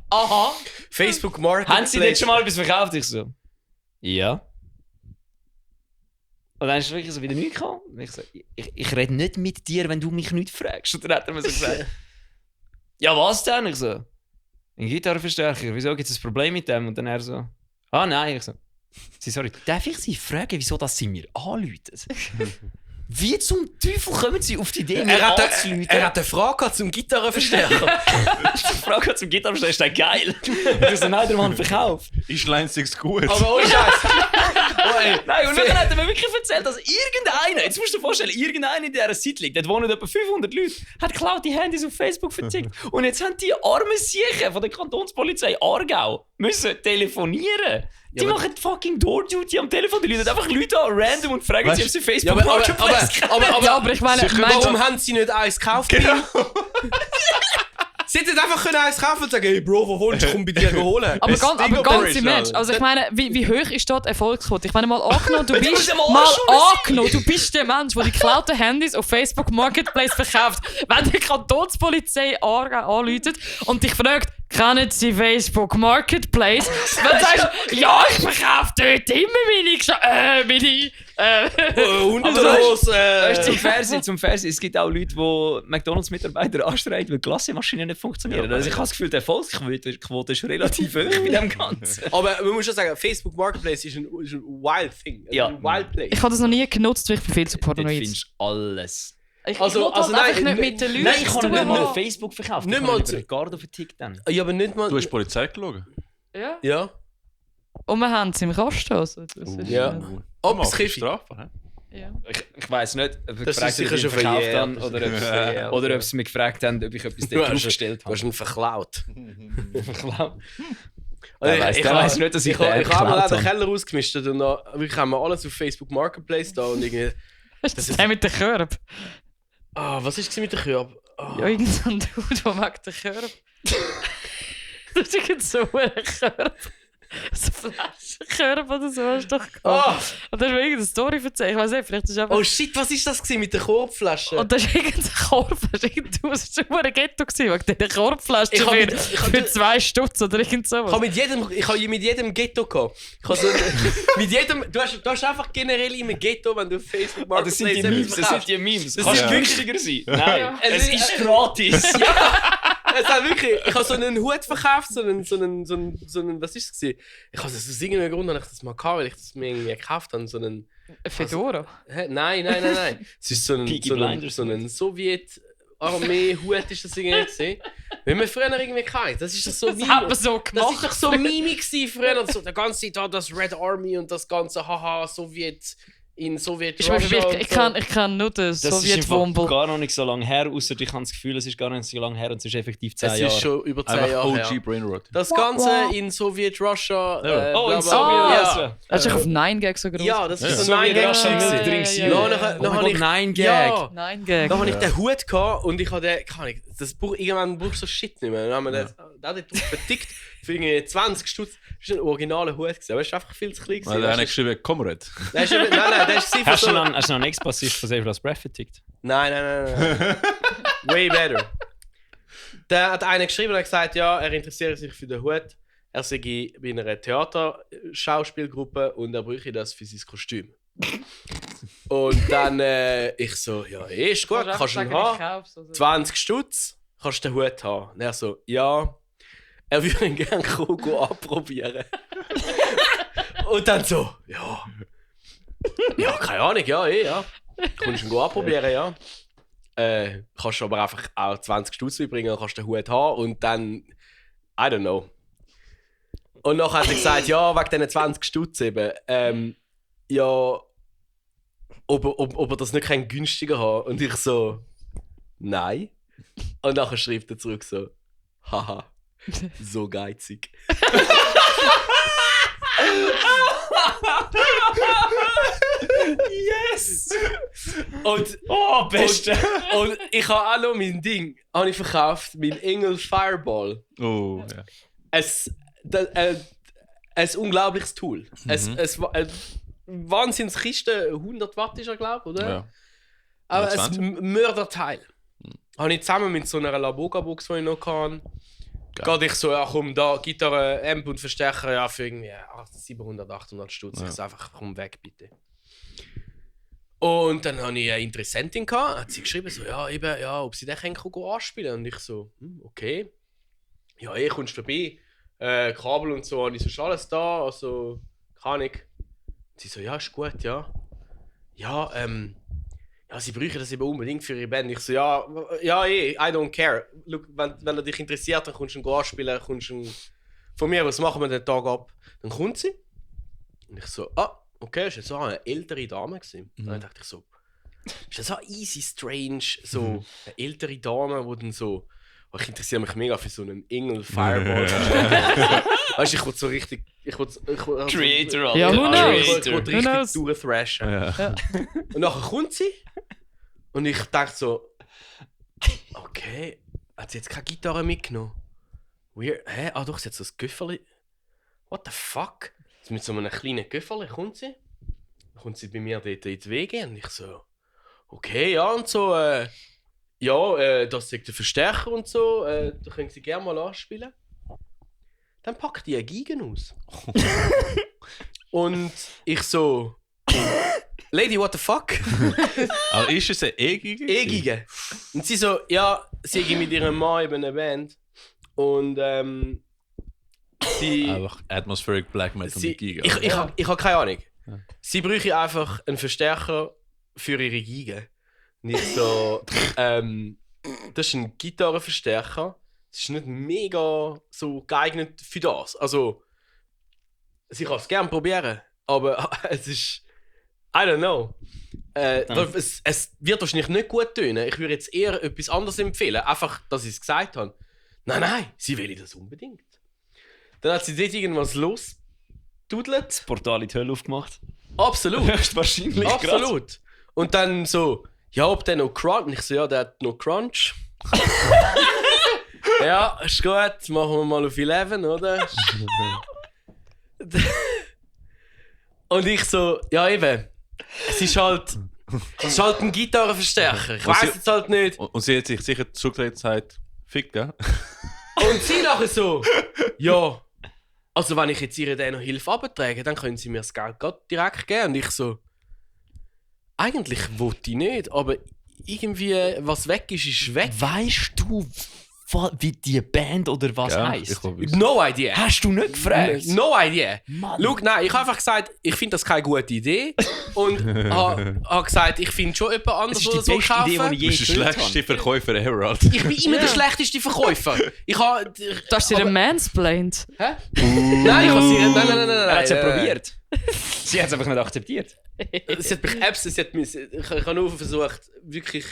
Aha. Facebook Marketplace. Haben Sie dort schon mal etwas verkauft? Ich so, ja. Und dann ist es wirklich so wieder nichts gekommen. Und ich so, ich rede nicht mit dir, wenn du mich nicht fragst. Und dann hat er mir so gesagt, ja, was denn? Ich so, ein Gitarrenverstärker, wieso gibt es ein Problem mit dem? Und dann er so, ah nein. Ich so, sorry, darf ich Sie fragen, wieso dass Sie mir anrufen? Wie zum Teufel kommen Sie auf die Idee, mir anzurufen? Er hat eine Frage zum Gitarrenverstärker. Die Frage zum Gitarrenverstärker ist geil. Und ich so, nein, der Mann verkauft. Ist Leinsigs gut? Aber ohne Scheiß. Nein, und dann hat er mir wirklich erzählt, dass irgendeiner, jetzt musst du dir vorstellen, irgendeiner in dieser Siedlung, dort wohnen etwa 500 Leute, hat geklaute Handys auf Facebook verzickt. Und jetzt haben die armen Siechen von der Kantonspolizei Aargau müssen telefonieren. Die machen fucking Door-Duty am Telefon. Die rufen einfach Leute an, random, und fragen sie, ob sie Facebook Marketplace kennen. Aber ich meine, Warum haben sie nicht eins gekauft? Genau. Sie hätten einfach eins kaufen und sagen, hey Bro, wo wohnst du? Komm bei dir holen. Aber ganz im Ernst, also ich meine, wie hoch ist dort die Erfolgsquote? Ich meine, mal angenommen, du bist der Mensch, der die geklauten Handys auf Facebook Marketplace verkauft. Wenn die Kantonspolizei anruft und dich fragt, kennen Sie Facebook Marketplace? Dann sagst du, ja, ich verkaufe dort immer meine Hunderose. Weißt du, zum Fernsehen, es gibt auch Leute, die McDonalds-Mitarbeiter anstrengen, weil Glassemaschinen nicht funktionieren. Also ich habe das Gefühl, die Erfolgsquote ist relativ hoch bei dem Ganzen. Aber man muss schon sagen, Facebook Marketplace ist ein wild thing. Ja. Ein wild place. Ich habe das noch nie genutzt, weil ich bin viel zu Dort paranoid. findest du alles. Ich Also einfach nein, nicht mit den Leuten Nein, ich zu kann tun nicht mal haben. auf Facebook verkaufen. Nicht Ich mal kann zu- über Ricardo vertickt dann. Ja, aber nicht mal... Du hast die Polizei geschaut? Ja. Ja. Und wir haben es im Kasten. Also das ist, Ja. Ob es Kiffi. strafbar, ja. Ich weiss nicht, ob wir Das gefragt ist sicher haben, ob schon ich verkauft verjährt. habe oder ob sie mich gefragt haben, ob ich etwas Du dort hast draufgestellt Du hast habe. ihn verklaut. Der weiss nicht, dass ich den Ich habe mal geklaut den habe. Keller ausgemistet und dann wirklich haben wir alles auf Facebook Marketplace da und irgendwie... Das ist der mit dem Körb. Was ist mit der Körb? Ja, irgendein Dude, der mag den Körb. Das ist irgend so ein Körb. So Flaschenkörb oder so hast du doch gehabt. Und da hast du mir irgendeine Story erzählt. Ich weiß nicht, vielleicht ist es einfach... Oh shit, was ist das gewesen mit der Korbflasche? Und da ist irgendein Korbflasche. Das war schon ein Ghetto gewesen, wegen dieser Korbflasche Ich hab für 2 Stutz oder irgend sowas. Ich habe mit jedem Ghetto gehabt. Ich habe so mit jedem... Du hast einfach generell immer Ghetto, wenn du auf Facebook Das sind die Memes. Das sind die Memes. Das Kann ist günstiger sein? Nein, Ja. es ist gratis. Es hat wirklich, ich habe so einen Hut verkauft, so einen was ist es gewesen? Ich habe das aus irgendeinem Grund, habe ich das mal gehabt, weil ich das mir irgendwie gekauft habe, so einen... Fedora. Hä? Nein. Es ist so ein Sowjet-Armee-Hut ist das irgendwie gewesen. Wenn wir früher irgendwie hatten, das ist doch so Das hat man so Das gemacht. ist doch so Mimi gewesen früher, so der ganze Zeit das Red Army und das ganze haha Sowjet in Sowjet Ich kann nur den Das ist einfach Sowjetwumbel. gar noch nicht so lange her, außer ich habe das Gefühl, es ist gar nicht so lange her und es ist effektiv 10 Es Jahre. ist schon über 10 Einfach Jahre OG her. Brainrot. Das Ganze in Sowjet-Russia. Ja. Oh, in bla, bla, Sowjet. bla. Hast du dich auf 9gag so groß? Ja, das ist Ja. so ein Sowjet-Russia Nein-Gag. müsste drin ja, sein. ja, ja. Dann habe ich... Nein, Gag. Ja, 9gag. dann habe ich den Hut gehabt und ich habe den... Irgendwann brauchst du so Shit nicht mehr. Dann haben wir den dort vertickt für irgendwie 20 Stutz. Das war ein originaler Hut gewesen, aber es ist einfach viel zu klein. Weil der eine geschrieben hat, Comrade. Nein, der ist von Hast du so... noch einen Ex-Bassist von Save Last Breath vertickt? Nein. Way better. Der hat einer geschrieben und hat gesagt, ja, er interessiert sich für den Hut. Er sei bei einer Theaterschauspielgruppe und er bräuchte das für sein Kostüm. Und dann ich so, ja, ist gut, kannst du ihn haben. 20 Stutz, kannst du den Hut haben. Und er so, ja, er würde ihn gerne kommen anprobieren. Und dann so, ja, keine Ahnung, ja. Kannst du ihn anprobieren, ja. Kannst du aber einfach auch 20 Stutz mitbringen, kannst den Hut haben und dann, I don't know. Und nachher hat er gesagt, ja, wegen diesen 20 Stutz eben, ja, ob er das nicht günstiger haben kann. Und ich so, nein. Und nachher schreibt er zurück so, haha, so geizig. Yes! Und, Oh, beste! und ich habe auch noch mein Ding habe ich verkauft, mein Engel Fireball. Oh, ja. Ein unglaubliches Tool. Ein Wahnsinnskiste, 100 Watt ist er, glaube ich, oder? Ja. Aber 120? ein Mörderteil. Habe ich zusammen mit so einer Laboga-Box, die ich noch kann. Gerade ich so, ja komm, da Gitarre, Amp und Verstärker, ja für irgendwie 700, 800 Stutz. Ja. Ich so einfach, komm weg bitte. Und dann hatte ich eine Interessentin, hat sie geschrieben, so, ja, eben, ja, ob sie den anspielen kann. Und ich so, okay. Ja, kommst du vorbei. Kabel und so, habe ich so alles da, also, kann ich. Und sie so, ja, ist gut, ja. Ja, sie bräuchten das eben unbedingt für ihre Band. Ich so, ja, I don't care. Look, wenn er dich interessiert, dann kommst du ihn anspielen, von mir aus machen wir den Tag ab. Dann kommt sie. Und ich so, okay, ist jetzt so eine ältere Dame gewesen. Dann dachte ich so, ist das so easy strange, so eine ältere Dame, die dann so, ich interessiere mich mega für so einen Engel Fireball. Weißt du, ich wollte so richtig, Creator, Ja, who knows? Ich wollte Who richtig knows? durchthrashen. Ja. Und nachher kommt sie und ich dachte so, okay, Hat sie jetzt keine Gitarre mitgenommen? Weird. Hä? Ah doch, sie hat so ein Güfferli. What the fuck? Also mit so einem kleinen Güfferli kommt sie. Dann kommt sie bei mir dort in die Wege und ich so... Okay, ja und so... das ist der Verstärker und so. Da können sie gerne mal anspielen. Dann packt die eine Giga aus. Und ich so... Lady, what the fuck? Aber ist es eine E-Giga? E-Giga. Und sie so, ja, sie ging mit ihrem Mann eben eine Band. Und sie... Einfach Atmospheric Black Metal mit Giga. Ich habe keine Ahnung. Ja. Sie bräuchte einfach einen Verstärker für ihre Giga. Nicht so... das ist ein Gitarrenverstärker. Es ist nicht mega so geeignet für das. Also... Sie kann es gerne probieren. Aber es ist... I don't know. Es wird wahrscheinlich nicht gut tönen. Ich würde jetzt eher etwas anderes empfehlen. Einfach, dass ich es gesagt habe. Nein, sie will das unbedingt. Dann hat sie dort irgendwas losdudelt. Das Portal in die Hölle aufgemacht. Absolut. Höchstwahrscheinlich. Absolut. Und dann so, ja, ob der noch Crunch? Und ich so, ja, der hat noch Crunch. Ja, ist gut. Machen wir mal auf 11, oder? Und ich so, ja eben. Es ist halt ein Gitarrenverstärker. Ich weiß jetzt halt nicht. Und sie hat sich sicher zurückgelegt und gesagt, fick, gell? Und sie nachher so, ja, also wenn ich jetzt ihr den noch Hilfe abtrage, dann können sie mir das Geld grad direkt geben. Und ich so, eigentlich wollte ich nicht, aber irgendwie, was weg ist weg. Weißt du, wie die Band oder was Ja, heisst? ich will wissen. No idea. Hast du nicht gefragt? No idea. Mann. Schau, nein, ich habe einfach gesagt, ich finde das keine gute Idee. Und habe gesagt, ich finde schon jemand Das anderes, ist die der so beste Idee, die kaufen. ich Du je bist der gehört schlechteste habe. Verkäufer ever, Alter. Ich bin immer der schlechteste Verkäufer. Du hast dir aber- den mansplained. Hä? Nein, ich habe sie... Nein. Er hat es ja probiert. Sie hat es einfach nicht akzeptiert. Sie hat mich ich habe nur versucht, wirklich...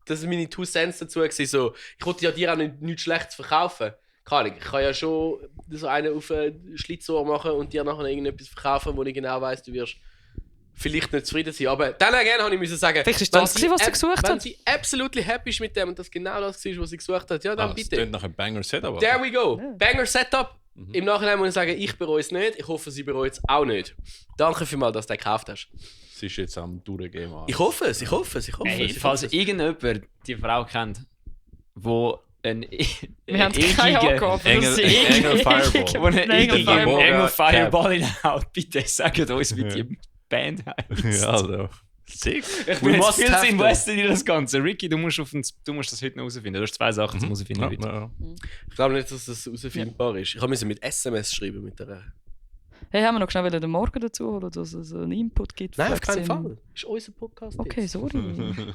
Das waren meine 2 Cents dazu. So, ich wollte ja dir auch nichts Schlechtes verkaufen. Keine Ahnung, ich kann ja schon so einen auf ein Schlitzohr machen und dir nachher irgendetwas verkaufen, wo ich genau weiss, du wirst vielleicht nicht zufrieden sein. Aber dann again habe ich müssen sagen, Vielleicht ist das gewesen, was sie gesucht wenn hat. sie absolut happy ist mit dem und das genau das war, was sie gesucht hat, ja dann Das bitte. klingt nach einem Banger-Setup. There we go. Ja. Banger Setup. Im Nachhinein muss ich sagen, ich bereue es nicht. Ich hoffe, sie bereut es auch nicht. Danke vielmals, dass du den gekauft hast. Sie ist jetzt am Durchgehen. Ich hoffe es. Hey, falls irgendjemand die Frau kennt, wo ein Wir haben keine Angaben. Engel Fireball. wo ein Engel Fireball. Fireball. Fireball in der Haut, bitte sagt uns, wie die Band heisst. Ja, also. Sick. Ich bin jetzt must viel have zu them. invested in das Ganze. Ricky, du musst das heute noch herausfinden. Du hast 2 Sachen zum herausfinden. heute. Ja. Ich glaube nicht, dass das herausfindbar ist. Ich musste mit SMS schreiben mit der. Hey, haben wir noch schnell den Morgen dazu holen, dass es einen Input gibt? Nein, auf Vielleicht keinen sind- Fall. Ist unser Podcast. Okay, jetzt. sorry.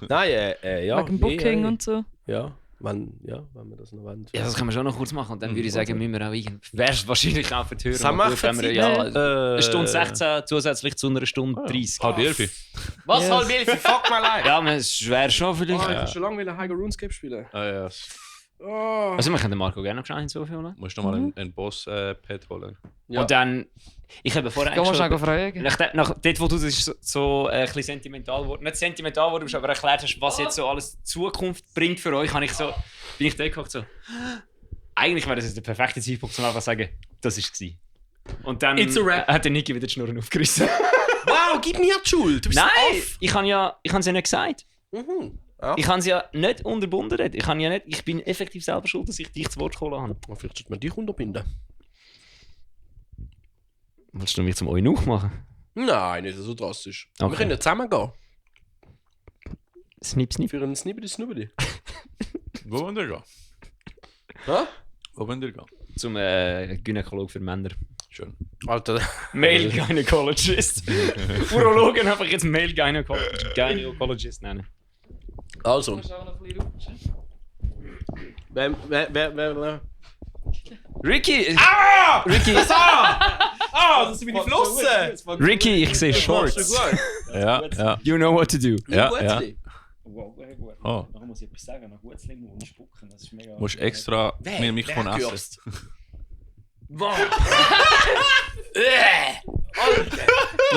Nein, ja. Wegen Booking und so. Ja, wenn wir das noch wollen. Ja, das können wir schon noch kurz machen. Und dann würde ich sagen, müssen wir auch wäre es wahrscheinlich auch für die Hörer Das haben mal wir gut, wenn wir verzeiht. eine Stunde 16 zusätzlich zu einer Stunde 30. Halb 11. Was Yes. soll Wilfi? Fuck my life! Ja, es wäre schon vielleicht. Ich habe schon lange wieder High RuneScape spielen. Ah, ja. Also wir können den Marco gerne noch schnell hinzufügen. Musst du noch mal einen Boss-Pad holen. Ja. Und dann, ich habe vorher Geh mal eigentlich schnell schon... fragen. Dort, wo du das so ein bisschen sentimental geworden, nicht sentimental geworden bist, aber erklärt hast, was jetzt so alles Zukunft bringt für euch, bin ich da gekocht so... Eigentlich wäre das jetzt der perfekte Zeitpunkt, um einfach zu sagen, das war es. Und dann It's a wrap. hat der Niki wieder die Schnurren aufgerissen. Wow, gib mir die Schuld! Du bist Nein, off! ich habe es ja nicht gesagt. Mhm. Ja. Ich habe es ja nicht unterbunden. Ich bin effektiv selber schuld, dass ich dich zu Wort geholt habe. Vielleicht sollte man dich unterbinden. Willst du mich zum Eunuch machen? Nein, nicht so drastisch. Okay. Wir können ja zusammen gehen. Snip, snip. Für einen Snibbidi-Snubbidi. Wo wollen wir gehen? Hä? Wo wollen wir gehen? Zum Gynäkolog für Männer. Schön. Alter. Male Gynecologist. Urologen einfach jetzt Male Gynecologist nennen. Also. Wer? Ricky! Ah! Ricky! Ah, das sind meine Flossen! Ricky, ich sehe Shorts. Ja. You know what to do. Ja. Wow, gut. Oh. Nachher muss ich etwas sagen, nach Gutzling und spucken, das ist mega... Musst extra mit dem Mikrofon essen. Du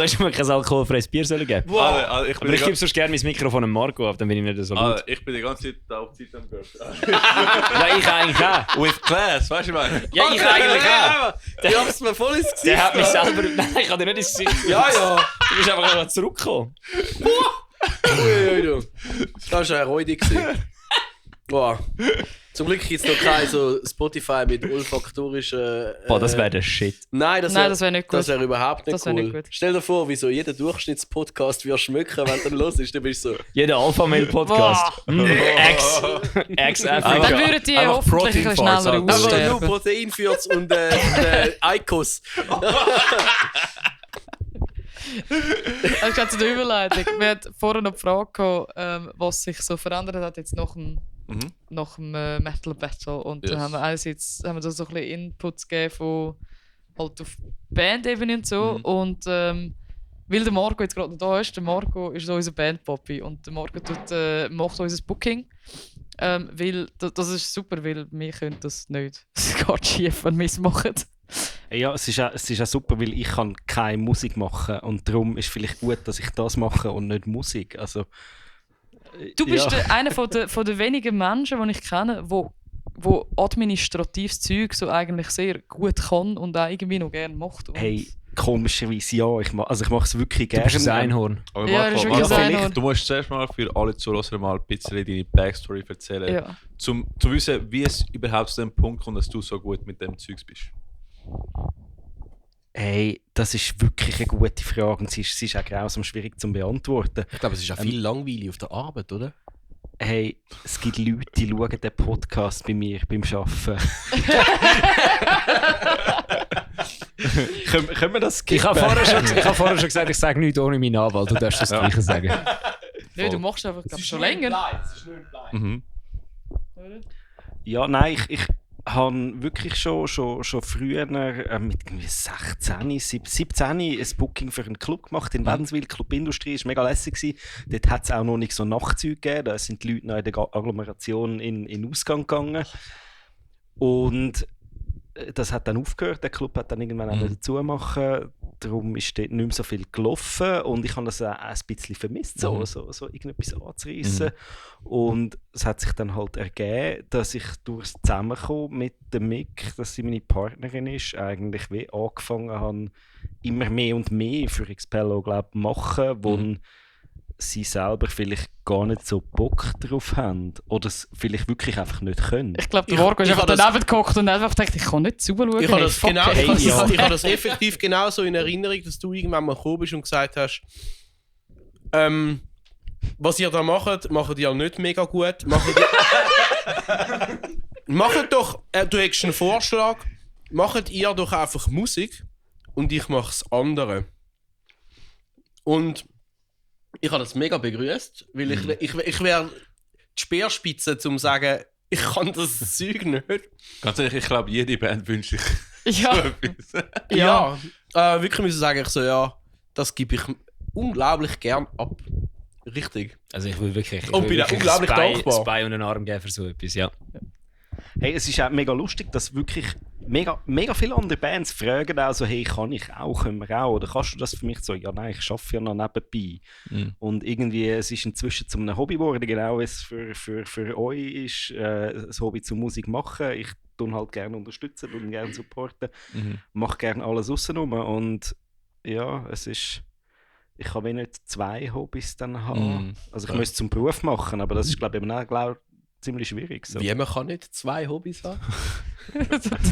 hast mir kein alkoholfreies Bier sollen geben. Alter, Aber ich gebe sonst gerne mein Mikrofon an Marco ab, dann bin ich nicht so laut. Ich bin die ganze Zeit da auf Zeit am Gehört. Ja, ich eigentlich auch. With class, weißt du, was ich meine? Ja, ich eigentlich auch. Ich hab's mir voll ins Gesicht. Der hat mich selber... Nein, ich habe dir nicht ins Gesicht. Ja. Du bist einfach noch zurückgekommen. Ui. Das war ja räudig. Wow. Zum Glück gibt es noch kein so Spotify mit olfaktorischen. Boah, das wäre der Shit. Nein, das wäre nicht gut. Das wäre überhaupt nicht Das wär cool. nicht gut. Stell dir vor, wie so jeder Durchschnittspodcast wird schmücken, wenn du dann los ist. Dann bist du so. Jeder Alpha-Mail-Podcast. Ex-Africa. Dann würden die einfach hoffentlich ein bisschen Protein-Farts, schneller Alter. Aber nur aussterben. Proteinfürz und Eikos. Das ist gerade zu der Überleitung. Wir hatten vorher noch die Frage gehabt, was sich so verändert hat jetzt nach dem Metal Battle. Und Yes. dann haben wir einerseits da so ein bisschen Inputs gegeben von halt auf Band-Ebene und so. Und weil der Marco jetzt gerade noch da ist, der Marco ist so unser Band-Papi und der Marco macht unser Booking. Weil das ist super, weil wir können das nicht. Es geht schief, wenn wir es machen. Ja, es ist auch super, weil ich kann keine Musik machen und darum ist vielleicht gut, dass ich das mache und nicht Musik. Also, Du bist ja. einer von der wenigen Menschen, die ich kenne, wo administratives Zeug so eigentlich sehr gut kann und auch irgendwie noch gerne macht. Und Hey, komischerweise ja, ich mache es wirklich Du gerne. bist ein Einhorn. Aber Ja, das ist wirklich Marco, ein Einhorn. du musst zuerst mal für alle Zuhörer mal ein bisschen deine Backstory erzählen. Ja. Zu wissen, wie es überhaupt zu dem Punkt kommt, dass du so gut mit dem Zeugs bist. Hey, das ist wirklich eine gute Frage und sie ist auch grausam schwierig zu beantworten. Ich glaube, es ist auch viel langweilig auf der Arbeit, oder? Hey, es gibt Leute, die schauen den Podcast bei mir beim Arbeiten. können wir das Ich skippen? habe vorher schon gesagt, ich sage nichts ohne meinen Anwalt. Du darfst das Gleiche sagen. Nein, du machst einfach glaub, schon länger. Mhm. Ja, nein, ich habe wirklich schon früher mit irgendwie 16, 17 ein Booking für einen Club gemacht in Wädenswil. Club Industrie war mega lässig gewesen. Dort hat es auch noch nicht so Nachtzüge gegeben. Da sind die Leute noch in der Agglomeration in Ausgang gegangen. Und das hat dann aufgehört. Der Club hat dann irgendwann auch dazu machen. Darum ist dort nicht mehr so viel gelaufen und ich habe das auch ein bisschen vermisst, so irgendetwas anzureissen. Und es hat sich dann halt ergeben, dass ich durchs Zusammenkommen mit der Mick, dass sie meine Partnerin ist, eigentlich wie angefangen habe, immer mehr und mehr für Expello machen, wo sie selber vielleicht gar nicht so Bock drauf haben oder es vielleicht wirklich einfach nicht können. Ich glaube, der Marco ist einfach daneben gekocht und einfach gedacht, ich kann nicht zuschauen. Ich habe das, fuck genau, it. ich habe das effektiv genauso in Erinnerung, dass du irgendwann mal gekommen bist und gesagt hast, was ihr da macht ihr ja nicht mega gut. Macht doch, du hättest einen Vorschlag, macht ihr doch einfach Musik und ich mache das andere. Und ich habe das mega begrüßt, weil ich wäre die Speerspitze, um zu sagen, ich kann das Zeug nicht. Ganz ehrlich, ich glaube, jede Band wünscht sich Ja. so etwas. Ja, wirklich müssen sagen, ich so, ja, das gebe ich unglaublich gern ab. Richtig. Also ich will wirklich, Und bin auch unglaublich dankbar. Spy und einen Arm geben für so etwas, ja. Hey, es ist auch mega lustig, dass wirklich mega viele andere Bands fragen auch so, hey, kann ich auch, können wir auch? Oder kannst du das für mich so? Ja, nein, ich arbeite ja noch nebenbei. Und irgendwie, es ist inzwischen zu einem Hobby geworden, genau wie es für euch ist, das Hobby zur Musik machen. Ich tue halt gerne unterstützen und gerne supporten. Mache gerne alles außenrum. Und ja, es ist... Ich kann wie nicht 2 Hobbys dann haben. Also ich müsste es zum Beruf machen, aber das ist, glaube ich, auch ziemlich schwierig. So. Wie, man kann nicht 2 Hobbys haben?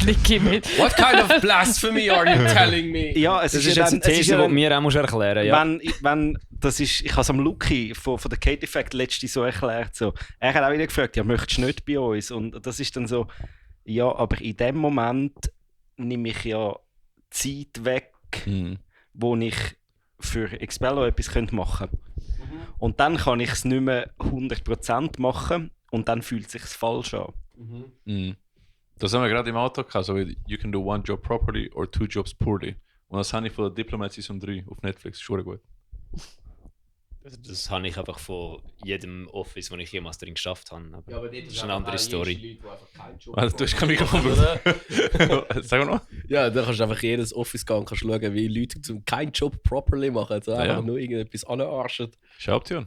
Nicky mit. What kind of blasphemy are you telling me? Ja, es Das ist ist ja jetzt dann, eine es ist These, ja die dann, du mir auch musst erklären musst. wenn das ist, ich habe es am Luki von der Kate Effect letztens so erklärt. So. Er hat auch wieder gefragt, ja, möchtest du nicht bei uns? Und das ist dann so, ja, aber in dem Moment nehme ich ja Zeit weg, wo ich für Expello etwas machen könnte. Und dann kann ich es nicht mehr 100% machen und dann fühlt es sich falsch an. Das haben wir gerade im Auto gehabt, so you can do one job properly or 2 jobs poorly. Und das habe ich von der Diplomat Season 3 auf Netflix, schon gut. Also das habe ich einfach von jedem Office, wo ich jemals drin geschafft habe. Aber Ja, aber das ist eine andere Story. Also, du hast kein Mikrofon. Sag mal noch. Ja, da kannst du einfach jedes Office gehen und kannst schauen, wie Leute keinen Job properly machen. Also einfach nur irgendetwas anarschen. Ist eine Option.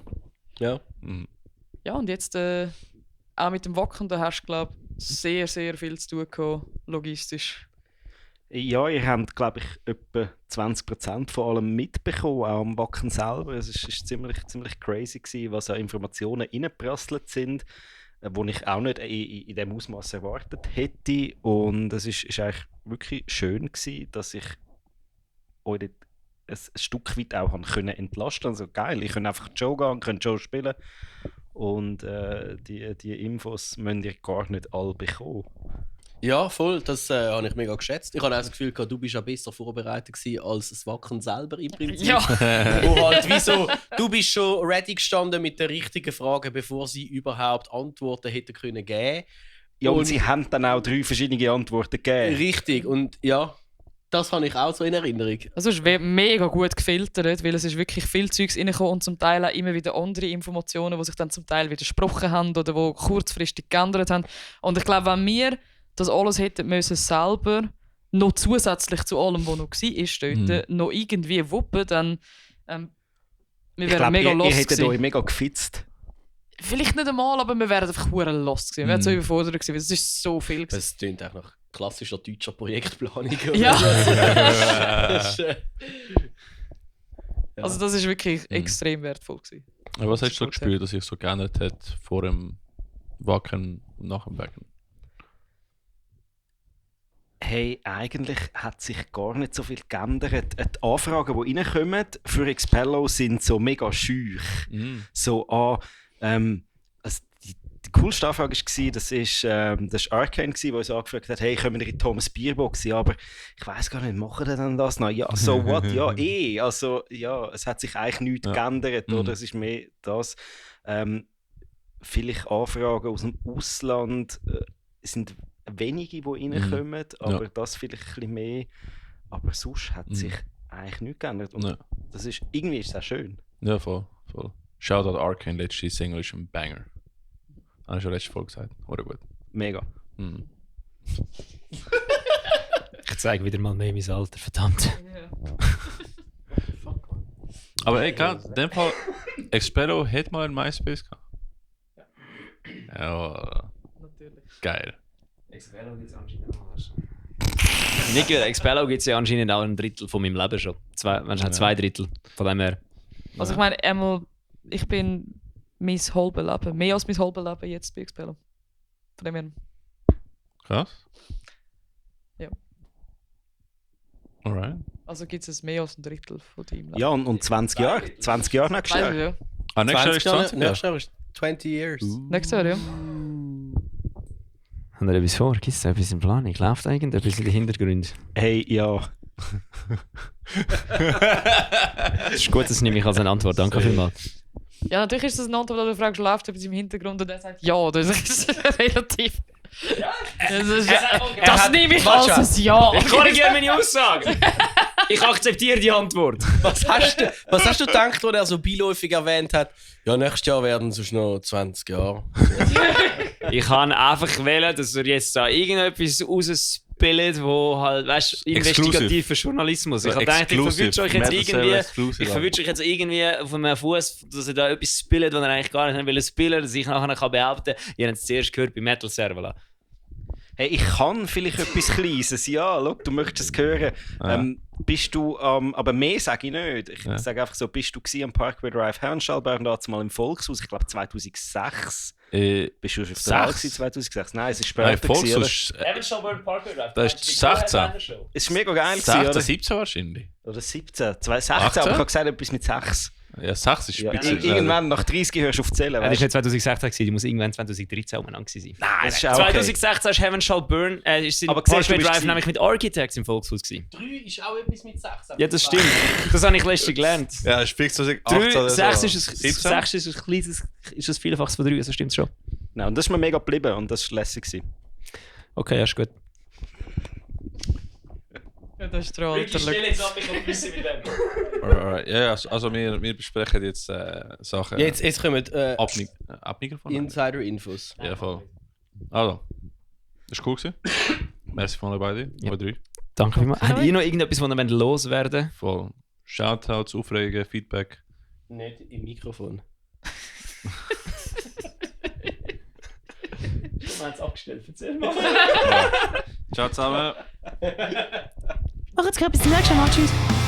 Ja. Mhm. Ja, und jetzt auch mit dem Wacken, da hast du, glaube ich, sehr, sehr viel zu tun gehabt, logistisch. Ja, ihr habt, glaube ich, etwa 20% von allem mitbekommen, auch am Wacken selber. Es ist ziemlich crazy gewesen, was an Informationen reingeprasselt sind, die ich auch nicht in dem Ausmaß erwartet hätte. Und es ist eigentlich wirklich schön gewesen, dass ich euch dort ein Stück weit auch können entlasten konnte. Also geil, ich kann einfach Joe gehen, kann Joe spielen. Und die Infos müsst ihr gar nicht alle bekommen. Ja, voll, das habe ich mega geschätzt. Ich habe auch das Gefühl gehabt, du bist ja besser vorbereitet gewesen als das Wacken selber im Prinzip. Ja. Wo halt, wieso, du bist schon ready gestanden mit den richtigen Fragen, bevor sie überhaupt Antworten hätten können geben. Ja, und sie haben dann auch 3 verschiedene Antworten gegeben. Richtig, und ja, das habe ich auch so in Erinnerung. Also es ist mega gut gefiltert, weil es ist wirklich viel Zeugs reingekommen und zum Teil auch immer wieder andere Informationen, die sich dann zum Teil widersprochen haben oder die kurzfristig geändert haben. Und ich glaube, wenn wir das alles hätten müssen selber noch zusätzlich zu allem, was noch war, dort, noch irgendwie wuppen, dann wir wären mega lost ihr hättet gewesen. euch mega gefitzt. Vielleicht nicht einmal, aber wir wären einfach hure lost gewesen. Wir wären so überfordert gewesen, weil es ist so viel gewesen. Das klingt auch nach klassischer deutscher Projektplanung. Ja. Das ist, Also das ist wirklich extrem wertvoll gewesen. Aber was hast du so gespürt, dass sich so geändert hat vor dem Wacken und nach dem Wacken? Hey, eigentlich hat sich gar nicht so viel geändert. Die Anfragen, die reinkommen für Expello, sind so mega schüch. So also die coolste Anfrage war, das war Arcane, der uns angefragt hat, hey, können wir in Thomas Bierbox? Ja, aber ich weiss gar nicht, machen die denn das noch? Ja, so what? Ja, also ja, es hat sich eigentlich nichts geändert, oder? Es ist mehr das. Vielleicht Anfragen aus dem Ausland sind wenige, die reinkommen, aber das vielleicht ein bisschen mehr. Aber sonst hat sich eigentlich nichts geändert. Und das ist, irgendwie ist es auch schön. Ja, voll. Shoutout Arcane, letzte Single ist ein Banger. Habe ich schon letzte Folge gesagt. Oder gut. Mega. Ich zeige wieder mal mehr mein Alter, verdammt. Aber ey, in dem Fall, Expello hat mal ein MySpace gehabt. Ja, Natürlich. geil. Expello gibt es anscheinend auch. Nicht Expello gibt es ja anscheinend auch ein Drittel von meinem Leben schon. Wahrscheinlich 2 Drittel von dem her. Also ich meine, einmal, ich bin mein halbes Leben, mehr als mein halbes Leben jetzt bei Expello. Von dem her. Krass. Ja. Alright. Also gibt es mehr als ein Drittel von deinem Leben. Ja, und 20 Jahre? 20 Jahre nächstes Jahr? Ja. Ah, nächstes Jahr ist 20 Nächstes Jahr ist 20 years. Nächstes Jahr, ja. Haben wir etwas vor? Gibt es etwas in Planung? Läuft irgendetwas in den Hintergrund? Hey, ja. Das ist gut, das nehme ich als eine Antwort. Danke vielmals. Ja, natürlich ist das eine Antwort, du fragst, läuft etwas im Hintergrund und er sagt ja. Das ist relativ... Das nehme ich als ein Ja. Ich korrigiere meine Aussage. Ich akzeptiere die Antwort. Was hast du gedacht, als er so beiläufig erwähnt hat? Ja, nächstes Jahr werden es noch 20 Jahre. Ich kann einfach wählen, dass er jetzt da irgendetwas rausspillt, wo halt, weißt du, investigativer Journalismus. Ich habe gedacht, ich verwünsche euch jetzt irgendwie auf einem Fuß, dass er da etwas spillt, was er eigentlich gar nicht will spillen, dass ich nachher kann behaupten kann, ihr habt es zuerst gehört bei Metal Servola. Hey, ich kann vielleicht etwas Kleines. Ja, schau, du möchtest es hören. Bist du, aber mehr sage ich nicht. Ich sage einfach so, bist du am Parkway Drive Herrenschalberg, da mal im Volkshaus, ich glaube 2006. Bist du auf der Wahl 2006? Nein, es ist später. Volkshaus. Herrenschalberg Parkway Drive. Das ist 16. Es war mega geil. 16, oder? 17 wahrscheinlich. Oder 17. 16, aber ich habe gesagt, etwas mit 6. Ja, 6 ist Ja, spitze. irgendwann nach 30 hörst du auf Zählen. Das war nicht 2016, die muss irgendwann 2013 umeinander sein. Nein, das ist auch okay. 2016 ist Heaven Shall Burn, ist in Aber Parkway siehst du, Drive bist nämlich mit Architects im Volkshaus gewesen. 3 ist auch etwas mit 6. Ja, das stimmt. Das habe ich letztens gelernt. Ja, ist fix, 3, 6 ist ein kleines, ist ein Vielfaches von 3, also stimmt schon. Nein, und das ist mir mega geblieben und das war lässig. Okay, ja, ist gut. Ja, das ist der Ricky, stell Alter. jetzt ab, ich will wissen mit dem. Alright. Ja, also wir besprechen jetzt Sachen. Jetzt kommen Abmikrofon? Insider-Infos. Ja, voll. Also, das war cool gewesen. Merci von euch beiden. Ja. Euch drei. Danke vielmals. Habt ihr noch irgendetwas, was ihr loswerden Voll. Shoutouts, Aufregen, Feedback. Nicht im Mikrofon. Wir haben es abgestellt, erzähl mal. Ciao zusammen. Mach jetzt bis zum nächsten Mal. Tschüss.